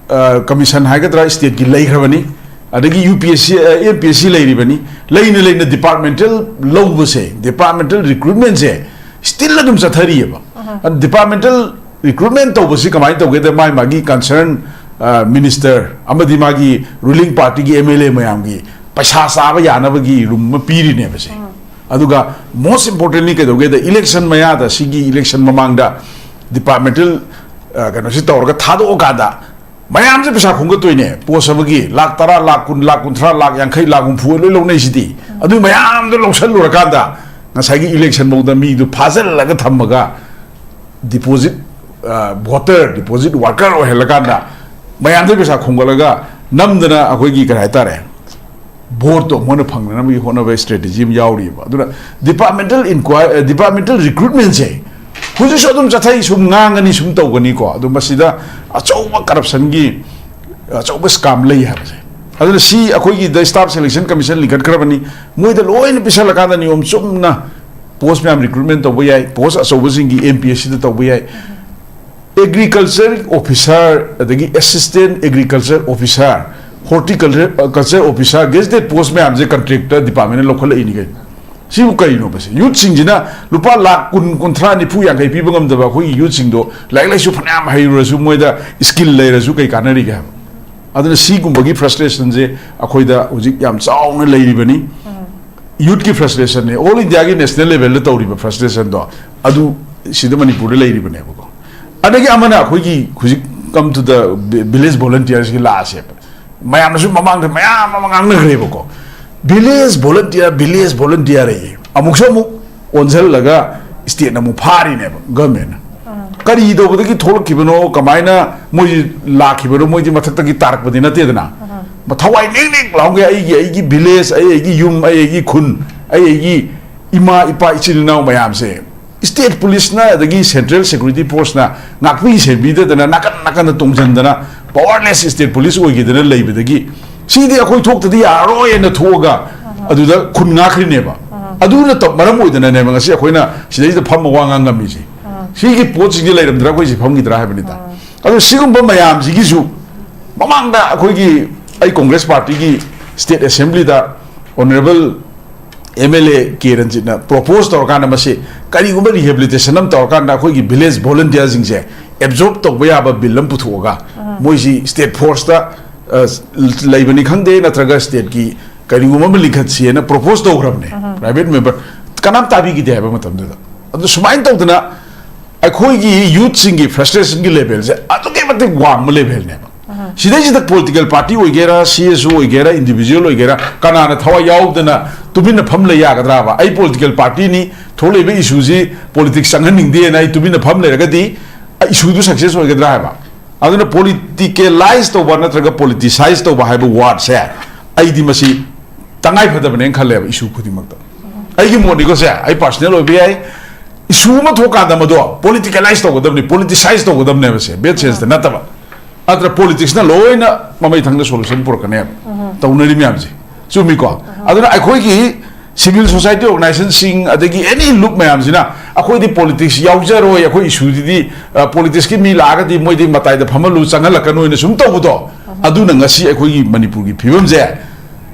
ꯑ, commission ꯍꯥꯏꯒꯗ꯭ꯔꯥ, stateꯀꯤ ꯂꯩꯈ꯭ꯔꯕꯅꯤ, ꯑꯗꯒꯤ U P S C, ꯑ, M P S C ꯂꯩꯔꯤꯕꯅꯤ, ꯂꯩꯅ ꯂꯩꯅ departmental ꯂꯧꯕꯁꯦ, departmental recruitmentꯁꯦ still ꯑꯗꯨꯝ ꯆꯠꯊꯔꯤꯑꯕ꯫ ꯑꯗꯨ departmental ꯔꯤꯀ꯭ꯔꯨꯠꯃꯦꯟ ꯇꯧꯕꯁꯤ ꯀꯃꯥꯏꯅ ꯇꯧꯒꯦꯗ, ꯃꯥꯒꯤ ꯃꯥꯒꯤ ꯀꯟꯁꯔꯟ ꯃꯤꯅꯤꯁꯇꯔ ꯑꯃꯗꯤ ꯃꯥꯒꯤ ꯔꯨꯂꯤꯡ ꯄꯥꯔꯇꯤꯒꯤ ꯑꯦꯝ ꯑꯦꯜ ꯑꯦ ꯃꯌꯥꯝꯒꯤ ꯄꯩꯁꯥ ꯆꯥꯕ ꯌꯥꯅꯕꯒꯤ ꯔꯨꯝ ꯑꯃ ꯄꯤꯔꯤꯅꯦꯕꯁꯦ꯫ ꯑꯗꯨꯒ most importantly ꯀꯩꯗꯧꯒꯦꯗ, ꯏꯂꯦꯛꯁꯟ ꯃꯌꯥꯗ, ꯁꯤꯒꯤ ꯏꯂꯦꯛꯁꯟ ꯃꯃꯥꯡꯗ ꯗꯤꯄꯥꯔꯠꯃꯦꯟꯇꯦꯜ ꯀꯩꯅꯣꯁꯤ ꯇꯧꯔꯒ ꯊꯥꯗꯣꯛꯑꯀꯥꯟꯗ ꯃꯌꯥꯝꯁꯦ ꯄꯩꯁꯥ ꯈꯣꯝꯒꯠꯇꯣꯏꯅꯦ꯫ ꯄꯣꯁ ꯑꯃꯒꯤ ꯂꯥꯛ ꯇꯔꯥ, ꯂꯥꯛ ꯀꯨꯟ, ꯂꯥꯛ ꯀꯨꯟꯊ꯭ꯔꯥ, ꯂꯥꯛ ꯌꯥꯡꯈꯩ, ꯂꯥꯛ ꯍꯨꯝꯐꯨ ꯂꯣꯏ ꯂꯧꯅꯩꯁꯤꯗꯤ꯫ ꯑꯗꯨ ꯃꯌꯥꯝꯗꯣ ꯂꯧꯁꯜꯂꯨꯔꯀꯥꯟꯗ ꯉꯁꯥꯏꯒꯤ ꯏꯂꯦꯛꯁꯟ ꯐꯥꯎꯗ ꯃꯤꯗꯨ ꯐꯥꯖꯤꯜꯂꯒ ꯊꯝꯃꯒ ꯗꯤꯄꯣꯖꯤꯠ, ꯚꯣꯇꯔ ꯗꯤꯄꯣꯖꯤꯠ ꯋꯥꯔꯀꯔ ꯑꯣꯏꯍꯜꯂꯀꯥꯟꯗ ꯃꯌꯥꯝꯗꯒꯤ ꯄꯩꯁꯥ ꯈꯣꯝꯒꯠꯂꯒ ꯅꯝꯗꯅ ꯑꯩꯈꯣꯏꯒꯤ ꯀꯔꯤ ꯍꯥꯏꯇꯥꯔꯦ, ꯚꯣꯠꯇꯣ ꯃꯣꯏꯅ ꯐꯪꯅꯅꯕꯒꯤ ꯍꯣꯠꯅꯕ ꯁ꯭ꯇ꯭ꯔꯦꯇꯦꯖꯤ ꯑꯃ ꯌꯥꯎꯔꯤꯕ꯫ ꯑꯗꯨꯅ ꯗꯤꯄꯥꯔꯠꯃꯦꯟꯇꯦꯜ ꯏꯟꯀ꯭ꯋꯥꯏ ꯗꯤꯄꯥꯔꯠꯃꯦꯟꯇꯦꯜ ꯔꯤꯀ꯭ꯔꯨꯠꯃꯦꯟꯁꯦ ꯍꯧꯖꯤꯛꯁꯨ ꯑꯗꯨꯝ ꯆꯠꯊꯩ, ꯁꯨꯝ ꯉꯥꯡꯒꯅꯤ, ꯁꯨꯝ ꯇꯧꯒꯅꯤꯀꯣ꯫ ꯑꯗꯨ ꯃꯁꯤꯗ ꯑꯆꯧꯕ ꯀꯔꯞꯁꯟꯒꯤ ꯑꯆꯧꯕ ꯁ꯭ꯀꯥꯝ ꯂꯩ ꯍꯥꯏꯕꯁꯦ꯫ ꯑꯗꯨꯅ ꯁꯤ ꯑꯩꯈꯣꯏꯒꯤꯗ ꯁ꯭ꯇꯥꯐ ꯁꯦꯂꯦꯛꯁꯟ ꯀꯃꯤꯁꯟ ꯂꯤꯡꯈꯠꯈ꯭ꯔꯕꯅꯤ꯫ ꯃꯣꯏꯗ ꯂꯣꯏꯅ ꯄꯤꯁꯜꯂꯀꯥꯟꯗ ꯅꯤꯌꯣꯝ ꯆꯨꯝꯅ ꯄꯣꯁ ꯃꯌꯥꯝ ꯔꯤꯀ꯭ꯔꯨꯠꯃꯦꯟ ꯇꯧꯕ ꯌꯥꯏ, ꯄꯣꯁ ꯑꯆꯧꯕꯁꯤꯡꯒꯤ ꯑꯦꯝ ꯄꯤ ꯑꯦꯁ ꯁꯤꯗ ꯇꯧꯕ ꯌꯥꯏ꯫ ꯑꯦꯒ꯭ꯔꯤꯀꯜꯆꯔ ꯑꯣꯐꯤꯁꯥꯔ, ꯑꯗꯒꯤ assistant agriculture officer, horticulture, culture officer, gazetted post ꯃꯌꯥꯝꯁꯦ ꯀꯟꯇ꯭ꯔꯦꯛꯇ ꯗꯤꯄꯥꯔꯠꯃꯦꯟꯅ ꯂꯧꯈꯠꯂꯛꯏꯅꯤ ꯀꯩꯅꯣ꯫ ꯁꯤꯕꯨ ꯀꯩꯅꯣꯕ? ꯁꯤ ꯌꯨꯠꯁꯤꯡꯁꯤꯅ ꯂꯨꯄꯥ ꯂꯥꯛ ꯀꯨꯟ, ꯀꯨꯟꯊ꯭ꯔꯥ, ꯅꯤꯐꯨ, ꯌꯥꯡꯈꯩ ꯄꯤꯕ ꯉꯝꯗꯕ ꯑꯩꯈꯣꯏꯒꯤ ꯌꯨꯠꯁꯤꯡꯗꯣ ꯂꯥꯏꯔꯤꯛ ꯂꯥꯏꯁꯨ ꯐꯅꯌꯥꯝ ꯍꯩꯔꯨꯔꯁꯨ ꯃꯣꯏꯗ ꯁ꯭ꯀꯤꯜ ꯂꯩꯔꯁꯨ ꯀꯩ ꯀꯥꯟꯅꯔꯤꯒꯦ ꯍꯥꯏꯕ? ꯑꯗꯨꯅ ꯁꯤꯒꯨꯝꯕꯒꯤ ꯐ꯭ꯔꯁꯇ꯭ꯔꯦꯁꯟꯁꯦ ꯑꯩꯈꯣꯏꯗ ꯍꯧꯖꯤꯛ ꯌꯥꯝ ꯆꯥꯎꯅ ꯂꯩꯔꯤꯕꯅꯤ꯫ ꯌꯨꯠꯀꯤ ꯐ꯭ꯔꯁꯇ꯭ꯔꯦꯁꯟꯅꯦ, ꯑꯣꯜ ꯏꯟꯗꯤꯌꯥꯒꯤ ꯅꯦꯁꯅꯦꯜ ꯂꯦꯚꯦꯜꯗ ꯇꯧꯔꯤꯕ ꯐ꯭ꯔꯁꯇ꯭ꯔꯦꯁꯟꯗꯣ ꯑꯗꯨ ꯁꯤꯗ ꯃꯅꯤꯄꯨꯔꯗ ꯂꯩꯔꯤꯕꯅꯦꯕꯀꯣ꯫ ꯑꯗꯒꯤ ꯑꯃꯅ ꯑꯩꯈꯣꯏꯒꯤ ꯍꯧꯖꯤꯛ come to the village volunteersꯀꯤ ꯂꯥꯛꯑꯁꯦꯕ꯫ ꯃꯌꯥꯝꯅꯁꯨ ꯃꯃꯥꯡꯗ ꯃꯌꯥꯝ ꯑꯃ ꯉꯥꯡꯅꯈ꯭ꯔꯦꯕꯀꯣ, ꯚꯤꯂꯦꯖ ꯚꯣꯂꯟꯇꯤꯌꯔ, ꯚꯤꯂꯦꯖ ꯚꯣꯂꯟꯇꯤꯌꯔ ꯑꯌꯦ꯫ ꯑꯃꯨꯛꯁꯨ ꯑꯃꯨꯛ ꯑꯣꯟꯁꯤꯜꯂꯒ ꯁ꯭ꯇꯦꯠꯅ ꯑꯃꯨꯛ ꯐꯥꯔꯤꯅꯦꯕ ꯒꯃꯦꯟꯅ꯫ ꯀꯔꯤ ꯇꯧꯕꯗꯒꯤ ꯊꯣꯛꯂꯛꯈꯤꯕꯅꯣ, ꯀꯃꯥꯏꯅ ꯃꯣꯏꯁꯤ ꯂꯥꯛꯈꯤꯕꯅꯣ? ꯃꯣꯏꯗꯤ ꯃꯊꯛꯇꯒꯤ ꯇꯥꯔꯛꯄꯗꯤ ꯅꯠꯇꯦꯗꯅ꯫ ꯊꯋꯥꯏ ꯅꯤꯛ ꯅꯤꯛ ꯂꯥꯎꯒꯦ, ꯑꯩꯒꯤ, ꯑꯩꯒꯤ ꯚꯤꯂꯦꯖ, ꯑꯩ, ꯑꯩꯒꯤ ꯌꯨꯝ, ꯑꯩ, ꯑꯩꯒꯤ ꯈꯨꯟ, ꯑꯩ, ꯑꯩꯒꯤ ꯏꯃꯥ ꯏꯄꯥ ꯏꯆꯤꯜ ꯏꯅꯥꯎ ꯃꯌꯥꯝꯁꯦ ꯁ꯭ꯇꯦꯠ ꯄꯨꯂꯤꯁꯅ ꯑꯗꯒꯤ ꯁꯦꯟꯇ꯭ꯔꯦꯜ ꯁꯦꯀ꯭ꯌꯨꯔꯤꯇꯤ ꯐꯣꯔꯁꯅ ꯉꯥꯛꯄꯤ ꯁꯦꯟꯕꯤꯗꯗꯅ ꯅꯥꯀꯟ ꯅꯥꯀꯟꯗ ꯇꯣꯡꯁꯤꯟꯗꯅ ꯄꯋꯥꯔꯂꯦꯁ ꯁ꯭ꯇꯦꯠ ꯄꯨꯂꯤꯁ ꯑꯣꯏꯈꯤꯗꯅ ꯂꯩꯕꯗꯒꯤ ꯁꯤꯗꯤ ꯑꯩꯈꯣꯏ ꯊꯣꯛꯇꯗꯤ ꯌꯥꯔꯔꯣꯏꯅ ꯊꯣꯛꯑꯒ ꯑꯗꯨꯗ ꯈꯨꯟ ꯉꯥꯛꯈ꯭ꯔꯤꯅꯦꯕ꯫ ꯑꯗꯨꯅ ꯇꯧ-, ꯃꯔꯝ ꯑꯣꯏꯗꯅꯅꯦꯕ ꯉꯁꯤ ꯑꯩꯈꯣꯏꯅ ꯁꯤꯗꯩꯁꯤꯗ ꯐꯝꯃ ꯋꯥ ꯉꯥꯡ ꯉꯝꯃꯤꯁꯦ꯫ ꯁꯤꯒꯤ ꯄꯣꯠꯁꯤꯡꯁꯤ ꯂꯩꯔꯝꯗ꯭ꯔꯥ ꯑꯩꯈꯣꯏ ꯁꯤ ꯐꯝꯈꯤꯗ꯭ꯔꯥ ꯍꯥꯏꯕꯅꯤꯗ꯫ ꯑꯗꯣ ꯁꯤꯒꯨꯝꯕ ꯃꯌꯥꯝꯁꯤꯒꯤꯁꯨ ꯃꯃꯥꯡꯗ ꯑꯩꯈꯣꯏꯒꯤ, ꯑꯩ ꯀꯣꯡꯒ꯭ꯔꯦꯁ ꯄꯥꯔꯇꯤꯒꯤ ꯁ꯭ꯇꯦꯠ ꯑꯦꯁꯦꯝꯕ꯭ꯂꯤꯗ honourable M L A K ꯔꯟꯖꯤꯠꯅ ꯄ꯭ꯔꯣꯄꯣꯁ ꯇꯧꯔꯀꯥꯟꯗ, ꯃꯁꯤ ꯀꯔꯤꯒꯨꯝꯕ ꯔꯤꯍꯦꯕꯤꯂꯤꯇꯦꯁꯟ ꯑꯃ ꯇꯧꯔꯀꯥꯟꯗ ꯑꯩꯈꯣꯏꯒꯤ ꯚꯤꯂꯦꯖ ꯚꯣꯂꯨꯟꯇꯤꯌꯔꯁꯤꯡꯁꯦ ꯑꯦꯕꯖꯣꯔꯕ ꯇꯧꯕ ꯌꯥꯕ ꯕꯤꯜ ꯑꯃ ꯄꯨꯊꯣꯛꯑꯒ, ꯃꯣꯏꯁꯤ ꯁ꯭ꯇꯦꯠ ꯐꯣꯔꯁꯇ, ꯑ, ꯂꯩꯕꯅꯤ ꯈꯪꯗꯦ, ꯅꯠꯇ꯭ꯔꯒ ꯁ꯭ꯇꯦꯠꯀꯤ ꯀꯔꯤꯒꯨꯝꯕ ꯑꯃ ꯂꯤꯡꯈꯠꯁꯤꯅ ꯄ꯭ꯔꯣꯄꯣꯁ ꯇꯧꯈ꯭ꯔꯕꯅꯦ꯫ ꯄ꯭ꯔꯥꯏꯚꯦꯠ ꯃꯦꯝꯕꯔ ꯀꯅꯥꯝ ꯇꯥꯕꯤꯈꯤꯗꯦ ꯍꯥꯏꯕ ꯃꯇꯝꯗꯨꯗ꯫ ꯑꯗꯨ ꯁꯨꯃꯥꯏꯅ ꯇꯧꯗꯅ ꯑꯩꯈꯣꯏꯒꯤ ꯌꯨꯠꯁꯤꯡꯒꯤ ꯐ꯭ꯔꯁꯇ꯭ꯔꯦꯁꯟꯒꯤ ꯂꯦꯚꯦꯜꯁꯦ ꯑꯗꯨꯛꯀꯤ ꯃꯇꯤꯛ ꯋꯥꯡꯕ ꯂꯦꯚꯦꯜꯅꯦꯕ꯫ ꯁꯤꯗꯩꯁꯤꯗ ꯄꯣꯂꯤꯇꯤꯀꯦꯜ ꯄꯥꯔꯇꯤ ꯑꯣꯏꯒꯦꯔꯥ, ꯁꯤ ꯑꯦꯁ ꯑꯣ ꯑꯣꯏꯒꯦꯔꯥ, ꯏꯟꯗꯤꯚꯤꯖꯨꯋꯦꯜ ꯑꯣꯏꯒꯦꯔꯥ, ꯀꯅꯥꯅ ꯊꯋꯥꯏ ꯌꯥꯎꯗꯅ ꯇꯨꯃꯤꯟꯅ ꯐꯝ ꯂꯩ ꯌꯥꯒꯗ꯭ꯔꯥꯕ? ꯑꯩ ꯄꯣꯂꯤꯇꯤꯀꯦꯜ ꯄꯥꯔꯇꯤꯅꯤ, ꯊꯣꯛꯂꯛꯏꯕ ꯏꯁꯨꯁꯤ ꯄꯣꯂꯤꯇꯤꯛꯁ ꯆꯪꯍꯟꯅꯤꯡꯗꯦꯅ ꯑꯩ ꯇꯨꯃꯤꯟꯅ ꯐꯝ ꯂꯩꯔꯒꯗꯤ ꯏꯁꯨꯗꯨ ꯁꯛꯁꯦꯁ ꯑꯣꯏꯒꯗ꯭ꯔꯥ ꯍꯥꯏꯕ? ꯑꯗꯨꯅ ꯄꯣꯂꯤꯇꯤꯀꯦꯂꯥꯏꯁ ꯇꯧꯕ ꯅꯠꯇ꯭ꯔꯒ ꯄꯣꯂꯤꯇꯤꯁꯥꯏꯁ ꯇꯧꯕ ꯍꯥꯏꯕ ꯋꯥꯔꯗꯁꯦ ꯑꯩꯗꯤ ꯃꯁꯤ ꯇꯉꯥꯏ ꯐꯗꯕꯅꯦꯅ ꯈꯜꯂꯦꯕ ꯏꯁꯨ ꯈꯨꯗꯤꯡꯃꯛꯇ꯫ ꯑꯩꯒꯤ ꯃꯣꯠꯅꯤꯀꯣ ꯁꯦ, ꯑꯩ ꯄꯥꯔꯁꯅꯦꯜ ꯑꯣꯏꯕ ꯌꯥꯏ꯫ ꯏꯁꯨ ꯑꯃ ꯊꯣꯛꯀꯥꯟꯗ ꯃꯗꯣ ꯄꯣꯂꯤꯇꯤꯀꯦꯂꯥꯏꯁ ꯇꯧꯒꯗꯕꯅꯤ, ꯄꯣꯂꯤꯇꯤꯁꯥꯏꯁ ꯇꯧꯒꯗꯕꯅꯦꯕ ꯁꯦ, ꯕꯦꯗ ꯁꯦꯟꯁꯇ ꯅꯠꯇꯕ꯫ ꯅꯠꯇ꯭ꯔ ꯄꯣꯂꯤꯇꯤꯛꯁꯅ ꯂꯣꯏꯅ ꯃꯃꯩ ꯊꯪꯗ ꯁꯣꯂꯨꯁꯟ ꯄꯨꯔꯛꯀꯅꯦꯕ ꯇꯧꯅꯔꯤ ꯃꯌꯥꯝꯁꯦ꯫ ꯆꯨꯝꯃꯤꯀꯣ? ꯑꯗꯨꯅ ꯑꯩꯈꯣꯏꯒꯤ ꯁꯤꯚꯤꯜ ꯁꯣꯁꯥꯏꯇꯤ ꯑꯣꯔꯒꯅꯥꯏꯖꯦꯁꯟꯁꯤꯡ, ꯑꯗꯒꯤ ꯑꯦꯅꯤ ꯂꯨꯞ ꯃꯌꯥꯝꯁꯤꯅ ꯑꯩꯈꯣꯏꯗꯤ ꯄꯣꯂꯤꯇꯤꯛꯁ ꯌꯥꯎꯖꯔꯣꯏ, ꯑꯩꯈꯣꯏ ꯏꯁꯨꯗꯨꯗꯤ, ꯑ, ꯄꯣꯂꯤꯇꯤꯛꯁꯀꯤ ꯃꯤ ꯂꯥꯛꯑꯒꯗꯤ ꯃꯣꯏꯗꯤ ꯃꯇꯥꯏꯗ ꯐꯝꯍꯜꯂꯨ, ꯆꯪꯍꯜꯂꯛꯀꯅꯣꯅ ꯁꯨꯝ ꯇꯧꯕꯗꯣ, ꯑꯗꯨꯅ ꯉꯁꯤ ꯑꯩꯈꯣꯏꯒꯤ ꯃꯅꯤꯄꯨꯔꯒꯤ ꯐꯤꯕꯝꯁꯦ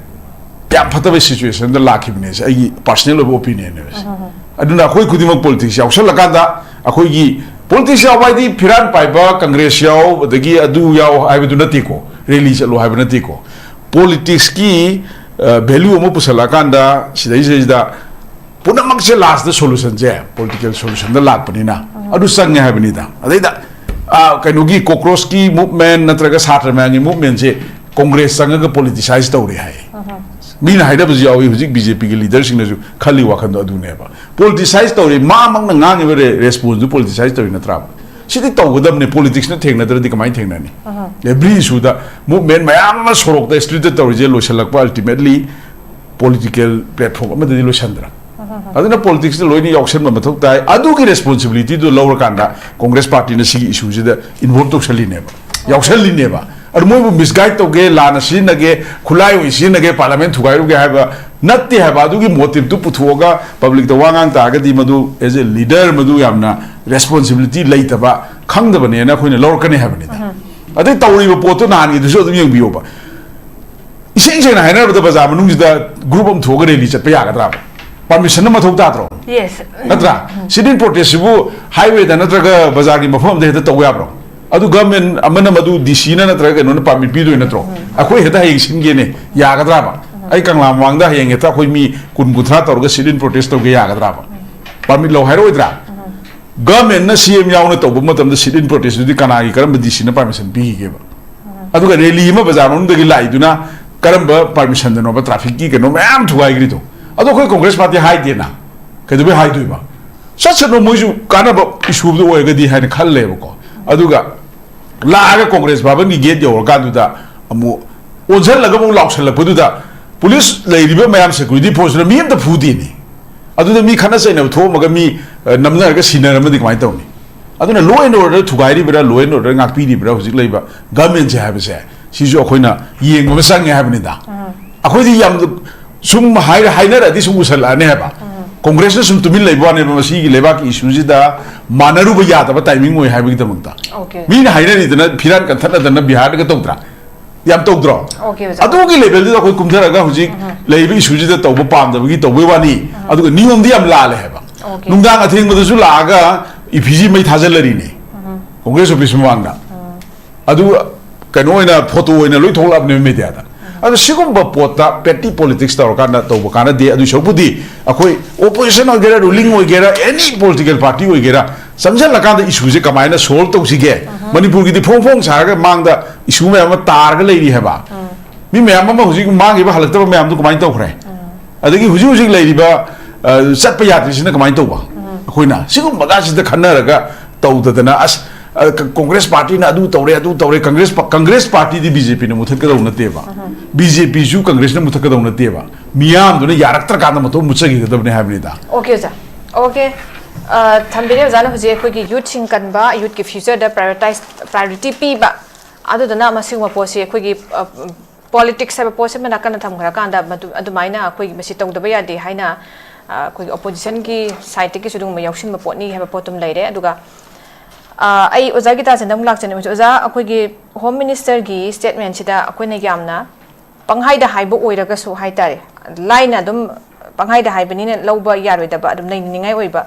ꯌꯥꯝ ꯐꯠꯇꯕ ꯁꯤꯆꯨꯋꯦꯁꯟꯗ ꯂꯥꯛꯈꯤꯕꯅꯦ꯫ ꯁꯤ ꯑꯩꯒꯤ ꯄꯥꯔꯁꯅꯦꯜ ꯑꯣꯏꯕ ꯑꯣꯄꯤꯅꯤꯌꯟꯅꯦꯕ ꯁꯤ꯫ ꯑꯗꯨꯅ ꯑꯩꯈꯣꯏ ꯈꯨꯗꯤꯡꯃꯛ ꯄꯣꯂꯤꯇꯤꯛꯁ ꯌꯥꯎꯁꯜꯂꯀꯥꯟꯗ ꯑꯩꯈꯣꯏꯒꯤ ꯄꯣꯂꯤꯇꯤꯛꯁ ꯌꯥꯎꯕ ꯍꯥꯏꯗꯤ ꯐꯤꯔꯥꯟ ꯄꯥꯏꯕ ꯀꯪꯒ꯭ꯔꯦꯁ ꯌꯥꯎ, ꯑꯗꯒꯤ ꯑꯗꯨ ꯌꯥꯎ ꯍꯥꯏꯕꯗꯨ ꯅꯠꯇꯦꯀꯣ, ꯔꯦꯂꯤ ꯆꯠꯂꯨ ꯍꯥꯏꯕ ꯅꯠꯇꯦꯀꯣ꯫ ꯄꯣꯂꯤꯇꯤꯛꯁꯀꯤ, ꯑ, ꯚꯦꯂ꯭ꯌꯨ ꯑꯃ ꯄꯨꯁꯜꯂꯛꯑꯀꯥꯟꯗ ꯁꯤꯗꯩꯁꯤꯗꯩꯁꯤꯗ ꯄꯨꯝꯅꯃꯛꯁꯦ ꯂꯥꯁꯇ ꯁꯣꯂꯨꯁꯟꯁꯦ ꯄꯣꯂꯤꯇꯤꯀꯦꯜ ꯁꯣꯂꯨꯁꯟꯗ ꯂꯥꯛꯄꯅꯤꯅ ꯑꯗꯨ ꯆꯪꯉꯦ ꯍꯥꯏꯕꯅꯤꯗ꯫ ꯑꯗꯩꯗ, ꯑ, ꯀꯩꯅꯣꯒꯤ ꯀꯣꯀ꯭ꯔꯣꯁꯀꯤ ꯃꯨꯚꯃꯦꯟ ꯅꯠꯇ꯭ꯔꯒ ꯁꯥꯇ꯭ꯔ ꯃꯌꯥꯝꯒꯤ ꯃꯨꯚꯃꯦꯟꯁꯦ ꯀꯣꯡꯒ꯭ꯔꯦꯁ ꯆꯪꯉꯒ ꯄꯣꯂꯤꯇꯤꯁꯥꯏꯁ ꯇꯧꯔꯦ ꯍꯥꯏ꯫ ꯃꯤꯅ ꯍꯥꯏꯅꯕꯁꯨ ꯌꯥꯎꯏ, ꯍꯧꯖꯤꯛ ꯕꯤ ꯖꯦ ꯄꯤꯒꯤ ꯂꯤꯗꯔꯁꯤꯡꯅꯁꯨ ꯈꯜꯂꯤ ꯋꯥꯈꯜꯗꯣ ꯑꯗꯨꯅꯦꯕ꯫ ꯄꯣꯂꯤꯇꯤꯁꯥꯏꯁ ꯇꯧꯔꯦ, ꯃꯥꯃꯛꯅ ꯉꯥꯡꯉꯤꯕ ꯔꯦ-, ꯔꯦꯁꯄꯣꯟꯁꯇꯨ ꯄꯣꯂꯤꯇꯤꯁꯥꯏꯁ ꯇꯧꯔꯤ ꯅꯠꯇ꯭ꯔꯥꯕ? ꯁꯤꯗꯤ ꯇꯧꯒꯗꯕꯅꯤ, ꯄꯣꯂꯤꯇꯤꯛꯁꯅ ꯊꯦꯡꯅꯗ꯭ꯔꯗꯤ ꯀꯃꯥꯏꯅ ꯊꯦꯡꯅꯅꯤ? ꯑꯦꯚ꯭ꯔꯤ ꯏꯁꯨꯗ ꯃꯨꯚꯃꯦꯟ ꯃꯌꯥꯝ ꯑꯃ ꯁꯣꯔꯣꯛꯇ, ꯁ꯭ꯇ꯭ꯔꯤꯠꯇ ꯇꯧꯔꯤꯁꯦ ꯂꯣꯏꯁꯤꯜꯂꯛꯄ ꯑꯜꯇꯤꯃꯦꯠꯂꯤ ꯄꯣꯂꯤꯇꯤꯀꯦꯜ ꯄ꯭ꯂꯦꯠꯐꯣꯝ ꯑꯃꯗꯗꯤ ꯂꯣꯏꯁꯤꯟꯗ꯭ꯔꯥ? ꯑꯗꯨꯅ ꯄꯣꯂꯤꯇꯤꯛꯁꯇ ꯂꯣꯏꯅ ꯌꯥꯎꯁꯟꯕ ꯃꯊꯧ ꯇꯥꯏ꯫ ꯑꯗꯨꯒꯤ ꯔꯦꯁꯄꯣꯟꯁꯤꯕꯤꯂꯤꯇꯤꯗꯨ ꯂꯧꯔꯀꯥꯟꯗ ꯀꯣꯡꯒ꯭ꯔꯦꯁ ꯄꯥꯔꯇꯤꯅ ꯁꯤꯒꯤ ꯏꯁꯨꯁꯤꯗ ꯏꯟꯚꯣꯜꯕ ꯇꯧꯁꯜꯂꯤꯅꯦꯕ, ꯌꯥꯎꯁꯜꯂꯤꯅꯦꯕ꯫ ꯑꯗꯨ ꯃꯣꯏꯕꯨ ꯃꯤꯁꯒꯥꯏꯗ ꯇꯧꯒꯦ, ꯂꯥꯟꯅ ꯁꯤꯖꯤꯟꯅꯒꯦ, ꯈꯨꯠꯂꯥꯏ ꯑꯣꯏꯅ ꯁꯤꯖꯤꯟꯅꯒꯦ, ꯄꯥꯔꯂꯤꯌꯥꯃꯦꯟ ꯊꯨꯒꯥꯏꯔꯨꯒꯦ ꯍꯥꯏꯕ ꯅꯠꯇꯦ ꯍꯥꯏꯕ꯫ ꯑꯗꯨꯒꯤ ꯃꯣꯇꯤꯚꯇꯨ ꯄꯨꯊꯣꯛꯑꯒ ꯄꯕ꯭ꯂꯤꯛꯇ ꯋꯥ ꯉꯥꯡ ꯇꯥꯔꯒꯗꯤ ꯃꯗꯨ ꯑꯦꯖ ꯑꯦ ꯂꯤꯗꯔ ꯃꯗꯨ ꯌꯥꯝꯅ ꯔꯦꯁꯄꯣꯟꯁꯤꯕꯤꯂꯤꯇꯤ ꯂꯩꯇꯕ, ꯈꯪꯗꯕꯅꯦꯅ ꯑꯩꯈꯣꯏꯅ ꯂꯧꯔꯛꯀꯅꯤ ꯍꯥꯏꯕꯅꯤꯗ꯫ ꯑꯗꯩ ꯇꯧꯔꯤꯕ ꯄꯣꯠꯇꯨ ꯅꯍꯥꯟꯒꯤꯗꯨꯁꯨ ꯑꯗꯨꯝ ꯌꯦꯡꯕꯤꯌꯣꯕ꯫ ꯏꯁꯦꯡ ꯁꯦꯡꯅ ꯍꯥꯏꯅꯔꯕꯗ ꯕꯖꯥꯔ ꯃꯅꯨꯡꯁꯤꯗ ꯒ꯭ꯔꯨꯞ ꯑꯃ ꯊꯣꯛꯑꯒ ꯔꯦꯂꯤ ꯆꯠꯄ ꯌꯥꯒꯗ꯭ꯔꯥꯕ? ꯄꯥꯔꯃꯤꯁꯟ ꯑꯃ ꯃꯊꯧ ꯇꯥꯗ꯭ꯔꯣ? Yes. ꯅꯠꯇ꯭ꯔꯥ? ꯁꯤꯠ ꯏꯟ ꯄ꯭ꯔꯣꯇꯦꯁꯁꯤꯕꯨ ꯍꯥꯏꯋꯦꯗ ꯅꯠꯇ꯭ꯔꯒ ꯕꯖꯥꯔꯒꯤ ꯃꯐꯝ ꯑꯃꯗ ꯍꯦꯛꯇ ꯇꯧꯕ ꯌꯥꯕ꯭ꯔꯣ? ꯑꯗꯨ ꯒꯚꯔꯟꯃꯦꯟ ꯑꯃꯅ ꯃꯗꯨ ꯗꯤ ꯁꯤꯅ ꯅꯠꯇ꯭ꯔꯒ ꯀꯩꯅꯣꯅ ꯄꯥꯔꯃꯤꯠ ꯄꯤꯗꯣꯏ ꯅꯠꯇ꯭ꯔꯣ? ꯑꯩꯈꯣꯏ ꯍꯦꯛꯇ ꯍꯌꯦꯡ ꯁꯤꯟꯒꯦꯅꯦ, ꯌꯥꯒꯗ꯭ꯔꯥꯕ? ꯑꯩ ꯀꯪꯂꯥ ꯃꯃꯥꯡꯗ ꯍꯌꯦꯡ ꯍꯦꯛꯇ ꯑꯩꯈꯣꯏ ꯃꯤ ꯀꯨꯟ ꯀꯨꯟꯊ꯭ꯔꯥ ꯇꯧꯔꯒ ꯁꯤꯠ ꯏꯟ ꯄ꯭ꯔꯣꯇꯦꯁ ꯇꯧꯒꯦ ꯌꯥꯒꯗ꯭ꯔꯥꯕ? ꯄꯥꯔꯃꯤꯠ ꯂꯧ ꯍꯥꯏꯔꯛꯑꯣꯏꯗ꯭ꯔꯥ? ꯒꯚꯔꯟꯃꯦꯟꯅ ꯁꯤ ꯑꯦꯝ ꯌꯥꯎꯅ ꯇꯧꯕ ꯃꯇꯝꯗ ꯁꯤꯠ ꯏꯟ ꯄ꯭ꯔꯣꯇꯦꯁꯇꯨꯗꯤ ꯀꯅꯥꯒꯤ, ꯀꯔꯝꯕ ꯗꯤ ꯁꯤꯅ ꯄꯥꯔꯃꯤꯁꯟ ꯄꯤꯈꯤꯒꯦꯕ? ꯑꯗꯨꯒ ꯔꯦꯂꯤ ꯑꯃ ꯕꯖꯥꯔ ꯃꯅꯨꯡꯗꯒꯤ ꯂꯥꯛꯏꯗꯨꯅ ꯀꯔꯝꯕ ꯄꯥꯔꯃꯤꯁꯟꯗꯅꯣꯕ ꯇ꯭ꯔꯥꯐꯤꯛꯀꯤ ꯀꯩꯅꯣ ꯃꯌꯥꯝ ꯊꯨꯒꯥꯏꯈ꯭ꯔꯤꯗꯣ? ꯑꯗꯣ ꯑꯩꯈꯣꯏ ꯀꯣꯡꯒ꯭ꯔꯦꯁ ꯄꯥꯔꯇꯤ ꯍꯥꯏꯗꯦꯅ, ꯀꯩꯗꯧꯕꯩ ꯍꯥꯏꯗꯣꯏꯕ? ꯆꯠꯁꯅꯨ, ꯃꯣꯏꯁꯨ ꯀꯥꯟꯅꯕ ꯏꯁꯨꯗꯣ ꯑꯣꯏꯔꯒꯗꯤ ꯍꯥꯏꯅ ꯈꯜꯂꯦꯕꯀꯣ꯫ ꯑꯗꯨꯒ ꯂꯥꯛꯑꯒ ꯀꯣꯡꯒ꯭ꯔꯦꯁ ꯚꯕꯟꯒꯤ ꯒꯦꯠ ꯌꯧꯔꯀꯥꯟꯗꯨꯗ ꯑꯃꯨꯛ ꯑꯣꯟꯁꯤꯜꯂꯒ ꯑꯃꯨꯛ ꯂꯥꯎꯁꯜꯂꯛꯄꯗꯨꯗ ꯄꯨꯂꯤꯁ ꯂꯩꯔꯤꯕ ꯃꯌꯥꯝ ꯁꯦꯀ꯭ꯌꯨꯔꯤꯇꯤ ꯐꯣꯔꯁꯇꯨꯅ ꯃꯤ ꯑꯝꯇ ꯐꯨꯗꯦꯅꯦ꯫ ꯑꯗꯨꯗ ꯃꯤ ꯈꯠꯅ ꯆꯩꯅꯕ ꯊꯣꯛꯑꯝꯃꯒ ꯃꯤ ꯑ, ꯅꯝꯅꯔꯒ ꯁꯤꯟꯅꯔꯝꯃꯗꯤ ꯀꯃꯥꯏꯅ ꯇꯧꯅꯤ? ꯑꯗꯨꯅ law and order ꯊꯨꯒꯥꯏꯔꯤꯕ꯭ꯔꯥ, law and order ꯉꯥꯛꯄꯤꯔꯤꯕ꯭ꯔꯥ ꯍꯧꯖꯤꯛ ꯂꯩꯕ ꯒꯚꯔꯟꯃꯦꯟꯁꯦ ꯍꯥꯏꯕꯁꯦ ꯁꯤꯁꯨ ꯑꯩꯈꯣꯏꯅ ꯌꯦꯡꯕ ꯑꯃ ꯆꯪꯉꯦ ꯍꯥꯏꯕꯅꯤꯗ꯫ ꯑꯩꯈꯣꯏꯗꯤ ꯌꯥꯝ ꯁꯨꯝ ꯍꯥꯏꯔ ꯍꯥꯏꯅꯔꯗꯤ ꯁꯨꯝ ꯎꯁꯜꯂꯛꯑꯅꯤ ꯍꯥꯏꯕ꯫ ꯀꯣꯡꯒ꯭ꯔꯦꯁꯅ ꯁꯨꯝ ꯇꯨꯃꯤꯟ ꯂꯩꯕ ꯋꯥꯅꯦꯕ, ꯃꯁꯤꯒꯤ ꯂꯩꯕꯥꯛꯀꯤ ꯏꯁꯨꯁꯤꯗ ꯃꯥꯟꯅꯔꯨꯕ ꯌꯥꯗꯕ ꯇꯥꯏꯃꯤꯡ ꯑꯣꯏ ꯍꯥꯏꯕꯒꯤꯗꯃꯛꯇ꯫ Okay. ꯃꯤꯅ ꯍꯥꯏꯅꯔꯤꯗꯅ ꯐꯤꯔꯥꯟ ꯀꯟꯊꯠꯅꯗꯅ ꯕꯤꯍꯥꯔꯗꯒ ꯇꯧꯗ꯭ꯔꯥ? ꯌꯥꯝ ꯇꯧꯗ꯭ꯔꯣ? Okay, ꯑꯣꯖꯥ. ꯑꯗꯨꯒꯤ ꯂꯦꯚꯦꯜꯗꯨꯗ ꯑꯩꯈꯣꯏ ꯀꯨꯝꯊꯔꯒ ꯍꯧꯖꯤꯛ ꯂꯩꯔꯤꯕ ꯏꯁꯨꯁꯤꯗ ꯇꯧꯕ ꯄꯥꯝꯗꯕꯒꯤ ꯇꯧꯕꯩ ꯋꯥꯅꯤ꯫ ꯑꯗꯨꯒ ꯅꯤꯌꯣꯝꯗꯤ ꯌꯥꯝ ꯂꯥꯜꯂꯦ ꯍꯥꯏꯕ꯫ Okay. ꯅꯨꯡꯗꯥꯡ ꯑꯊꯦꯡꯕꯗꯁꯨ ꯂꯥꯛꯑꯒ ꯏꯐꯤꯖꯤ ꯃꯩ ꯊꯥꯖꯤꯜꯂꯔꯤꯅꯦ ꯀꯣꯡꯒ꯭ꯔꯦꯁ ꯑꯣꯐꯤꯁ ꯃꯃꯥꯡꯗ꯫ ꯑꯗꯨ ꯀꯩꯅꯣ ꯑꯣꯏꯅ, ꯐꯣꯇꯣ ꯑꯣꯏꯅ ꯂꯣꯏ ꯊꯣꯛꯂꯛꯑꯕꯅꯦꯕ ꯃꯦꯗꯤꯌꯥꯗ꯫ ꯑꯗꯣ ꯁꯤꯒꯨꯝꯕ ꯄꯣꯠꯇ ꯄꯦꯇꯤ ꯄꯣꯂꯤꯇꯤꯛꯁ ꯇꯧꯔꯀꯥꯟꯗ ꯇꯧꯕ ꯀꯥꯟꯅꯗꯦ꯫ ꯑꯗꯨꯏ ꯁꯔꯨꯛꯄꯨꯗꯤ ꯑꯩꯈꯣꯏ ꯑꯣꯄꯣꯖꯤꯁꯟ ꯑꯣꯏꯒꯦꯔꯥ, ꯔꯨꯂꯤꯡ ꯑꯣꯏꯒꯦꯔꯥ, ꯑꯦꯅꯤ ꯄꯣꯂꯤꯇꯤꯀꯦꯜ ꯄꯥꯔꯇꯤ ꯑꯣꯏꯒꯦꯔꯥ, ꯆꯪꯁꯤꯜꯂꯀꯥꯟꯗ ꯏꯁꯨꯁꯦ ꯀꯃꯥꯏꯅ ꯁꯣꯜꯕ ꯇꯧꯁꯤꯒꯦ? ꯃꯅꯤꯄꯨꯔꯒꯤꯗꯤ ꯐꯣꯡ ꯐꯣꯡ ꯁꯥꯔꯒ ꯃꯥꯡꯗ ꯏꯁꯨ ꯃꯌꯥꯝ ꯑꯃ ꯇꯥꯔꯒ ꯂꯩꯔꯤ ꯍꯥꯏꯕ꯫ ꯃꯤ ꯃꯌꯥꯝ ꯑꯃ ꯍꯧꯖꯤꯛ ꯃꯥꯡꯈꯤꯕ, ꯍꯜꯂꯛꯇꯕ ꯃꯌꯥꯝꯗꯨ ꯀꯃꯥꯏꯅ ꯇꯧꯈ꯭ꯔꯦ? ꯑꯗꯒꯤ ꯍꯧꯖꯤꯛ ꯍꯧꯖꯤꯛ ꯂꯩꯔꯤꯕ, ꯑ, ꯆꯠꯄ ꯌꯥꯗ꯭ꯔꯤꯁꯤꯅ ꯀꯃꯥꯏꯅ ꯇꯧꯕ? ꯑꯩꯈꯣꯏꯅ ꯁꯤꯒꯨꯝꯕꯒꯁꯤꯗ ꯈꯟꯅꯔꯒ ꯇꯧꯗꯗꯅ, ꯑꯁ, ꯑ, ꯀ-, ꯀꯣꯡꯒ꯭ꯔꯦꯁ ꯄꯥꯔꯇꯤꯅ ꯑꯗꯨ ꯇꯧꯔꯦ, ꯑꯗꯨ ꯇꯧꯔꯦ, ꯀꯪꯒ꯭ꯔꯦꯁ ꯄꯥ-, ꯀꯪꯒ꯭ꯔꯦꯁ ꯄꯥꯔꯇꯤꯗꯤ ꯕꯤ ꯖꯦ ꯄꯤꯅ ꯃꯨꯊꯠꯀꯗꯧ ꯅꯠꯇꯦꯕ꯫ ꯕꯤ ꯖꯦ ꯄꯤꯁꯨ ꯀꯪꯒ꯭ꯔꯦꯁꯅ ꯃꯨꯊꯠꯀꯗꯧ ꯅꯠꯇꯦꯕ꯫ ꯃꯤꯌꯥꯝꯗꯨꯅ ꯌꯥꯔꯛꯇ꯭ꯔꯀꯥꯟꯗ ꯃꯇꯣꯝ ꯃꯨꯠꯆꯈꯤꯒꯗꯕꯅꯦ ꯍꯥꯏꯕꯅꯤꯗ꯫ Okay, ꯑꯣꯖꯥ꯫ Okay. ꯑ, ꯊꯝꯕꯤꯔꯦ ꯑꯣꯖꯥꯅ ꯍꯧꯖꯤꯛ ꯑꯩꯈꯣꯏꯒꯤ ꯌꯨꯠꯁꯤꯡ ꯀꯟꯕ, ꯌꯨꯠꯀꯤ ꯐ꯭ꯌꯨꯆꯔꯗ ꯄ꯭ꯔꯥꯏꯌꯣꯔꯤꯇꯥꯏꯁ, ꯄ꯭ꯔꯥꯏꯌꯣꯔꯤꯇꯤ ꯄꯤꯕ, ꯑꯗꯨꯗꯨꯅ ꯃꯁꯤꯒꯨꯝꯕ ꯄꯣꯠꯁꯤ ꯑꯩꯈꯣꯏꯒꯤ, ꯑ, ꯄꯣꯂꯤꯇꯤꯛꯁ ꯍꯥꯏꯕ ꯄꯣꯠꯁꯤ ꯑꯃ ꯅꯥꯀꯟꯗ ꯊꯝꯈ꯭ꯔꯀꯥꯟꯗ ꯃꯗꯨ, ꯑꯗꯨꯃꯥꯏꯅ ꯑꯩꯈꯣꯏꯒꯤ ꯃꯁꯤ ꯇꯧꯗꯕ ꯌꯥꯗꯦ ꯍꯥꯏꯅ, ꯑ, ꯑꯩꯈꯣꯏꯒꯤ ꯑꯣꯄꯣꯖꯤꯁꯟꯒꯤ ꯁꯥꯏꯠꯇꯒꯤꯁꯨ ꯑꯗꯨꯒꯨꯝꯕ ꯌꯥꯎꯁꯤꯟꯕ ꯄꯣꯠꯅꯤ ꯍꯥꯏꯕ ꯄꯣꯠꯇꯨꯝ ꯂꯩꯔꯦ꯫ ꯑꯗꯨꯒ, ꯑ, ꯑꯩ ꯑꯣꯖꯥ ꯒꯤꯇꯥꯆꯟꯗ ꯑꯃꯨꯛ ꯂꯥꯛꯆꯅꯤꯡꯕꯁꯦ꯫ ꯑꯣꯖꯥ, ꯑꯩꯈꯣꯏꯒꯤ ꯍꯣꯝ ꯃꯤꯅꯤꯁꯇꯔꯒꯤ ꯁ꯭ꯇꯦꯠꯃꯦꯟꯁꯤꯗ ꯑꯩꯈꯣꯏꯅ ꯌꯥꯝꯅ ꯄꯪꯍꯥꯏꯗ ꯍꯥꯏꯕ ꯑꯣꯏꯔꯒꯁꯨ ꯍꯥꯏꯇꯥꯔꯦ, ꯂꯥꯏꯅ ꯑꯗꯨꯝ ꯄꯪꯍꯥꯏꯗ ꯍꯥꯏꯕꯅꯤꯅ ꯂꯧꯕ ꯌꯥꯔꯣꯏꯗꯕ, ꯑꯗꯨꯝ ꯂꯩꯅꯤꯡꯉꯥꯏ ꯑꯣꯏꯕ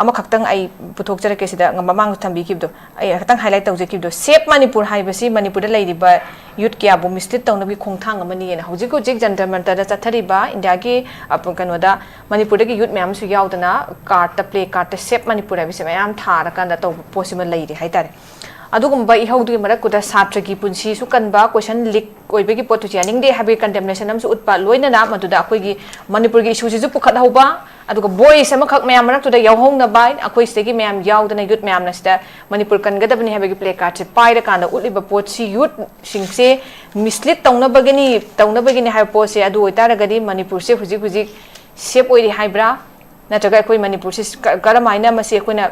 ꯑꯃꯈꯛꯇꯪ ꯑꯩ ꯄꯨꯊꯣꯛꯆꯔꯛꯀꯦ꯫ ꯁꯤꯗ ꯃꯃꯥꯡꯗ ꯊꯝꯕꯤꯈꯤꯕꯗꯣ ꯑꯩ ꯈꯤꯇꯪ highlight ꯇꯧꯖꯈꯤꯕꯗꯣ, Save Manipur ꯍꯥꯏꯕꯁꯤ ꯃꯅꯤꯄꯨꯔꯗ ꯂꯩꯔꯤꯕ youth ꯀꯌꯥꯕꯨ mislead ꯇꯧꯅꯕꯒꯤ ꯈꯣꯡꯊꯥꯡ ꯑꯃꯅꯤꯅ ꯍꯧꯖꯤꯛ ꯍꯧꯖꯤꯛ ꯖꯟꯇꯔ ꯃꯟꯇꯔꯗ ꯆꯠꯊꯔꯤꯕ ꯏꯟꯗꯤꯌꯥꯒꯤ, ꯑ, ꯀꯩꯅꯣꯗ ꯃꯅꯤꯄꯨꯔꯗꯒꯤ youth ꯃꯌꯥꯝ ꯑꯃꯁꯨ ꯌꯥꯎꯗꯅ cardꯇ, play cardꯇ Save Manipur ꯍꯥꯏꯕꯁꯤ ꯃꯌꯥꯝ ꯊꯥꯔꯀꯥꯟꯗ ꯇꯧꯕ ꯄꯣꯠꯁꯤꯃ ꯂꯩꯔꯤ ꯍꯥꯏꯇꯥꯔꯦ꯫ ꯑꯗꯨꯒꯨꯝꯕ ꯏꯍꯧꯗꯨꯒꯤ ꯃꯔꯛꯇꯨꯗ ꯁꯥꯇ꯭ꯔꯒꯤ ꯄꯨꯟꯁꯤꯁꯨ ꯀꯟꯕ, question leak ꯑꯣꯏꯕꯒꯤ ꯄꯣꯠꯇꯨꯁꯨ ꯌꯥꯅꯤꯡꯗꯦ ꯍꯥꯏꯕꯒꯤ condemnation ꯑꯃꯁꯨ ꯎꯠꯄ, ꯂꯣꯏꯅꯅ ꯃꯗꯨꯗ ꯑꯩꯈꯣꯏꯒꯤ ꯃꯅꯤꯄꯨꯔꯒꯤ issueꯁꯤꯁꯨ ꯄꯨꯈꯠꯍꯧꯕ, ꯑꯗꯨꯒ voice ꯑꯃꯈꯛ ꯃꯌꯥꯝ ꯃꯔꯛꯇꯨꯗ ꯌꯥꯎꯍꯧꯅꯕ, ꯑꯩꯈꯣꯏ ꯁꯤꯗꯒꯤ ꯃꯌꯥꯝ ꯌꯥꯎꯗꯅ youth ꯃꯌꯥꯝꯅ ꯁꯤꯗ ꯃꯅꯤꯄꯨꯔ ꯀꯟꯒꯗꯕꯅꯤ ꯍꯥꯏꯕꯒꯤ play cardꯁꯦ ꯄꯥꯏꯔꯀꯥꯟꯗ ꯎꯠꯂꯤꯕ ꯄꯣꯠꯁꯤ youthꯁꯤꯡꯁꯦ mislead ꯇꯧꯅꯕꯒꯤꯅꯤ, ꯇꯧꯅꯕꯒꯤꯅꯤ ꯍꯥꯏꯕ ꯄꯣꯠꯁꯦ꯫ ꯑꯗꯨ ꯑꯣꯏꯇꯥꯔꯒꯗꯤ ꯃꯅꯤꯄꯨꯔꯁꯦ ꯍꯧꯖꯤꯛ ꯍꯧꯖꯤꯛ safe ꯑꯣꯏꯔꯤ ꯍꯥꯏꯕ꯭ꯔꯥ? ꯅꯠꯇ꯭ꯔꯒ ꯑꯩꯈꯣꯏ ꯃꯅꯤꯄꯨꯔꯁꯤ ꯀ-, ꯀꯔꯝꯍꯥꯏꯅ ꯃꯁꯤ ꯑꯩꯈꯣꯏꯅ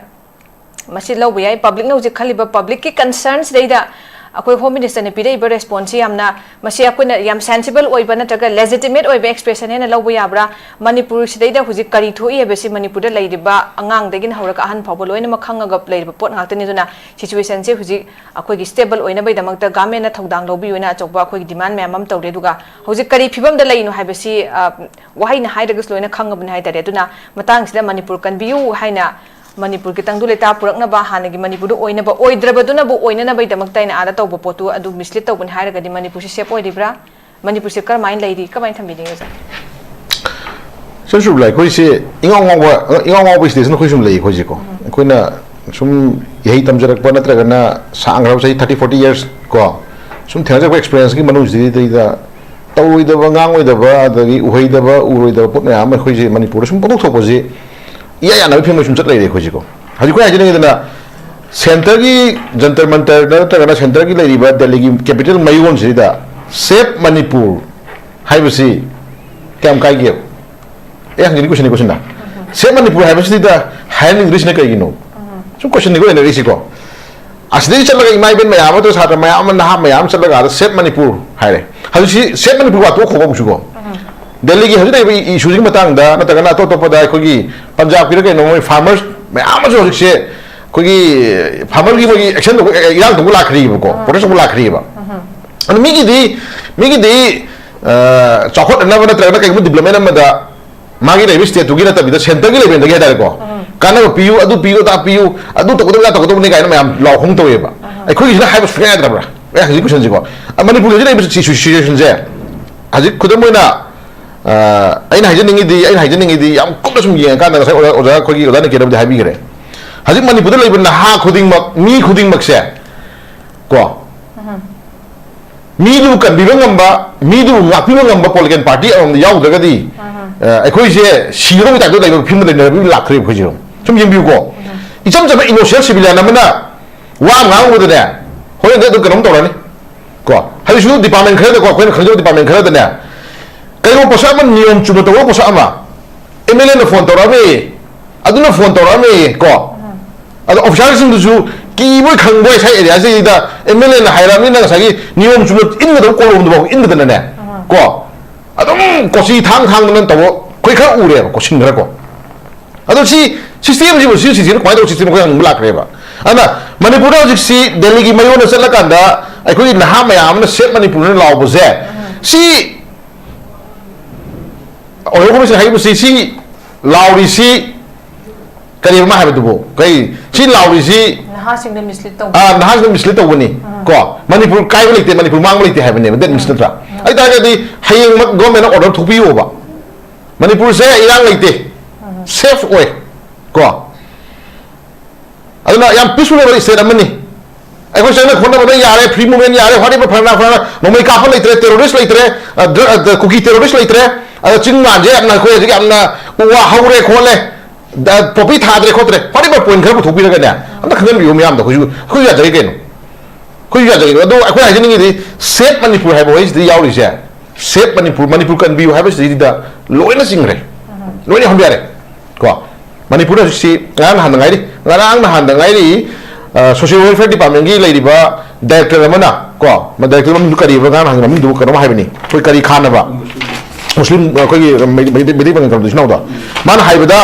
ꯃꯁꯤ ꯂꯧꯕ ꯌꯥꯏ? Publicꯅ ꯍꯧꯖꯤꯛ ꯈꯜꯂꯤꯕ publicꯀꯤ concernꯁꯤꯗꯩꯗ ꯑꯩꯈꯣꯏ Home Ministerꯅ ꯄꯤꯔꯛꯏꯕ responseꯁꯤ ꯌꯥꯝꯅ, ꯃꯁꯤ ꯑꯩꯈꯣꯏꯅ ꯌꯥꯝ sensible ꯑꯣꯏꯕ ꯅꯠꯇ꯭ꯔꯒ legitimate ꯑꯣꯏꯕ expression ꯍꯥꯏꯅ ꯂꯧꯕ ꯌꯥꯕ꯭ꯔꯥ? ꯃꯅꯤꯄꯨꯔꯁꯤꯗꯩꯗ ꯍꯧꯖꯤꯛ ꯀꯔꯤ ꯊꯣꯛꯏ ꯍꯥꯏꯕꯁꯤ ꯃꯅꯤꯄꯨꯔꯗ ꯂꯩꯔꯤꯕ ꯑꯉꯥꯡꯗꯒꯤꯅ ꯍꯧꯔꯒ ꯑꯍꯟ ꯐꯥꯎꯕ ꯂꯣꯏꯅꯃꯛ ꯈꯪꯉꯒ ꯂꯩꯔꯤꯕ ꯄꯣꯠ ꯉꯥꯛꯇꯅꯤ꯫ ꯑꯗꯨꯅ situationꯁꯦ ꯍꯧꯖꯤꯛ ꯑꯩꯈꯣꯏꯒꯤ stable ꯑꯣꯏꯅꯕꯒꯤꯗꯃꯛꯇ governmentꯅ ꯊꯧꯗꯥꯡ ꯂꯧꯕꯤꯌꯨꯅ ꯑꯆꯧꯕ ꯑꯩꯈꯣꯏꯒꯤ demand ꯃꯌꯥꯝ ꯑꯃ ꯇꯧꯔꯦ꯫ ꯑꯗꯨꯒ ꯍꯧꯖꯤꯛ ꯀꯔꯤ ꯐꯤꯕꯝꯗ ꯂꯩꯔꯤꯅꯣ ꯍꯥꯏꯕꯁꯤ, ꯑ, ꯋꯥꯍꯩꯅ ꯍꯥꯏꯔꯒꯁꯨ ꯂꯣꯏꯅ ꯈꯪꯉꯕꯅꯤ ꯍꯥꯏꯇꯥꯔꯦ꯫ ꯑꯗꯨꯅ ꯃꯇꯥꯡꯁꯤꯗ ꯃꯅꯤꯄꯨꯔ ꯀꯟꯕꯤꯌꯨ ꯍꯥꯏꯅ ꯃꯅꯤꯄꯨꯔꯒꯤ ꯇꯪꯗꯨ ꯂꯩꯇꯥ ꯄꯨꯔꯛꯅꯕ, ꯍꯥꯟꯅꯒꯤ ꯃꯅꯤꯄꯨꯔꯗ ꯑꯣꯏꯅꯕ, ꯑꯣꯏꯗ꯭ꯔꯕꯗꯨꯅꯕꯨ ꯑꯣꯏꯅꯅꯕꯒꯤꯗꯃꯛꯇ ꯑꯩꯅ ꯑꯥꯗ ꯇꯧꯕ ꯄꯣꯠꯇꯨ ꯑꯗꯨ mislead ꯇꯧꯕꯅꯤ ꯍꯥꯏꯔꯒꯗꯤ ꯃꯅꯤꯄꯨꯔꯁꯤ safe ꯑꯣꯏꯔꯤꯕ꯭ꯔꯥ? ꯃꯅꯤꯄꯨꯔꯁꯦ ꯀꯔꯝꯍꯥꯏꯅ ꯂꯩꯔꯤ? ꯀꯃꯥꯏꯅ ꯊꯝꯕꯤꯅꯤꯡꯉꯤ ꯑꯣꯖꯥ? ꯁꯨꯝ ꯁꯨꯝ ꯂꯩ꯫ ꯑꯩꯈꯣꯏꯁꯦ ꯏꯉꯥꯎ ꯉꯥꯎꯕ, ꯏꯉꯥꯎ ꯉꯥꯎꯕ stageꯅ ꯑꯩꯈꯣꯏ ꯁꯨꯝ ꯂꯩ ꯑꯩꯈꯣꯏꯁꯦꯀꯣ꯫ ꯑꯩꯈꯣꯏꯅ ꯁꯨꯝ ꯏꯍꯩ ꯇꯝꯖꯔꯛꯄ ꯅꯠꯇ꯭ꯔꯒꯅ ꯁꯥꯡꯈ꯭ꯔꯕ ꯆꯍꯤ thirty forty years ꯀꯣ, ꯁꯨꯝ ꯊꯦꯡꯅꯖꯔꯛꯄ experienceꯀꯤ ꯃꯅꯨꯡꯁꯤꯗꯩꯗ ꯇꯧꯔꯣꯏꯗꯕ, ꯉꯥꯡꯉꯣꯏꯗꯕ, ꯑꯗꯒꯤ ꯎꯍꯩꯗꯕ, ꯎꯔꯣꯏꯗꯕ ꯄꯣꯠ ꯃꯌꯥꯝ ꯑꯃ ꯑꯩꯈꯣꯏꯁꯦ ꯃꯅꯤꯄꯨꯔꯗ ꯁꯨꯝ ꯄꯣꯛꯊꯣꯛ ꯊꯣꯛꯄꯁꯦ ꯏꯌꯥ ꯌꯥꯅꯕ ꯐꯤꯕꯝꯗ ꯁꯨꯝ ꯆꯠ ꯂꯩꯔꯦ ꯑꯩꯈꯣꯏꯁꯦꯀꯣ꯫ ꯍꯧꯖꯤꯛ ꯑꯩꯈꯣꯏ ꯍꯥꯏꯖꯅꯤꯡꯉꯤꯗꯅ centreꯒꯤ ꯖꯟꯇꯔ ꯃꯟꯇꯔꯗ ꯅꯠꯇ꯭ꯔꯒꯅ centreꯒꯤ ꯂꯩꯔꯤꯕ ꯗꯦꯜꯂꯤꯒꯤ capital ꯃꯌꯣꯟꯁꯤꯗ Save Manipur ꯍꯥꯏꯕꯁꯤ ꯀꯌꯥꯝ ꯀꯥꯏꯒꯦꯕ? ꯑꯦ, ꯍꯪꯖꯅꯤꯡꯉꯤ questionꯅꯤ, questionꯗ꯫ Save Manipur ꯍꯥꯏꯕꯁꯤꯗ ꯍꯥꯏꯍꯟꯅꯤꯡꯗ꯭ꯔꯤꯁꯤꯅ ꯀꯩꯒꯤꯅꯣ? ꯁꯨꯝ questionꯅꯤꯀꯣ ꯑꯩꯅ ꯂꯩꯔꯤꯁꯤꯀꯣ꯫ ꯑꯁꯤꯗꯒꯤ ꯆꯠꯂꯒ ꯏꯃꯥ ꯏꯕꯦꯟ ꯃꯌꯥꯝ ꯑꯃ, ꯁꯥꯇ꯭ꯔ ꯃꯌꯥꯝ ꯑꯃ, ꯅꯍꯥ ꯃꯌꯥꯝ ꯑꯃ ꯆꯠꯂꯒ ꯑꯥꯗ Save Manipur ꯍꯥꯏꯔꯦ꯫ ꯍꯧꯖꯤꯛꯁꯤ Save Manipur ꯋꯥ ꯇꯣꯛꯈꯣꯕ ꯑꯃꯨꯛꯁꯨꯀꯣ꯫ ꯗꯦꯜꯂꯤꯒꯤ ꯍꯧꯖꯤꯛ ꯂꯩꯔꯤꯕ ꯏ-, issueꯁꯤꯒꯤ ꯃꯇꯥꯡꯗ ꯅꯠꯇ꯭ꯔꯒꯅ ꯑꯇꯣꯞ ꯑꯇꯣꯞꯄꯗ ꯑꯩꯈꯣꯏꯒꯤ ꯄꯟꯖꯥꯕꯀꯤꯔ ꯀꯩꯅꯣ ꯃꯣꯏ farmers ꯃꯌꯥꯝ ꯑꯃꯁꯨ ꯍꯧꯖꯤꯛꯁꯦ ꯑꯩꯈꯣꯏꯒꯤ farmerꯒꯤ ꯃꯣꯏꯒꯤ action ꯇꯧꯕ, ꯑꯦ, ꯏꯔꯥꯡ ꯇꯧꯕ ꯂꯥꯛꯈ꯭ꯔꯤꯕꯀꯣ, protest ꯇꯧꯕ ꯂꯥꯛꯈ꯭ꯔꯤꯕ꯫ ꯑꯗꯨ ꯃꯤꯒꯤꯗꯤ ꯃꯤꯒꯤꯗꯤ ꯑ, ꯆꯥꯎꯈꯠꯅꯅꯕ ꯅꯠꯇ꯭ꯔꯒꯅ ꯀꯩꯒꯨꯝꯕ ꯗꯤꯕ꯭ꯂꯞꯃꯦꯟ ꯑꯃꯗ ꯃꯥꯒꯤ ꯂꯩꯔꯤꯕ ꯁ꯭ꯇꯦꯠꯇꯨꯒꯤ ꯅꯠꯇꯕꯤꯗ ꯁꯦꯟꯇꯔꯒꯤ ꯂꯦꯚꯦꯜꯗꯒꯤ ꯍꯥꯏꯇꯥꯔꯦꯀꯣ, ꯀꯥꯟꯅꯕ ꯄꯤꯌꯨ, ꯑꯗꯨ ꯄꯤꯌꯨ, ꯑꯗꯥ ꯄꯤꯌꯨ, ꯑꯗꯨ ꯇꯧꯒꯗꯕꯅꯤ, ꯑꯗꯥ ꯇꯧꯒꯗꯕꯅꯤ ꯀꯥꯏꯅ ꯃꯌꯥꯝ ꯂꯥꯎ ꯈꯣꯡ ꯇꯧꯋꯦꯕ꯫ ꯑꯩꯈꯣꯏꯒꯤꯁꯤꯅ ꯍꯥꯏꯕ ꯁꯨꯡꯌꯥ ꯌꯥꯗ꯭ꯔꯕ꯭ꯔꯥ? ꯑꯩ ꯍꯧꯖꯤꯛ ꯀꯣꯏꯁꯟꯁꯤꯀꯣ, ꯑ, ꯃꯅꯤꯄꯨꯔꯒꯤ ꯍꯧꯖꯤꯛ ꯂꯩꯔꯤꯕ ꯁꯤ-, ꯁꯤꯆꯨꯋꯦꯁꯟꯁꯦ, ꯍꯧꯖꯤꯛ ꯈꯨꯗꯝ ꯑꯣꯏꯅ, ꯑ, ꯑꯩꯅ ꯍꯥꯏꯖꯅꯤꯡꯉꯤꯗꯤ, ꯑꯩꯅ ꯍꯥꯏꯖꯅꯤꯡꯉꯤꯗꯤ ꯌꯥꯝ ꯀꯨꯞꯅ ꯁꯨꯝ ꯌꯦꯡꯉꯀꯥꯟꯗ ꯉꯁꯥꯏ ꯑꯣꯖꯥ, ꯑꯣꯖꯥ ꯑꯩꯈꯣꯏꯒꯤ ꯑꯣꯖꯥ ꯅꯤꯀꯦꯠꯅꯕꯨꯗꯤ ꯍꯥꯏꯕꯤꯈ꯭ꯔꯦ꯫ ꯍꯧꯖꯤꯛ ꯃꯅꯤꯄꯨꯔꯗ ꯂꯩꯕ ꯅꯍꯥ ꯈꯨꯗꯤꯡꯃꯛ, ꯃꯤ ꯈꯨꯗꯤꯡꯃꯛꯁꯦ ꯀꯣ, ꯃꯤꯗꯨꯕꯨ ꯀꯟꯕꯤꯕ ꯉꯝꯕ, ꯃꯤꯗꯨꯕꯨ ꯉꯥꯛꯄꯤꯕ ꯉꯝꯕ ꯄꯣꯂꯤꯇꯤꯀꯦꯜ ꯄꯥꯔꯇꯤ ꯑꯃꯃꯝꯗ ꯌꯥꯎꯗ꯭ꯔꯒꯗꯤ, ꯑ, ꯑꯩꯈꯣꯏꯁꯦ ꯁꯤꯒꯗꯧꯕꯒꯤ ꯇꯥꯏꯞꯇ ꯂꯩꯕ ꯐꯤꯕꯝꯗ ꯂꯩꯅꯔꯕ ꯂꯥꯛꯈ꯭ꯔꯦꯕ ꯑꯩꯈꯣꯏꯁꯦ꯫ ꯁꯨꯝ ꯌꯦꯡꯕꯤꯌꯨꯀꯣ, ꯏꯆꯝ ꯆꯝꯕ ꯏꯅꯣꯁꯦꯟ ꯁꯤꯚꯤꯂꯤꯌꯟ ꯑꯃꯅ ꯋꯥ ꯑꯃ ꯉꯥꯡꯉꯨꯕꯗꯅꯦ, ꯍꯣꯔꯦꯟꯗꯤ ꯑꯗꯨꯝ ꯀꯩꯅꯣꯝ ꯇꯧꯔꯅꯤ ꯀꯣ꯫ ꯍꯧꯖꯤꯛꯁꯨ ꯗꯤꯄꯥꯔꯠꯃꯦꯟ ꯈꯔꯗꯀꯣ, ꯑꯩꯈꯣꯏꯅ ꯈꯪꯖꯕ ꯗꯤꯄꯥꯔꯠꯃꯦꯟ ꯈꯔꯗꯅꯦ, ꯀꯩꯒꯨꯝꯕ ꯄꯣꯠꯁꯛ ꯑꯃ ꯅꯤꯌꯣꯝ ꯆꯨꯝꯅ ꯇꯧꯕ ꯄꯣꯠꯁꯛ ꯑꯃ, ꯑꯦꯝ ꯑꯦꯜ ꯑꯦꯅ ꯐꯣꯟ ꯇꯧꯔꯛꯑꯝꯃꯤ, ꯑꯗꯨꯅ ꯐꯣꯟ ꯇꯧꯔꯛꯑꯝꯃꯤ ꯀꯣ꯫ ꯑꯗꯣ ꯑꯣꯐꯤꯁꯥꯔꯁꯤꯡꯗꯨꯁꯨ ꯀꯤꯕꯣꯏ ꯈꯪꯕꯣꯏ ꯁꯥꯏ ꯑꯦꯔꯤꯌꯥꯁꯤꯗ ꯑꯦꯝ ꯑꯦꯜ ꯑꯦꯅ ꯍꯥꯏꯔꯛꯑꯕꯅꯤꯅ ꯉꯁꯥꯏꯒꯤ ꯅꯤꯌꯣꯝ ꯆꯨꯝꯅ ꯏꯟꯒꯗꯕ ꯀꯣꯂꯣꯝꯗꯨꯐꯥꯎ ꯏꯟꯗꯗꯅꯅꯦ ꯀꯣ, ꯑꯗꯨꯝ ꯀꯣꯆꯤ ꯊꯥꯡ ꯊꯥꯡꯗꯅ ꯇꯧꯕ ꯑꯩꯈꯣꯏ ꯈꯔ ꯎꯔꯦꯕ, ꯀꯣ, ꯁꯤꯟ ꯈꯔ ꯀꯣ꯫ ꯑꯗꯣ ꯁꯤ ꯁꯤꯁꯇꯦꯝꯁꯤꯕꯨ, ꯁꯤ ꯁꯤꯁꯇꯦꯝ ꯀꯃꯥꯏꯅ ꯇꯧꯕ ꯁꯤꯁꯇꯦꯝ ꯑꯩꯈꯣꯏ ꯍꯪꯕ ꯂꯥꯛꯈ꯭ꯔꯦꯕ꯫ ꯑꯗꯨꯅ ꯃꯅꯤꯄꯨꯔꯗ ꯍꯧꯖꯤꯛꯁꯤ ꯗꯦꯜꯂꯤꯒꯤ ꯃꯌꯣꯟꯗ ꯆꯠꯂꯀꯥꯟꯗ ꯑꯩꯈꯣꯏꯒꯤ ꯅꯍꯥ ꯃꯌꯥꯝ ꯑꯃꯅ "ꯁꯦꯞ ꯃꯅꯤꯄꯨꯔꯅ" ꯂꯥꯎꯕꯁꯦ, ꯁꯤ ꯑꯣꯏꯔꯣ ꯀꯃꯤꯁꯟ ꯍꯥꯏꯔꯤꯕꯁꯤ, ꯁꯤ ꯂꯥꯎꯔꯤꯁꯤ ꯀꯔꯤꯕ ꯃꯥ ꯍꯥꯏꯕꯗꯨꯕꯨ? ꯀꯩ, ꯁꯤ ꯂꯥꯎꯔꯤꯁꯤ, ꯅꯍꯥꯁꯤꯡꯗ ꯃꯤꯁꯂꯤꯠ ꯇꯧꯕ꯫ ꯑꯥ, ꯅꯍꯥꯁꯤꯡꯗ ꯃꯤꯁꯂꯤꯠ ꯇꯧꯕꯅꯤ꯫ ꯀꯣ, ꯃꯅꯤꯄꯨꯔ ꯀꯥꯏꯕ ꯂꯩꯇꯦ, ꯃꯅꯤꯄꯨꯔ ꯃꯥꯡꯕ ꯂꯩꯇꯦ ꯍꯥꯏꯕꯅꯦꯕ, ꯗꯦꯠ ꯃꯤꯟꯁ ꯅꯠꯇ꯭ꯔꯥ? ꯑꯗꯨ ꯇꯥꯔꯒꯗꯤ ꯍꯌꯦꯡꯃꯛ ꯒꯣꯔꯃꯦꯟꯅ ꯑꯣꯔꯗꯔ ꯊꯣꯛꯄꯤꯌꯣꯕ, "ꯃꯅꯤꯄꯨꯔꯁꯦ ꯏꯔꯥꯡ ꯂꯩꯇꯦ, ꯁꯦꯐ ꯑꯣꯏ", ꯀꯣ꯫ ꯑꯗꯨꯅ ꯌꯥꯝ ꯄꯤꯁꯐꯨꯜ ꯑꯣꯏꯕ ꯁ꯭ꯇꯦꯠ ꯑꯃꯅꯤ꯫ ꯑꯩꯈꯣꯏ ꯆꯠꯅ ꯈꯣꯠꯅꯕꯗ ꯌꯥꯔꯦ, ꯐ꯭ꯔꯤ ꯃꯨꯚꯃꯦꯟ ꯌꯥꯔꯦ, ꯍꯣꯠꯅꯕ ꯐꯅ ꯐꯅ, ꯅꯣꯡꯃꯩ ꯀꯥꯞꯄ ꯂꯩꯇ꯭ꯔꯦ, ꯇꯦꯔꯣꯔꯤꯁ ꯂꯩꯇ꯭ꯔꯦ, ꯑ, ꯗ꯭ꯔ-, ꯑ, ꯀꯨꯀꯤ ꯇꯦꯔꯣꯔꯤꯁ ꯂꯩꯇ꯭ꯔꯦ, ꯑꯗ ꯆꯤꯡ ꯃꯥꯟꯁꯦ ꯌꯥꯝꯅ, ꯑꯩꯈꯣꯏ ꯍꯧꯖꯤꯛ ꯌꯥꯝꯅ ꯎ ꯋꯥ ꯍꯧꯔꯦ ꯈꯣꯠꯂꯦ, ꯗ-, ꯄꯣꯄꯤ ꯊꯥꯗ꯭ꯔꯦ ꯈꯣꯠꯇ꯭ꯔꯦ, ꯍꯣꯠꯅꯕ ꯄꯣꯏꯟ ꯈꯔ ꯄꯨꯊꯣꯛꯄꯤꯔꯒꯅꯦ, ꯑꯝꯇ ꯈꯪꯍꯟꯕꯤꯌꯨ ꯃꯌꯥꯝꯗ꯫ ꯑꯩꯈꯣꯏꯁꯨ, ꯑꯩꯈꯣꯏꯁꯨ ꯌꯥꯖꯔꯤ ꯀꯩꯅꯣ, ꯑꯩꯈꯣꯏꯁꯨ ꯌꯥꯖꯔꯤ꯫ ꯑꯗꯣ ꯑꯩꯈꯣꯏ ꯍꯥꯏꯖꯅꯤꯡꯉꯤꯗꯤ, ꯁꯦꯞ ꯃꯅꯤꯄꯨꯔ ꯍꯥꯏꯕ ꯋꯥꯍꯩꯁꯤꯗ ꯌꯥꯎꯔꯤꯁꯦ, "ꯁꯦꯞ ꯃꯅꯤꯄꯨꯔ", "ꯃꯅꯤꯄꯨꯔ ꯀꯟꯕꯤꯌꯨ" ꯍꯥꯏꯕꯁꯤꯗꯩꯗ ꯂꯣꯏꯅ ꯆꯤꯡꯈ꯭ꯔꯦ, ꯂꯣꯏꯅ ꯌꯥꯎꯍꯟꯕ ꯌꯥꯔꯦ꯫ ꯀꯣ, ꯃꯅꯤꯄꯨꯔꯗ ꯍꯧꯖꯤꯛꯁꯤ ꯉꯔꯥꯡ ꯅꯍꯥꯟꯗ ꯉꯥꯏꯔꯤ, ꯉꯔꯥꯡ ꯅꯍꯥꯟꯗ ꯉꯥꯏꯔꯤ, ꯑ, ꯁꯣꯁꯤꯌꯦꯜ ꯋꯦꯜꯐꯤꯌꯔ ꯗꯤꯄꯥꯔꯠꯃꯦꯟꯒꯤ ꯂꯩꯔꯤꯕ ꯗꯥꯏꯔꯦꯛꯇꯔ ꯑꯃꯅ, ꯀꯣ, ꯃ-, ꯗꯥꯏꯔꯦꯛꯇꯔ ꯃꯃꯤꯡꯗꯨ ꯀꯔꯤꯕ, ꯉꯔꯥꯡ ꯅꯍꯥꯟꯒꯤ ꯃꯃꯤꯡꯗꯨꯕꯨ ꯀꯩꯅꯣꯝ ꯍꯥꯏꯕꯅꯤ, ꯑꯩꯈꯣꯏ ꯀꯔꯤ ꯈꯥꯟꯅꯕ, ꯃꯨꯁꯂꯤꯝ, ꯑꯩꯈꯣꯏꯒꯤ ꯃꯩ-, ꯃꯩꯇꯩ, ꯃꯩꯇꯩ ꯄꯥꯉꯜ ꯀꯩꯅꯣꯗꯣ, ꯏꯆꯤꯟ ꯏꯅꯥꯎꯗꯣ, ꯃꯥꯅ ꯍꯥꯏꯕꯗ,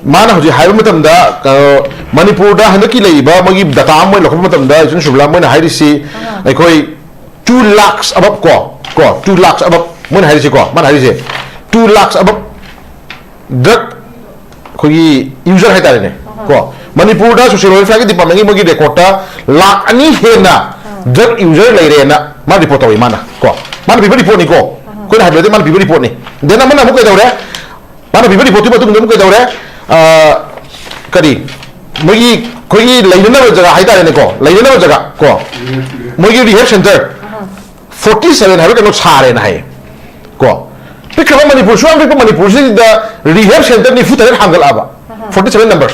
ꯃꯥꯅ ꯍꯧꯖꯤꯛ ꯍꯥꯏꯕ ꯃꯇꯝꯗ, ꯑ, ꯃꯅꯤꯄꯨꯔꯗ ꯍꯟꯗꯛꯀꯤ ꯂꯩꯔꯤꯕ ꯃꯣꯏꯒꯤ ꯗꯇꯥ ꯑꯃ ꯃꯣꯏ ꯂꯧꯈꯠꯄ ꯃꯇꯝꯗ, ꯏꯆꯤꯟ ꯁꯨꯕꯂꯥ, ꯃꯣꯏꯅ ꯍꯥꯏꯔꯤꯁꯤ, ꯑꯩꯈꯣꯏ two lakhs above ꯀꯣ, ꯀꯣ, two lakhs above ꯃꯣꯏꯅ ꯍꯥꯏꯔꯤꯁꯦꯀꯣ, ꯃꯥꯅ ꯍꯥꯏꯔꯤꯁꯦ two lakhs above drug ꯑꯩꯈꯣꯏꯒꯤ user ꯍꯥꯏꯇꯥꯔꯦꯅꯦ꯫ ꯀꯣ, ꯃꯅꯤꯄꯨꯔꯗ social welfare ꯒꯤ department ꯀꯤ ꯃꯣꯏꯒꯤ record ꯇ ꯂꯥꯛ ꯑꯅꯤ ꯍꯦꯟꯅ drug user ꯂꯩꯔꯦꯅ ꯃꯥ report ꯇꯧꯏ꯫ ꯃꯥꯅ ꯀꯣ, ꯃꯥꯅ ꯄꯤꯕ report ꯅꯤꯀꯣ, ꯑꯩꯈꯣꯏꯅ ꯍꯥꯏꯕꯗꯤ ꯃꯥꯅ ꯄꯤꯕ report ꯅꯤ꯫ Then ꯑꯃꯅ ꯑꯃꯨꯛ ꯀꯩꯗꯧꯔꯦ? ꯃꯥꯅ ꯄꯤꯕ report ꯀꯤ ꯃꯇꯨꯡꯗ ꯑꯃꯨꯛ ꯀꯩꯗꯧꯔꯦ? ꯑ, ꯀꯔꯤ, ꯃꯣꯏꯒꯤ, ꯑꯩꯈꯣꯏꯒꯤ ꯂꯩꯅꯅꯕ ꯖꯒꯥ ꯍꯥꯏꯇꯥꯔꯦꯅꯦꯀꯣ, ꯂꯩꯅꯅꯕ ꯖꯒꯥ ꯀꯣ, ꯃꯣꯏꯒꯤ rehab center forty seven ꯍꯥꯏꯕ ꯀꯩꯅꯣ ꯁꯥꯔꯦꯅ ꯍꯥꯏꯌꯦ꯫ ꯀꯣ, ꯄꯤꯛꯈ꯭ꯔꯕ ꯃꯅꯤꯄꯨꯔ, ꯁꯨꯛ ꯌꯥꯝ ꯄꯤꯛꯄ ꯃꯅꯤꯄꯨꯔꯁꯤꯗ rehab center ꯅꯤꯐꯨ ꯇꯔꯦꯠ ꯍꯥꯡꯒꯠꯂꯛꯑꯕ, forty seven number꯫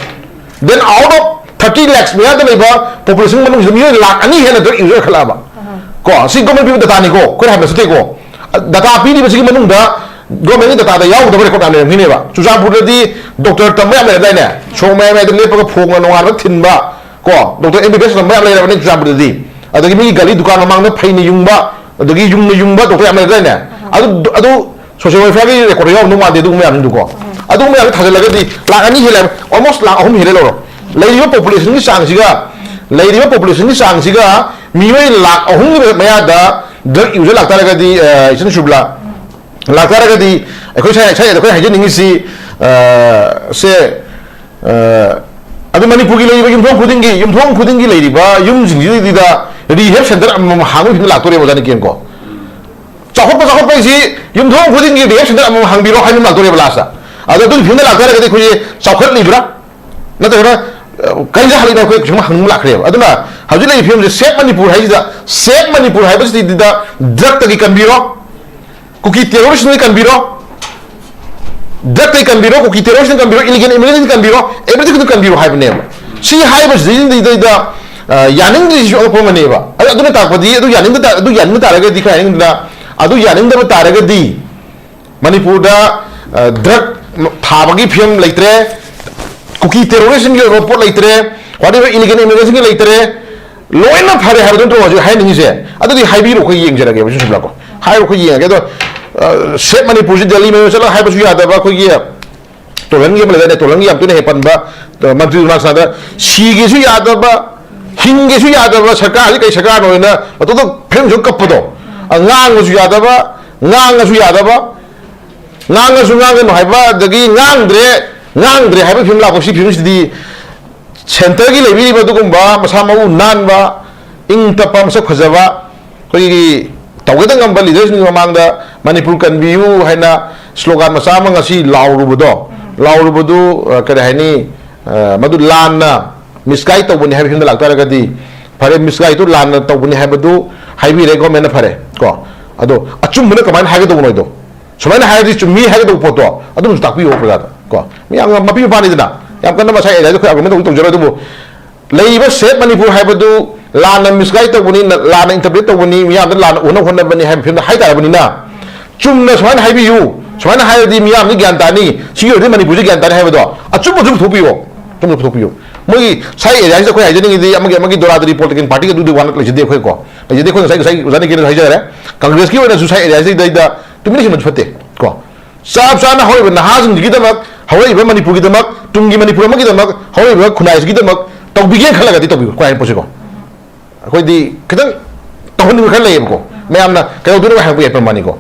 Then out of thirty lakhs ꯃꯌꯥꯗ ꯂꯩꯕ population ꯃꯅꯨꯡꯁꯤꯗ ꯃꯤꯑꯣꯏ ꯂꯥꯛ ꯑꯅꯤ ꯍꯦꯟꯅ drug user ꯈꯠꯂꯛꯑꯕ꯫ ꯀꯣ, ꯁꯤ government ꯄꯤꯕ data ꯅꯤꯀꯣ, ꯑꯩꯈꯣꯏꯅ ꯍꯥꯏꯕ ꯅꯠꯇꯦꯀꯣ꯫ Data ꯄꯤꯔꯤꯕꯁꯤꯒꯤ ꯃꯅꯨꯡꯗ government ꯀꯤ data ꯗ ꯌꯥꯎꯗꯕ record ꯌꯥꯝ ꯂꯩꯔꯝꯒꯅꯦꯕ꯫ ꯆꯨꯔꯆꯥꯟꯄꯨꯔꯗꯗꯤ doctor ꯇꯝꯕ ꯌꯥꯝ ꯂꯩꯔꯝꯗꯥꯏꯅꯦ? ꯁꯣꯔꯣꯛ ꯃꯌꯥꯏ ꯃꯌꯥꯏꯗ ꯂꯦꯞꯄꯒ ꯐꯣꯡꯅ ꯅꯣꯡꯉꯥꯟꯕ ꯊꯤꯟꯕ, ꯀꯣ, doctor M B B S ꯇꯝꯕ ꯌꯥꯝ ꯂꯩꯔꯕꯅꯦ ꯆꯨꯔꯆꯥꯟꯄꯨꯔꯗꯗꯤ꯫ ꯑꯗꯒꯤ ꯃꯤꯒꯤ ꯒꯥꯔꯤ ꯗꯨꯀꯥꯟ ꯃꯃꯥꯡꯗ ꯐꯩꯅ ꯌꯨꯡꯕ, ꯑꯗꯒꯤ ꯌꯨꯡꯅ ꯌꯨꯡꯕ doctor ꯌꯥꯝ ꯂꯩꯔꯝꯗꯥꯏꯅꯦ? ꯑꯗꯨ, ꯑꯗꯨ social welfare ꯒꯤ record ꯌꯥꯎꯔꯝꯗꯧ ꯃꯥꯟꯗꯦ ꯑꯗꯨꯒꯨꯝꯕ ꯃꯌꯥꯝꯗꯨꯀꯣ꯫ ꯑꯗꯨꯒꯨꯝꯕ ꯃꯌꯥꯝꯗꯣ ꯊꯥꯖꯤꯜꯂꯒꯗꯤ ꯂꯥꯛ ꯑꯅꯤ ꯍꯦꯜꯂꯦ, almost ꯂꯥꯛ ꯑꯍꯨꯝ ꯍꯦꯜꯂꯦ ꯂꯧꯔꯣ꯫ ꯂꯩꯔꯤꯕ population ꯒꯤ ꯆꯥꯡꯁꯤꯒ, ꯂꯩꯔꯤꯕ population ꯒꯤ ꯆꯥꯡꯁꯤꯒ ꯃꯤꯑꯣꯏ ꯂꯥꯛ ꯑꯍꯨꯝꯒꯤ ꯃꯌꯥꯗ drug user ꯂꯥꯛꯇꯥꯔꯒꯗꯤ, ꯑ, ꯏꯆꯟ ꯁꯨꯕꯂꯥ, ꯂꯥꯛꯇꯥꯔꯒꯗꯤ ꯑꯩꯈꯣꯏ ꯁꯥꯏ-, ꯁꯥꯏꯗ ꯑꯩꯈꯣꯏ ꯍꯥꯏꯖꯅꯤꯡꯉꯤꯁꯤ, ꯑ, ꯁꯦ, ꯑ, ꯑꯗꯨ ꯃꯅꯤꯄꯨꯔꯒꯤ ꯂꯩꯔꯤꯕ ꯌꯨꯝꯊꯣꯡ ꯈꯨꯗꯤꯡꯒꯤ, ꯌꯨꯝꯊꯣꯡ ꯈꯨꯗꯤꯡꯒꯤ ꯂꯩꯔꯤꯕ ꯌꯨꯝꯁꯤꯡꯁꯤꯗ rehab center ꯑꯃꯃꯝ ꯍꯥꯡꯕꯒꯤ ꯐꯤꯕꯝꯗ ꯂꯥꯛꯇꯣꯔꯦꯕ ꯑꯣꯖꯥ ꯅꯤꯀꯦꯟ ꯀꯣ꯫ ꯆꯥꯎꯈꯠꯄ, ꯆꯥꯎꯈꯠꯄ ꯍꯥꯏꯁꯤ ꯌꯨꯝꯊꯣꯡ ꯈꯨꯗꯤꯡꯒꯤ rehab center ꯑꯃꯃꯝ ꯍꯥꯡꯕꯤꯔꯣ ꯍꯥꯏꯕ ꯑꯃ ꯂꯥꯛꯇꯣꯔꯦꯕ last ꯇ꯫ ꯑꯗꯣ ꯑꯗꯨꯒꯤ ꯐꯤꯕꯝꯗ ꯂꯥꯛꯇꯥꯔꯒꯗꯤ ꯑꯩꯈꯣꯏꯁꯦ ꯆꯥꯎꯈꯠꯂꯤꯕ꯭ꯔꯥ? ꯅꯠꯇ꯭ꯔꯒꯅ, ꯑ, ꯀꯔꯤꯗ ꯍꯜꯂꯛꯏꯅꯣ ꯑꯩꯈꯣꯏ ꯁꯨꯝ ꯍꯪꯅꯤꯡꯕ ꯂꯥꯛꯈ꯭ꯔꯦꯕ꯫ ꯑꯗꯨꯅ ꯍꯧꯖꯤꯛ ꯂꯩꯔꯤꯕ ꯐꯤꯕꯝꯁꯦ Save ꯃꯅꯤꯄꯨꯔ ꯍꯥꯏꯁꯤꯗ, Save ꯃꯅꯤꯄꯨꯔ ꯍꯥꯏꯕꯁꯤꯗ drug ꯇꯒꯤ ꯀꯟꯕꯤꯔꯣ, ꯀꯨꯀꯤ terrorist ꯅ ꯀꯟꯕꯤꯔꯣ, drug ꯇꯩ ꯀꯟꯕꯤꯔꯣ, ꯀꯨꯀꯤ terrorist ꯅ ꯀꯟꯕꯤꯔꯣ, illegal immigrant ꯅ ꯀꯟꯕꯤꯔꯣ, everything ꯗꯨ ꯀꯟꯕꯤꯔꯣ ꯍꯥꯏꯕꯅꯦꯕ꯫ ꯁꯤ ꯍꯥꯏꯕꯁꯤꯗꯩꯗ, ꯑ, ꯌꯥꯅꯤꯡꯗ꯭ꯔꯤꯁꯤꯁꯨ ꯑꯉꯛꯄ ꯑꯃꯅꯦꯕ꯫ ꯑꯗꯨ, ꯑꯗꯨꯅ ꯇꯥꯛꯄꯗꯤ ꯑꯗꯨ ꯌꯥꯅꯤꯡꯗ ꯇꯥ-, ꯑꯗꯨ ꯌꯥꯅꯤꯡꯗ ꯇꯥꯔꯒꯗꯤ, ꯈꯔ ꯌꯥꯅꯤꯡꯗꯅ, ꯑꯗꯨ ꯌꯥꯅꯤꯡꯗꯕ ꯇꯥꯔꯒꯗꯤ ꯃꯅꯤꯄꯨꯔꯗ, ꯑ, drug ꯊꯥꯕꯒꯤ ꯐꯤꯕꯝ ꯂꯩꯇ꯭ꯔꯦ, ꯀꯨꯀꯤ terrorist ꯁꯤꯡꯒꯤ ꯑꯣꯏꯕ ꯄꯣꯠ ꯂꯩꯇ꯭ꯔꯦ, whatever illegal immigrant ꯁꯤꯡꯒꯤ ꯂꯩꯇ꯭ꯔꯦ, ꯂꯣꯏꯅ ꯐꯔꯦ ꯍꯥꯏꯕ ꯅꯠꯇ꯭ꯔꯣ ꯍꯧꯖꯤꯛ ꯍꯥꯏꯅꯤꯡꯉꯤꯁꯦ? ꯑꯗꯨꯗꯤ ꯍꯥꯏꯕꯤꯔꯣ, ꯑꯩꯈꯣꯏ ꯌꯦꯡꯖꯔꯒꯦꯕ, ꯁꯨꯝ ꯁꯨꯝꯂꯥꯛꯀꯣ꯫ ꯍꯥꯏꯔꯣ, ꯑꯩꯈꯣꯏ ꯌꯦꯡꯉꯒꯦ꯫ ꯑꯗꯣ, ꯑ, Save ꯃꯅꯤꯄꯨꯔꯁꯤ ꯗꯦꯜꯂꯤ ꯃꯌꯣꯟ ꯆꯠꯂꯒ ꯍꯥꯏꯕꯁꯨ ꯌꯥꯗꯕ, ꯑꯩꯈꯣꯏꯒꯤ ꯇꯣꯂꯟꯒꯤ ꯑꯃ ꯂꯩꯗꯥꯏꯅꯦ, ꯇꯣꯂꯟꯒꯤ ꯌꯥꯝ ꯇꯣꯏꯅ ꯍꯦꯛ ꯄꯟꯕ, ꯑ, ꯃꯟꯇ꯭ꯔꯤ ꯃꯅꯥꯛ ꯁꯥꯗ ꯁꯤꯒꯦꯁꯨ ꯌꯥꯗꯕ, ꯍꯤꯡꯒꯦꯁꯨ ꯌꯥꯗꯕ ꯁꯔꯀꯥꯔꯁꯤ ꯀꯩ ꯁꯔꯀꯥꯔꯅꯣ ꯍꯥꯏꯅ ꯃꯇꯣꯝꯇ ꯐꯤꯕꯝꯁꯨ ꯀꯞꯄꯗꯣ꯫ ꯑ, ꯉꯥꯡꯉꯁꯨ ꯌꯥꯗꯕ, ꯉꯥꯡꯉꯁꯨ ꯌꯥꯗꯕ, ꯉꯥꯡꯉꯁꯨ ꯉꯥꯡꯒꯅꯨ ꯍꯥꯏꯕ, ꯑꯗꯒꯤ ꯉꯥꯡꯗ꯭ꯔꯦ, ꯉꯥꯡꯗ꯭ꯔꯦ ꯍꯥꯏꯕ ꯐꯤꯕꯝ ꯂꯥꯛꯄ ꯁꯤ ꯐꯤꯕꯝꯁꯤꯗꯤ ꯁꯦꯟꯇꯔꯒꯤ ꯂꯩꯕꯤꯔꯤꯕ ꯑꯗꯨꯒꯨꯝꯕ ꯃꯁꯥ ꯃꯎ ꯅꯥꯟꯕ, ꯏꯪ ꯇꯞꯄ, ꯃꯁꯛ ꯐꯖꯕ, ꯑꯩꯈꯣꯏꯒꯤ ꯇꯧꯒꯦꯗ ꯉꯝꯕ ꯂꯤꯗꯔꯁꯤꯡꯒꯤ ꯃꯃꯥꯡꯗ ꯃꯅꯤꯄꯨꯔ ꯀꯟꯕꯤꯌꯨ ꯍꯥꯏꯅ ꯁ꯭ꯂꯣꯒꯥꯟ ꯃꯆꯥ ꯑꯃ ꯉꯁꯤ ꯂꯥꯎꯔꯨꯕꯗꯣ, ꯂꯥꯎꯔꯨꯕꯗꯨ, ꯑ, ꯀꯔꯤ ꯍꯥꯏꯅꯤ, ꯑ, ꯃꯗꯨ ꯂꯥꯟꯅ ꯃꯤꯁꯒꯥꯏꯗ ꯇꯧꯕꯅꯤ ꯍꯥꯏꯕ ꯐꯤꯕꯝꯗ ꯂꯥꯛꯇꯥꯔꯒꯗꯤ ꯐꯔꯦ, ꯃꯤꯁꯒꯥꯏꯗꯇꯨ ꯂꯥꯟꯅ ꯇꯧꯕꯅꯤ ꯍꯥꯏꯕꯗꯨ ꯍꯥꯏꯕꯤꯔꯦ ꯒꯣꯔꯃꯦꯟꯅ, ꯐꯔꯦ ꯀꯣ꯫ ꯑꯗꯣ ꯑꯆꯨꯝꯕꯅ ꯀꯃꯥꯏꯅ ꯍꯥꯏꯒꯗꯧꯕꯅꯣꯗꯣ, ꯁꯨꯃꯥꯏꯅ ꯍꯥꯏꯔꯗꯤ ꯆꯨꯝꯃꯤ ꯍꯥꯏꯒꯗꯧꯕ ꯄꯣꯠꯇꯣ ꯑꯗꯨꯝꯁꯨ ꯇꯥꯛꯄꯤꯌꯣ ꯄ꯭ꯔꯖꯥꯗ ꯀꯣ꯫ ꯃꯤ ꯌꯥꯝꯅ ꯃꯄꯤ ꯃꯄꯥꯅꯤꯗꯅ, ꯌꯥꯝ ꯀꯟꯅ ꯃꯁꯥ ꯑꯦꯔꯤꯌꯥꯗ ꯑꯩꯈꯣꯏ ꯑꯥꯔꯒꯨꯃꯦꯟ ꯇꯧꯗꯤ ꯇꯧꯖꯔꯣꯏ, ꯑꯗꯨꯕꯨ ꯂꯩꯔꯤꯕ ꯁꯦꯠ ꯃꯅꯤꯄꯨꯔ ꯍꯥꯏꯕꯗꯨ ꯂꯥꯟꯅ ꯃꯤꯁꯒꯥꯏꯗ ꯇꯧꯕꯅꯤ, ꯅ-, ꯂꯥꯟꯅ ꯏꯟꯇꯔꯄ꯭ꯔꯤꯠ ꯇꯧꯕꯅꯤ, ꯃꯤꯌꯥꯝꯗ ꯂꯥꯟꯅ ꯎꯅꯕ ꯍꯣꯠꯅꯕꯅꯤ ꯍꯥꯏꯕ ꯐꯤꯕꯝꯗ ꯍꯥꯏ ꯇꯥꯔꯕꯅꯤꯅ, ꯆꯨꯝꯅ ꯁꯨꯃꯥꯏꯅ ꯍꯥꯏꯕꯤꯌꯨ, ꯁꯨꯃꯥꯏꯅ ꯍꯥꯏꯔꯗꯤ ꯃꯤꯌꯥꯝꯗꯤ ꯒ꯭ꯌꯥꯟ ꯇꯥꯅꯤ, ꯁꯤ ꯑꯣꯏꯔꯗꯤ ꯃꯅꯤꯄꯨꯔꯁꯤ ꯒ꯭ꯌꯥꯟ ꯇꯥꯅꯤ ꯍꯥꯏꯕꯗꯣ ꯑꯆꯨꯝꯕꯁꯨ ꯄꯨꯊꯣꯛꯄꯤꯌꯣ, ꯑꯆꯨꯝꯕꯁꯨ ꯄꯨꯊꯣꯛꯄꯤꯌꯨ꯫ ꯃꯣꯏꯒꯤ ꯁꯥꯏ ꯑꯦꯔꯤꯌꯥꯁꯤꯗ ꯑꯩꯈꯣꯏ ꯍꯥꯏꯖꯅꯤꯡꯉꯤꯗꯤ ꯑꯃꯒꯤ, ꯑꯃꯒꯤ ꯗꯣꯔꯥꯗꯣꯔꯤ ꯄꯣꯂꯤꯇꯤꯀꯦꯜ ꯄꯥꯔꯇꯤꯒ ꯑꯗꯨꯗꯤ ꯋꯥ ꯂꯩꯖꯗꯦ ꯑꯩꯈꯣꯏ ꯀꯣ, ꯂꯩꯖꯗꯦ꯫ ꯑꯩꯈꯣꯏ ꯉꯁꯥꯏ, ꯉꯁꯥꯏ ꯑꯣꯖꯥ ꯅꯤꯀꯦꯟꯅꯁꯨ ꯍꯥꯏꯖꯔꯦ, ꯀꯪꯒ꯭ꯔꯦꯁꯀꯤ ꯑꯣꯏꯅꯁꯨ ꯁꯥꯏ ꯑꯦꯔꯤꯌꯥꯁꯤꯗꯩꯗ ꯇꯨꯃꯤꯟꯅ ꯂꯩꯁꯤꯟꯕꯁꯨ ꯐꯠꯇꯦ ꯀꯣ꯫ ꯆꯞ ꯆꯥꯅ ꯍꯧꯔꯛꯏꯕ ꯅꯍꯥꯁꯤꯡꯁꯤꯒꯤꯗꯃꯛ, ꯍꯧꯔꯛꯏꯕ ꯃꯅꯤꯄꯨꯔꯒꯤꯗꯃꯛ, ꯇꯨꯡꯒꯤ ꯃꯅꯤꯄꯨꯔ ꯑꯃꯒꯤꯗꯃꯛ, ꯍꯧꯔꯛꯏꯕ ꯈꯨꯟꯅꯥꯏꯁꯤꯒꯤꯗꯃꯛ ꯇꯧꯕꯤꯒꯦꯅ ꯈꯜꯂꯒꯗꯤ ꯇꯧꯕꯤꯌꯨ, ꯈ꯭ꯋꯥꯏ ꯍꯥꯏꯅ ꯄꯣꯠꯁꯤꯀꯣ꯫ ꯑꯩꯈꯣꯏꯗꯤ ꯈꯤꯇꯪ ꯇꯧꯍꯟꯅꯤꯡꯕ ꯈꯔ ꯂꯩꯌꯦꯕꯀꯣ, ꯃꯌꯥꯝꯅ ꯀꯩꯗꯧꯗꯣꯏꯅꯣ ꯍꯥꯏꯔꯛꯄ ꯌꯥꯏ ꯄ꯭ꯔꯃꯥꯅꯤꯀꯣ꯫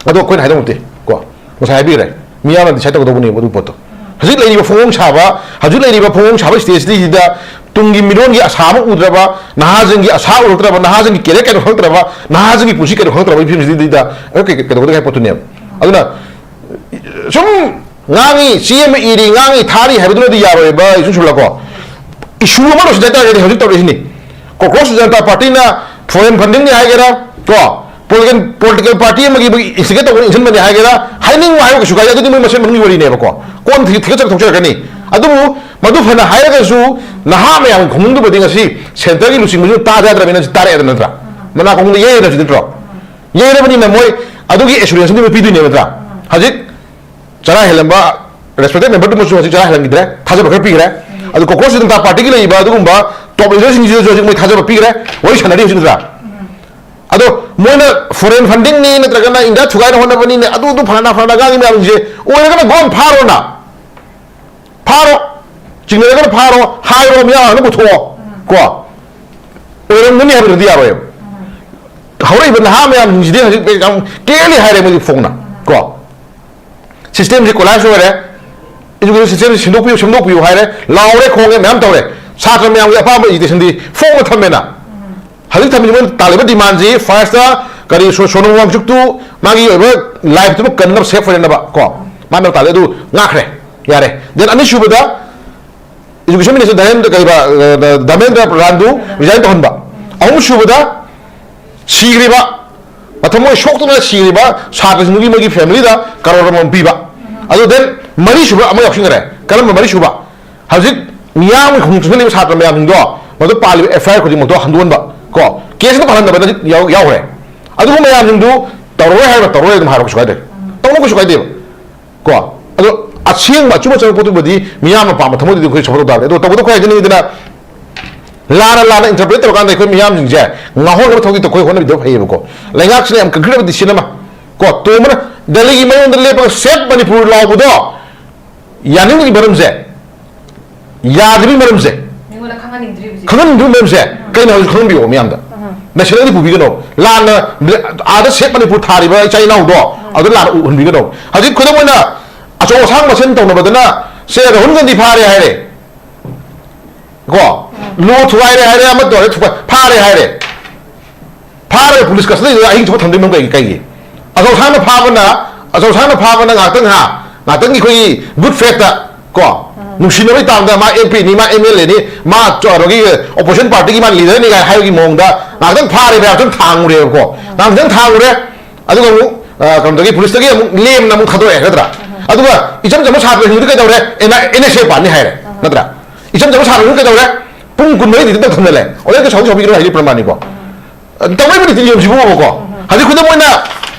ꯑꯗꯣ ꯑꯩꯈꯣꯏꯅ ꯍꯥꯏꯗꯧ ꯅꯠꯇꯦ ꯀꯣ, ꯉꯁꯥꯏ ꯍꯥꯏꯕꯤꯈ꯭ꯔꯦ, ꯃꯤꯌꯥꯝꯅ ꯗꯤꯁꯥꯏꯠ ꯇꯧꯒꯗꯧꯕꯅꯦꯕ ꯑꯗꯨ ꯄꯣꯠꯇꯣ꯫ ꯍꯧꯖꯤꯛ ꯂꯩꯔꯤꯕ ꯐꯣꯡꯐꯣꯡ ꯁꯥꯕ, ꯍꯧꯖꯤꯛ ꯂꯩꯔꯤꯕ ꯐꯣꯡꯐꯣꯡ ꯁꯥꯕ ꯁ꯭ꯇꯦꯖꯁꯤꯗ ꯇꯨꯡꯒꯤ ꯃꯤꯔꯣꯟꯒꯤ ꯑꯁꯥ ꯑꯃ ꯎꯗ꯭ꯔꯕ, ꯅꯍꯥꯁꯤꯡꯒꯤ ꯑꯁꯥ ꯎꯔꯛꯇ꯭ꯔꯕ, ꯅꯍꯥꯁꯤꯡꯒꯤ ꯀꯦꯔꯤꯌꯔ ꯀꯩꯅꯣ ꯈꯪꯉꯛꯇ꯭ꯔꯕ, ꯅꯍꯥꯁꯤꯡꯒꯤ ꯄꯨꯟꯁꯤ ꯀꯩꯅꯣ ꯈꯪꯉꯛꯇ꯭ꯔꯕ ꯐꯤꯕꯝꯁꯤꯗꯩꯗ ꯑꯩꯈꯣꯏ ꯀꯩ-, ꯀꯩꯗꯧꯒꯗꯒꯦ ꯍꯥꯏꯕ ꯄꯣꯠꯇꯨꯅꯦꯕ꯫ ꯑꯗꯨꯅ ꯁꯨꯝ ꯉꯥꯡꯉꯤ, ꯆꯦ ꯑꯃ ꯏꯔꯤ, ꯉꯥꯡꯉꯤ, ꯊꯥꯔꯤ ꯍꯥꯏꯕꯗꯨꯅꯗꯤ ꯌꯥꯔꯣꯏꯕ, ꯏꯁꯨ ꯁꯨꯝꯂꯀꯣ꯫ ꯏꯁꯨ ꯑꯃ ꯂꯧꯁꯤꯟ ꯍꯥꯏꯇꯥꯔꯒꯗꯤ ꯍꯧꯖꯤꯛ ꯇꯧꯔꯛꯏꯁꯤꯅꯤ꯫ ꯀꯣꯀ꯭ꯔꯣꯁ ꯖꯅꯇꯥ ꯄꯥꯔꯇꯤꯅ ꯐꯣꯔꯦꯟ ꯐꯟꯗꯤꯡꯅꯤ ꯍꯥꯏꯒꯦꯔꯥ, ꯀꯣ, ꯄꯣꯂꯤꯇꯤꯀꯦꯜ, ꯄꯣꯂꯤꯇꯤꯀꯦꯜ ꯄꯥꯔꯇꯤ ꯑꯃꯒꯤ ꯃꯣꯏ ꯏꯟꯁꯇꯤꯒꯦꯠ ꯇꯧꯕꯅ ꯏꯟꯁꯤꯟꯕꯅꯤ ꯍꯥꯏꯒꯦꯔꯥ, ꯍꯥꯏꯅꯤꯡꯕ ꯍꯥꯏꯕ ꯀꯩꯁꯨ ꯀꯥꯏꯗꯦ, ꯑꯗꯨꯗꯤ ꯃꯣꯏ ꯃꯁꯦꯟ ꯃꯅꯨꯡꯒꯤ ꯋꯥꯔꯤꯅꯦꯕꯀꯣ꯫ ꯀꯣꯟ ꯊꯤ-, ꯊꯤꯒꯠꯆꯔꯒ ꯊꯣꯛꯆꯔꯛꯀꯅꯤ꯫ ꯑꯗꯨꯕꯨ ꯃꯗꯨ ꯐꯅ ꯍꯥꯏꯔꯒꯁꯨ ꯅꯍꯥ ꯃꯌꯥꯝꯒꯤ ꯈꯣꯡꯅꯨꯡꯗꯨꯕꯗꯤ ꯉꯁꯤ ꯁꯦꯟꯇꯔꯒꯤ ꯂꯨꯆꯤꯡꯕꯁꯤꯅ ꯇꯥꯗ ꯌꯥꯗ꯭ꯔꯕꯅꯤꯅ ꯁꯤ ꯇꯥꯔꯛꯑꯦꯗꯅ ꯅꯠꯇ꯭ꯔꯥ? ꯃꯅꯥ ꯈꯣꯡꯗ ꯌꯩꯔꯦꯗꯅ ꯁꯤ ꯅꯠꯇ꯭ꯔꯣ? ꯌꯩꯔꯕꯅꯤꯅ ꯃꯣꯏ ꯑꯗꯨꯒꯤ ꯑꯦꯁꯨꯔꯦꯟꯁ ꯑꯗꯨ ꯃꯣꯏ ꯄꯤꯗꯣꯏꯅꯦꯕ ꯅꯠꯇ꯭ꯔꯥ? ꯍꯧꯖꯤꯛ ꯆꯔꯥ ꯍꯦꯜꯂꯝꯕ ꯔꯦꯁꯄꯦꯛꯇꯦꯠ ꯃꯦꯝꯕꯔꯗꯨꯃꯁꯨ ꯍꯧꯖꯤꯛ ꯆꯔꯥ ꯍꯦꯜꯂꯝꯈꯤꯗ꯭ꯔꯦ, ꯊꯥꯖꯕ ꯈꯔ ꯄꯤꯈ꯭ꯔꯦ꯫ ꯑꯗꯨ ꯀꯣꯀ꯭ꯔꯣꯁ ꯖꯅꯇꯥ ꯄꯥꯔꯇꯤꯒꯤ ꯂꯩꯔꯤꯕ ꯑꯗꯨꯒꯨꯝꯕ ꯇꯣꯞ ꯂꯤꯗꯔꯁꯤꯡꯁꯤꯗꯁꯨ ꯍꯧꯖꯤꯛ ꯃꯣꯏ ꯊꯥꯖꯕ ꯄꯤꯈ꯭ꯔꯦ, ꯋꯥꯔꯤ ꯁꯥꯟꯅꯔꯤ ꯍꯧꯖꯤꯛ ꯅꯠꯇ꯭ꯔꯥ? ꯑꯗꯣ ꯃꯣꯏꯅ ꯐꯣꯔꯦꯟ ꯐꯟꯗꯤꯡꯅꯤ ꯅꯠꯇ꯭ꯔꯒꯅ ꯏꯟꯗꯤꯌꯥ ꯊꯨꯒꯥꯏꯅ ꯍꯣꯠꯅꯕꯅꯤꯅ ꯑꯗꯨ ꯑꯗꯨ ꯐꯅ ꯐꯅ ꯉꯥꯡꯉꯤ ꯃꯌꯥꯝꯁꯦ ꯑꯣꯏꯔꯒꯅ ꯒꯣꯟ ꯐꯥꯔꯣꯅ, ꯐꯥꯔꯣ, ꯆꯤꯡꯅꯔꯒꯅ ꯐꯥꯔꯣ, ꯍꯥꯏꯔꯣ, ꯃꯤꯌꯥꯝꯅ ꯄꯨꯊꯣꯛꯑꯣ꯫ ꯀꯣ, ꯑꯣꯏꯔꯝꯒꯅꯤ ꯍꯥꯏꯕꯗꯨꯗꯤ ꯌꯥꯔꯣꯏꯕ꯫ ꯍꯧꯔꯛꯏꯕ ꯅꯍꯥ ꯃꯌꯥꯝꯁꯤꯡꯁꯤꯗꯤ ꯍꯧꯖꯤꯛ ꯌꯥꯝ ꯀ꯭ꯂꯤꯌꯥꯔꯂꯤ ꯍꯥꯏꯔꯦ ꯃꯣꯏꯗꯤ ꯐꯣꯡꯅ꯫ ꯀꯣ, ꯁꯤꯁꯇꯦꯝꯁꯤ ꯀꯣꯂꯥꯏꯁ ꯑꯣꯏꯔꯦ, ꯏꯗꯨꯀꯦꯁꯟ ꯁꯤꯁꯇꯦꯝꯁꯤ ꯁꯦꯝꯗꯣꯛꯄꯤꯌꯨ, ꯁꯦꯝꯗꯣꯛꯄꯤꯌꯨ ꯍꯥꯏꯔꯦ, ꯂꯥꯎꯔꯦ, ꯈꯣꯡꯉꯦ, ꯃꯌꯥꯝ ꯇꯧꯔꯦ꯫ ꯁꯥꯇ꯭ꯔ ꯃꯌꯥꯝꯒꯤ ꯑꯄꯥꯝꯕ ꯏꯗꯨꯀꯦꯁꯟꯗꯤ ꯐꯣꯡꯅ ꯊꯝꯃꯦꯅ꯫ ꯍꯧꯖꯤꯛ ꯊꯝꯃꯤꯕ ꯃꯣꯏꯅ ꯇꯥꯜꯂꯤꯕ ꯗꯤꯃꯥꯟꯁꯤ ꯐꯥꯔꯁꯇ ꯀꯔꯤ ꯁꯣ-, ꯁꯣꯅꯝ ꯋꯥꯡꯆꯨꯛꯇꯨ ꯃꯥꯒꯤ ꯑꯣꯏꯕ ꯂꯥꯏꯐꯇꯨꯃ ꯀꯟꯅꯕ, ꯁꯦꯐ ꯑꯣꯏꯅꯅꯕ ꯀꯣ, ꯃꯥꯅ ꯇꯥꯜꯂꯤ ꯑꯗꯨ ꯉꯥꯛꯈ꯭ꯔꯦ, ꯌꯥꯔꯦ꯫ ꯗꯦꯟ ꯑꯅꯤꯁꯨꯕꯗ ꯏꯗꯨꯀꯦꯁꯟ ꯃꯤꯅꯤꯁꯇꯔ ꯙꯔꯃꯦꯟꯗ꯭ꯔ, ꯀꯔꯤꯕ, ꯑ, ꯙꯔꯃꯦꯟꯗ꯭ꯔ ꯄ꯭ꯔꯙꯥꯟꯗꯨ ꯔꯤꯖꯥꯏꯟ ꯇꯧꯍꯟꯕ꯫ ꯑꯍꯨꯝꯁꯨꯕꯗ ꯁꯤꯈ꯭ꯔꯤꯕ, ꯃꯊꯃꯣꯏ ꯁꯣꯛꯇꯨꯅ ꯁꯤꯈ꯭ꯔꯤꯕ ꯁꯥꯇ꯭ꯔꯁꯤꯡꯗꯨꯒꯤ ꯃꯣꯏꯒꯤ ꯐꯦꯃꯤꯂꯤꯗ ꯀꯔꯣꯔ ꯑꯃꯃꯝ ꯄꯤꯕ꯫ ꯑꯗꯨ ꯗꯦꯟ ꯃꯔꯤꯁꯨꯕ ꯑꯃ ꯌꯥꯎꯁꯤꯟꯈ꯭ꯔꯦ꯫ ꯀꯔꯝꯕ ꯃꯔꯤꯁꯨꯕ? ꯍꯧꯖꯤꯛ ꯃꯤꯌꯥꯝꯒꯤ ꯈꯣꯡ ꯆꯪꯁꯤꯜꯂꯤꯕ ꯁꯥꯇ꯭ꯔ ꯃꯌꯥꯝꯁꯤꯡꯗꯣ ꯃꯗꯨ ꯄꯥꯜꯂꯤꯕ ꯑꯦꯐ ꯑꯥꯏ ꯑꯥꯔ ꯈꯨꯗꯤꯡꯃꯛꯇꯣ ꯍꯟꯗꯣꯛꯍꯟꯕ꯫ ꯀꯣ, ꯀꯦꯁꯇ ꯄꯥꯜꯍꯟꯗꯕ ꯍꯧꯖꯤꯛ ꯌꯥꯎ-, ꯌꯥꯎꯈ꯭ꯔꯦ꯫ ꯑꯗꯨꯒꯨꯝꯕ ꯃꯌꯥꯝꯁꯤꯡꯗꯨ ꯇꯧꯔꯔꯣꯏ ꯍꯥꯏꯔꯒ ꯇꯧꯔꯔꯣꯏ ꯑꯗꯨꯝ ꯍꯥꯏꯔꯣ, ꯀꯩꯁꯨ ꯀꯥꯏꯗꯦ꯫ ꯇꯧꯅꯨ, ꯀꯩꯁꯨ ꯀꯥꯏꯗꯦꯕ꯫ ꯀꯣ, ꯑꯗꯣ ꯑꯁꯦꯡꯕ ꯑꯆꯨꯝ ꯑꯆꯨꯝꯕ ꯄꯣꯠꯇꯨꯕꯨꯗꯤ ꯃꯤꯌꯥꯝꯅ ꯄꯥꯝꯕ ꯊꯃꯣꯏꯗꯨꯗꯤ ꯑꯩꯈꯣꯏ ꯁꯞꯄꯣꯔꯠ ꯇꯧ ꯇꯥꯕꯅꯤ꯫ ꯑꯗꯣ ꯇꯧꯕꯇꯕꯨ ꯑꯩꯈꯣꯏ ꯍꯥꯏꯖꯅꯤꯡꯉꯤꯗꯅ, ꯂꯥꯟꯅ ꯂꯥꯟꯅ ꯏꯟꯇꯔꯄ꯭ꯔꯦꯠ ꯇꯧꯔꯀꯥꯟꯗ ꯑꯩꯈꯣꯏ ꯃꯤꯌꯥꯝꯁꯤꯡꯁꯦ ꯉꯥꯎꯍꯟꯅꯕ ꯊꯕꯛꯇꯤ ꯑꯩꯈꯣꯏ ꯍꯣꯠꯅꯕꯤꯗꯕ ꯐꯩꯌꯦꯕꯀꯣ꯫ ꯂꯩꯉꯥꯛꯁꯤꯅ ꯌꯥꯝ ꯀꯟꯈ꯭ꯔꯕ ꯗꯤꯁꯤꯖꯟ ꯑꯃ, ꯀꯣ, ꯇꯣꯝꯕꯅ ꯗꯦꯜꯂꯤꯒꯤ ꯃꯌꯣꯟꯗ ꯂꯦꯞꯄꯒ "ꯁꯦꯐ ꯃꯅꯤꯄꯨꯔ" ꯂꯥꯎꯕꯗꯣ ꯌꯥꯅꯤꯡꯕꯒꯤ ꯃꯔꯝꯁꯦ, ꯌꯥꯗ꯭ꯔꯤꯕꯒꯤ ꯃꯔꯝꯁꯦ, ꯃꯤꯉꯣꯟꯗ ꯈꯪꯍꯟꯅꯤꯡꯗ꯭ꯔꯤꯕꯁꯦ꯫ ꯈꯪꯍꯟꯅꯤꯡꯗ꯭ꯔꯤꯕꯒꯤ ꯃꯔꯝꯁꯦ ꯀꯩꯅꯣ ꯍꯥꯏꯕꯁꯤ ꯈꯪꯍꯟꯕꯤꯌꯣ ꯃꯤꯌꯥꯝꯗ꯫ ꯅꯦꯁꯅꯦꯜꯗꯤ ꯄꯨꯕꯤꯒꯅꯣ꯫ ꯂꯥꯟꯅ ꯑꯥꯗ "ꯁꯦꯐ ꯃꯅꯤꯄꯨꯔ" ꯊꯥꯔꯤꯕ ꯏꯆꯥ ꯏꯅꯥꯎꯗꯣ ꯑꯗꯨ ꯂꯥꯟꯅ ꯎꯍꯟꯕꯤꯒꯅꯣ꯫ ꯍꯧꯖꯤꯛ ꯈꯨꯗꯝ ꯑꯣꯏꯅ ꯑꯆꯧ ꯑꯁꯥꯡ ꯃꯁꯦꯟ ꯇꯧꯅꯕꯗꯅ ꯁꯦ ꯔꯥꯍꯨꯜ ꯒꯥꯟꯙꯤ ꯐꯥꯔꯦ ꯍꯥꯏꯔꯦ, ꯀꯣ, ꯂꯣ ꯊꯨꯒꯥꯏꯔꯦ ꯍꯥꯏꯔꯦ, ꯑꯃ ꯇꯧꯔꯦ, ꯊꯨꯒꯥꯏ-, ꯐꯥꯔꯦ ꯍꯥꯏꯔꯦ꯫ ꯐꯥꯔꯒ ꯄꯨꯂꯤꯁ ꯀꯁꯇꯗꯤꯗ ꯑꯍꯤꯡ ꯆꯨꯞꯄ ꯊꯝꯗꯣꯏ ꯃꯔꯝ ꯀꯩꯒꯤ? ꯀꯩꯒꯤ? ꯑꯆꯧ ꯑꯁꯥꯡꯅ ꯐꯥꯕꯅ, ꯑꯆꯧ ꯑꯁꯥꯡꯅ ꯐꯥꯕꯅ ꯉꯥꯛꯇꯪ, ꯍꯥ, ꯉꯥꯛꯇꯪꯒꯤ ꯑꯩꯈꯣꯏꯒꯤ ꯒꯨꯗ ꯐꯦꯠꯇ, ꯀꯣ, ꯅꯨꯡꯁꯤꯅꯕꯒꯤ ꯇꯥꯝꯗ ꯃꯥ ꯑꯦꯝ ꯄꯤꯅꯤ, ꯃꯥ ꯑꯦꯝ ꯑꯦꯜ ꯑꯦꯅꯤ, ꯃꯥ ꯆ-, ꯀꯩꯅꯣꯒꯤ ꯑꯣꯄꯣꯖꯤꯁꯟ ꯄꯥꯔꯇꯤꯒꯤ ꯃꯥ ꯂꯤꯗꯔꯅꯤ ꯀꯥꯏꯅ ꯍꯥꯏꯕꯒꯤ ꯃꯑꯣꯡꯗ ꯉꯥꯛꯇꯪ ꯐꯥꯔꯦꯕ, ꯉꯥꯛꯇꯪ ꯊꯥꯡꯉꯨꯔꯦꯕꯀꯣ꯫ ꯉꯥꯛꯇꯪ ꯊꯥꯡꯉꯨꯔꯦ, ꯑꯗꯨꯒ ꯑꯃꯨꯛ, ꯑ, ꯀꯩꯅꯣꯗꯒꯤ, ꯄꯨꯂꯤꯁꯇꯒꯤ ꯑꯃꯨꯛ ꯂꯦꯝꯅ ꯑꯃꯨꯛ ꯊꯥꯗꯣꯔꯛꯑꯦ, ꯅꯠꯇ꯭ꯔꯥ? ꯑꯗꯨꯒ ꯏꯆꯝ ꯆꯝꯕ ꯁꯥꯇ꯭ꯔꯁꯤꯡꯗꯨꯗꯤ ꯀꯩꯗꯧꯔꯦ? ꯑꯦꯟ-, ꯑꯦꯟ ꯑꯦꯁ ꯑꯦ ꯄꯥꯟꯅꯤ ꯍꯥꯏꯔꯦ, ꯅꯠꯇ꯭ꯔꯥ? ꯏꯆꯝ ꯆꯝꯕ ꯁꯥꯇ꯭ꯔꯁꯤꯡꯗꯨ ꯀꯩꯗꯧꯔꯦ? ꯄꯨꯡ ꯀꯨꯟꯃꯔꯤꯗꯤ ꯑꯗꯨꯝ ꯊꯝꯖꯜꯂꯦ꯫ ꯑꯣꯔꯗꯔ ꯁꯥꯎꯗꯤ ꯁꯥꯎꯕꯤꯒꯅꯨ ꯍꯥꯏꯗꯤ ꯄ꯭ꯔꯃꯥꯟꯅꯤꯀꯣ꯫ ꯇꯧꯔꯛꯏꯕ ꯅꯤꯇꯤ ꯅꯤꯌꯣꯝꯁꯤꯕꯨꯕꯀꯣ꯫ ꯍꯧꯖꯤꯛ ꯈꯨꯗꯝ ꯑꯣꯏꯅ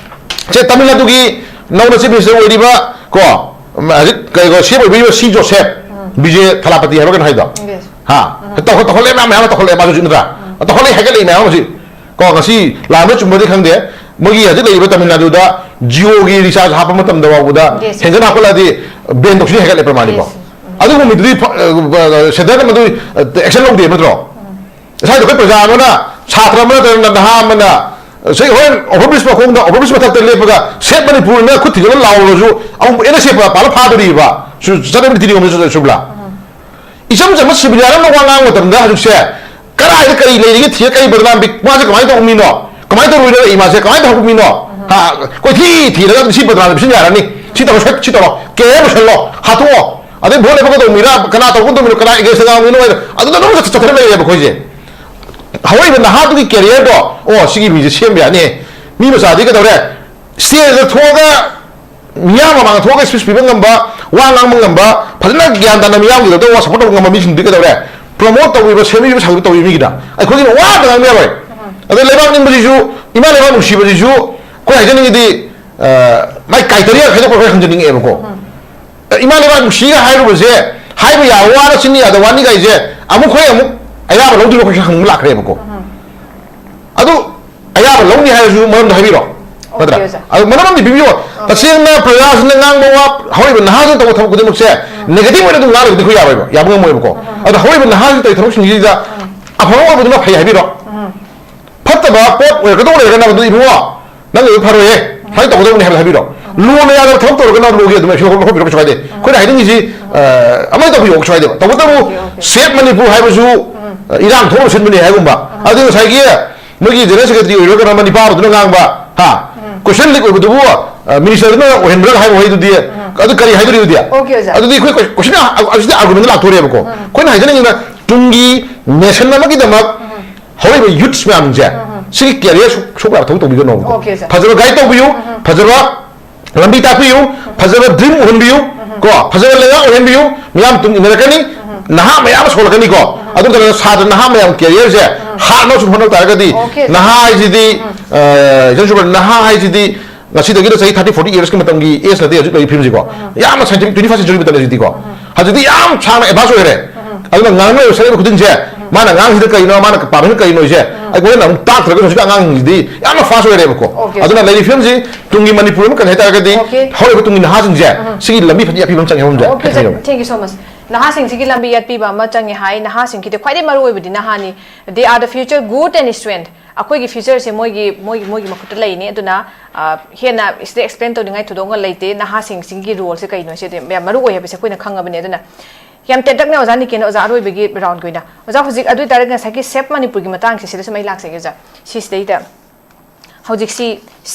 ꯁꯦ ꯇꯥꯃꯤꯜ ꯅꯥꯗꯨꯒꯤ ꯅꯧꯅ ꯆꯤꯐ ꯃꯤꯅꯤꯁꯇꯔ ꯑꯣꯏꯔꯤꯕ ꯀꯣ, ꯍꯧꯖꯤꯛ ꯀꯩꯅꯣ ꯁꯤ ꯑꯦꯝ ꯑꯣꯏꯕꯤꯔꯤꯕ ꯁꯤ ꯖꯣꯁꯦꯐ, ꯕꯤꯖꯦ ꯊꯂꯥꯄꯇꯤ ꯍꯥꯏꯕ꯭ꯔꯥ ꯀꯩꯅꯣ ꯍꯥꯏꯗꯣ? ꯌꯦꯁ꯫ ꯍꯥ? ꯇꯧꯈꯠ-, ꯇꯧꯈꯠꯂꯛꯑꯦ ꯃꯌꯥꯝ, ꯃꯌꯥꯝ ꯑꯃ ꯇꯧꯈꯠꯂꯛꯑꯦ ꯃꯥꯁꯨ ꯍꯧꯖꯤꯛ ꯅꯠꯇ꯭ꯔꯥ? ꯇꯧꯈꯠꯂꯛꯑꯦ, ꯍꯥꯏꯒꯠꯂꯛꯑꯦ ꯃꯌꯥꯝ ꯑꯃ ꯍꯧꯖꯤꯛ꯫ ꯀꯣ, ꯉꯁꯤ ꯂꯥꯟꯕ ꯆꯨꯝꯕꯗꯤ ꯈꯪꯗꯦ꯫ ꯃꯣꯏꯒꯤ ꯍꯧꯖꯤꯛ ꯂꯩꯔꯤꯕ ꯇꯥꯃꯤꯜ ꯅꯥꯗꯨꯗ ꯖꯤꯑꯣꯒꯤ ꯔꯤꯆꯥꯔꯖ ꯍꯥꯞꯄ ꯃꯇꯝꯗ ꯐꯥꯎꯕꯗ ꯌꯦꯁ꯫ ꯍꯦꯟꯖꯟ ꯍꯥꯞꯀꯠꯂꯛꯑꯗꯤ ꯕꯦꯟ ꯇꯧꯁꯤꯅꯤ ꯍꯥꯏꯒꯠꯂꯦ ꯄ꯭ꯔꯃꯥꯟꯅꯤꯀꯣ꯫ ꯌꯦꯁ꯫ ꯑꯗꯨꯒꯨꯝꯕꯗꯨꯗꯤ ꯐ-, ꯑ, ꯁꯦꯟꯇꯔꯅ ꯃꯗꯨ, ꯑ, ꯑꯦꯛꯁꯟ ꯂꯧꯗꯦ ꯅꯠꯇ꯭ꯔꯣ? ꯉꯁꯥꯏꯗꯣ ꯑꯩꯈꯣꯏ ꯄ꯭ꯔꯖꯥ ꯑꯃꯅ, ꯁꯥꯇ꯭ꯔ ꯑꯃ ꯅꯠꯇ꯭ꯔꯒ ꯅꯍꯥ ꯑꯃꯅ, ꯁꯤ ꯍꯣꯔꯦꯟ ꯑꯣꯚꯔ ꯕ꯭ꯔꯤꯖ ꯃꯈꯣꯡꯗ, ꯑꯣꯚꯔ ꯕ꯭ꯔꯤꯖ ꯃꯊꯛꯇ ꯂꯦꯞꯄꯒ "ꯁꯦꯞ ꯃꯅꯤꯄꯨꯔꯅ" ꯈꯨꯠ ꯊꯤꯡꯖꯤꯜꯂ ꯂꯥꯎꯔꯁꯨ, ꯑꯃꯨꯛ ꯑꯦꯟ ꯑꯦꯁ ꯑꯦ ꯄꯥꯜꯂ ꯐꯥꯗꯣꯔꯤꯕ꯫ ꯆꯠꯅꯕꯤ ꯅꯤꯇꯤ ꯅꯤꯌꯣꯝꯁꯦ ꯆꯨꯝꯕ꯭ꯔꯥ? ꯏꯆꯝ ꯆꯝꯕ ꯁꯤꯕꯤꯂꯤꯌꯥꯟ ꯑꯃꯅ ꯋꯥ ꯉꯥꯡꯕ ꯃꯇꯝꯗ ꯍꯧꯖꯤꯛꯁꯦ ꯀꯗꯥꯏꯗ ꯀꯔꯤ ꯂꯩꯔꯤꯒꯦ ꯊꯤꯔ, ꯀꯔꯤ ꯕꯗꯅꯥꯝ ꯄꯤ-, ꯃꯥꯁꯦ ꯀꯃꯥꯏꯅ ꯇꯧꯕ ꯃꯤꯅꯣ, ꯀꯃꯥꯏꯅ ꯇꯧꯔꯨꯏꯅꯣ, ꯏꯃꯥꯁꯦ ꯀꯃꯥꯏꯅ ꯇꯧꯕ ꯃꯤꯅꯣ? ꯍꯥ, ꯀꯣꯏꯊꯤ ꯊꯤꯔꯒ ꯁꯤ ꯕꯗꯅꯥꯝ ꯄꯤꯁꯤꯟ ꯌꯥꯔꯅꯤ, ꯁꯤ ꯇꯧꯔꯣ, ꯁꯤ ꯇꯧꯔꯣ, ꯀꯦ ꯂꯣꯏꯁꯜꯂꯣ, ꯍꯥꯠꯇꯣꯛꯑꯣ꯫ ꯑꯗꯩ ꯚꯣꯠ ꯂꯦꯞꯄ ꯀꯩꯗꯧꯕ ꯃꯤꯔꯥ, ꯀꯅꯥ ꯇꯧꯕ ꯀꯩꯗꯧꯕ ꯃꯤꯅꯣ, ꯀꯅꯥ ꯑꯦꯒꯦꯟꯁꯇ ꯉꯥꯡꯕ ꯃꯤꯅꯣ ꯍꯥꯏꯗꯣ ꯑꯗꯨꯗ ꯑꯗꯨꯝ ꯆꯠꯊ-, ꯆꯠꯊꯔ ꯂꯩꯔꯦꯕ ꯑꯩꯈꯣꯏꯁꯦ꯫ ꯍꯧꯔꯛꯏꯕ ꯅꯍꯥꯗꯨꯒꯤ ꯀꯦꯔꯤꯌꯔꯗꯣ, "ꯑꯣ, ꯁꯤꯒꯤ ꯃꯤꯁꯦ ꯁꯦꯝꯕ ꯌꯥꯅꯤ"꯫ ꯃꯤ ꯃꯆꯥꯗꯤ ꯀꯩꯗꯧꯔꯦ? ꯁ꯭ꯇꯦꯖꯇ ꯊꯣꯛꯑꯒ, ꯃꯤꯌꯥꯝ ꯃꯃꯥꯡꯗ ꯊꯣꯛꯑꯒ ꯁ꯭ꯄꯤꯆ ꯄꯤꯕ ꯉꯝꯕ, ꯋꯥ ꯉꯥꯡꯕ ꯉꯝꯕ, ꯐꯖꯅ ꯒ꯭ꯌꯥꯟ ꯇꯥꯅ ꯃꯤꯌꯥꯝꯒꯤꯗꯃꯛꯇ ꯋꯥ ꯁꯞꯄꯣꯔꯠ ꯇꯧꯕ ꯉꯝꯕ ꯃꯤꯁꯤꯡꯗꯨꯗꯤ ꯀꯩꯗꯧꯔꯦ? ꯄ꯭ꯔꯣꯃꯣꯠ ꯇꯧꯕꯤꯕ, ꯁꯦꯝꯕꯤꯕ ꯁꯥꯕꯤꯕ ꯇꯧꯕꯤꯕ ꯃꯤꯒꯤꯗ ꯑꯩꯈꯣꯏꯒꯤꯅ ꯋꯥ ꯑꯝꯇ ꯉꯥꯡꯕ ꯌꯥꯔꯣꯏ꯫ ꯑꯗꯩ ꯂꯩꯕꯥꯛ ꯅꯤꯡꯕꯁꯤꯁꯨ, ꯏꯃꯥ ꯂꯩꯕꯥꯛ ꯅꯨꯡꯁꯤꯕꯁꯤꯁꯨ, ꯑꯩꯈꯣꯏ ꯍꯥꯏꯖꯅꯤꯡꯉꯤꯗꯤ, ꯑ, ꯃꯥꯏ ꯀꯥꯏꯇꯔꯤꯌꯥ ꯈꯥꯏꯗꯣꯛꯄ ꯈꯔ ꯍꯟꯖꯅꯤꯡꯉꯛꯑꯦꯕꯀꯣ꯫ ꯏꯃꯥ ꯂꯩꯕꯥꯛ ꯅꯨꯡꯁꯤꯒ ꯍꯥꯏꯔꯨꯕꯁꯦ, ꯍꯥꯏꯕ ꯌꯥꯕ ꯋꯥꯅ ꯆꯤꯟ ꯌꯥꯗꯕ ꯋꯥꯅꯤ ꯀꯥꯏꯁꯦ, ꯑꯃꯨꯛ ꯑꯩꯈꯣꯏ ꯑꯃꯨꯛ ꯑꯌꯥꯕ ꯂꯧꯗ꯭ꯔꯤꯕ ꯑꯩꯈꯣꯏꯁꯨ ꯍꯪꯕ ꯂꯥꯛꯈ꯭ꯔꯦꯕꯀꯣ꯫ ꯑꯗꯨ ꯑꯌꯥꯕ ꯂꯧꯅꯤ ꯍꯥꯏꯔꯁꯨ ꯃꯔꯝꯗꯣ ꯍꯥꯏꯕꯤꯔꯣ꯫ ꯅꯠꯇ꯭ꯔꯥ? ꯑꯣꯀꯦ, ꯑꯣꯖꯥ꯫ ꯑꯗꯨ ꯃꯔꯝ ꯑꯃꯗꯤ ꯄꯤꯕꯤꯌꯣ꯫ ꯑꯥ꯫ ꯇꯁꯦꯡꯅ ꯄ꯭ꯔꯖꯥꯁꯤꯡꯅ ꯉꯥꯡꯕ ꯋꯥ, ꯍꯧꯔꯤꯕ ꯅꯍꯥꯁꯤꯡꯅ ꯇꯧꯕ ꯊꯕꯛ ꯈꯨꯗꯤꯡꯃꯛꯁꯦ ꯎꯝ꯫ ꯅꯦꯒꯦꯇꯤꯚ ꯑꯣꯏꯅ ꯑꯗꯨꯝ ꯉꯥꯡꯂꯒꯗꯤ ꯑꯩꯈꯣꯏ ꯌꯥꯔꯣꯏꯕ, ꯌꯥꯕ ꯉꯝꯃꯣꯏꯕꯀꯣ꯫ ꯑꯥ꯫ ꯑꯗꯣ ꯍꯧꯔꯤꯕ ꯅꯍꯥꯁꯤꯡꯅ ꯇꯧꯔꯤ ꯊꯕꯛꯁꯤꯡꯁꯤꯗ ꯎꯝ꯫ ꯑꯐꯕ ꯑꯣꯏꯕꯗꯨꯅ ꯐꯩ ꯍꯥꯏꯕꯤꯔꯣ꯫ ꯎꯝ꯫ ꯐꯠꯇꯕ ꯄꯣꯠ ꯑꯣꯏꯔꯛꯀꯗꯧ ꯂꯩꯔꯒꯅ ꯃꯗꯨ, "ꯏꯕꯨꯡꯉꯣ, ꯅꯪꯒꯤꯗꯣ ꯐꯔꯣꯏꯍꯦ, ꯁꯨꯃꯥꯏꯅ ꯇꯧꯒꯗꯧꯕꯅꯤ" ꯍꯥꯏꯕꯗꯣ ꯍꯥꯏꯕꯤꯔꯣ꯫ ꯂꯣꯅ ꯌꯥꯗꯕ ꯊꯕꯛ ꯇꯧꯔꯒꯅ ꯂꯣꯒꯤ ꯑꯗꯨꯝ action ꯂꯧꯈꯠꯄꯤꯔꯣ, ꯀꯩꯁꯨ ꯀꯥꯏꯗꯦ꯫ ꯑꯩꯈꯣꯏꯅ ꯍꯥꯏꯅꯤꯡꯉꯤꯁꯤ, ꯑ, ꯑꯃ ꯇꯧꯕꯤꯌꯣ, ꯀꯩꯁꯨ ꯀꯥꯏꯗꯦꯕ꯫ ꯇꯧꯕꯇꯕꯨ ꯑꯣꯀꯦ, ꯑꯣꯀꯦ꯫ ꯁꯦꯞ ꯃꯅꯤꯄꯨꯔ ꯍꯥꯏꯕꯁꯨ, ꯎꯝ꯫ ꯑ, ꯏꯔꯥꯡ ꯊꯣꯛꯅꯕ ꯁꯤꯟꯕꯅꯦ ꯍꯥꯏꯒꯨꯝꯕ꯫ ꯎꯝ꯫ ꯑꯗꯨ ꯉꯁꯥꯏꯒꯤ ꯃꯣꯏꯒꯤ ꯖꯦꯅꯔꯦꯜ ꯁꯦꯀ꯭ꯔꯦꯇꯔꯤ ꯑꯣꯏꯔꯒꯅ ꯅꯤꯄꯥ ꯑꯃꯗꯨꯅ ꯉꯥꯡꯕ, ꯍꯥ? ꯎꯝ꯫ ꯀꯣꯏꯁꯟ ꯂꯤꯛ ꯑꯣꯏꯕꯗꯨꯕꯨ, ꯑ, ꯃꯤꯅꯤꯁꯇꯔꯗꯨꯅ ꯑꯣꯏꯍꯟꯕ꯭ꯔꯥ ꯍꯥꯏꯕ ꯋꯥꯍꯩꯗꯨꯗꯤ, ꯎꯝ꯫ ꯑꯗꯨ ꯀꯔꯤ ꯍꯥꯏꯗꯣꯔꯤ ꯑꯗꯨꯗꯤ? ꯑꯣꯀꯦ, ꯑꯣꯖꯥ꯫ ꯑꯗꯨꯗꯤ ꯑꯩꯈꯣꯏ ꯀꯣꯏ-, ꯀꯣꯏꯁꯟ ꯑ-, ꯑꯁꯤꯗꯤ ꯑꯥꯔꯒꯨꯃꯦꯟꯗ ꯂꯥꯛꯇꯣꯔꯦꯕꯀꯣ꯫ ꯎꯝ꯫ ꯑꯩꯈꯣꯏꯅ ꯍꯥꯏꯖꯅꯤꯡꯉꯤꯅ ꯇꯨꯡꯒꯤ ꯅꯦꯁꯟ ꯑꯃꯒꯤꯗꯃꯛ ꯎꯝ꯫ ꯍꯧꯔꯤꯕ ꯌꯨꯠꯁ ꯃꯌꯥꯝꯁꯦ, ꯎꯝ, ꯎꯝ꯫ ꯁꯤꯒꯤ ꯀꯦꯔꯤꯌꯔ ꯁꯣꯛ-, ꯁꯣꯛꯄ ꯌꯥꯕ ꯊꯕꯛ ꯇꯧꯕꯤꯒꯅꯣꯕꯀꯣ꯫ ꯑꯣꯀꯦ, ꯁꯥꯔ꯫ ꯐꯖꯕ ꯒꯥꯏꯗ ꯇꯧꯕꯤꯌꯨ, ꯎꯝ, ꯎꯝ꯫ ꯐꯖꯕ ꯂꯝꯕꯤ ꯇꯥꯛꯄꯤꯌꯨ, ꯎꯝ, ꯎꯝ꯫ ꯐꯖꯕ ꯗ꯭ꯔꯤꯝ ꯎꯍꯟꯕꯤꯌꯨ, ꯎꯝ, ꯎꯝ꯫ ꯀꯣ, ꯐꯖꯕ ꯂꯩꯉꯥꯛ ꯑꯣꯏꯍꯟꯕꯤꯌꯨ, ꯃꯤꯌꯥꯝ ꯇꯨꯡ ꯏꯟꯅꯔꯛꯀꯅꯤ, ꯎꯝ, ꯎꯝ꯫ ꯅꯍꯥ ꯃꯌꯥꯝ ꯑꯃ ꯁꯣꯛꯂꯛꯀꯅꯤꯀꯣ꯫ ꯎꯝ, ꯎꯝ꯫ ꯑꯗꯨ ꯃꯇꯝꯗ ꯁꯥꯇ꯭ꯔ ꯅꯍꯥ ꯃꯌꯥꯝ ꯀꯦꯔꯤꯌꯔꯁꯦ ꯎꯝ, ꯎꯝ꯫ ꯍꯥꯠꯅꯕ ꯁꯨꯝ ꯍꯣꯠꯅꯕ ꯇꯥꯔꯒꯗꯤ, ꯑꯣꯀꯦ, ꯁꯥꯔ꯫ ꯅꯍꯥ ꯍꯥꯏꯁꯤꯗꯤ, ꯎꯝ꯫ ꯑ, ꯏꯆꯟ ꯁꯨꯕ ꯅꯍꯥ ꯍꯥꯏꯁꯤꯗꯤ ꯉꯁꯤꯗꯒꯤꯅ ꯆꯍꯤ thirty forty yearsꯀꯤ ꯃꯇꯝꯒꯤ ꯑꯦꯖ ꯅꯠꯇꯦ ꯍꯧꯖꯤꯛ ꯂꯩꯔꯤꯕ ꯐꯤꯕꯝꯁꯤꯀꯣ꯫ ꯎꯝ, ꯎꯝ꯫ ꯌꯥꯝꯅ scientific twenty first century ꯃꯇꯝꯅꯤ ꯍꯧꯖꯤꯛꯇꯤꯀꯣ꯫ ꯎꯝ, ꯎꯝ꯫ ꯍꯧꯖꯤꯛꯇꯤ ꯌꯥꯝ ꯁꯥꯡꯅ ꯑꯦꯗꯚꯥꯟꯁ ꯑꯣꯏꯔꯦ꯫ ꯎꯝ, ꯎꯝ꯫ ꯑꯗꯨꯅ ꯉꯥꯡꯅꯔꯤꯕ ꯁꯛꯂꯤꯕ ꯈꯨꯗꯤꯡꯁꯦ ꯎꯝ, ꯎꯝ꯫ ꯃꯥꯅ ꯑꯉꯥꯡꯁꯤꯗ ꯀꯩꯅꯣ, ꯃꯥ ꯄꯥꯝꯃꯤꯅ ꯀꯩꯅꯣꯁꯦ ꯑꯩꯈꯣꯏꯅ ꯑꯃꯨꯛ ꯇꯥꯛꯇ꯭ꯔꯒꯗꯤ ꯍꯧꯖꯤꯛ ꯑꯉꯥꯡꯁꯤꯡꯁꯤꯗꯤ ꯌꯥꯝꯅ ꯐꯥꯁ ꯑꯣꯏꯔꯦꯕꯀꯣ꯫ Okay. ꯑꯗꯨꯅ ꯂꯩꯔꯤꯕ ꯐꯤꯕꯝꯁꯤ ꯇꯨꯡꯒꯤ ꯃꯅꯤꯄꯨꯔ ꯑꯃ ꯀꯔꯤ ꯍꯥꯏꯇꯥꯔꯒꯗꯤ Okay. ꯍꯧꯔꯤꯕ ꯇꯨꯡꯒꯤ ꯅꯍꯥꯁꯤꯡꯁꯦ ꯁꯤꯒꯤ ꯂꯝꯕꯤ ꯐꯖꯅ ꯌꯥꯠꯄꯤꯕ ꯑꯃ ꯆꯪꯉꯦ ꯍꯥꯏꯕ ꯑꯃꯁꯦ Okay, sir. Thank you so much. ꯅꯍꯥꯁꯤꯡꯁꯤꯒꯤ ꯂꯝꯕꯤ ꯌꯥꯠꯄꯤꯕ ꯑꯃ ꯆꯪꯉꯦ ꯍꯥꯏ꯫ ꯅꯍꯥꯁꯤꯡꯒꯤꯗꯤ ꯈ꯭ꯋꯥꯏꯗꯒꯤ ꯃꯔꯨ ꯑꯣꯏꯕꯗꯤ ꯅꯍꯥꯅꯤ꯫ They are the future good and strength. ꯑꯩꯈꯣꯏꯒꯤ ꯐ꯭ꯌꯨꯆꯔꯁꯦ ꯃꯣꯏꯒꯤ ꯃꯣꯏꯒꯤ ꯃꯣꯏꯒꯤ ꯃꯈꯨꯠꯇ ꯂꯩꯅꯤ꯫ ꯑꯗꯨꯅ ꯑ, ꯍꯦꯟꯅ ꯁꯤꯗ ꯑꯦꯛꯁꯄ꯭ꯂꯦꯟ ꯇꯧꯅꯤꯡꯉꯥꯏ ꯊꯣꯏꯗꯣꯛꯅ ꯂꯩꯇꯦ꯫ ꯅꯍꯥꯁꯤꯡꯁꯤꯒꯤ ꯔꯣꯜꯁꯦ ꯀꯩꯅꯣ ꯁꯤꯗꯤ ꯌꯥꯝ ꯃꯔꯨ ꯑꯣꯏ ꯍꯥꯏꯕꯁꯦ ꯑꯩꯈꯣꯏꯅ ꯈꯪꯉꯕꯅꯦ꯫ ꯑꯗꯨꯅ ꯌꯥꯝ ꯇꯦꯟꯇꯛꯅ ꯑꯣꯖꯥ ꯅꯤꯀꯦꯟ, ꯑꯣꯖꯥ ꯑꯔꯣꯏꯕꯒꯤ ꯔꯥꯎꯟꯒꯤ ꯑꯣꯏꯅ꯫ ꯑꯣꯖꯥ, ꯍꯧꯖꯤꯛ ꯑꯗꯨ ꯑꯣꯏꯇꯥꯔꯒꯗꯤ ꯉꯁꯥꯏꯒꯤ ꯁꯦꯞ ꯃꯅꯤꯄꯨꯔꯒꯤ ꯃꯇꯥꯡꯁꯦ ꯁꯤꯗꯁꯨ ꯑꯩ ꯂꯥꯛꯆꯒꯦ ꯑꯣꯖꯥ꯫ ꯁꯤꯁꯤꯗꯩꯗ ꯍꯧꯖꯤꯛꯁꯤ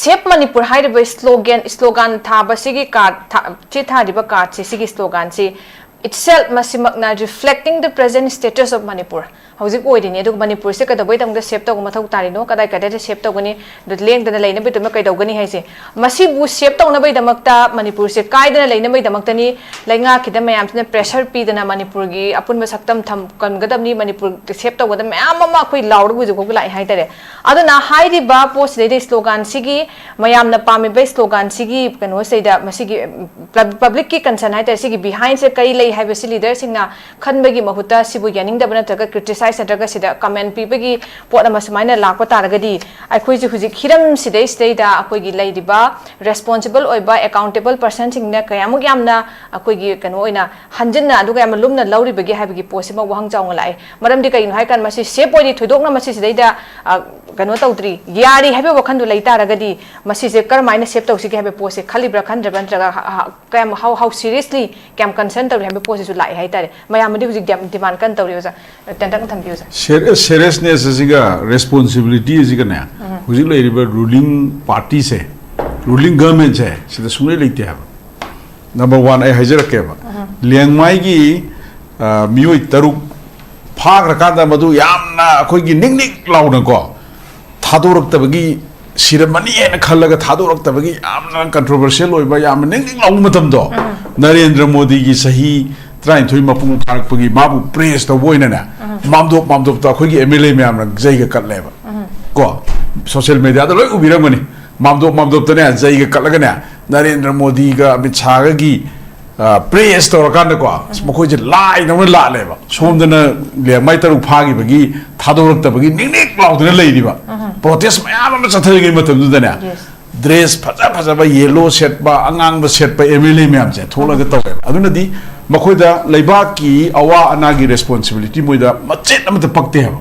ꯁꯦꯞ ꯃꯅꯤꯄꯨꯔ ꯍꯥꯏꯔꯤꯕ ꯁ꯭ꯂꯣꯒꯦꯟ, ꯁ꯭ꯂꯣꯒꯥꯟ ꯊꯥꯕꯁꯤꯒꯤ ꯀꯥꯔꯠ ꯊꯥ-, ꯆꯦ ꯊꯥꯔꯤꯕ ꯀꯥꯔꯠꯁꯦ, ꯁꯤꯒꯤ ꯁ꯭ꯂꯣꯒꯥꯟꯁꯤ itself ꯃꯁꯤꯃꯛꯅ reflecting the present status of Manipur ꯍꯧꯖꯤꯛ ꯑꯣꯏꯔꯤꯅꯤ꯫ ꯑꯗꯨꯒ ꯃꯅꯤꯄꯨꯔꯁꯦ ꯀꯩꯗꯧꯕꯩꯗꯃꯛꯇ ꯁꯦꯞ ꯇꯧꯕ ꯃꯊꯧ ꯇꯥꯔꯤꯅꯣ, ꯀꯗꯥꯏ ꯀꯗꯥꯏꯗ ꯁꯦꯞ ꯇꯧꯒꯅꯤ, ꯑꯗꯨ ꯂꯦꯡꯗꯅ ꯂꯩꯅꯕꯒꯤꯗꯃꯛ ꯀꯩꯗꯧꯒꯅꯤ ꯍꯥꯏꯁꯦ, ꯃꯁꯤꯕꯨ ꯁꯦꯞ ꯇꯧꯅꯕꯒꯤꯗꯃꯛꯇ, ꯃꯅꯤꯄꯨꯔꯁꯦ ꯀꯥꯏꯗꯅ ꯂꯩꯅꯕꯒꯤꯗꯃꯛꯇꯅꯤ ꯂꯩꯉꯥꯛꯀꯤꯗ ꯃꯌꯥꯝꯁꯤꯅ ꯄ꯭ꯔꯦꯁꯔ ꯄꯤꯗꯅ ꯃꯅꯤꯄꯨꯔꯒꯤ ꯑꯄꯨꯟꯕ ꯁꯛꯇꯝ ꯊꯝ-, ꯀꯟꯒꯗꯕꯅꯤ, ꯃꯅꯤꯄꯨꯔ ꯁꯦꯞ ꯇꯧꯒꯗꯕ ꯃꯌꯥꯝ ꯑꯃ ꯑꯩꯈꯣꯏ ꯂꯥꯎꯔꯒ ꯍꯧꯖꯤꯛ ꯐꯥꯎꯕ ꯂꯥꯛꯑꯦ ꯍꯥꯏꯇꯥꯔꯦ꯫ ꯑꯗꯨꯅ ꯍꯥꯏꯔꯤꯕ ꯄꯣꯠꯁꯤꯗꯩꯗ ꯁ꯭ꯂꯣꯒꯥꯟꯁꯤꯒꯤ, ꯃꯌꯥꯝꯅ ꯄꯥꯝꯃꯤꯕ ꯁ꯭ꯂꯣꯒꯥꯟꯁꯤꯒꯤ ꯀꯩꯅꯣꯁꯤꯗꯩꯗ ꯃꯁꯤꯒꯤ, ꯎꯝ, ꯄꯕ꯭ꯂꯤꯛ-, ꯄꯕ꯭ꯂꯤꯛꯀꯤ ꯀꯟꯁꯔꯟ ꯍꯥꯏꯇꯥꯔꯦ, ꯁꯤꯒꯤ ꯕꯤꯍꯥꯏꯟꯁꯦ ꯀꯔꯤ ꯂꯩ ꯍꯥꯏꯕꯁꯤ ꯂꯤꯗꯔꯁꯤꯡꯅ ꯈꯟꯕꯒꯤ ꯃꯍꯨꯠꯇ ꯁꯤꯕꯨ ꯌꯥꯅꯤꯡꯗꯕ ꯅꯠꯇ꯭ꯔꯒ ꯀ꯭ꯔꯤꯇꯤꯁꯥꯏꯁ ꯅꯠꯇ꯭ꯔꯒ ꯁꯤꯗ ꯀꯃꯦꯟ ꯄꯤꯕꯒꯤ ꯄꯣꯠ ꯑꯃ ꯁꯨꯃꯥꯏꯅ ꯂꯥꯛꯄ ꯇꯥꯔꯒꯗꯤ ꯑꯩꯈꯣꯏꯁꯦ ꯍꯧꯖꯤꯛ ꯍꯤꯔꯝꯁꯤꯗꯩꯁꯤꯗꯩꯗ ꯑꯩꯈꯣꯏꯒꯤ ꯂꯩꯔꯤꯕ ꯔꯦꯁꯄꯣꯟꯁꯤꯕꯜ ꯑꯣꯏꯕ ꯑꯦꯀꯥꯎꯟꯇꯦꯕꯜ ꯄꯔꯁꯟꯁꯤꯡꯅ ꯀꯌꯥꯃꯨꯛ ꯌꯥꯝꯅ ꯑꯩꯈꯣꯏꯒꯤ ꯀꯩꯅꯣ ꯑꯣꯏꯅ ꯍꯟꯖꯤꯟꯅ ꯑꯗꯨꯒ ꯌꯥꯝꯅ ꯂꯨꯝꯅ ꯂꯧꯔꯤꯕꯒꯦ ꯍꯥꯏꯕꯒꯤ ꯄꯣꯠꯁꯤꯃ ꯋꯥꯍꯪ ꯆꯥꯎꯅ ꯂꯥꯛꯑꯦ꯫ ꯃꯔꯝꯗꯤ ꯀꯩꯒꯤꯅꯣ ꯍꯥꯏꯀꯥꯟꯗ ꯃꯁꯤ ꯁꯦꯞ ꯑꯣꯏꯔꯤ, ꯊꯣꯏꯗꯣꯛꯅ ꯃꯁꯤꯁꯤꯗꯩꯗ, ꯑ, ꯀꯩꯅꯣ ꯇꯧꯗ꯭ꯔꯤ, ꯌꯥꯔꯤ ꯍꯥꯏꯕ ꯋꯥꯈꯟꯗꯣ ꯂꯩ ꯇꯥꯔꯒꯗꯤ ꯃꯁꯤꯁꯦ ꯀꯔꯝꯍꯥꯏꯅ ꯁꯦꯞ ꯇꯧꯁꯤꯒꯦ ꯍꯥꯏꯕ ꯄꯣꯠꯁꯦ ꯈꯜꯂꯤꯕ꯭ꯔꯥ ꯈꯟꯗ꯭ꯔꯕ꯭ꯔꯥ ꯅꯠꯇ꯭ꯔꯒ ꯍ-, ꯍ-, ꯀꯌꯥꯝ how, how seriously ꯀꯌꯥꯝ ꯀꯟꯁꯔꯟ ꯇꯧꯔꯤ ꯍꯥꯏꯕ ꯄꯣꯠꯁꯤꯁꯨ ꯂꯥꯛꯑꯦ ꯍꯥꯏꯇꯥꯔꯦ꯫ ꯃꯌꯥꯝꯅꯗꯤ ꯍꯧꯖꯤꯛ ꯗꯤꯃꯥꯟ ꯀꯟꯅ ꯇꯧꯔꯤ ꯑꯣꯖꯥ꯫ ꯇꯦꯟꯇꯛꯅ ꯊꯝꯕꯤꯌꯨ ꯑꯣꯖꯥ꯫ ꯁꯦꯔꯤꯌꯁꯅꯦꯁ ꯑꯁꯤꯒ ꯔꯦꯁꯄꯣꯟꯁꯤꯕꯤꯂꯤꯇꯤ ꯑꯁꯤꯒꯅꯦ ꯍꯧꯖꯤꯛ ꯂꯩꯔꯤꯕ ꯔꯨꯂꯤꯡ ꯄꯥꯔꯇꯤꯁꯦ, ꯔꯨꯂꯤꯡ ꯒꯚꯔꯟꯃꯦꯟꯁꯦ ꯁꯤꯗ ꯁꯨꯡꯂꯩ ꯂꯩꯇꯦ ꯍꯥꯏꯕ꯫ ꯅꯝꯕꯔ ꯋꯥꯟ ꯑꯩ ꯍꯥꯏꯖꯔꯛꯀꯦꯕ꯫ ꯂꯤꯌꯥꯡꯃꯥꯏꯒꯤ, ꯑ, ꯃꯤꯑꯣꯏ ꯇꯔꯨꯛ ꯐꯥꯈ꯭ꯔꯀꯥꯟꯗ ꯃꯗꯨ ꯌꯥꯝꯅ ꯑꯩꯈꯣꯏꯒꯤ ꯅꯤꯛ ꯅꯤꯛ ꯂꯥꯎꯅꯀꯣ ꯊꯥꯗꯣꯔꯛꯇꯕꯒꯤ, ꯁꯤꯔꯝꯃꯅꯤ ꯍꯥꯏꯅ ꯈꯜꯂꯒ ꯊꯥꯗꯣꯔꯛꯇꯕꯒꯤ ꯌꯥꯝꯅ ꯀꯟꯇ꯭ꯔꯣꯚꯔꯁꯤꯌꯦꯜ ꯑꯣꯏꯕ, ꯌꯥꯝꯅ ꯅꯤꯛ ꯅꯤꯛ ꯂꯥꯎꯕ ꯃꯇꯝꯗꯣ, ꯅꯔꯦꯟꯗ꯭ꯔ ꯃꯣꯗꯤꯒꯤ ꯆꯍꯤ ꯇꯔꯥꯅꯤꯊꯣꯏ ꯃꯄꯨꯡ ꯐꯥꯔꯛꯄꯒꯤ ꯃꯥꯕꯨ ꯄ꯭ꯔꯦꯁ ꯇꯧꯕ ꯑꯣꯏꯅꯅꯦ, ꯃꯥꯝꯗꯣꯞ ꯃꯥꯝꯗꯣꯞꯇ ꯑꯩꯈꯣꯏꯒꯤ ꯑꯦꯝ ꯑꯦꯜ ꯑꯦ ꯃꯌꯥꯝꯅ ꯖꯩꯒ ꯀꯠꯂꯦꯕ꯫ ꯀꯣ, ꯁꯣꯁꯤꯌꯦꯜ ꯃꯦꯗꯤꯌꯥꯗ ꯂꯣꯏ ꯎꯕꯤꯔꯝꯒꯅꯤ꯫ ꯃꯥꯝꯗꯣꯞ ꯃꯥꯝꯗꯣꯞꯇꯅꯦ ꯖꯩꯒ ꯀꯠꯂꯒꯅꯦ, ꯅꯔꯦꯟꯗ꯭ꯔ ꯃꯣꯗꯤꯒ ꯑꯃꯤꯠ ꯁꯥꯍꯒꯒꯤ ꯄ꯭ꯔꯦꯁ ꯇꯧꯔꯀꯥꯟꯗꯀꯣ, ꯑꯁ, ꯃꯈꯣꯏꯁꯦ ꯂꯥꯏꯗꯧꯅ ꯂꯥꯠꯂꯦꯕ꯫ ꯁꯣꯝꯗꯅ ꯂꯦꯡꯃꯥꯏ ꯇꯔꯨꯛ ꯐꯥꯈꯤꯕꯒꯤ ꯊꯥꯗꯣꯔꯛꯇꯕꯒꯤ ꯅꯤꯛ ꯅꯤꯛ ꯂꯥꯎꯗꯅ ꯂꯩꯔꯤꯕ, ꯄ꯭ꯔꯣꯇꯦꯁ ꯃꯌꯥꯝ ꯑꯃ ꯆꯠꯊꯔꯤꯉꯩ ꯃꯇꯝꯗꯨꯗꯅꯦ, ꯗ꯭ꯔꯦꯁ ꯐꯖ ꯐꯖꯕ, ꯌꯦꯂꯣ ꯁꯦꯠꯄ, ꯑꯉꯥꯡꯕ ꯁꯦꯠꯄ ꯑꯦꯝ ꯑꯦꯜ ꯑꯦ ꯃꯌꯥꯝꯁꯦ ꯊꯣꯛꯂꯒ ꯇꯧꯋꯦꯕ꯫ ꯑꯗꯨꯅꯗꯤ ꯃꯈꯣꯏꯗ ꯂꯩꯕꯥꯛꯀꯤ ꯑꯋꯥ ꯑꯅꯥꯒꯤ ꯔꯦꯁꯄꯣꯟꯁꯤꯕꯤꯂꯤꯇꯤ ꯃꯣꯏꯗ ꯃꯆꯦꯠ ꯑꯃꯠꯇ ꯄꯛꯇꯦ ꯍꯥꯏꯕ,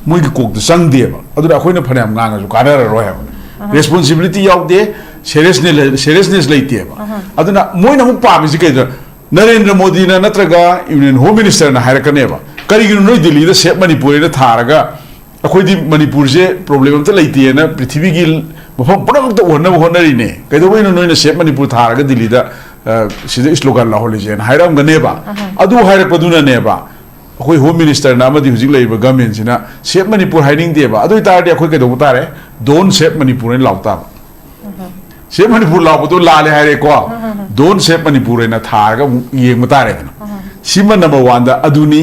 ꯃꯣꯏꯒꯤ ꯀꯣꯛꯇ ꯆꯪꯗꯦꯕ꯫ ꯑꯗꯨꯅ ꯑꯩꯈꯣꯏꯅ ꯐꯅꯌꯥꯝ ꯉꯥꯡꯉꯁꯨ ꯀꯥꯟꯅꯔꯔꯣꯏ ꯍꯥꯏꯕ꯫ ꯔꯦꯁꯄꯣꯟꯁꯤꯕꯤꯂꯤꯇꯤ ꯌꯥꯎꯗꯦ, ꯁꯦꯔꯤꯌꯁꯅꯦꯁ ꯂꯩꯇꯦꯕ꯫ ꯑꯗꯨꯅ ꯃꯣꯏꯅ ꯑꯃꯨꯛ ꯄꯥꯝꯃꯤꯁꯤ ꯀꯩꯗ? ꯅꯔꯦꯟꯗ꯭ꯔ ꯃꯣꯗꯤꯅ ꯅꯠꯇ꯭ꯔꯒ ꯌꯨꯅꯤꯌꯟ ꯍꯣꯝ ꯃꯤꯅꯤꯁꯇꯔꯅ ꯍꯥꯏꯔꯛꯀꯅꯦꯕ, "ꯀꯔꯤꯒꯤꯅꯣ ꯅꯣꯏ ꯗꯤꯜꯂꯤꯗ ꯁꯦꯞ ꯃꯅꯤꯄꯨꯔ ꯍꯥꯏꯅ ꯊꯥꯔꯒ ꯑꯩꯈꯣꯏꯗꯤ ꯃꯅꯤꯄꯨꯔꯁꯦ ꯄ꯭ꯔꯣꯕ꯭ꯂꯦꯝ ꯑꯝꯇ ꯂꯩꯇꯦꯅ ꯄ꯭ꯔꯤꯊꯤꯕꯤꯒꯤ ꯃꯐꯝ ꯄꯨꯝꯅꯃꯛꯇ ꯎꯍꯟꯅꯕ ꯍꯣꯠꯅꯔꯤꯅꯦ, ꯀꯩꯗꯧꯕꯩꯅꯣ ꯅꯣꯏꯅ ꯁꯦꯞ ꯃꯅꯤꯄꯨꯔ ꯊꯥꯔꯒ ꯗꯤꯜꯂꯤꯗ, ꯑ, ꯁꯤꯗ ꯏꯁꯂꯣꯒꯥꯟ ꯂꯥꯎꯍꯜꯂꯤꯁꯦꯅ?" ꯍꯥꯏꯔꯝꯒꯅꯦꯕ꯫ ꯑꯗꯨ ꯍꯥꯏꯔꯛꯄꯗꯨꯅꯅꯦꯕ ꯑꯩꯈꯣꯏ ꯍꯣꯝ ꯃꯤꯅꯤꯁꯇꯔꯅ ꯑꯃꯗꯤ ꯍꯧꯖꯤꯛ ꯂꯩꯔꯤꯕ ꯒꯃꯦꯟꯁꯤꯅ ꯁꯦꯞ ꯃꯅꯤꯄꯨꯔ ꯍꯥꯏꯅꯤꯡꯗꯦꯕ꯫ ꯑꯗꯨ ꯑꯣꯏꯇꯥꯔꯗꯤ ꯑꯩꯈꯣꯏ ꯀꯩꯗꯧꯕ ꯇꯥꯔꯦ? "Don't save ꯃꯅꯤꯄꯨꯔ" ꯍꯥꯏꯅ ꯂꯥꯎ ꯇꯥꯕ꯫ ꯁꯦꯞ ꯃꯅꯤꯄꯨꯔ ꯂꯥꯎꯕꯗꯣ ꯂꯥꯜꯂꯦ ꯍꯥꯏꯔꯦꯀꯣ꯫ "Don't save ꯃꯅꯤꯄꯨꯔ" ꯍꯥꯏꯅ ꯊꯥꯔꯒ ꯑꯃꯨꯛ ꯌꯦꯡꯕ ꯇꯥꯔꯦꯗꯅ꯫ ꯁꯤꯃ ꯅꯝꯕꯔ ꯋꯥꯟꯗ꯫ ꯑꯗꯨꯅꯤ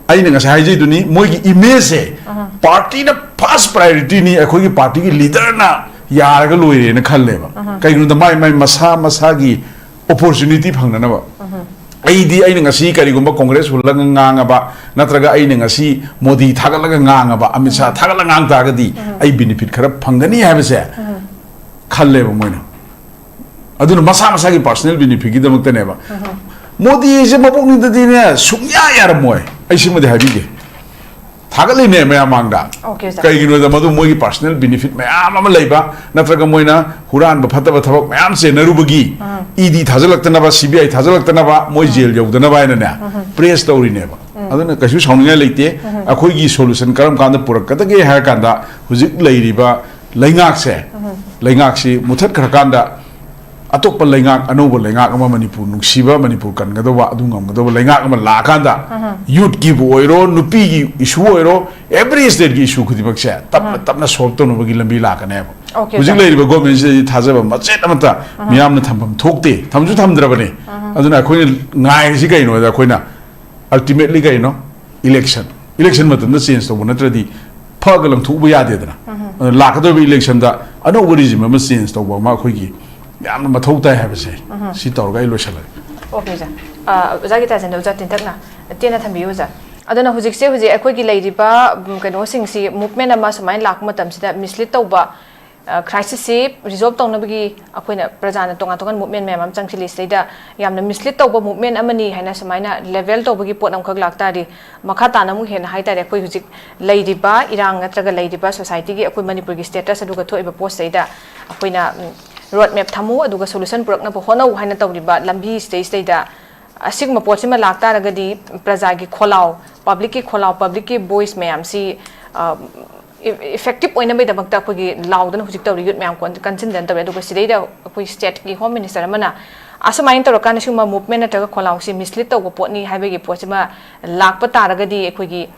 ꯑꯩꯅ ꯉꯁꯥꯏ ꯍꯥꯏꯖꯩꯗꯨꯅꯤ, ꯃꯣꯏꯒꯤ ꯏꯃꯦꯖꯁꯦ ꯄꯥꯔꯇꯤꯅ ꯐꯥꯔꯁ ꯄ꯭ꯔꯥꯏꯌꯣꯔꯤꯇꯤꯅꯤ, ꯑꯩꯈꯣꯏꯒꯤ ꯄꯥꯔꯇꯤꯒꯤ ꯂꯤꯗꯔꯅ ꯌꯥꯔꯒ ꯂꯣꯏꯔꯦꯅ ꯈꯜꯂꯦꯕ꯫ ꯀꯩꯒꯤꯅꯣꯗ ꯃꯥꯏ ꯃꯥꯏ ꯃꯁꯥ ꯃꯁꯥꯒꯤ ꯑꯣꯄꯣꯔꯆꯨꯅꯤꯇꯤ ꯐꯪꯅꯅꯕ꯫ ꯑꯩꯗꯤ, ꯑꯩꯅ ꯉꯁꯤ ꯀꯔꯤꯒꯨꯝꯕ ꯀꯣꯡꯒ꯭ꯔꯦꯁ ꯍꯨꯜꯂꯒ ꯉꯥꯡꯉꯕ, ꯅꯠꯇ꯭ꯔꯒ ꯑꯩꯅ ꯉꯁꯤ ꯃꯣꯗꯤ ꯊꯥꯒꯠꯂꯒ ꯉꯥꯡꯉꯕ, ꯑꯃꯤꯠ ꯁꯥ ꯊꯥꯒꯠꯂꯒ ꯉꯥꯡ ꯇꯥꯔꯒꯗꯤ ꯑꯩ ꯕꯤꯅꯤꯐꯤꯠ ꯈꯔ ꯐꯪꯒꯅꯤ ꯍꯥꯏꯕꯁꯦ ꯈꯜꯂꯦꯕ ꯃꯣꯏꯅ꯫ ꯑꯗꯨꯅ ꯃꯁꯥ ꯃꯁꯥꯒꯤ ꯄꯥꯔꯁꯣꯅꯦꯜ ꯕꯤꯅꯤꯐꯤꯠꯀꯤꯗꯃꯛꯇꯅꯦꯕ꯫ ꯃꯣꯗꯤꯁꯦ ꯃꯄꯨꯛꯅꯤꯡꯗꯗꯤꯅꯦ ꯁꯨꯡꯌꯥ ꯌꯥꯔꯝꯃꯣꯏ꯫ ꯑꯩ ꯁꯤꯃꯗꯤ ꯍꯥꯏꯕꯤꯒꯦ, ꯊꯥꯒꯠꯂꯤꯅꯦ ꯃꯌꯥꯝ ꯃꯥꯡꯗ꯫ Okay, sir. ꯀꯩꯒꯤꯅꯣꯗ ꯃꯗꯨ ꯃꯣꯏꯒꯤ ꯄꯥꯔꯁꯣꯅꯦꯜ ꯕꯤꯅꯤꯐꯤꯠ ꯃꯌꯥꯝ ꯑꯃ ꯂꯩꯕ, ꯅꯠꯇ꯭ꯔꯒ ꯃꯣꯏꯅ ꯍꯨꯔꯥꯟꯕ ꯐꯠꯇꯕ ꯊꯕꯛ ꯃꯌꯥꯝ ꯆꯦꯟꯅꯔꯨꯕꯒꯤ ꯏ ꯗꯤ ꯊꯥꯖꯤꯜꯂꯛꯇꯅꯕ, ꯁꯤ ꯕꯤ ꯑꯥꯏ ꯊꯥꯖꯤꯜꯂꯛꯇꯅꯕ, ꯃꯣꯏ ꯖꯦꯜ ꯌꯧꯗꯅꯕ ꯍꯥꯏꯅꯅꯦ ꯄ꯭ꯔꯦꯁ ꯇꯧꯔꯤꯅꯦꯕ꯫ ꯑꯗꯨꯅ ꯀꯩꯁꯨ ꯁꯥꯎꯅꯤꯡꯉꯥꯏ ꯂꯩꯇꯦ꯫ ꯑꯩꯈꯣꯏꯒꯤ ꯁꯣꯂꯨꯁꯟ ꯀꯔꯝ ꯀꯥꯟꯗ ꯄꯨꯔꯛꯀꯗꯒꯦ ꯍꯥꯏꯔ ꯀꯥꯟꯗ, ꯍꯧꯖꯤꯛ ꯂꯩꯔꯤꯕ ꯂꯩꯉꯥꯛꯁꯦ, ꯂꯩꯉꯥꯛꯁꯤ ꯃꯨꯊꯠꯈ꯭ꯔꯀꯥꯟꯗ ꯑꯇꯣꯞꯄ ꯂꯩꯉꯥꯛ, ꯑꯅꯧꯕ ꯂꯩꯉꯥꯛ ꯑꯃ, ꯃꯅꯤꯄꯨꯔ ꯅꯨꯡꯁꯤꯕ, ꯃꯅꯤꯄꯨꯔ ꯀꯟꯒꯗꯧꯕ, ꯑꯗꯨ ꯉꯝꯒꯗꯧꯕ ꯂꯩꯉꯥꯛ ꯑꯃ ꯂꯥꯛꯑꯀꯥꯟꯗ, ꯌꯨꯠꯀꯤꯕꯨ ꯑꯣꯏꯔꯣ, ꯅꯨꯄꯤꯒꯤ ꯏꯁꯨ ꯑꯣꯏꯔꯣ, ꯑꯦꯚ꯭ꯔꯤ ꯁ꯭ꯇꯦꯠꯀꯤ ꯏꯁꯨ ꯈꯨꯗꯤꯡꯃꯛꯁꯦ ꯇꯞꯅ ꯇꯞꯅ ꯁꯣꯜꯕ ꯇꯧꯅꯕꯒꯤ ꯂꯝꯕꯤ ꯂꯥꯛꯀꯅꯦꯕ꯫ Okay, ꯍꯧꯖꯤꯛ sir. ꯂꯩꯔꯤꯕ ꯒꯣꯔꯃꯦꯟꯁꯤꯗꯗꯤ ꯊꯥꯖꯕ ꯃꯆꯦꯠ ꯑꯃꯠꯇ ꯃꯤꯌꯥꯝꯅ ꯊꯝꯐꯝ ꯊꯣꯛꯇꯦ, ꯊꯝꯁꯨ ꯊꯝꯗ꯭ꯔꯕꯅꯤ꯫ ꯑꯗꯨꯅ ꯑꯩꯈꯣꯏꯅ ꯉꯥꯏꯔꯤꯁꯤ ꯀꯩꯅꯣꯗ, ꯑꯩꯈꯣꯏꯅ ꯑꯜꯇꯤꯃꯦꯠꯂꯤ ꯀꯩꯅꯣ? ꯏꯂꯦꯛꯁꯟ꯫ ꯏꯂꯦꯛꯁꯟ ꯃꯇꯝꯗ ꯆꯦꯟꯖ ꯇꯧꯕ ꯅꯠꯇ꯭ꯔꯗꯤ ꯐꯒ ꯂꯪꯊꯣꯛꯎꯕ ꯌꯥꯗꯦꯗꯅ꯫ ꯑꯗꯨꯅ ꯂꯥꯛꯀꯗꯧꯔꯤꯕ ꯏꯂꯦꯛꯁꯟꯗ ꯑꯅꯧꯕ ꯔꯤꯖꯤꯝ ꯑꯃ ꯆꯦꯟꯖ ꯇꯧꯕ ꯑꯃ ꯑꯩꯈꯣꯏꯒꯤ ꯌꯥꯝꯅ ꯃꯊꯧ ꯇꯥꯏ ꯍꯥꯏꯕꯁꯦ, ꯁꯤ ꯇꯧꯔꯒ ꯑꯩ ꯂꯣꯏꯁꯤꯜꯂꯒꯦ꯫ ꯑꯣꯀꯦ ꯑꯣꯖꯥ꯫ ꯑ, ꯑꯣꯖꯥꯒꯤ ꯇꯥꯖꯦꯟꯗ ꯑꯣꯖꯥ ꯇꯦꯟꯇꯛꯅ ꯇꯦꯟꯅ ꯊꯝꯕꯤꯌꯨ ꯑꯣꯖꯥ꯫ ꯑꯗꯨꯅ ꯍꯧꯖꯤꯛꯁꯦ, ꯍꯧꯖꯤꯛ ꯑꯩꯈꯣꯏꯒꯤ ꯂꯩꯔꯤꯕ, ꯎꯝ, ꯀꯩꯅꯣꯁꯤꯡꯁꯤ, movement ꯑꯃ ꯁꯨꯃꯥꯏꯅ ꯂꯥꯛꯄ ꯃꯇꯝꯁꯤꯗ mislead ꯇꯧꯕ, ꯑ, crisis ꯁꯤ resolve ꯇꯧꯅꯕꯒꯤ ꯑꯩꯈꯣꯏꯅ ꯄ꯭ꯔꯖꯥꯅ ꯇꯣꯉꯥꯟ ꯇꯣꯉꯥꯟꯕ movement ꯃꯌꯥꯝ ꯑꯃ ꯆꯪꯁꯤꯜꯂꯤ꯫ ꯁꯤꯗꯩꯗ ꯌꯥꯝꯅ mislead ꯇꯧꯕ movement ꯑꯃꯅꯤ ꯍꯥꯏꯅ ꯁꯨꯃꯥꯏꯅ label ꯇꯧꯕꯒꯤ ꯄꯣꯠ ꯑꯃꯈꯛ ꯂꯥꯛꯇꯥꯔꯗꯤ, ꯃꯈꯥ ꯇꯥꯅ ꯑꯃꯨꯛ ꯍꯦꯟꯅ ꯍꯥꯏꯇꯥꯔꯦ, ꯑꯩꯈꯣꯏ ꯍꯧꯖꯤꯛ ꯂꯩꯔꯤꯕ ꯏꯔꯥꯡ ꯅꯠꯇ꯭ꯔꯒ ꯂꯩꯔꯤꯕ society ꯒꯤ ꯑꯩꯈꯣꯏ ꯃꯅꯤꯄꯨꯔꯒꯤ status ꯑꯗꯨꯒ ꯊꯣꯛꯏꯕ ꯄꯣꯠꯁꯤꯗꯩꯗ ꯑꯩꯈꯣꯏꯅ, ꯎꯝ, road map ꯊꯝꯃꯨ, ꯑꯗꯨꯒ solution ꯄꯨꯔꯛꯅꯕ ꯍꯣꯠꯅꯧ ꯍꯥꯏꯅ ꯇꯧꯔꯤꯕ ꯂꯝꯕꯤꯁꯤꯗꯩꯁꯤꯗꯩꯗ ꯑꯁꯤꯒꯨꯝꯕ ꯄꯣꯠꯁꯤꯃ ꯂꯥꯛꯇꯥꯔꯒꯗꯤ ꯄ꯭ꯔꯖꯥꯒꯤ ꯈꯣꯜꯂꯥꯎ, public ꯀꯤ ꯈꯣꯜꯂꯥꯎ, public ꯀꯤ voice ꯃꯌꯥꯝꯁꯤ, ꯑ, ꯏ-, effective ꯑꯣꯏꯅꯕꯒꯤꯗꯃꯛꯇ ꯑꯩꯈꯣꯏꯒꯤ ꯂꯥꯎꯗꯅ ꯍꯧꯖꯤꯛ ꯇꯧꯔꯤ, youth ꯃꯌꯥꯝ ꯀꯣꯟ-, ꯀꯟꯁꯤꯟꯗꯅ ꯇꯧꯔꯤ꯫ ꯑꯗꯨꯒ ꯁꯤꯗꯩꯗ ꯑꯩꯈꯣꯏ state ꯀꯤ home minister ꯑꯃꯅ ꯑꯁꯨꯃꯥꯏꯅ ꯇꯧꯔꯀꯥꯟꯗ ꯁꯤꯒꯨꯝꯕ movement ꯅꯠꯇ꯭ꯔꯒ ꯈꯣꯜꯂꯥꯎꯁꯤ mislead ꯇꯧꯕ ꯄꯣꯠꯅꯤ ꯍꯥꯏꯕꯒꯤ ꯄꯣꯠꯁꯤꯃ ꯂꯥꯛꯄ ꯇꯥꯔꯒꯗꯤ, ꯑꯩꯈꯣꯏꯒꯤ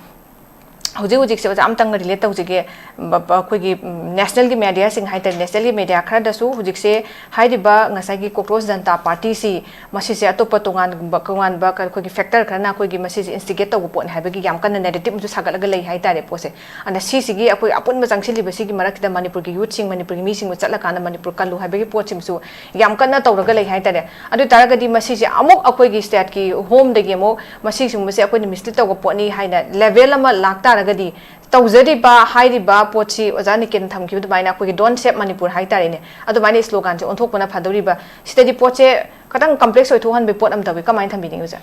ꯍꯧꯖꯤꯛ ꯍꯧꯖꯤꯛꯁꯦ ꯑꯣꯖꯥ ꯑꯝꯇꯪꯒ relate ꯇꯧꯖꯒꯦ꯫ ꯕ-, ꯕ-, ꯑꯩꯈꯣꯏꯒꯤ, ꯎꯝ, national ꯒꯤ media ꯁꯤꯡ ꯍꯥꯏꯇꯥꯔꯦ, national ꯒꯤ media ꯈꯔꯗꯁꯨ ꯍꯧꯖꯤꯛꯁꯦ ꯍꯥꯏꯔꯤꯕ ꯉꯁꯥꯏꯒꯤ Cockroach Janta Party ꯁꯤ, ꯃꯁꯤꯁꯦ ꯑꯇꯣꯞꯄ ꯇꯣꯉꯥꯟꯕ, ꯇꯣꯉꯥꯟꯕ ꯀ-, ꯑꯩꯈꯣꯏꯒꯤ factor ꯈꯔꯅ ꯑꯩꯈꯣꯏꯒꯤ ꯃꯁꯤꯁꯦ instigate ꯇꯧꯕ ꯄꯣꯠꯅꯤ ꯍꯥꯏꯕꯒꯤ ꯌꯥꯝ ꯀꯟꯅ narrative ꯑꯃꯁꯨ ꯁꯥꯒꯠꯂꯒ ꯂꯩ ꯍꯥꯏꯇꯥꯔꯦ ꯄꯣꯠꯁꯦ꯫ ꯑꯗ ꯁꯤꯁꯤꯒꯤ ꯑꯩꯈꯣꯏ ꯑꯄꯨꯟꯕ ꯆꯪꯁꯤꯜꯂꯤꯕꯁꯤꯒꯤ ꯃꯔꯛꯁꯤꯗ ꯃꯅꯤꯄꯨꯔꯒꯤ youth ꯁꯤꯡ, ꯃꯅꯤꯄꯨꯔꯒꯤ ꯃꯤꯁꯤꯡꯕꯨ ꯆꯠꯂꯀꯥꯟꯗ ꯃꯅꯤꯄꯨꯔ ꯀꯜꯂꯨ ꯍꯥꯏꯕꯒꯤ ꯄꯣꯠꯁꯤꯃꯁꯨ ꯌꯥꯝ ꯀꯟꯅ ꯇꯧꯔꯒ ꯂꯩ ꯍꯥꯏꯇꯥꯔꯦ꯫ ꯑꯗꯨ ꯑꯣꯏ ꯇꯥꯔꯒꯗꯤ ꯃꯁꯤꯁꯦ ꯑꯃꯨꯛ ꯑꯩꯈꯣꯏꯒꯤ state ꯀꯤ home ꯗꯒꯤ ꯑꯃꯨꯛ ꯃꯁꯤꯒꯨꯝꯕꯁꯦ ꯑꯩꯈꯣꯏꯅ mislead ꯇꯧꯕ ꯄꯣꯠꯅꯤ ꯍꯥꯏꯅ label ꯑꯃ ꯂꯥꯛꯇꯥꯔꯒꯗꯤ, ꯇꯧꯖꯔꯤꯕ ꯍꯥꯏꯔꯤꯕ ꯄꯣꯠꯁꯤ ꯑꯣꯖꯥ ꯅꯤꯀꯦꯟ ꯊꯝꯈꯤꯕ ꯑꯗꯨꯃꯥꯏꯅ ꯑꯩꯈꯣꯏꯒꯤ "Don't Save Manipur" ꯍꯥꯏꯇꯥꯔꯦꯅꯦ, ꯑꯗꯨꯃꯥꯏꯅ slogan ꯁꯦ ꯑꯣꯟꯊꯣꯛꯄꯅ ꯐꯗꯧꯔꯤꯕ? ꯁꯤꯗꯗꯤ ꯄꯣꯠꯁꯦ ꯈꯤꯇꯪ complex ꯑꯣꯏꯊꯣꯛꯍꯟꯕꯒꯤ ꯄꯣꯠ ꯑꯃ ꯇꯧꯏ꯫ ꯀꯃꯥꯏꯅ ꯊꯝꯕꯤꯅꯤꯡꯉꯤ ꯑꯣꯖꯥ?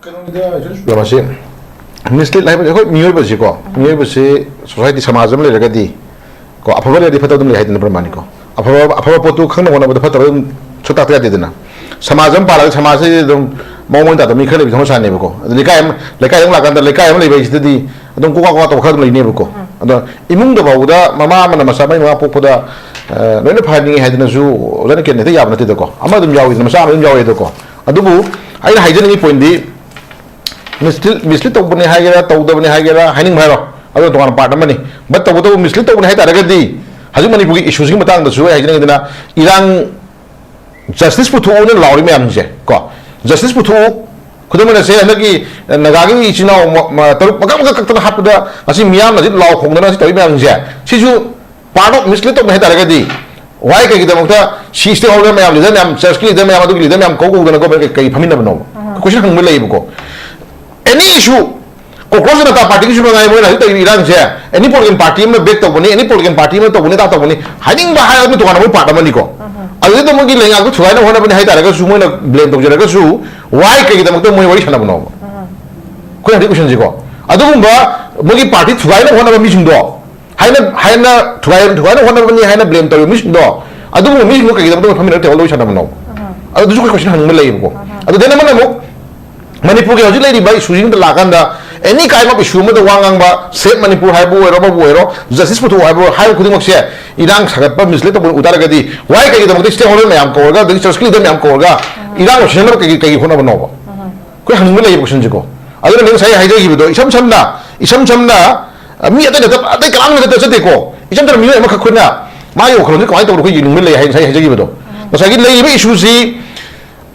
ꯀꯩꯅꯣꯅꯤꯗ, ꯃꯁꯤ mislead ꯍꯥꯏꯕꯁꯦ ꯑꯩꯈꯣꯏ ꯃꯤꯑꯣꯏꯕꯁꯤꯀꯣ, ꯃꯤꯑꯣꯏꯕꯁꯤ society, ꯁꯃꯥꯖ ꯑꯃ ꯂꯩꯔꯒꯗꯤ ꯀꯣ, ꯑꯐꯕ ꯂꯩꯔꯗꯤ ꯐꯠꯇꯕ ꯑꯗꯨꯝ ꯂꯩ ꯍꯥꯏꯗꯅ ꯄ꯭ꯔꯃꯥꯅꯤꯀꯣ꯫ ꯑꯐꯕ, ꯑꯐꯕ ꯄꯣꯠꯇꯨ ꯈꯪꯅ ꯍꯣꯠꯅꯕꯗ ꯐꯠꯇꯕ ꯑꯗꯨꯝ ꯁꯨꯛꯇꯥꯛꯇ ꯌꯥꯗꯦꯗꯅ꯫ ꯁꯃꯥꯖ ꯑꯃ ꯄꯥꯜꯂꯒ ꯁꯃꯥꯖꯁꯤꯗ ꯑꯗꯨꯝ ꯃꯑꯣꯡ ꯃꯔꯤꯟ ꯇꯥꯗꯕ ꯃꯤ ꯈꯔ ꯂꯩꯕꯁꯤ ꯍꯧꯅ ꯁꯥꯅꯦꯕꯀꯣ꯫ ꯑꯗꯨ ꯂꯩꯀꯥꯏ ꯑꯃ, ꯂꯩꯀꯥꯏ ꯑꯃ ꯂꯥꯛꯀꯥꯟꯗ ꯂꯩꯀꯥꯏ ꯑꯃ ꯂꯩꯕ ꯍꯥꯏꯁꯤꯗꯗꯤ ꯑꯗꯨꯝ ꯀꯣꯀꯥ ꯀꯣꯀꯥ ꯇꯧꯕ ꯈꯔ ꯑꯗꯨꯝ ꯂꯩꯅꯦꯕꯀꯣ꯫ ꯑꯗꯣ ꯏꯃꯨꯡꯗ ꯐꯥꯎꯕꯗ ꯃꯃꯥ ꯑꯃꯅ ꯃꯆꯥ ꯃꯔꯤ ꯃꯉꯥ ꯄꯣꯛꯄꯗ, ꯑ, ꯂꯣꯏꯅ ꯐꯍꯟꯅꯤꯡꯉꯤ ꯍꯥꯏꯗꯅꯁꯨ ꯑꯣꯖꯥ ꯅꯤꯀꯦꯟ ꯍꯦꯛꯇ ꯌꯥꯕ ꯅꯠꯇꯦꯗꯀꯣ꯫ ꯑꯃ ꯑꯗꯨꯝ ꯌꯥꯎꯏꯗꯅ, ꯃꯆꯥ ꯑꯃ ꯑꯗꯨꯝ ꯌꯥꯎꯋꯦꯗꯀꯣ꯫ ꯑꯗꯨꯕꯨ ꯑꯩꯅ ꯍꯥꯏꯖꯅꯤꯡꯉꯤ point ꯗꯤ, mislead, mislead ꯇꯧꯕꯅꯤ ꯍꯥꯏꯒꯦꯔꯥ, ꯇꯧꯗꯕꯅꯤ ꯍꯥꯏꯒꯦꯔꯥ, ꯍꯥꯏꯅꯤꯡꯕ ꯍꯥꯏꯔꯣ, ꯑꯗꯨꯅ ꯇꯣꯉꯥꯟꯕ part ꯑꯃꯅꯤ꯫ But ꯇꯧꯕꯇꯕꯨ mislead ꯇꯧꯕꯅꯤ ꯍꯥꯏ ꯇꯥꯔꯒꯗꯤ, ꯍꯧꯖꯤꯛ ꯃꯅꯤꯄꯨꯔꯒꯤ issue ꯁꯤꯒꯤ ꯃꯇꯥꯡꯗꯁꯨ ꯑꯩ ꯍꯥꯏꯖꯅꯤꯡꯉꯤꯗꯅ, ꯏꯔꯥꯡ, justice ꯄꯨꯊꯣꯛꯑꯣꯅ ꯂꯥꯎꯔꯤ ꯃꯌꯥꯝꯁꯦ ꯀꯣ, justice ꯄꯨꯊꯣꯛꯑꯣ꯫ ꯈꯨꯗꯝ ꯑꯣꯏꯅ ꯁꯦ, ꯍꯟꯗꯛꯀꯤ ꯅꯥꯒꯥꯒꯤ ꯏꯆꯤꯟ ꯏꯅꯥꯎ ꯃ-, ꯃ-, ꯇꯔꯨꯛ ꯃꯀꯛ ꯃꯀꯛ ꯀꯛꯇꯅ ꯍꯥꯠꯄꯗ ꯉꯁꯤ ꯃꯤꯌꯥꯝꯅ ꯍꯧꯖꯤꯛ ꯂꯥꯎ ꯈꯣꯡꯗꯅ ꯉꯁꯤ ꯇꯧꯔꯤ ꯃꯌꯥꯝꯁꯦ, ꯁꯤꯁꯨ part of mislead ꯇꯧꯕꯅꯤ ꯍꯥꯏ ꯇꯥꯔꯒꯗꯤ, Why? ꯀꯩꯒꯤꯗꯃꯛꯇ ꯁꯤ stakeholder ꯃꯌꯥꯝ, leader ꯃꯌꯥꯝ, church ꯀꯤ leader ꯃꯌꯥꯝ, ꯑꯗꯨꯒꯤ leader ꯃꯌꯥꯝ ꯀꯧ ꯀꯧꯗꯅ government ꯀꯩ, ꯀꯩ ꯐꯝꯃꯤꯟꯅꯕꯅꯣꯕ? ꯑꯍ꯫ Question ꯍꯪꯕ ꯂꯩꯌꯦꯕꯀꯣ꯫ Any issue, Congress ꯖꯅꯇꯥ ꯄꯥꯔꯇꯤꯒꯤꯁꯨ ꯃꯉꯥꯏ, ꯃꯣꯏꯅ ꯍꯧꯖꯤꯛ ꯇꯧꯔꯤꯕ ꯏꯔꯥꯡꯁꯦ, any political party ꯑꯃꯅ back ꯇꯧꯕꯅꯤ, any political party ꯑꯃꯅ ꯇꯧꯕꯅꯤ, ꯑꯗꯥ ꯇꯧꯕꯅꯤ ꯍꯥꯏꯅꯤꯡꯕ ꯍꯥꯏꯔꯒ ꯇꯣꯉꯥꯟꯅ ꯃꯣꯏ part ꯑꯃꯅꯤꯀꯣ꯫ ꯑꯍ꯫ ꯑꯗꯨꯗ ꯃꯣꯏꯒꯤ ꯂꯩꯉꯥꯛꯇꯣ ꯊꯨꯒꯥꯏꯅꯕ ꯍꯣꯠꯅꯕꯅꯤ ꯍꯥꯏ ꯇꯥꯔꯒꯁꯨ, ꯃꯣꯏꯅ blame ꯇꯧꯖꯔꯒꯁꯨ, why? ꯀꯩꯒꯤꯗꯃꯛꯇ ꯃꯣꯏ ꯋꯥꯔꯤ ꯁꯥꯟꯅꯕꯅꯣꯕ? ꯑꯍ꯫ ꯑꯩꯈꯣꯏ ꯍꯧꯖꯤꯛ question ꯁꯤꯀꯣ꯫ ꯑꯗꯨꯒꯨꯝꯕ ꯃꯣꯏꯒꯤ party ꯊꯨꯒꯥꯏꯅꯕ ꯍꯣꯠꯅꯕ ꯃꯤꯁꯤꯡꯗꯣ, ꯍꯥꯏꯅ, ꯍꯥꯏꯅ ꯊꯨꯒꯥꯏ-, ꯊꯨꯒꯥꯏꯅꯕ ꯍꯣꯠꯅꯕꯅꯤ ꯍꯥꯏꯅ blame ꯇꯧꯔꯤꯕ ꯃꯤꯁꯤꯡꯗꯣ, ꯑꯗꯨꯒꯨꯝꯕ ꯃꯤꯁꯤꯡꯗꯣ ꯀꯩꯒꯤꯗꯃꯛꯇ ꯃꯣꯏ ꯐꯝꯃꯤꯟꯅꯔꯒ table ꯋꯥꯔꯤ ꯁꯥꯟꯅꯕꯅꯣ? ꯑꯍ꯫ ꯑꯗꯨꯁꯨ ꯑꯩꯈꯣꯏ question ꯍꯪꯅꯤꯡꯕ ꯂꯩꯌꯦꯕꯀꯣ꯫ ꯑꯍ꯫ ꯑꯗꯨ then ꯑꯃꯅ ꯑꯃꯨꯛ ꯃꯅꯤꯄꯨꯔꯒꯤ ꯍꯧꯖꯤꯛ ꯂꯩꯔꯤꯕ issue ꯁꯤꯡꯗ ꯂꯥꯛꯀꯥꯟꯗ, any kind of issue ꯑꯃꯗ ꯋꯥ ꯉꯥꯡꯕ, Save Manipur ꯍꯥꯏꯕꯨ ꯑꯣꯏꯔꯣ, ꯑꯃꯕꯨ ꯑꯣꯏꯔꯣ, justice ꯄꯨꯊꯣꯛꯑꯣ ꯍꯥꯏꯕꯨ ꯑꯣꯏꯔꯣ, ꯍꯥꯏꯕ ꯈꯨꯗꯤꯡꯃꯛꯁꯦ ꯏꯔꯥꯡ ꯁꯥꯒꯠꯄ, mislead ꯇꯧꯕ ꯎ ꯇꯥꯔꯒꯗꯤ, why? ꯀꯩꯒꯤꯗꯃꯛꯇ stakeholder ꯃꯌꯥꯝ ꯀꯧꯔꯒ, ꯑꯗꯒꯤ church ꯀꯤ leader ꯃꯌꯥꯝ ꯀꯧꯔꯒ ꯑꯍ꯫ ꯏꯔꯥꯡ ꯂꯣꯏꯁꯤꯟꯅꯕ ꯀꯩꯒꯤ, ꯀꯩꯒꯤ ꯍꯣꯠꯅꯕꯅꯣꯕ? ꯑꯍ꯫ ꯑꯩꯈꯣꯏ ꯍꯪꯅꯤꯡꯕ ꯂꯩꯌꯦꯕ question ꯁꯤꯀꯣ꯫ ꯑꯗꯨꯅ ꯉꯁꯥꯏ ꯍꯥꯏꯖꯈꯤꯕꯗꯣ, ꯏꯁꯝ ꯁꯝꯅ, ꯏꯁꯝ ꯁꯝꯅ, ꯑ, ꯃꯤ ꯑꯇꯩ ꯅꯠꯇꯕ, ꯑꯇꯩ ꯀꯅꯥꯝ ꯅꯠꯇ ꯆꯠꯇꯦꯀꯣ꯫ ꯏꯆꯝ ꯆꯝꯅ ꯃꯤꯑꯣꯏ ꯑꯃꯈꯛ ꯑꯩꯈꯣꯏꯅ ꯃꯥꯒꯤ ꯋꯥꯈꯜꯂꯣꯟꯁꯦ ꯀꯃꯥꯏꯅ ꯇꯧꯕꯅꯣ ꯑꯩꯈꯣꯏ ꯌꯦꯡꯅꯤꯡꯕ ꯂꯩ ꯍꯥꯏ-, ꯉꯁꯥꯏ ꯍꯥꯏꯖꯈꯤꯕꯗꯣ꯫ ꯉꯁꯥꯏꯒꯤ ꯂꯩꯔꯤꯕ issue ꯁꯤ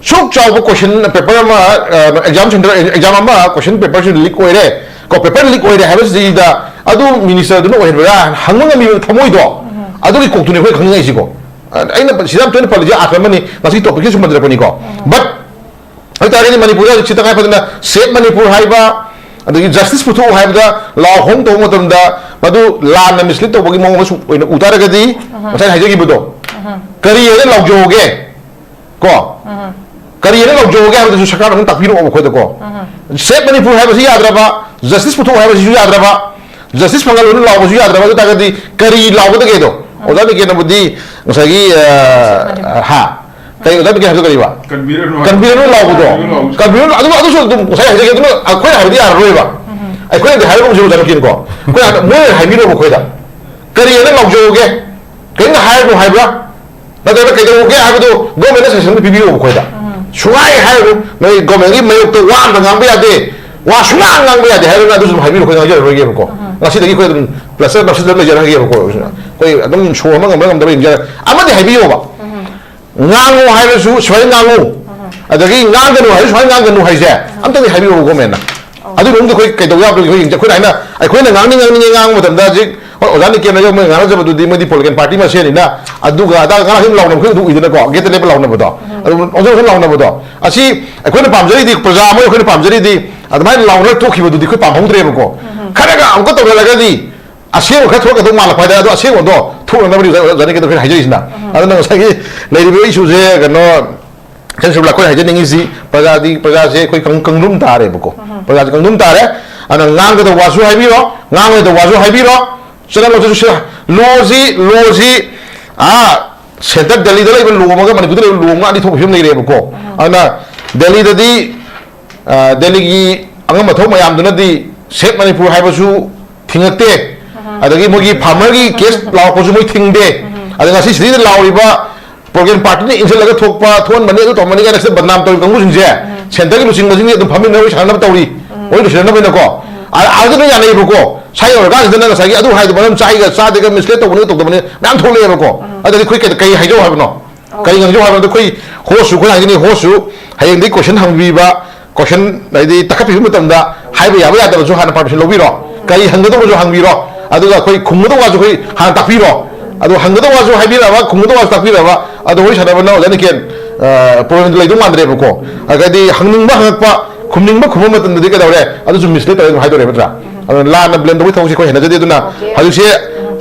ꯁꯨꯛ ꯆꯥꯎꯕ question paper ꯑꯃ, ꯑ, exam center, exam ꯑꯃ question paper ꯁꯤ leak ꯑꯣꯏꯔꯦ꯫ ꯀꯣ, paper leak ꯑꯣꯏꯔꯦ ꯍꯥꯏꯕꯁꯤꯗ ꯑꯗꯨ minister ꯗꯨꯅ ꯑꯣꯏꯍꯟꯕ꯭ꯔꯥ ꯍꯪꯕ ꯉꯝꯃꯤꯕ ꯊꯃꯣꯏꯗꯣ, ꯑꯗꯨꯒꯤ ꯀꯣꯛꯇꯨꯅꯤ ꯑꯩꯈꯣꯏ ꯈꯪꯅꯤꯡꯉꯤꯁꯤꯀꯣ꯫ ꯑ, ꯑꯩꯅ ꯁꯤꯗ ꯌꯥꯝ ꯇꯣꯏꯅ ꯄꯜꯂꯤꯁꯦ ꯑꯥꯔꯊ ꯑꯃꯅꯤ, ꯉꯁꯤ topic ꯁꯤ ꯁꯨꯝ ꯄꯟꯖꯔꯛꯄꯅꯤꯀꯣ꯫ But ꯑꯗꯨ ꯇꯥꯔꯒꯗꯤ ꯃꯅꯤꯄꯨꯔꯗ ꯍꯧꯖꯤꯛꯁꯤ ꯇꯉꯥꯏ ꯐꯗꯅ Save Manipur ꯍꯥꯏꯕ, ꯑꯗꯒꯤ justice ꯄꯨꯊꯣꯛꯎ ꯍꯥꯏꯕꯗ ꯂꯥꯎ ꯍꯣꯡ ꯇꯧꯕ ꯃꯇꯝꯗ ꯃꯗꯨ ꯂꯥꯟꯅ mislead ꯇꯧꯕꯒꯤ ꯃꯑꯣꯡ ꯑꯃꯁꯨ ꯑꯣꯏꯅ ꯎ ꯇꯥꯔꯒꯗꯤ, ꯑꯍ꯫ ꯉꯁꯥꯏ ꯍꯥꯏꯖꯈꯤꯕꯗꯣ, ꯑꯍ꯫ ꯀꯔꯤ ꯍꯥꯏꯅ ꯂꯥꯎꯖꯧꯒꯦ? ꯀꯣ? ꯑꯍ꯫ ꯀꯔꯤ ꯍꯥꯏꯅ ꯂꯥꯎꯖꯧꯒꯦ ꯍꯥꯏꯕꯗꯨꯁꯨ ꯁꯔꯀꯥꯔꯅ ꯑꯗꯨꯝ ꯇꯥꯛꯄꯤꯔꯛꯑꯣꯕ ꯑꯩꯈꯣꯏꯗꯀꯣ꯫ ꯑꯍ꯫ Save Manipur ꯍꯥꯏꯕꯁꯤ ꯌꯥꯗ꯭ꯔꯕ, justice ꯄꯨꯊꯣꯛꯎ ꯍꯥꯏꯕꯁꯤꯁꯨ ꯌꯥꯗ꯭ꯔꯕ, justice ꯐꯪꯍꯜꯂꯨꯅ ꯂꯥꯎꯕꯁꯨ ꯌꯥꯗ꯭ꯔꯕ, ꯑꯗꯨ ꯇꯥꯔꯒꯗꯤ ꯀꯔꯤ ꯂꯥꯎꯒꯗꯒꯦꯗꯣ? ꯑꯍ꯫ ꯑꯣꯖꯥ ꯕꯤꯀꯦꯟꯅꯕꯨꯗꯤ ꯉꯁꯥꯏꯒꯤ, ꯑ, ꯍꯥ? ꯀꯩ ꯑꯣꯖꯥ ꯕꯤꯀꯦꯟ ꯍꯥꯏꯕꯗꯣ ꯀꯔꯤꯕ? Convener ꯅꯨꯡꯉꯥꯏ-, Convener ꯂꯥꯎꯕꯗꯣ? Convener ꯂꯥꯎꯕꯗꯣ꯫ Convener ꯑꯗꯨ, ꯑꯗꯨꯁꯨ ꯑꯗꯨꯝ ꯉꯁꯥꯏ ꯍꯥꯏꯖꯒꯦ, ꯑꯗꯨꯅ ꯑꯩꯈꯣꯏꯅ ꯍꯥꯏꯕꯗꯤ ꯌꯥꯔꯔꯣꯏꯕ꯫ ꯎꯝ꯫ ꯑꯩꯈꯣꯏꯅꯗꯤ ꯍꯥꯏꯕ ꯉꯝꯖꯔꯣꯏ ꯑꯣꯖꯥ ꯕꯤꯀꯦꯟꯀꯣ꯫ ꯑꯩꯈꯣꯏꯅ ꯍꯥꯏꯕ, ꯃꯣꯏꯅ ꯍꯥꯏꯕꯤꯔꯣꯕ ꯑꯩꯈꯣꯏꯗ꯫ ꯀꯔꯤ ꯍꯥꯏꯅ ꯂꯥꯎꯖꯧꯒꯦ? ꯀꯔꯤꯝꯇ ꯍꯥꯏꯔꯅꯨ ꯍꯥꯏꯕ꯭ꯔꯥ? ꯅꯠꯇ꯭ꯔꯒ ꯀꯩꯗꯧꯒꯦ ꯍꯥꯏꯕꯗꯣ government ꯅ sanction ꯑꯝꯇ ꯄꯤꯕꯤꯌꯣꯕ ꯑꯩꯈꯣꯏꯗ꯫ ꯎꯝ꯫ ꯁꯨꯡꯍꯥꯏ ꯍꯥꯏꯔꯅꯨ꯫ ꯅꯣꯏ government ꯒꯤ ꯃꯥꯌꯣꯛꯇ ꯋꯥ ꯑꯝꯇ ꯉꯥꯡꯕ ꯌꯥꯗꯦ꯫ ꯋꯥ ꯁꯨꯡꯉꯥꯡ ꯉꯥꯡꯕ ꯌꯥꯗꯦ ꯍꯥꯏꯔꯒ ꯑꯗꯨꯁꯨ ꯑꯗꯨꯝ ꯍꯥꯏꯕꯤꯔꯣ, ꯑꯩꯈꯣꯏ ꯉꯥꯡꯖꯔꯔꯣꯏꯒꯦꯕꯀꯣ꯫ ꯎꯝ꯫ ꯉꯁꯤꯗꯒꯤ ꯑꯩꯈꯣꯏ ꯑꯗꯨꯝ ꯄ꯭ꯂꯁꯇꯔ ꯄ꯭ꯂꯁꯇꯔ ꯂꯩꯖꯔꯒꯦꯕꯀꯣ꯫ ꯑꯩꯈꯣꯏ ꯑꯗꯨꯝ ꯁꯣ ꯑꯃ ꯉꯝꯕ꯭ꯔꯥ ꯉꯝꯗꯕ꯭ꯔꯥ ꯌꯦꯡꯖꯔꯒꯦ꯫ ꯑꯃꯗꯤ ꯍꯥꯏꯕꯤꯌꯣꯕ꯫ ꯎꯝ꯫ ꯉꯥꯡꯉꯨ ꯍꯥꯏꯔꯁꯨ ꯁꯨꯃꯥꯏꯅ ꯉꯥꯡꯉꯨ꯫ ꯎꯝ꯫ ꯑꯗꯒꯤ ꯉꯥꯡꯒꯅꯨ ꯍꯥꯏꯔꯁꯨ ꯁꯨꯃꯥꯏꯅ ꯉꯥꯡꯒꯅꯨ ꯍꯥꯏꯁꯦ ꯎꯝ꯫ ꯑꯝꯇꯗꯤ ꯍꯥꯏꯕꯤꯌꯣꯕ government ꯅ꯫ ꯑꯣ꯫ ꯑꯗꯨꯒꯤ ꯃꯅꯨꯡꯗ ꯑꯩꯈꯣꯏ ꯀꯩꯗꯧ ꯌꯥꯕ꯭ꯔꯥ ꯑꯩꯈꯣꯏ ꯌꯦꯡꯖ-, ꯑꯩꯈꯣꯏꯅ ꯍꯥꯏꯅ, ꯑꯩꯈꯣꯏꯅ ꯉꯥꯡꯅꯤꯡ ꯉꯥꯡꯅꯤꯡꯉꯦ ꯉꯥꯡꯕ ꯃꯇꯝꯗ ꯍꯧꯖꯤꯛ ꯍꯣꯏ, ꯑꯣꯖꯥ ꯅꯤꯀꯦꯟꯅꯒ ꯃꯣꯏ ꯉꯥꯡꯅꯖꯕꯗꯨꯗꯤ ꯃꯣꯏꯗꯤ political party ꯃꯁꯦꯟꯅꯤꯅ, ꯑꯗꯨꯒ ꯑꯗꯥ ꯉꯔꯥꯡ ꯁꯨꯝ ꯂꯥꯎꯅꯕ ꯈꯔ ꯑꯗꯨ ꯎꯏꯗꯅꯀꯣ, ꯒꯦꯠꯇ ꯂꯦꯞꯄ ꯂꯥꯎꯅꯕꯗꯣ, ꯑꯗꯨ ꯑꯣꯟꯊꯣꯛ ꯑꯣꯟꯊꯣꯛ ꯂꯥꯎꯅꯕꯗꯣ꯫ ꯑꯁꯤ ꯑꯩꯈꯣꯏꯅ ꯄꯥꯝꯖꯔꯤꯗꯤ, ꯄ꯭ꯔꯖꯥ ꯑꯃ ꯑꯣꯏꯅ ꯑꯩꯈꯣꯏꯅ ꯄꯥꯝꯖꯔꯤꯗꯤ, ꯑꯗꯨꯃꯥꯏꯅ ꯂꯥꯎꯅꯔ ꯇꯣꯛꯈꯤꯕꯗꯨꯗꯤ ꯑꯩꯈꯣꯏ ꯄꯥꯝꯍꯧꯗ꯭ꯔꯦꯕꯀꯣ꯫ ꯈꯔꯒ ꯑꯃꯨꯛꯀ ꯇꯧꯅꯔꯒꯗꯤ ꯑꯁꯦꯡꯕ ꯈꯔ ꯊꯣꯛꯂꯛꯀꯗꯧ ꯃꯥꯜꯂꯛꯄ ꯍꯥꯏꯇꯥꯔꯦ꯫ ꯑꯗꯣ ꯑꯁꯦꯡꯕꯗꯣ ꯊꯣꯛꯅꯅꯕꯅꯤ ꯑꯣꯖꯥ, ꯑꯣꯖꯥ ꯅꯤꯀꯦꯟꯗ ꯑꯩꯈꯣꯏꯅ ꯍꯥꯏꯖꯔꯤꯁꯤꯅ꯫ ꯑꯗꯨꯅ ꯉꯁꯥꯏꯒꯤ ꯂꯩꯔꯤꯕ issue ꯁꯦ, ꯀꯩꯅꯣ, ꯁꯦꯟꯁꯨꯔ ꯑꯩꯈꯣꯏ ꯍꯥꯏꯖꯅꯤꯡꯉꯤꯁꯤ, ꯄ꯭ꯔꯖꯥꯗꯤ, ꯄ꯭ꯔꯖꯥꯁꯦ ꯑꯩꯈꯣꯏ ꯀꯪ-, ꯀꯪꯗ꯭ꯔꯨꯝ ꯇꯥꯔꯦꯕꯀꯣ꯫ ꯄ꯭ꯔꯖꯥꯁꯦ ꯀꯪꯗ꯭ꯔꯨꯝ ꯇꯥꯔꯦ꯫ ꯑꯗꯨꯅ ꯉꯥꯡꯒꯗꯧꯕ ꯋꯥꯁꯨ ꯍꯥꯏꯕꯤꯔꯣ, ꯉꯥꯡꯉꯣꯏꯗꯧꯕ ꯋꯥꯁꯨ ꯍꯥꯏꯕꯤꯔꯣ, ꯆꯠꯅ ꯂꯧꯆꯠꯁꯨ ꯁꯤꯔ-, ꯂꯣꯁꯤ, ꯂꯣꯁꯤ, ꯑꯥ, ꯁꯦꯟꯇꯔ ꯗꯦꯜꯂꯤꯗ ꯂꯩꯕ ꯂꯣ ꯑꯃꯒ ꯃꯅꯤꯄꯨꯔꯗ ꯂꯩꯕ ꯂꯣ ꯑꯃꯒ ꯑꯅꯤ ꯊꯣꯛꯄ ꯐꯤꯕꯝ ꯂꯩꯔꯦꯕꯀꯣ꯫ ꯑꯗꯨꯅ ꯗꯦꯜꯂꯤꯗꯗꯤ, ꯑ, ꯗꯦꯜꯂꯤꯒꯤ ꯑꯉꯝ ꯑꯊꯧ ꯃꯌꯥꯝꯗꯨꯅꯗꯤ Save Manipur ꯍꯥꯏꯕꯁꯨ ꯊꯤꯡꯉꯛꯇꯦ꯫ ꯑꯗꯒꯤ ꯃꯣꯏꯒꯤ farmer ꯒꯤ case ꯂꯥꯎꯔꯛꯄꯁꯨ ꯃꯣꯏ ꯊꯤꯡꯗꯦ꯫ ꯑꯗ ꯉꯁꯤ ꯁꯤꯗꯩꯗ ꯂꯥꯎꯔꯤꯕ political party ꯅ ꯏꯟꯁꯤꯜꯂꯒ ꯊꯣꯛꯄ, ꯊꯣꯛꯍꯟꯕꯅꯤ, ꯑꯗꯨ ꯇꯧꯍꯟꯕꯅꯤ ꯀꯥꯏꯅ ꯁꯤꯗ ꯕꯗꯅꯥꯝ ꯇꯧꯔꯤ ꯀꯥꯡꯕꯨꯁꯤꯡꯁꯦ, ꯁꯦꯟꯇꯔꯒꯤ ꯂꯨꯆꯤꯡꯕꯁꯤꯡꯁꯦ ꯑꯗꯨꯝ ꯐꯝꯃꯤꯟꯅꯔ ꯋꯥꯔꯤ ꯁꯥꯟꯅꯅꯕ ꯇꯧꯔꯤ, ꯋꯥꯔꯤ ꯂꯣꯏꯁꯤꯟꯅꯅꯕꯅꯀꯣ꯫ ꯑ-, ꯑꯗꯨꯅ ꯌꯥꯅꯩꯕꯀꯣ꯫ ꯁ꯭ꯋꯥꯏ ꯌꯧꯔꯀꯥꯟꯁꯤꯗꯅ ꯉꯁꯥꯏꯒꯤ ꯑꯗꯨ ꯍꯥꯏꯗꯣ ꯃꯔꯝ ꯆꯥꯏꯒ ꯆꯥꯗꯦꯒ mislead ꯇꯧꯕꯅꯤ ꯇꯧꯗꯕꯅꯤ ꯃꯌꯥꯝ ꯊꯣꯛꯂꯛꯑꯦꯕꯀꯣ꯫ ꯑꯗꯨꯗꯤ ꯑꯩꯈꯣꯏ ꯀꯩ, ꯀꯩ ꯍꯥꯏꯖꯧ ꯍꯥꯏꯕꯅꯣ? ꯀꯩ ꯉꯥꯡꯖꯧ ꯍꯥꯏꯕꯅꯣ? ꯑꯩꯈꯣꯏ host ꯁꯨ ꯑꯩꯈꯣꯏ ꯍꯥꯏꯒꯅꯤ, host ꯁꯨ ꯍꯌꯦꯡꯗꯒꯤ question ꯍꯪꯕꯤꯕ, question ꯍꯥꯏꯗꯤ ꯇꯥꯈꯠꯄꯤꯕ ꯃꯇꯝꯗ ꯍꯥꯏꯕ ꯌꯥꯕ ꯌꯥꯗꯕꯁꯨ ꯍꯥꯟꯅ permission ꯂꯧꯕꯤꯔꯣ꯫ ꯀꯔꯤ ꯍꯪꯒꯗꯧꯕꯁꯨ ꯍꯪꯕꯤꯔꯣ꯫ ꯑꯗꯨꯒ ꯑꯩꯈꯣꯏ ꯈꯨꯝꯒꯗꯧꯕꯁꯨ ꯍꯥꯟꯅ ꯇꯥꯛꯄꯤꯔꯣ꯫ ꯑꯗꯣ ꯍꯪꯒꯗꯧꯕꯁꯨ ꯍꯥꯏꯕꯤꯔꯕ, ꯈꯨꯝꯒꯗꯧꯕꯁꯨ ꯇꯥꯛꯄꯤꯔꯕ, ꯑꯗꯣ ꯋꯥꯔꯤ ꯁꯥꯟꯅꯕꯅ ꯑꯣꯖꯥ ꯅꯤꯀꯦꯟ, ꯑ, problem ꯗꯤ ꯂꯩꯗꯧ ꯃꯥꯟꯗ꯭ꯔꯦꯕꯀꯣ꯫ ꯑꯗꯩꯗꯤ ꯍꯪꯅꯤꯡꯕ ꯍꯪꯉꯛꯄ, ꯈꯨꯝꯅꯤꯡꯕ ꯈꯨꯝꯕ ꯃꯇꯝꯗꯗꯤ ꯀꯩꯗꯧꯔꯦ? ꯑꯗꯨꯁꯨ mislead ꯇꯧꯔꯦ ꯑꯗꯨꯝ ꯍꯥꯏꯗꯣꯔꯛꯑꯦ ꯅꯠꯇ꯭ꯔꯥ? ꯑꯗꯨꯅ ꯂꯥꯟꯅ blame ꯇꯧꯕꯒꯤ ꯊꯕꯛꯁꯦ ꯑꯩꯈꯣꯏ ꯍꯩꯅꯖꯗꯦ꯫ ꯑꯗꯨꯅ ꯍꯧꯖꯤꯛꯁꯦ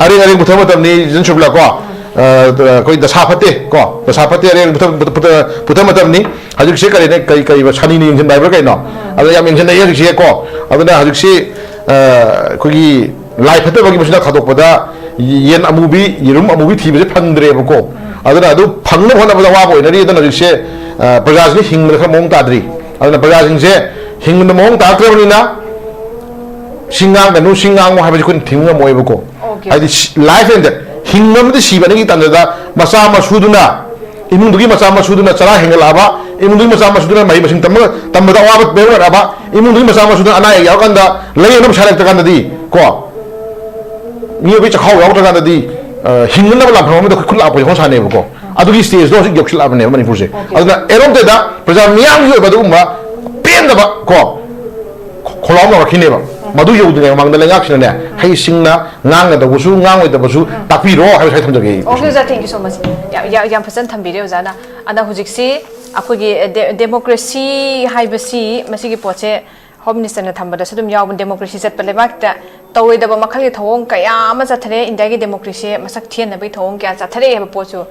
ꯑꯔꯦꯡ ꯑꯔꯦꯡ ꯄꯨꯊꯕ ꯃꯇꯝꯅꯤ, ꯖꯤꯟ ꯁꯨꯕꯂꯥ ꯀꯣ꯫ ꯑ, ꯑꯩꯈꯣꯏ ꯗꯁꯥ ꯐꯠꯇꯦ ꯀꯣ, ꯗꯁꯥ ꯐꯠꯇꯦ, ꯑꯔꯦꯡ ꯄꯨꯊ-, ꯄꯨꯊ-, ꯄꯨꯊ-, ꯄꯨꯊꯕ ꯃꯇꯝꯅꯤ꯫ ꯍꯧꯖꯤꯛꯁꯦ ꯀꯔꯤꯅꯦ, ꯀꯔꯤ, ꯀꯔꯤꯕ, ꯁꯅꯤꯅ ꯌꯦꯡꯁꯤꯟꯕ ꯍꯥꯏꯕ꯭ꯔꯥ ꯀꯩꯅꯣ? ꯑꯗ ꯌꯥꯝ ꯌꯦꯡꯁꯤꯟꯅꯩꯌꯦ ꯍꯧꯖꯤꯛꯁꯦ ꯀꯣ꯫ ꯑꯗꯨꯅ ꯍꯧꯖꯤꯛꯁꯤ, ꯑ, ꯑꯩꯈꯣꯏꯒꯤ ꯂꯥꯏ ꯐꯠꯇꯕꯒꯤ ꯃꯆꯤꯟꯖꯥꯛ ꯊꯥꯗꯣꯛꯄꯗ ꯌꯦꯟ ꯑꯃꯨꯕꯤ, ꯌꯦꯔꯨꯝ ꯑꯃꯨꯕꯤ ꯊꯤꯕꯁꯦ ꯐꯪꯗ꯭ꯔꯦꯕꯀꯣ꯫ ꯑꯗꯨꯅ ꯑꯗꯨ ꯐꯪꯅꯕ ꯍꯣꯠꯅꯕꯗ ꯑꯋꯥꯕ ꯑꯣꯏꯅꯔꯤ꯫ ꯑꯗꯨꯅ ꯍꯧꯖꯤꯛꯁꯦ, ꯑ, ꯄ꯭ꯔꯖꯥꯁꯤꯡ ꯍꯤꯡꯕꯗ ꯈꯔ ꯃꯑꯣꯡ ꯇꯥꯗ꯭ꯔꯤ꯫ ꯑꯗꯨꯅ ꯄ꯭ꯔꯖꯥꯁꯤꯡꯁꯦ ꯍꯤꯡꯕꯗ ꯃꯑꯣꯡ ꯇꯥꯔꯛꯇ꯭ꯔꯕꯅꯤꯅ ꯁꯤ ꯉꯥꯡꯒꯅꯨ, ꯁꯤ ꯉꯥꯡꯉꯨ ꯍꯥꯏꯕꯁꯤ ꯑꯩꯈꯣꯏꯅ ꯊꯤꯡꯕ ꯉꯝꯃꯣꯏꯕꯀꯣ꯫ Okay. ꯍꯥꯏꯗꯤ ꯁꯤ-, life and death, ꯍꯤꯡꯕ ꯑꯃꯗꯤ ꯁꯤꯕ ꯑꯅꯤꯒꯤ ꯇꯥꯟꯖꯥꯗ ꯃꯆꯥ ꯃꯁꯨꯗꯨꯅ, ꯏꯃꯨꯡꯗꯨꯒꯤ ꯃꯆꯥ ꯃꯁꯨꯗꯨꯅ ꯆꯔꯥ ꯍꯦꯟꯒꯠꯂꯛꯑꯕ, ꯏꯃꯨꯡꯗꯨꯒꯤ ꯃꯆꯥ ꯃꯁꯨꯗꯨꯅ ꯃꯍꯩ ꯃꯁꯤꯡ ꯇꯝꯕ-, ꯇꯝꯕꯗ ꯑꯋꯥꯕ ꯃꯥꯌꯣꯛꯅꯔꯛꯑꯕ, ꯏꯃꯨꯡꯗꯨꯒꯤ ꯃꯆꯥ ꯃꯁꯨꯗꯨꯅ ꯑꯅꯥ ꯑꯌꯦꯛ ꯌꯥꯎꯔꯀꯥꯟꯗ ꯂꯥꯌꯦꯡꯅꯕ ꯄꯩꯁꯥ ꯂꯩꯔꯛꯇ꯭ꯔꯀꯥꯟꯗꯗꯤ ꯀꯣ, ꯃꯤꯑꯣꯏꯕꯒꯤ ꯆꯥꯛꯈꯥꯎ ꯌꯥꯎꯗ꯭ꯔꯀꯥꯟꯗꯗꯤ, ꯑ, ꯍꯤꯡꯅꯅꯕ ꯂꯥꯟꯐꯝ ꯑꯃꯗ ꯑꯩꯈꯣꯏ ꯈꯨꯠ ꯂꯥꯛꯄꯁꯦ ꯍꯣꯡꯁꯥꯅꯦꯕꯀꯣ꯫ ꯑꯗꯨꯒꯤ stage ꯇꯣ ꯍꯧꯖꯤꯛ ꯌꯧꯁꯤꯜꯂꯛꯑꯕꯅꯦꯕ ꯃꯅꯤꯄꯨꯔꯁꯦ꯫ Okay. ꯑꯗꯨꯅ ꯑꯦꯔꯣꯝꯇꯦꯗ ꯄ꯭ꯔꯖꯥ ꯃꯤꯌꯥꯝꯒꯤ ꯑꯣꯏꯕ ꯑꯗꯨꯒꯨꯝꯕ ꯄꯦꯟꯗꯕ ꯀꯣ, ꯈꯣ-, ꯈꯣꯜꯂꯥꯎ ꯑꯃ ꯂꯧꯔꯛꯈꯤꯅꯦꯕ꯫ ꯃꯗꯨ ꯌꯧꯗ꯭ꯔꯤꯉꯩ ꯃꯃꯥꯡꯗ ꯂꯩꯉꯥꯛꯁꯤꯅꯅꯦ, ꯍꯩꯁꯤꯡꯅ ꯉꯥꯡꯒꯗꯧꯕꯁꯨ ꯉꯥꯡꯉꯣꯏꯗꯕꯁꯨ ꯇꯥꯛꯄꯤꯔꯣ ꯍꯥꯏꯕꯁꯨ ꯑꯩ ꯊꯝꯖꯒꯦ꯫ ꯑꯣꯀꯦ ꯑꯣꯖꯥ, thank you so much. ꯌꯥꯝ, ꯌꯥꯝ, ꯌꯥꯝ ꯐꯖꯅ ꯊꯝꯕꯤꯔꯦ ꯑꯣꯖꯥꯅ꯫ ꯑꯗ ꯍꯧꯖꯤꯛꯁꯤ ꯑꯩꯈꯣꯏꯒꯤ ꯗꯦ-, democracy ꯍꯥꯏꯕꯁꯤ, ꯃꯁꯤꯒꯤ ꯄꯣꯠꯁꯦ Home Minister ꯅ ꯊꯝꯕꯗꯁꯨ ꯑꯗꯨꯝ ꯌꯥꯎꯕ, democracy ꯆꯠꯄ ꯂꯩꯕꯥꯛꯇ ꯇꯧꯔꯣꯏꯗꯕ ꯃꯈꯜꯒꯤ ꯊꯧꯑꯣꯡ ꯀꯌꯥ ꯑꯃ ꯆꯠꯊꯔꯦ꯫ ꯏꯟꯗꯤꯌꯥꯒꯤ democracy ꯁꯦ ꯃꯁꯛ ꯊꯤꯍꯟꯅꯕꯒꯤ ꯊꯧꯑꯣꯡ ꯀꯌꯥ ꯆꯠꯊꯔꯛꯑꯦ ꯍꯥꯏꯕ ꯄꯣꯠꯁꯨ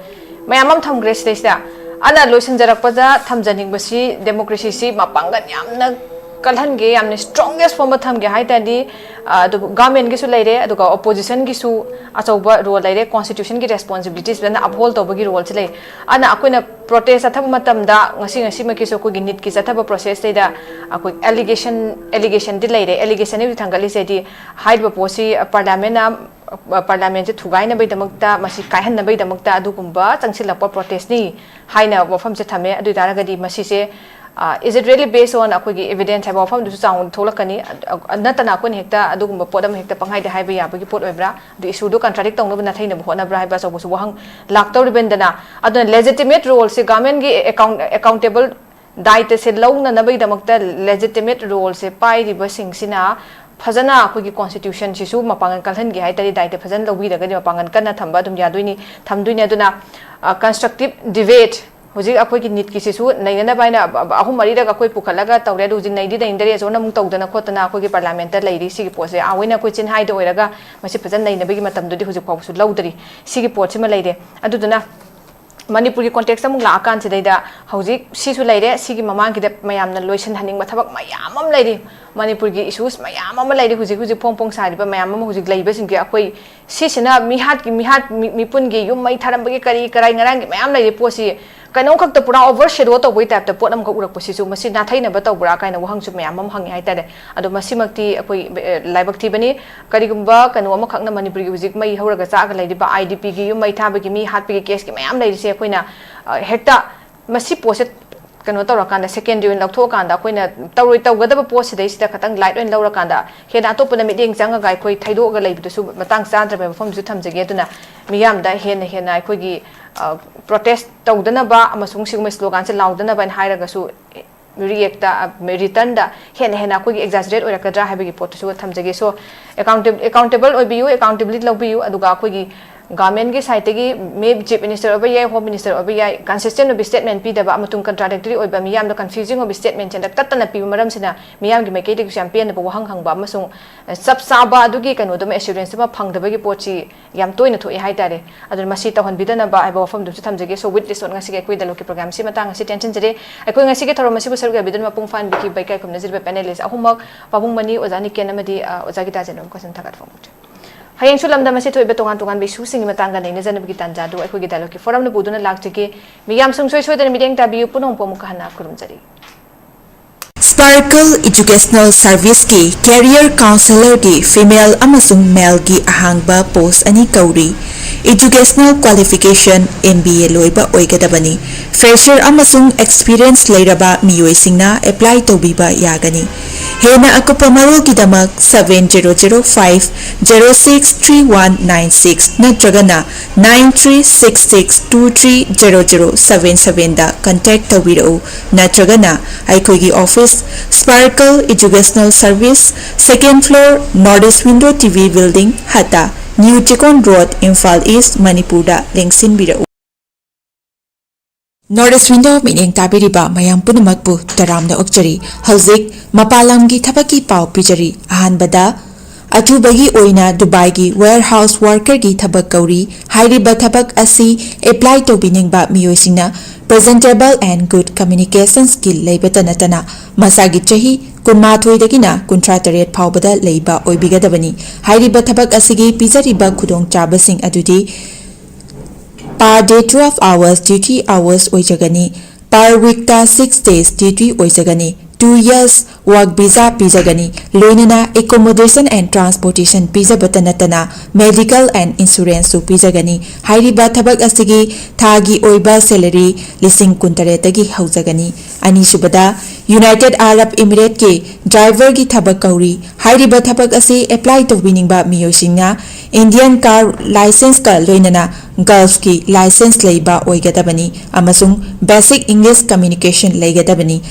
ꯃꯌꯥꯝ ꯑꯃ ꯊꯝꯈ꯭ꯔꯦ꯫ ꯁꯤꯗꯩꯁꯤꯗ ꯑꯩꯅ ꯂꯣꯏꯁꯤꯟꯖꯔꯛꯄꯗ ꯊꯝꯖꯅꯤꯡꯕꯁꯤ, democracy ꯁꯤ ꯃꯄꯥꯡꯒꯜ ꯌꯥꯝꯅ ꯀꯜꯍꯟꯒꯦ, ꯌꯥꯝꯅ strongest form ꯊꯝꯒꯦ ꯍꯥꯏ ꯇꯥꯔꯗꯤ, ꯑ, ꯑꯗꯨ government ꯒꯤꯁꯨ ꯂꯩꯔꯦ, ꯑꯗꯨꯒ opposition ꯒꯤꯁꯨ ꯑꯆꯧꯕ role ꯂꯩꯔꯦ, constitution ꯒꯤ responsibilities ꯐꯖꯅ uphold ꯇꯧꯕꯒꯤ role ꯁꯤ ꯂꯩ꯫ ꯑꯗꯨꯅ ꯑꯩꯈꯣꯏꯅ protest ꯆꯠꯊꯕ ꯃꯇꯝꯗ ꯉꯁꯤ, ꯉꯁꯤꯃꯛꯀꯤꯁꯨ ꯑꯩꯈꯣꯏꯒꯤ NEET ꯀꯤ ꯆꯠꯊꯕ process ꯁꯤꯗ ꯑꯩꯈꯣꯏ allegation, allegation ꯗꯤ ꯂꯩꯔꯦ꯫ Allegation ꯗꯤ ꯊꯥꯡꯒꯠꯂꯤꯁꯦ ꯍꯥꯏꯗꯤ ꯍꯥꯏꯔꯤꯕ ꯄꯣꯠꯁꯤ parliament ꯅ, parliament ꯁꯦ ꯊꯨꯒꯥꯏꯅꯕꯒꯤꯗꯃꯛꯇ, ꯃꯁꯤ ꯀꯥꯏꯍꯟꯅꯕꯒꯤꯗꯃꯛꯇ ꯑꯗꯨꯒꯨꯝꯕ ꯆꯪꯁꯤꯜꯂꯛꯄ protest ꯅꯤ ꯍꯥꯏꯅ ꯋꯥꯐꯝꯁꯦ ꯊꯝꯃꯦ꯫ ꯑꯗꯨ ꯑꯣꯏ ꯇꯥꯔꯒꯗꯤ ꯃꯁꯤꯁꯦ, ꯑ, is it really based on ꯑꯩꯈꯣꯏꯒꯤ evidence ꯍꯥꯏꯕ ꯋꯥꯐꯝꯗꯨꯁꯨ ꯆꯥꯎꯅ ꯊꯣꯛꯂꯛꯀꯅꯤ꯫ ꯑ, ꯑ, ꯅꯠꯇꯅ ꯑꯩꯈꯣꯏꯅ ꯍꯦꯛꯇ ꯑꯗꯨꯒꯨꯝꯕ ꯄꯣꯠ ꯑꯃ ꯍꯦꯛꯇ ꯄꯪꯍꯥꯏꯗ ꯍꯥꯏꯕ ꯌꯥꯕꯒꯤ ꯄꯣꯠ ꯑꯣꯏꯕ꯭ꯔꯥ? ꯑꯗꯨ issue ꯗꯨ contradict ꯇꯧꯅꯕ ꯅꯥꯊꯩꯅꯕ ꯍꯣꯠꯅꯕ꯭ꯔꯥ ꯍꯥꯏꯕ ꯑꯆꯧꯕꯁꯨ ꯋꯥꯍꯪ ꯂꯥꯛꯇꯧꯔꯤꯕꯅꯤꯗꯅ꯫ ꯑꯗꯨꯅ legitimate role ꯁꯦ government ꯒꯤ account-, accountable ꯗꯥꯏꯇꯁꯦ ꯂꯧꯅꯅꯕꯒꯤꯗꯃꯛꯇ legitimate role ꯁꯦ ꯄꯥꯏꯔꯤꯕꯁꯤꯡꯁꯤꯅ ꯐꯖꯅ ꯑꯩꯈꯣꯏꯒꯤ constitution ꯁꯤꯁꯨ ꯃꯄꯥꯡꯒꯜ ꯀꯜꯍꯟꯒꯦ ꯍꯥꯏ ꯇꯥꯔꯗꯤ, ꯗꯥꯏꯇ ꯐꯖꯅ ꯂꯧꯕꯤꯔꯒꯗꯤ ꯃꯄꯥꯡꯒꯜ ꯀꯟꯅ ꯊꯝꯕ ꯑꯗꯨꯝ ꯌꯥꯗꯣꯏꯅꯤ, ꯊꯝꯗꯣꯏꯅꯤ꯫ ꯑꯗꯨꯅ, ꯑ, constructive debate, ꯍꯧꯖꯤꯛ ꯑꯩꯈꯣꯏꯒꯤ NEET ꯀꯤꯁꯤꯁꯨ ꯅꯩꯅꯅꯕ ꯍꯥꯏꯅ ꯑ-, ꯑ-, ꯑꯍꯨꯝ ꯃꯔꯤꯔꯛ ꯑꯩꯈꯣꯏ ꯄꯨꯈꯠꯂꯒ ꯇꯧꯔꯦ꯫ ꯑꯗꯨ ꯍꯧꯖꯤꯛ ꯅꯩꯗꯤ ꯅꯩꯅꯗꯔꯦ, ꯑꯆꯧꯕꯅ ꯑꯃꯨꯛ ꯇꯧꯗꯅ ꯈꯣꯠꯇꯅ ꯑꯩꯈꯣꯏꯒꯤ parliament ꯇ ꯂꯩꯔꯤ꯫ ꯁꯤꯒꯤ ꯄꯣꯠꯁꯦ ꯑꯥ ꯑꯣꯏꯅ ꯑꯩꯈꯣꯏ ꯆꯤꯟꯍꯥꯏꯗ ꯑꯣꯏꯔꯒ ꯃꯁꯤ ꯐꯖꯅ ꯅꯩꯅꯕꯒꯤ ꯃꯇꯝꯗꯨꯗꯤ ꯍꯧꯖꯤꯛ ꯐꯥꯎꯕꯁꯨ ꯂꯧꯗꯔꯤ꯫ ꯁꯤꯒꯤ ꯄꯣꯠꯁꯤꯃ ꯂꯩꯔꯦ꯫ ꯑꯗꯨꯗꯨꯅ ꯃꯅꯤꯄꯨꯔꯒꯤ context ꯑꯃꯨꯛ ꯂꯥꯛꯑꯀꯥꯟꯁꯤꯗꯩꯗ ꯍꯧꯖꯤꯛ ꯁꯤꯁꯨ ꯂꯩꯔꯦ, ꯁꯤꯒꯤ ꯃꯃꯥꯡꯒꯤꯗ ꯃꯌꯥꯝꯅ ꯂꯣꯏꯁꯤꯟꯍꯟꯅꯤꯡꯕ ꯊꯕꯛ ꯃꯌꯥꯝ ꯑꯃ ꯂꯩꯔꯤ꯫ ꯃꯅꯤꯄꯨꯔꯒꯤ issues ꯃꯌꯥꯝ ꯑꯃ ꯂꯩꯔꯤ, ꯍꯧꯖꯤꯛ ꯍꯧꯖꯤꯛ ꯐꯣꯡ ꯐꯣꯡ ꯁꯥꯔꯤꯕ ꯃꯌꯥꯝ ꯑꯃ ꯍꯧꯖꯤꯛ ꯂꯩꯕꯁꯤꯡꯁꯦ ꯑꯩꯈꯣꯏ ꯁꯤꯁꯤꯅ ꯃꯤꯍꯥꯠꯀꯤ, ꯃꯤꯍꯥꯠ, ꯃꯤ-, ꯃꯤꯄꯨꯟꯒꯤ ꯌꯨꯝ ꯃꯩ ꯊꯥꯔꯝꯕꯒꯤ ꯀꯔꯤ ꯀꯔꯥꯏ ꯉꯔꯥꯡꯒꯤ ꯃꯌꯥꯝ ꯂꯩꯔꯤ ꯄꯣꯠꯁꯤ ꯀꯩꯅꯣꯝꯈꯛꯇ ꯄꯨꯔꯥ overshadow ꯇꯧꯕꯒꯤ type ꯇ ꯄꯣꯠ ꯑꯃꯈꯛ ꯎꯔꯛꯄꯁꯤꯁꯨ ꯃꯁꯤ ꯅꯥꯊꯩꯅꯕ ꯇꯧꯕ꯭ꯔꯥ ꯀꯥꯏꯅ ꯋꯥꯍꯪꯁꯨ ꯃꯌꯥꯝ ꯑꯃ ꯍꯪꯉꯤ ꯍꯥꯏꯇꯥꯔꯦ꯫ ꯑꯗꯣ ꯃꯁꯤꯃꯛꯇꯤ ꯑꯩꯈꯣꯏ, ꯑꯦ, ꯂꯥꯏꯕꯛ ꯊꯤꯕꯅꯤ꯫ ꯀꯔꯤꯒꯨꯝꯕ ꯀꯩꯅꯣ ꯑꯃꯈꯛꯅ ꯃꯅꯤꯄꯨꯔꯒꯤ ꯍꯧꯖꯤꯛ ꯃꯩ ꯍꯧꯔꯒ ꯆꯥꯛꯑꯒ ꯂꯩꯔꯤꯕ, IDP ꯒꯤ ꯌꯨꯝ ꯃꯩ ꯊꯥꯕꯒꯤ, ꯃꯤ ꯍꯥꯠꯄꯒꯤ case ꯀꯤ ꯃꯌꯥꯝ ꯂꯩꯔꯤꯁꯦ ꯑꯩꯈꯣꯏꯅ, ꯑ, ꯍꯦꯛꯇ ꯃꯁꯤ ꯄꯣꯠꯁꯦ ꯀꯩꯅꯣ ꯇꯧꯔꯀꯥꯟꯗ, secondary ꯑꯣꯏꯅ ꯂꯧꯊꯣꯛꯑꯀꯥꯟꯗ, ꯑꯩꯈꯣꯏꯅ ꯇꯧꯔꯣꯏ, ꯇꯧꯒꯗꯕ ꯄꯣꯠꯁꯤꯗꯩꯁꯤꯗ ꯈꯇꯪ light ꯑꯣꯏꯅ ꯂꯧꯔꯀꯥꯟꯗ ꯍꯦꯟꯅ ꯑꯇꯣꯞꯄꯗ ꯃꯤꯠꯌꯦꯡ ꯆꯪꯉꯒ ꯑꯩꯈꯣꯏ ꯊꯩꯗꯣꯛꯑꯒ ꯂꯩꯕꯗꯨꯁꯨ ꯃꯇꯥꯡ ꯆꯥꯗ꯭ꯔꯕ ꯃꯐꯝꯁꯨ ꯊꯝꯖꯒꯦ꯫ ꯑꯗꯨꯅ ꯃꯤꯌꯥꯝꯗ ꯍꯦꯟꯅ ꯍꯦꯟꯅ ꯑꯩꯈꯣꯏꯒꯤ, ꯑ, protest ꯇꯧꯗꯅꯕ ꯑꯃꯁꯨꯡ ꯁꯤꯒꯨꯝꯕ slogan ꯁꯦ ꯂꯥꯎꯗꯅꯕ ꯍꯥꯏꯅ ꯍꯥꯏꯔꯒꯁꯨ, ꯔꯤꯌꯦꯛꯇ ꯔꯤꯇꯔꯟꯗ ꯍꯦꯟꯅ ꯍꯦꯟꯅ ꯑꯩꯈꯣꯏꯒꯤ ꯑꯦꯛꯖꯥꯖꯔꯦꯠ ꯑꯣꯏꯔꯛꯀꯗ꯭ꯔꯥ ꯍꯥꯏꯕꯒꯤ ꯄꯣꯠꯇꯨꯁꯨ ꯊꯝꯖꯒꯦ꯫ ꯁꯣ ꯑꯦꯀꯥꯎꯟꯇꯦꯕꯜ ꯑꯣꯏꯕꯤꯌꯨ, ꯑꯦꯀꯥꯎꯟꯇꯦꯕꯤꯂꯤꯇꯤ ꯂꯧꯕꯤꯌꯨ꯫ ꯑꯗꯨꯒ ꯑꯩꯈꯣꯏꯒꯤ ꯒꯚꯔꯟꯃꯦꯟꯠꯀꯤ ꯁꯥꯏꯠꯇꯒꯤ ꯃꯦ ꯆꯤꯐ ꯃꯤꯅꯤꯁꯇꯔ ꯑꯣꯏꯕ ꯌꯥꯏ, ꯍꯣꯝ ꯃꯤꯅꯤꯁꯇꯔ ꯑꯣꯏꯕ ꯌꯥꯏ, ꯀꯟꯁꯤꯁꯇꯦꯟ ꯑꯣꯏꯕ ꯁ꯭ꯇꯦꯠꯃꯦꯟꯠ ꯄꯤꯗꯕ ꯑꯃꯁꯨꯡ ꯀꯟꯇ꯭ꯔꯥꯗꯤꯛꯇꯔꯤ ꯑꯣꯏꯕ, ꯃꯤꯌꯥꯝꯗ ꯀꯟꯐ꯭ꯌꯨꯖꯤꯡ ꯑꯣꯏꯕ ꯁ꯭ꯇꯦꯠꯃꯦꯟꯠꯁꯦ ꯍꯟꯗꯛ ꯇꯠꯇꯅ ꯄꯤꯕ ꯃꯔꯝꯁꯤꯅ ꯃꯤꯌꯥꯝꯒꯤ ꯃꯥꯏꯀꯩꯗꯒꯤꯁꯨ ꯌꯥꯝ ꯄꯦꯟꯗꯕ ꯋꯥꯍꯪ ꯍꯪꯕ ꯑꯃꯁꯨꯡ ꯆꯞ ꯆꯥꯕ ꯑꯗꯨꯒꯤ ꯀꯩꯅꯣꯗꯨꯃ ꯑꯦꯁꯨꯔꯦꯟꯁ ꯑꯃ ꯐꯪꯗꯕꯒꯤ ꯄꯣꯠꯁꯤ ꯌꯥꯝ ꯇꯣꯏꯅ ꯊꯣꯛꯑꯦ ꯍꯥꯏꯇꯥꯔꯦ꯫ ꯑꯗꯨꯅ ꯃꯁꯤ ꯇꯧꯍꯟꯕꯤꯗꯅꯕ ꯍꯥꯏꯕ ꯋꯥꯐꯝꯗꯨꯁꯨ ꯊꯝꯖꯒꯦ꯫ ꯁꯣ ꯋꯤꯠ ꯗꯤꯁ ꯅꯣꯠ ꯉꯁꯤꯒꯤ ꯑꯩꯈꯣꯏ ꯗꯥꯏꯂꯣꯛꯀꯤ ꯄ꯭ꯔꯣꯒ꯭ꯔꯥꯝꯁꯤ ꯃꯇꯥꯡ ꯑꯁꯤ ꯇꯦꯟꯁꯤꯟꯖꯔꯦ꯫ ꯑꯩꯈꯣꯏ ꯉꯁꯤꯒꯤ ꯊꯧꯔꯝ ꯑꯁꯤꯕꯨ ꯁꯔꯨꯛ ꯌꯥꯕꯤꯗꯨꯅ ꯃꯄꯨꯡ ꯐꯥꯍꯟꯕꯤꯈꯤꯕ ꯏꯀꯥꯏ ꯈꯨꯝꯅꯖꯔꯤꯕ ꯄꯦꯅꯦꯂꯤꯁ ꯑꯍꯨꯝꯃꯛ, ꯄꯥꯕꯨꯡ ꯃꯅꯤ, ꯑꯣꯖꯥ ꯅꯤꯀꯦꯟ ꯑꯃꯗꯤ, ꯑ, ꯑꯣꯖꯥ ꯒꯤꯇꯥ ꯖꯦꯟꯕꯕꯨ ꯊꯥꯒꯠꯄ ꯐꯣꯡꯗꯣꯛꯆꯔꯤ꯫ ꯍꯌꯦꯡꯁꯨ ꯂꯝꯗꯝ ꯑꯁꯤ ꯊꯣꯛꯏꯕ ꯇꯣꯉꯥꯟ ꯇꯣꯉꯥꯟꯕ ꯏꯁꯨꯁꯤꯡꯒꯤ ꯃꯇꯥꯡꯗ ꯅꯩꯅꯖꯅꯕꯒꯤ ꯇꯥꯟꯖꯥꯗꯨ ꯑꯩꯈꯣꯏꯒꯤ ꯗꯥꯏꯂꯣꯛꯀꯤ ꯐꯣꯔꯝꯅ ꯄꯨꯗꯨꯅ ꯂꯥꯛꯆꯒꯦ꯫ ꯃꯤꯌꯥꯝ ꯁꯨꯡꯁꯣꯏ ꯁꯣꯏꯗꯅ ꯃꯤꯠꯌꯦꯡ ꯇꯥꯕꯤꯌꯨ꯫ ꯄꯨꯝꯅꯃꯛꯄꯨ ꯑꯃꯨꯛꯀ ꯍꯟꯅ ꯈꯨꯔꯨꯝꯖꯔꯤ꯫ Sparkle Educational Serviceꯀꯤ Career Counsellorꯒꯤ female ꯑꯃꯁꯨꯡ maleꯒꯤ ꯑꯍꯥꯡꯕ post ꯑꯅꯤ ꯀꯧꯔꯤ꯫ Educational qualification M B A ꯂꯣꯏꯕ ꯑꯣꯏꯒꯗꯕꯅꯤ꯫ Fresher ꯑꯃꯁꯨꯡ experience ꯂꯩꯔꯕ ꯃꯤꯑꯣꯏꯁꯤꯡꯅ apply ꯇꯧꯕꯤꯕ ꯌꯥꯒꯅꯤ꯫ ꯍꯦꯟꯅ ꯑꯀꯨꯞꯄ ꯃꯔꯣꯜꯒꯤꯗꯃꯛ seven zero zero five zero six three one nine six ꯅꯠꯇ꯭ꯔꯒꯅ nine three six six two three zero zero seven sevenꯗ contact ꯇꯧꯕꯤꯔꯛꯎ, ꯅꯠꯇ꯭ꯔꯒꯅ ꯑꯩꯈꯣꯏꯒꯤ office, Sparkle Educational Service, second floor, North East Window T V Building, ꯍꯠꯇ, New Chikon Road, Imphal East, ꯃꯅꯤꯄꯨꯔꯗ ꯂꯦꯡꯁꯤꯟꯕꯤꯔꯛꯎ꯫ North East Window ꯃꯤꯠꯌꯦꯡ ꯇꯥꯕꯤꯔꯤꯕ ꯃꯌꯥꯝ ꯄꯨꯝꯅꯃꯛꯄꯨ ꯇꯔꯥꯝꯅ ꯑꯣꯛꯆꯔꯤ꯫ ꯍꯧꯖꯤꯛ ꯃꯄꯥꯟ ꯂꯝꯒꯤ ꯊꯕꯛꯀꯤ ꯄꯥꯎ ꯄꯤꯖꯔꯤ꯫ ꯑꯍꯥꯟꯕꯗ, ꯑꯆꯨꯕꯒꯤ ꯑꯣꯏꯅ ꯗꯨꯕꯥꯏꯒꯤ warehouse workerꯒꯤ ꯊꯕꯛ ꯀꯧꯔꯤ꯫ ꯍꯥꯏꯔꯤꯕ ꯊꯕꯛ ꯑꯁꯤ apply ꯇꯧꯕꯤꯅꯤꯡꯕ ꯃꯤꯑꯣꯏꯁꯤꯡꯅ presentable and good communication skill ꯂꯩꯕꯇ ꯅꯠꯇꯅ ꯃꯁꯥꯒꯤ ꯆꯍꯤ ꯀꯨꯟꯃꯥꯊꯣꯏꯗꯒꯤꯅ ꯀꯨꯟꯊ꯭ꯔꯥ ꯇꯔꯦꯠ ꯐꯥꯎꯕꯗ ꯂꯩꯕ ꯑꯣꯏꯕꯤꯒꯗꯕꯅꯤ꯫ ꯍꯥꯏꯔꯤꯕ ꯊꯕꯛ ꯑꯁꯤꯒꯤ ꯄꯤꯖꯔꯤꯕ ꯈꯨꯗꯣꯡꯆꯥꯕꯁꯤꯡ ꯑꯗꯨꯗꯤ per day twelve hours duty hours ꯑꯣꯏꯖꯒꯅꯤ꯫ Per weekꯇ six days duty ꯑꯣꯏꯖꯒꯅꯤ꯫ two years work visa ꯄꯤꯖꯒꯅꯤ꯫ ꯂꯣꯏꯅꯅ accommodation and transportation ꯄꯤꯖꯕꯇ ꯅꯠꯇꯅ medical and insurance ꯁꯨ ꯄꯤꯖꯒꯅꯤ꯫ ꯍꯥꯏꯔꯤꯕ ꯊꯕꯛ ꯑꯁꯤꯒꯤ ꯊꯥꯒꯤ ꯑꯣꯏꯕ salary ꯂꯤꯁꯤꯡ ꯀꯨꯟꯇꯔꯦꯠꯇꯒꯤ ꯍꯧꯖꯒꯅꯤ꯫ ꯑꯅꯤꯁꯨꯕꯗ, United Arab Emirates ꯀꯤ driver ꯒꯤ ꯊꯕꯛ ꯀꯧꯔꯤ꯫ ꯍꯥꯏꯔꯤꯕ ꯊꯕꯛ ꯑꯁꯤ apply ꯇꯧꯕꯤꯅꯤꯡꯕ ꯃꯤꯑꯣꯏꯁꯤꯡꯅ Indian car licence ꯀ ꯂꯣꯏꯅꯅ Gulf ꯀꯤ licence ꯂꯩꯕ ꯑꯣꯏꯒꯗꯕꯅꯤ ꯑꯃꯁꯨꯡ basic English communication ꯂꯩꯒꯗꯕꯅꯤ꯫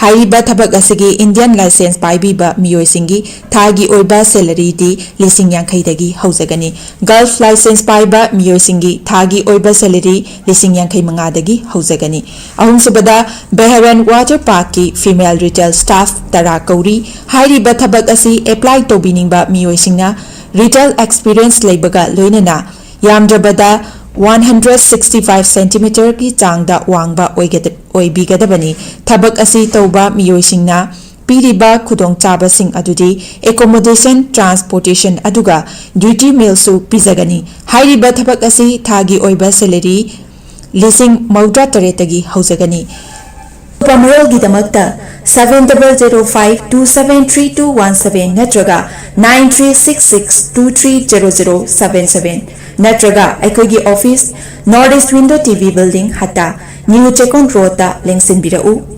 ꯍꯥꯏꯔꯤꯕ ꯊꯕꯛ ꯑꯁꯤꯒꯤ Indian licence ꯄꯥꯏꯕꯤꯕ ꯃꯤꯑꯣꯏꯁꯤꯡꯒꯤ ꯊꯥꯒꯤ ꯑꯣꯏꯕ salary ꯗꯤ ꯂꯤꯁꯤꯡ ꯌꯥꯡꯈꯩꯗꯒꯤ ꯍꯧꯖꯒꯅꯤ꯫ Gulf licence ꯄꯥꯏꯕ ꯃꯤꯑꯣꯏꯁꯤꯡꯒꯤ ꯊꯥꯒꯤ ꯑꯣꯏꯕ salary ꯂꯤꯁꯤꯡ ꯌꯥꯡꯈꯩ ꯃꯉꯥꯗꯒꯤ ꯍꯧꯖꯒꯅꯤ꯫ ꯑꯍꯨꯝꯁꯨꯕꯗ, Bahrain Water Park ꯀꯤ female retail staff ꯇꯔꯥ ꯀꯧꯔꯤ꯫ ꯍꯥꯏꯔꯤꯕ ꯊꯕꯛ ꯑꯁꯤ apply ꯇꯧꯕꯤꯅꯤꯡꯕ ꯃꯤꯑꯣꯏꯁꯤꯡꯅ retail experience ꯂꯩꯕꯒ ꯂꯣꯏꯅꯅ ꯌꯥꯝꯗ꯭ꯔꯕꯗ one hundred sixty five centimeter ꯒꯤ ꯆꯥꯡꯗ ꯋꯥꯡꯕ ꯑꯣꯏꯒꯗ-, ꯑꯣꯏꯕꯤꯒꯗꯕꯅꯤ꯫ ꯊꯕꯛ ꯑꯁꯤ ꯇꯧꯕ ꯃꯤꯑꯣꯏꯁꯤꯡꯅ ꯄꯤꯔꯤꯕ ꯈꯨꯗꯣꯡꯆꯥꯕꯁꯤꯡ ꯑꯗꯨꯗꯤ accommodation, transportation ꯑꯗꯨꯒ duty meal ꯁꯨ ꯄꯤꯖꯒꯅꯤ꯫ ꯍꯥꯏꯔꯤꯕ ꯊꯕꯛ ꯑꯁꯤ ꯊꯥꯒꯤ ꯑꯣꯏꯕ salary ꯂꯤꯁꯤꯡ ꯃꯧꯗ꯭ꯔꯥ ꯇꯔꯦꯠꯇꯒꯤ ꯍꯧꯖꯒꯅꯤ꯫ ꯑꯀꯨꯞꯄ ꯃꯔꯣꯜꯒꯤꯗꯃꯛꯇ seven double zero five two seven three two one seven ꯅꯠꯇ꯭ꯔꯒ nine three six six two three zero zero seven seven ꯅꯠꯇ꯭ꯔꯒ ꯑꯩꯈꯣꯏꯒꯤ office, North East Window T V Building, ꯍꯠꯇꯥ, New Chekon Road ꯇ ꯂꯦꯡꯁꯤꯟꯕꯤꯔꯛꯎ꯫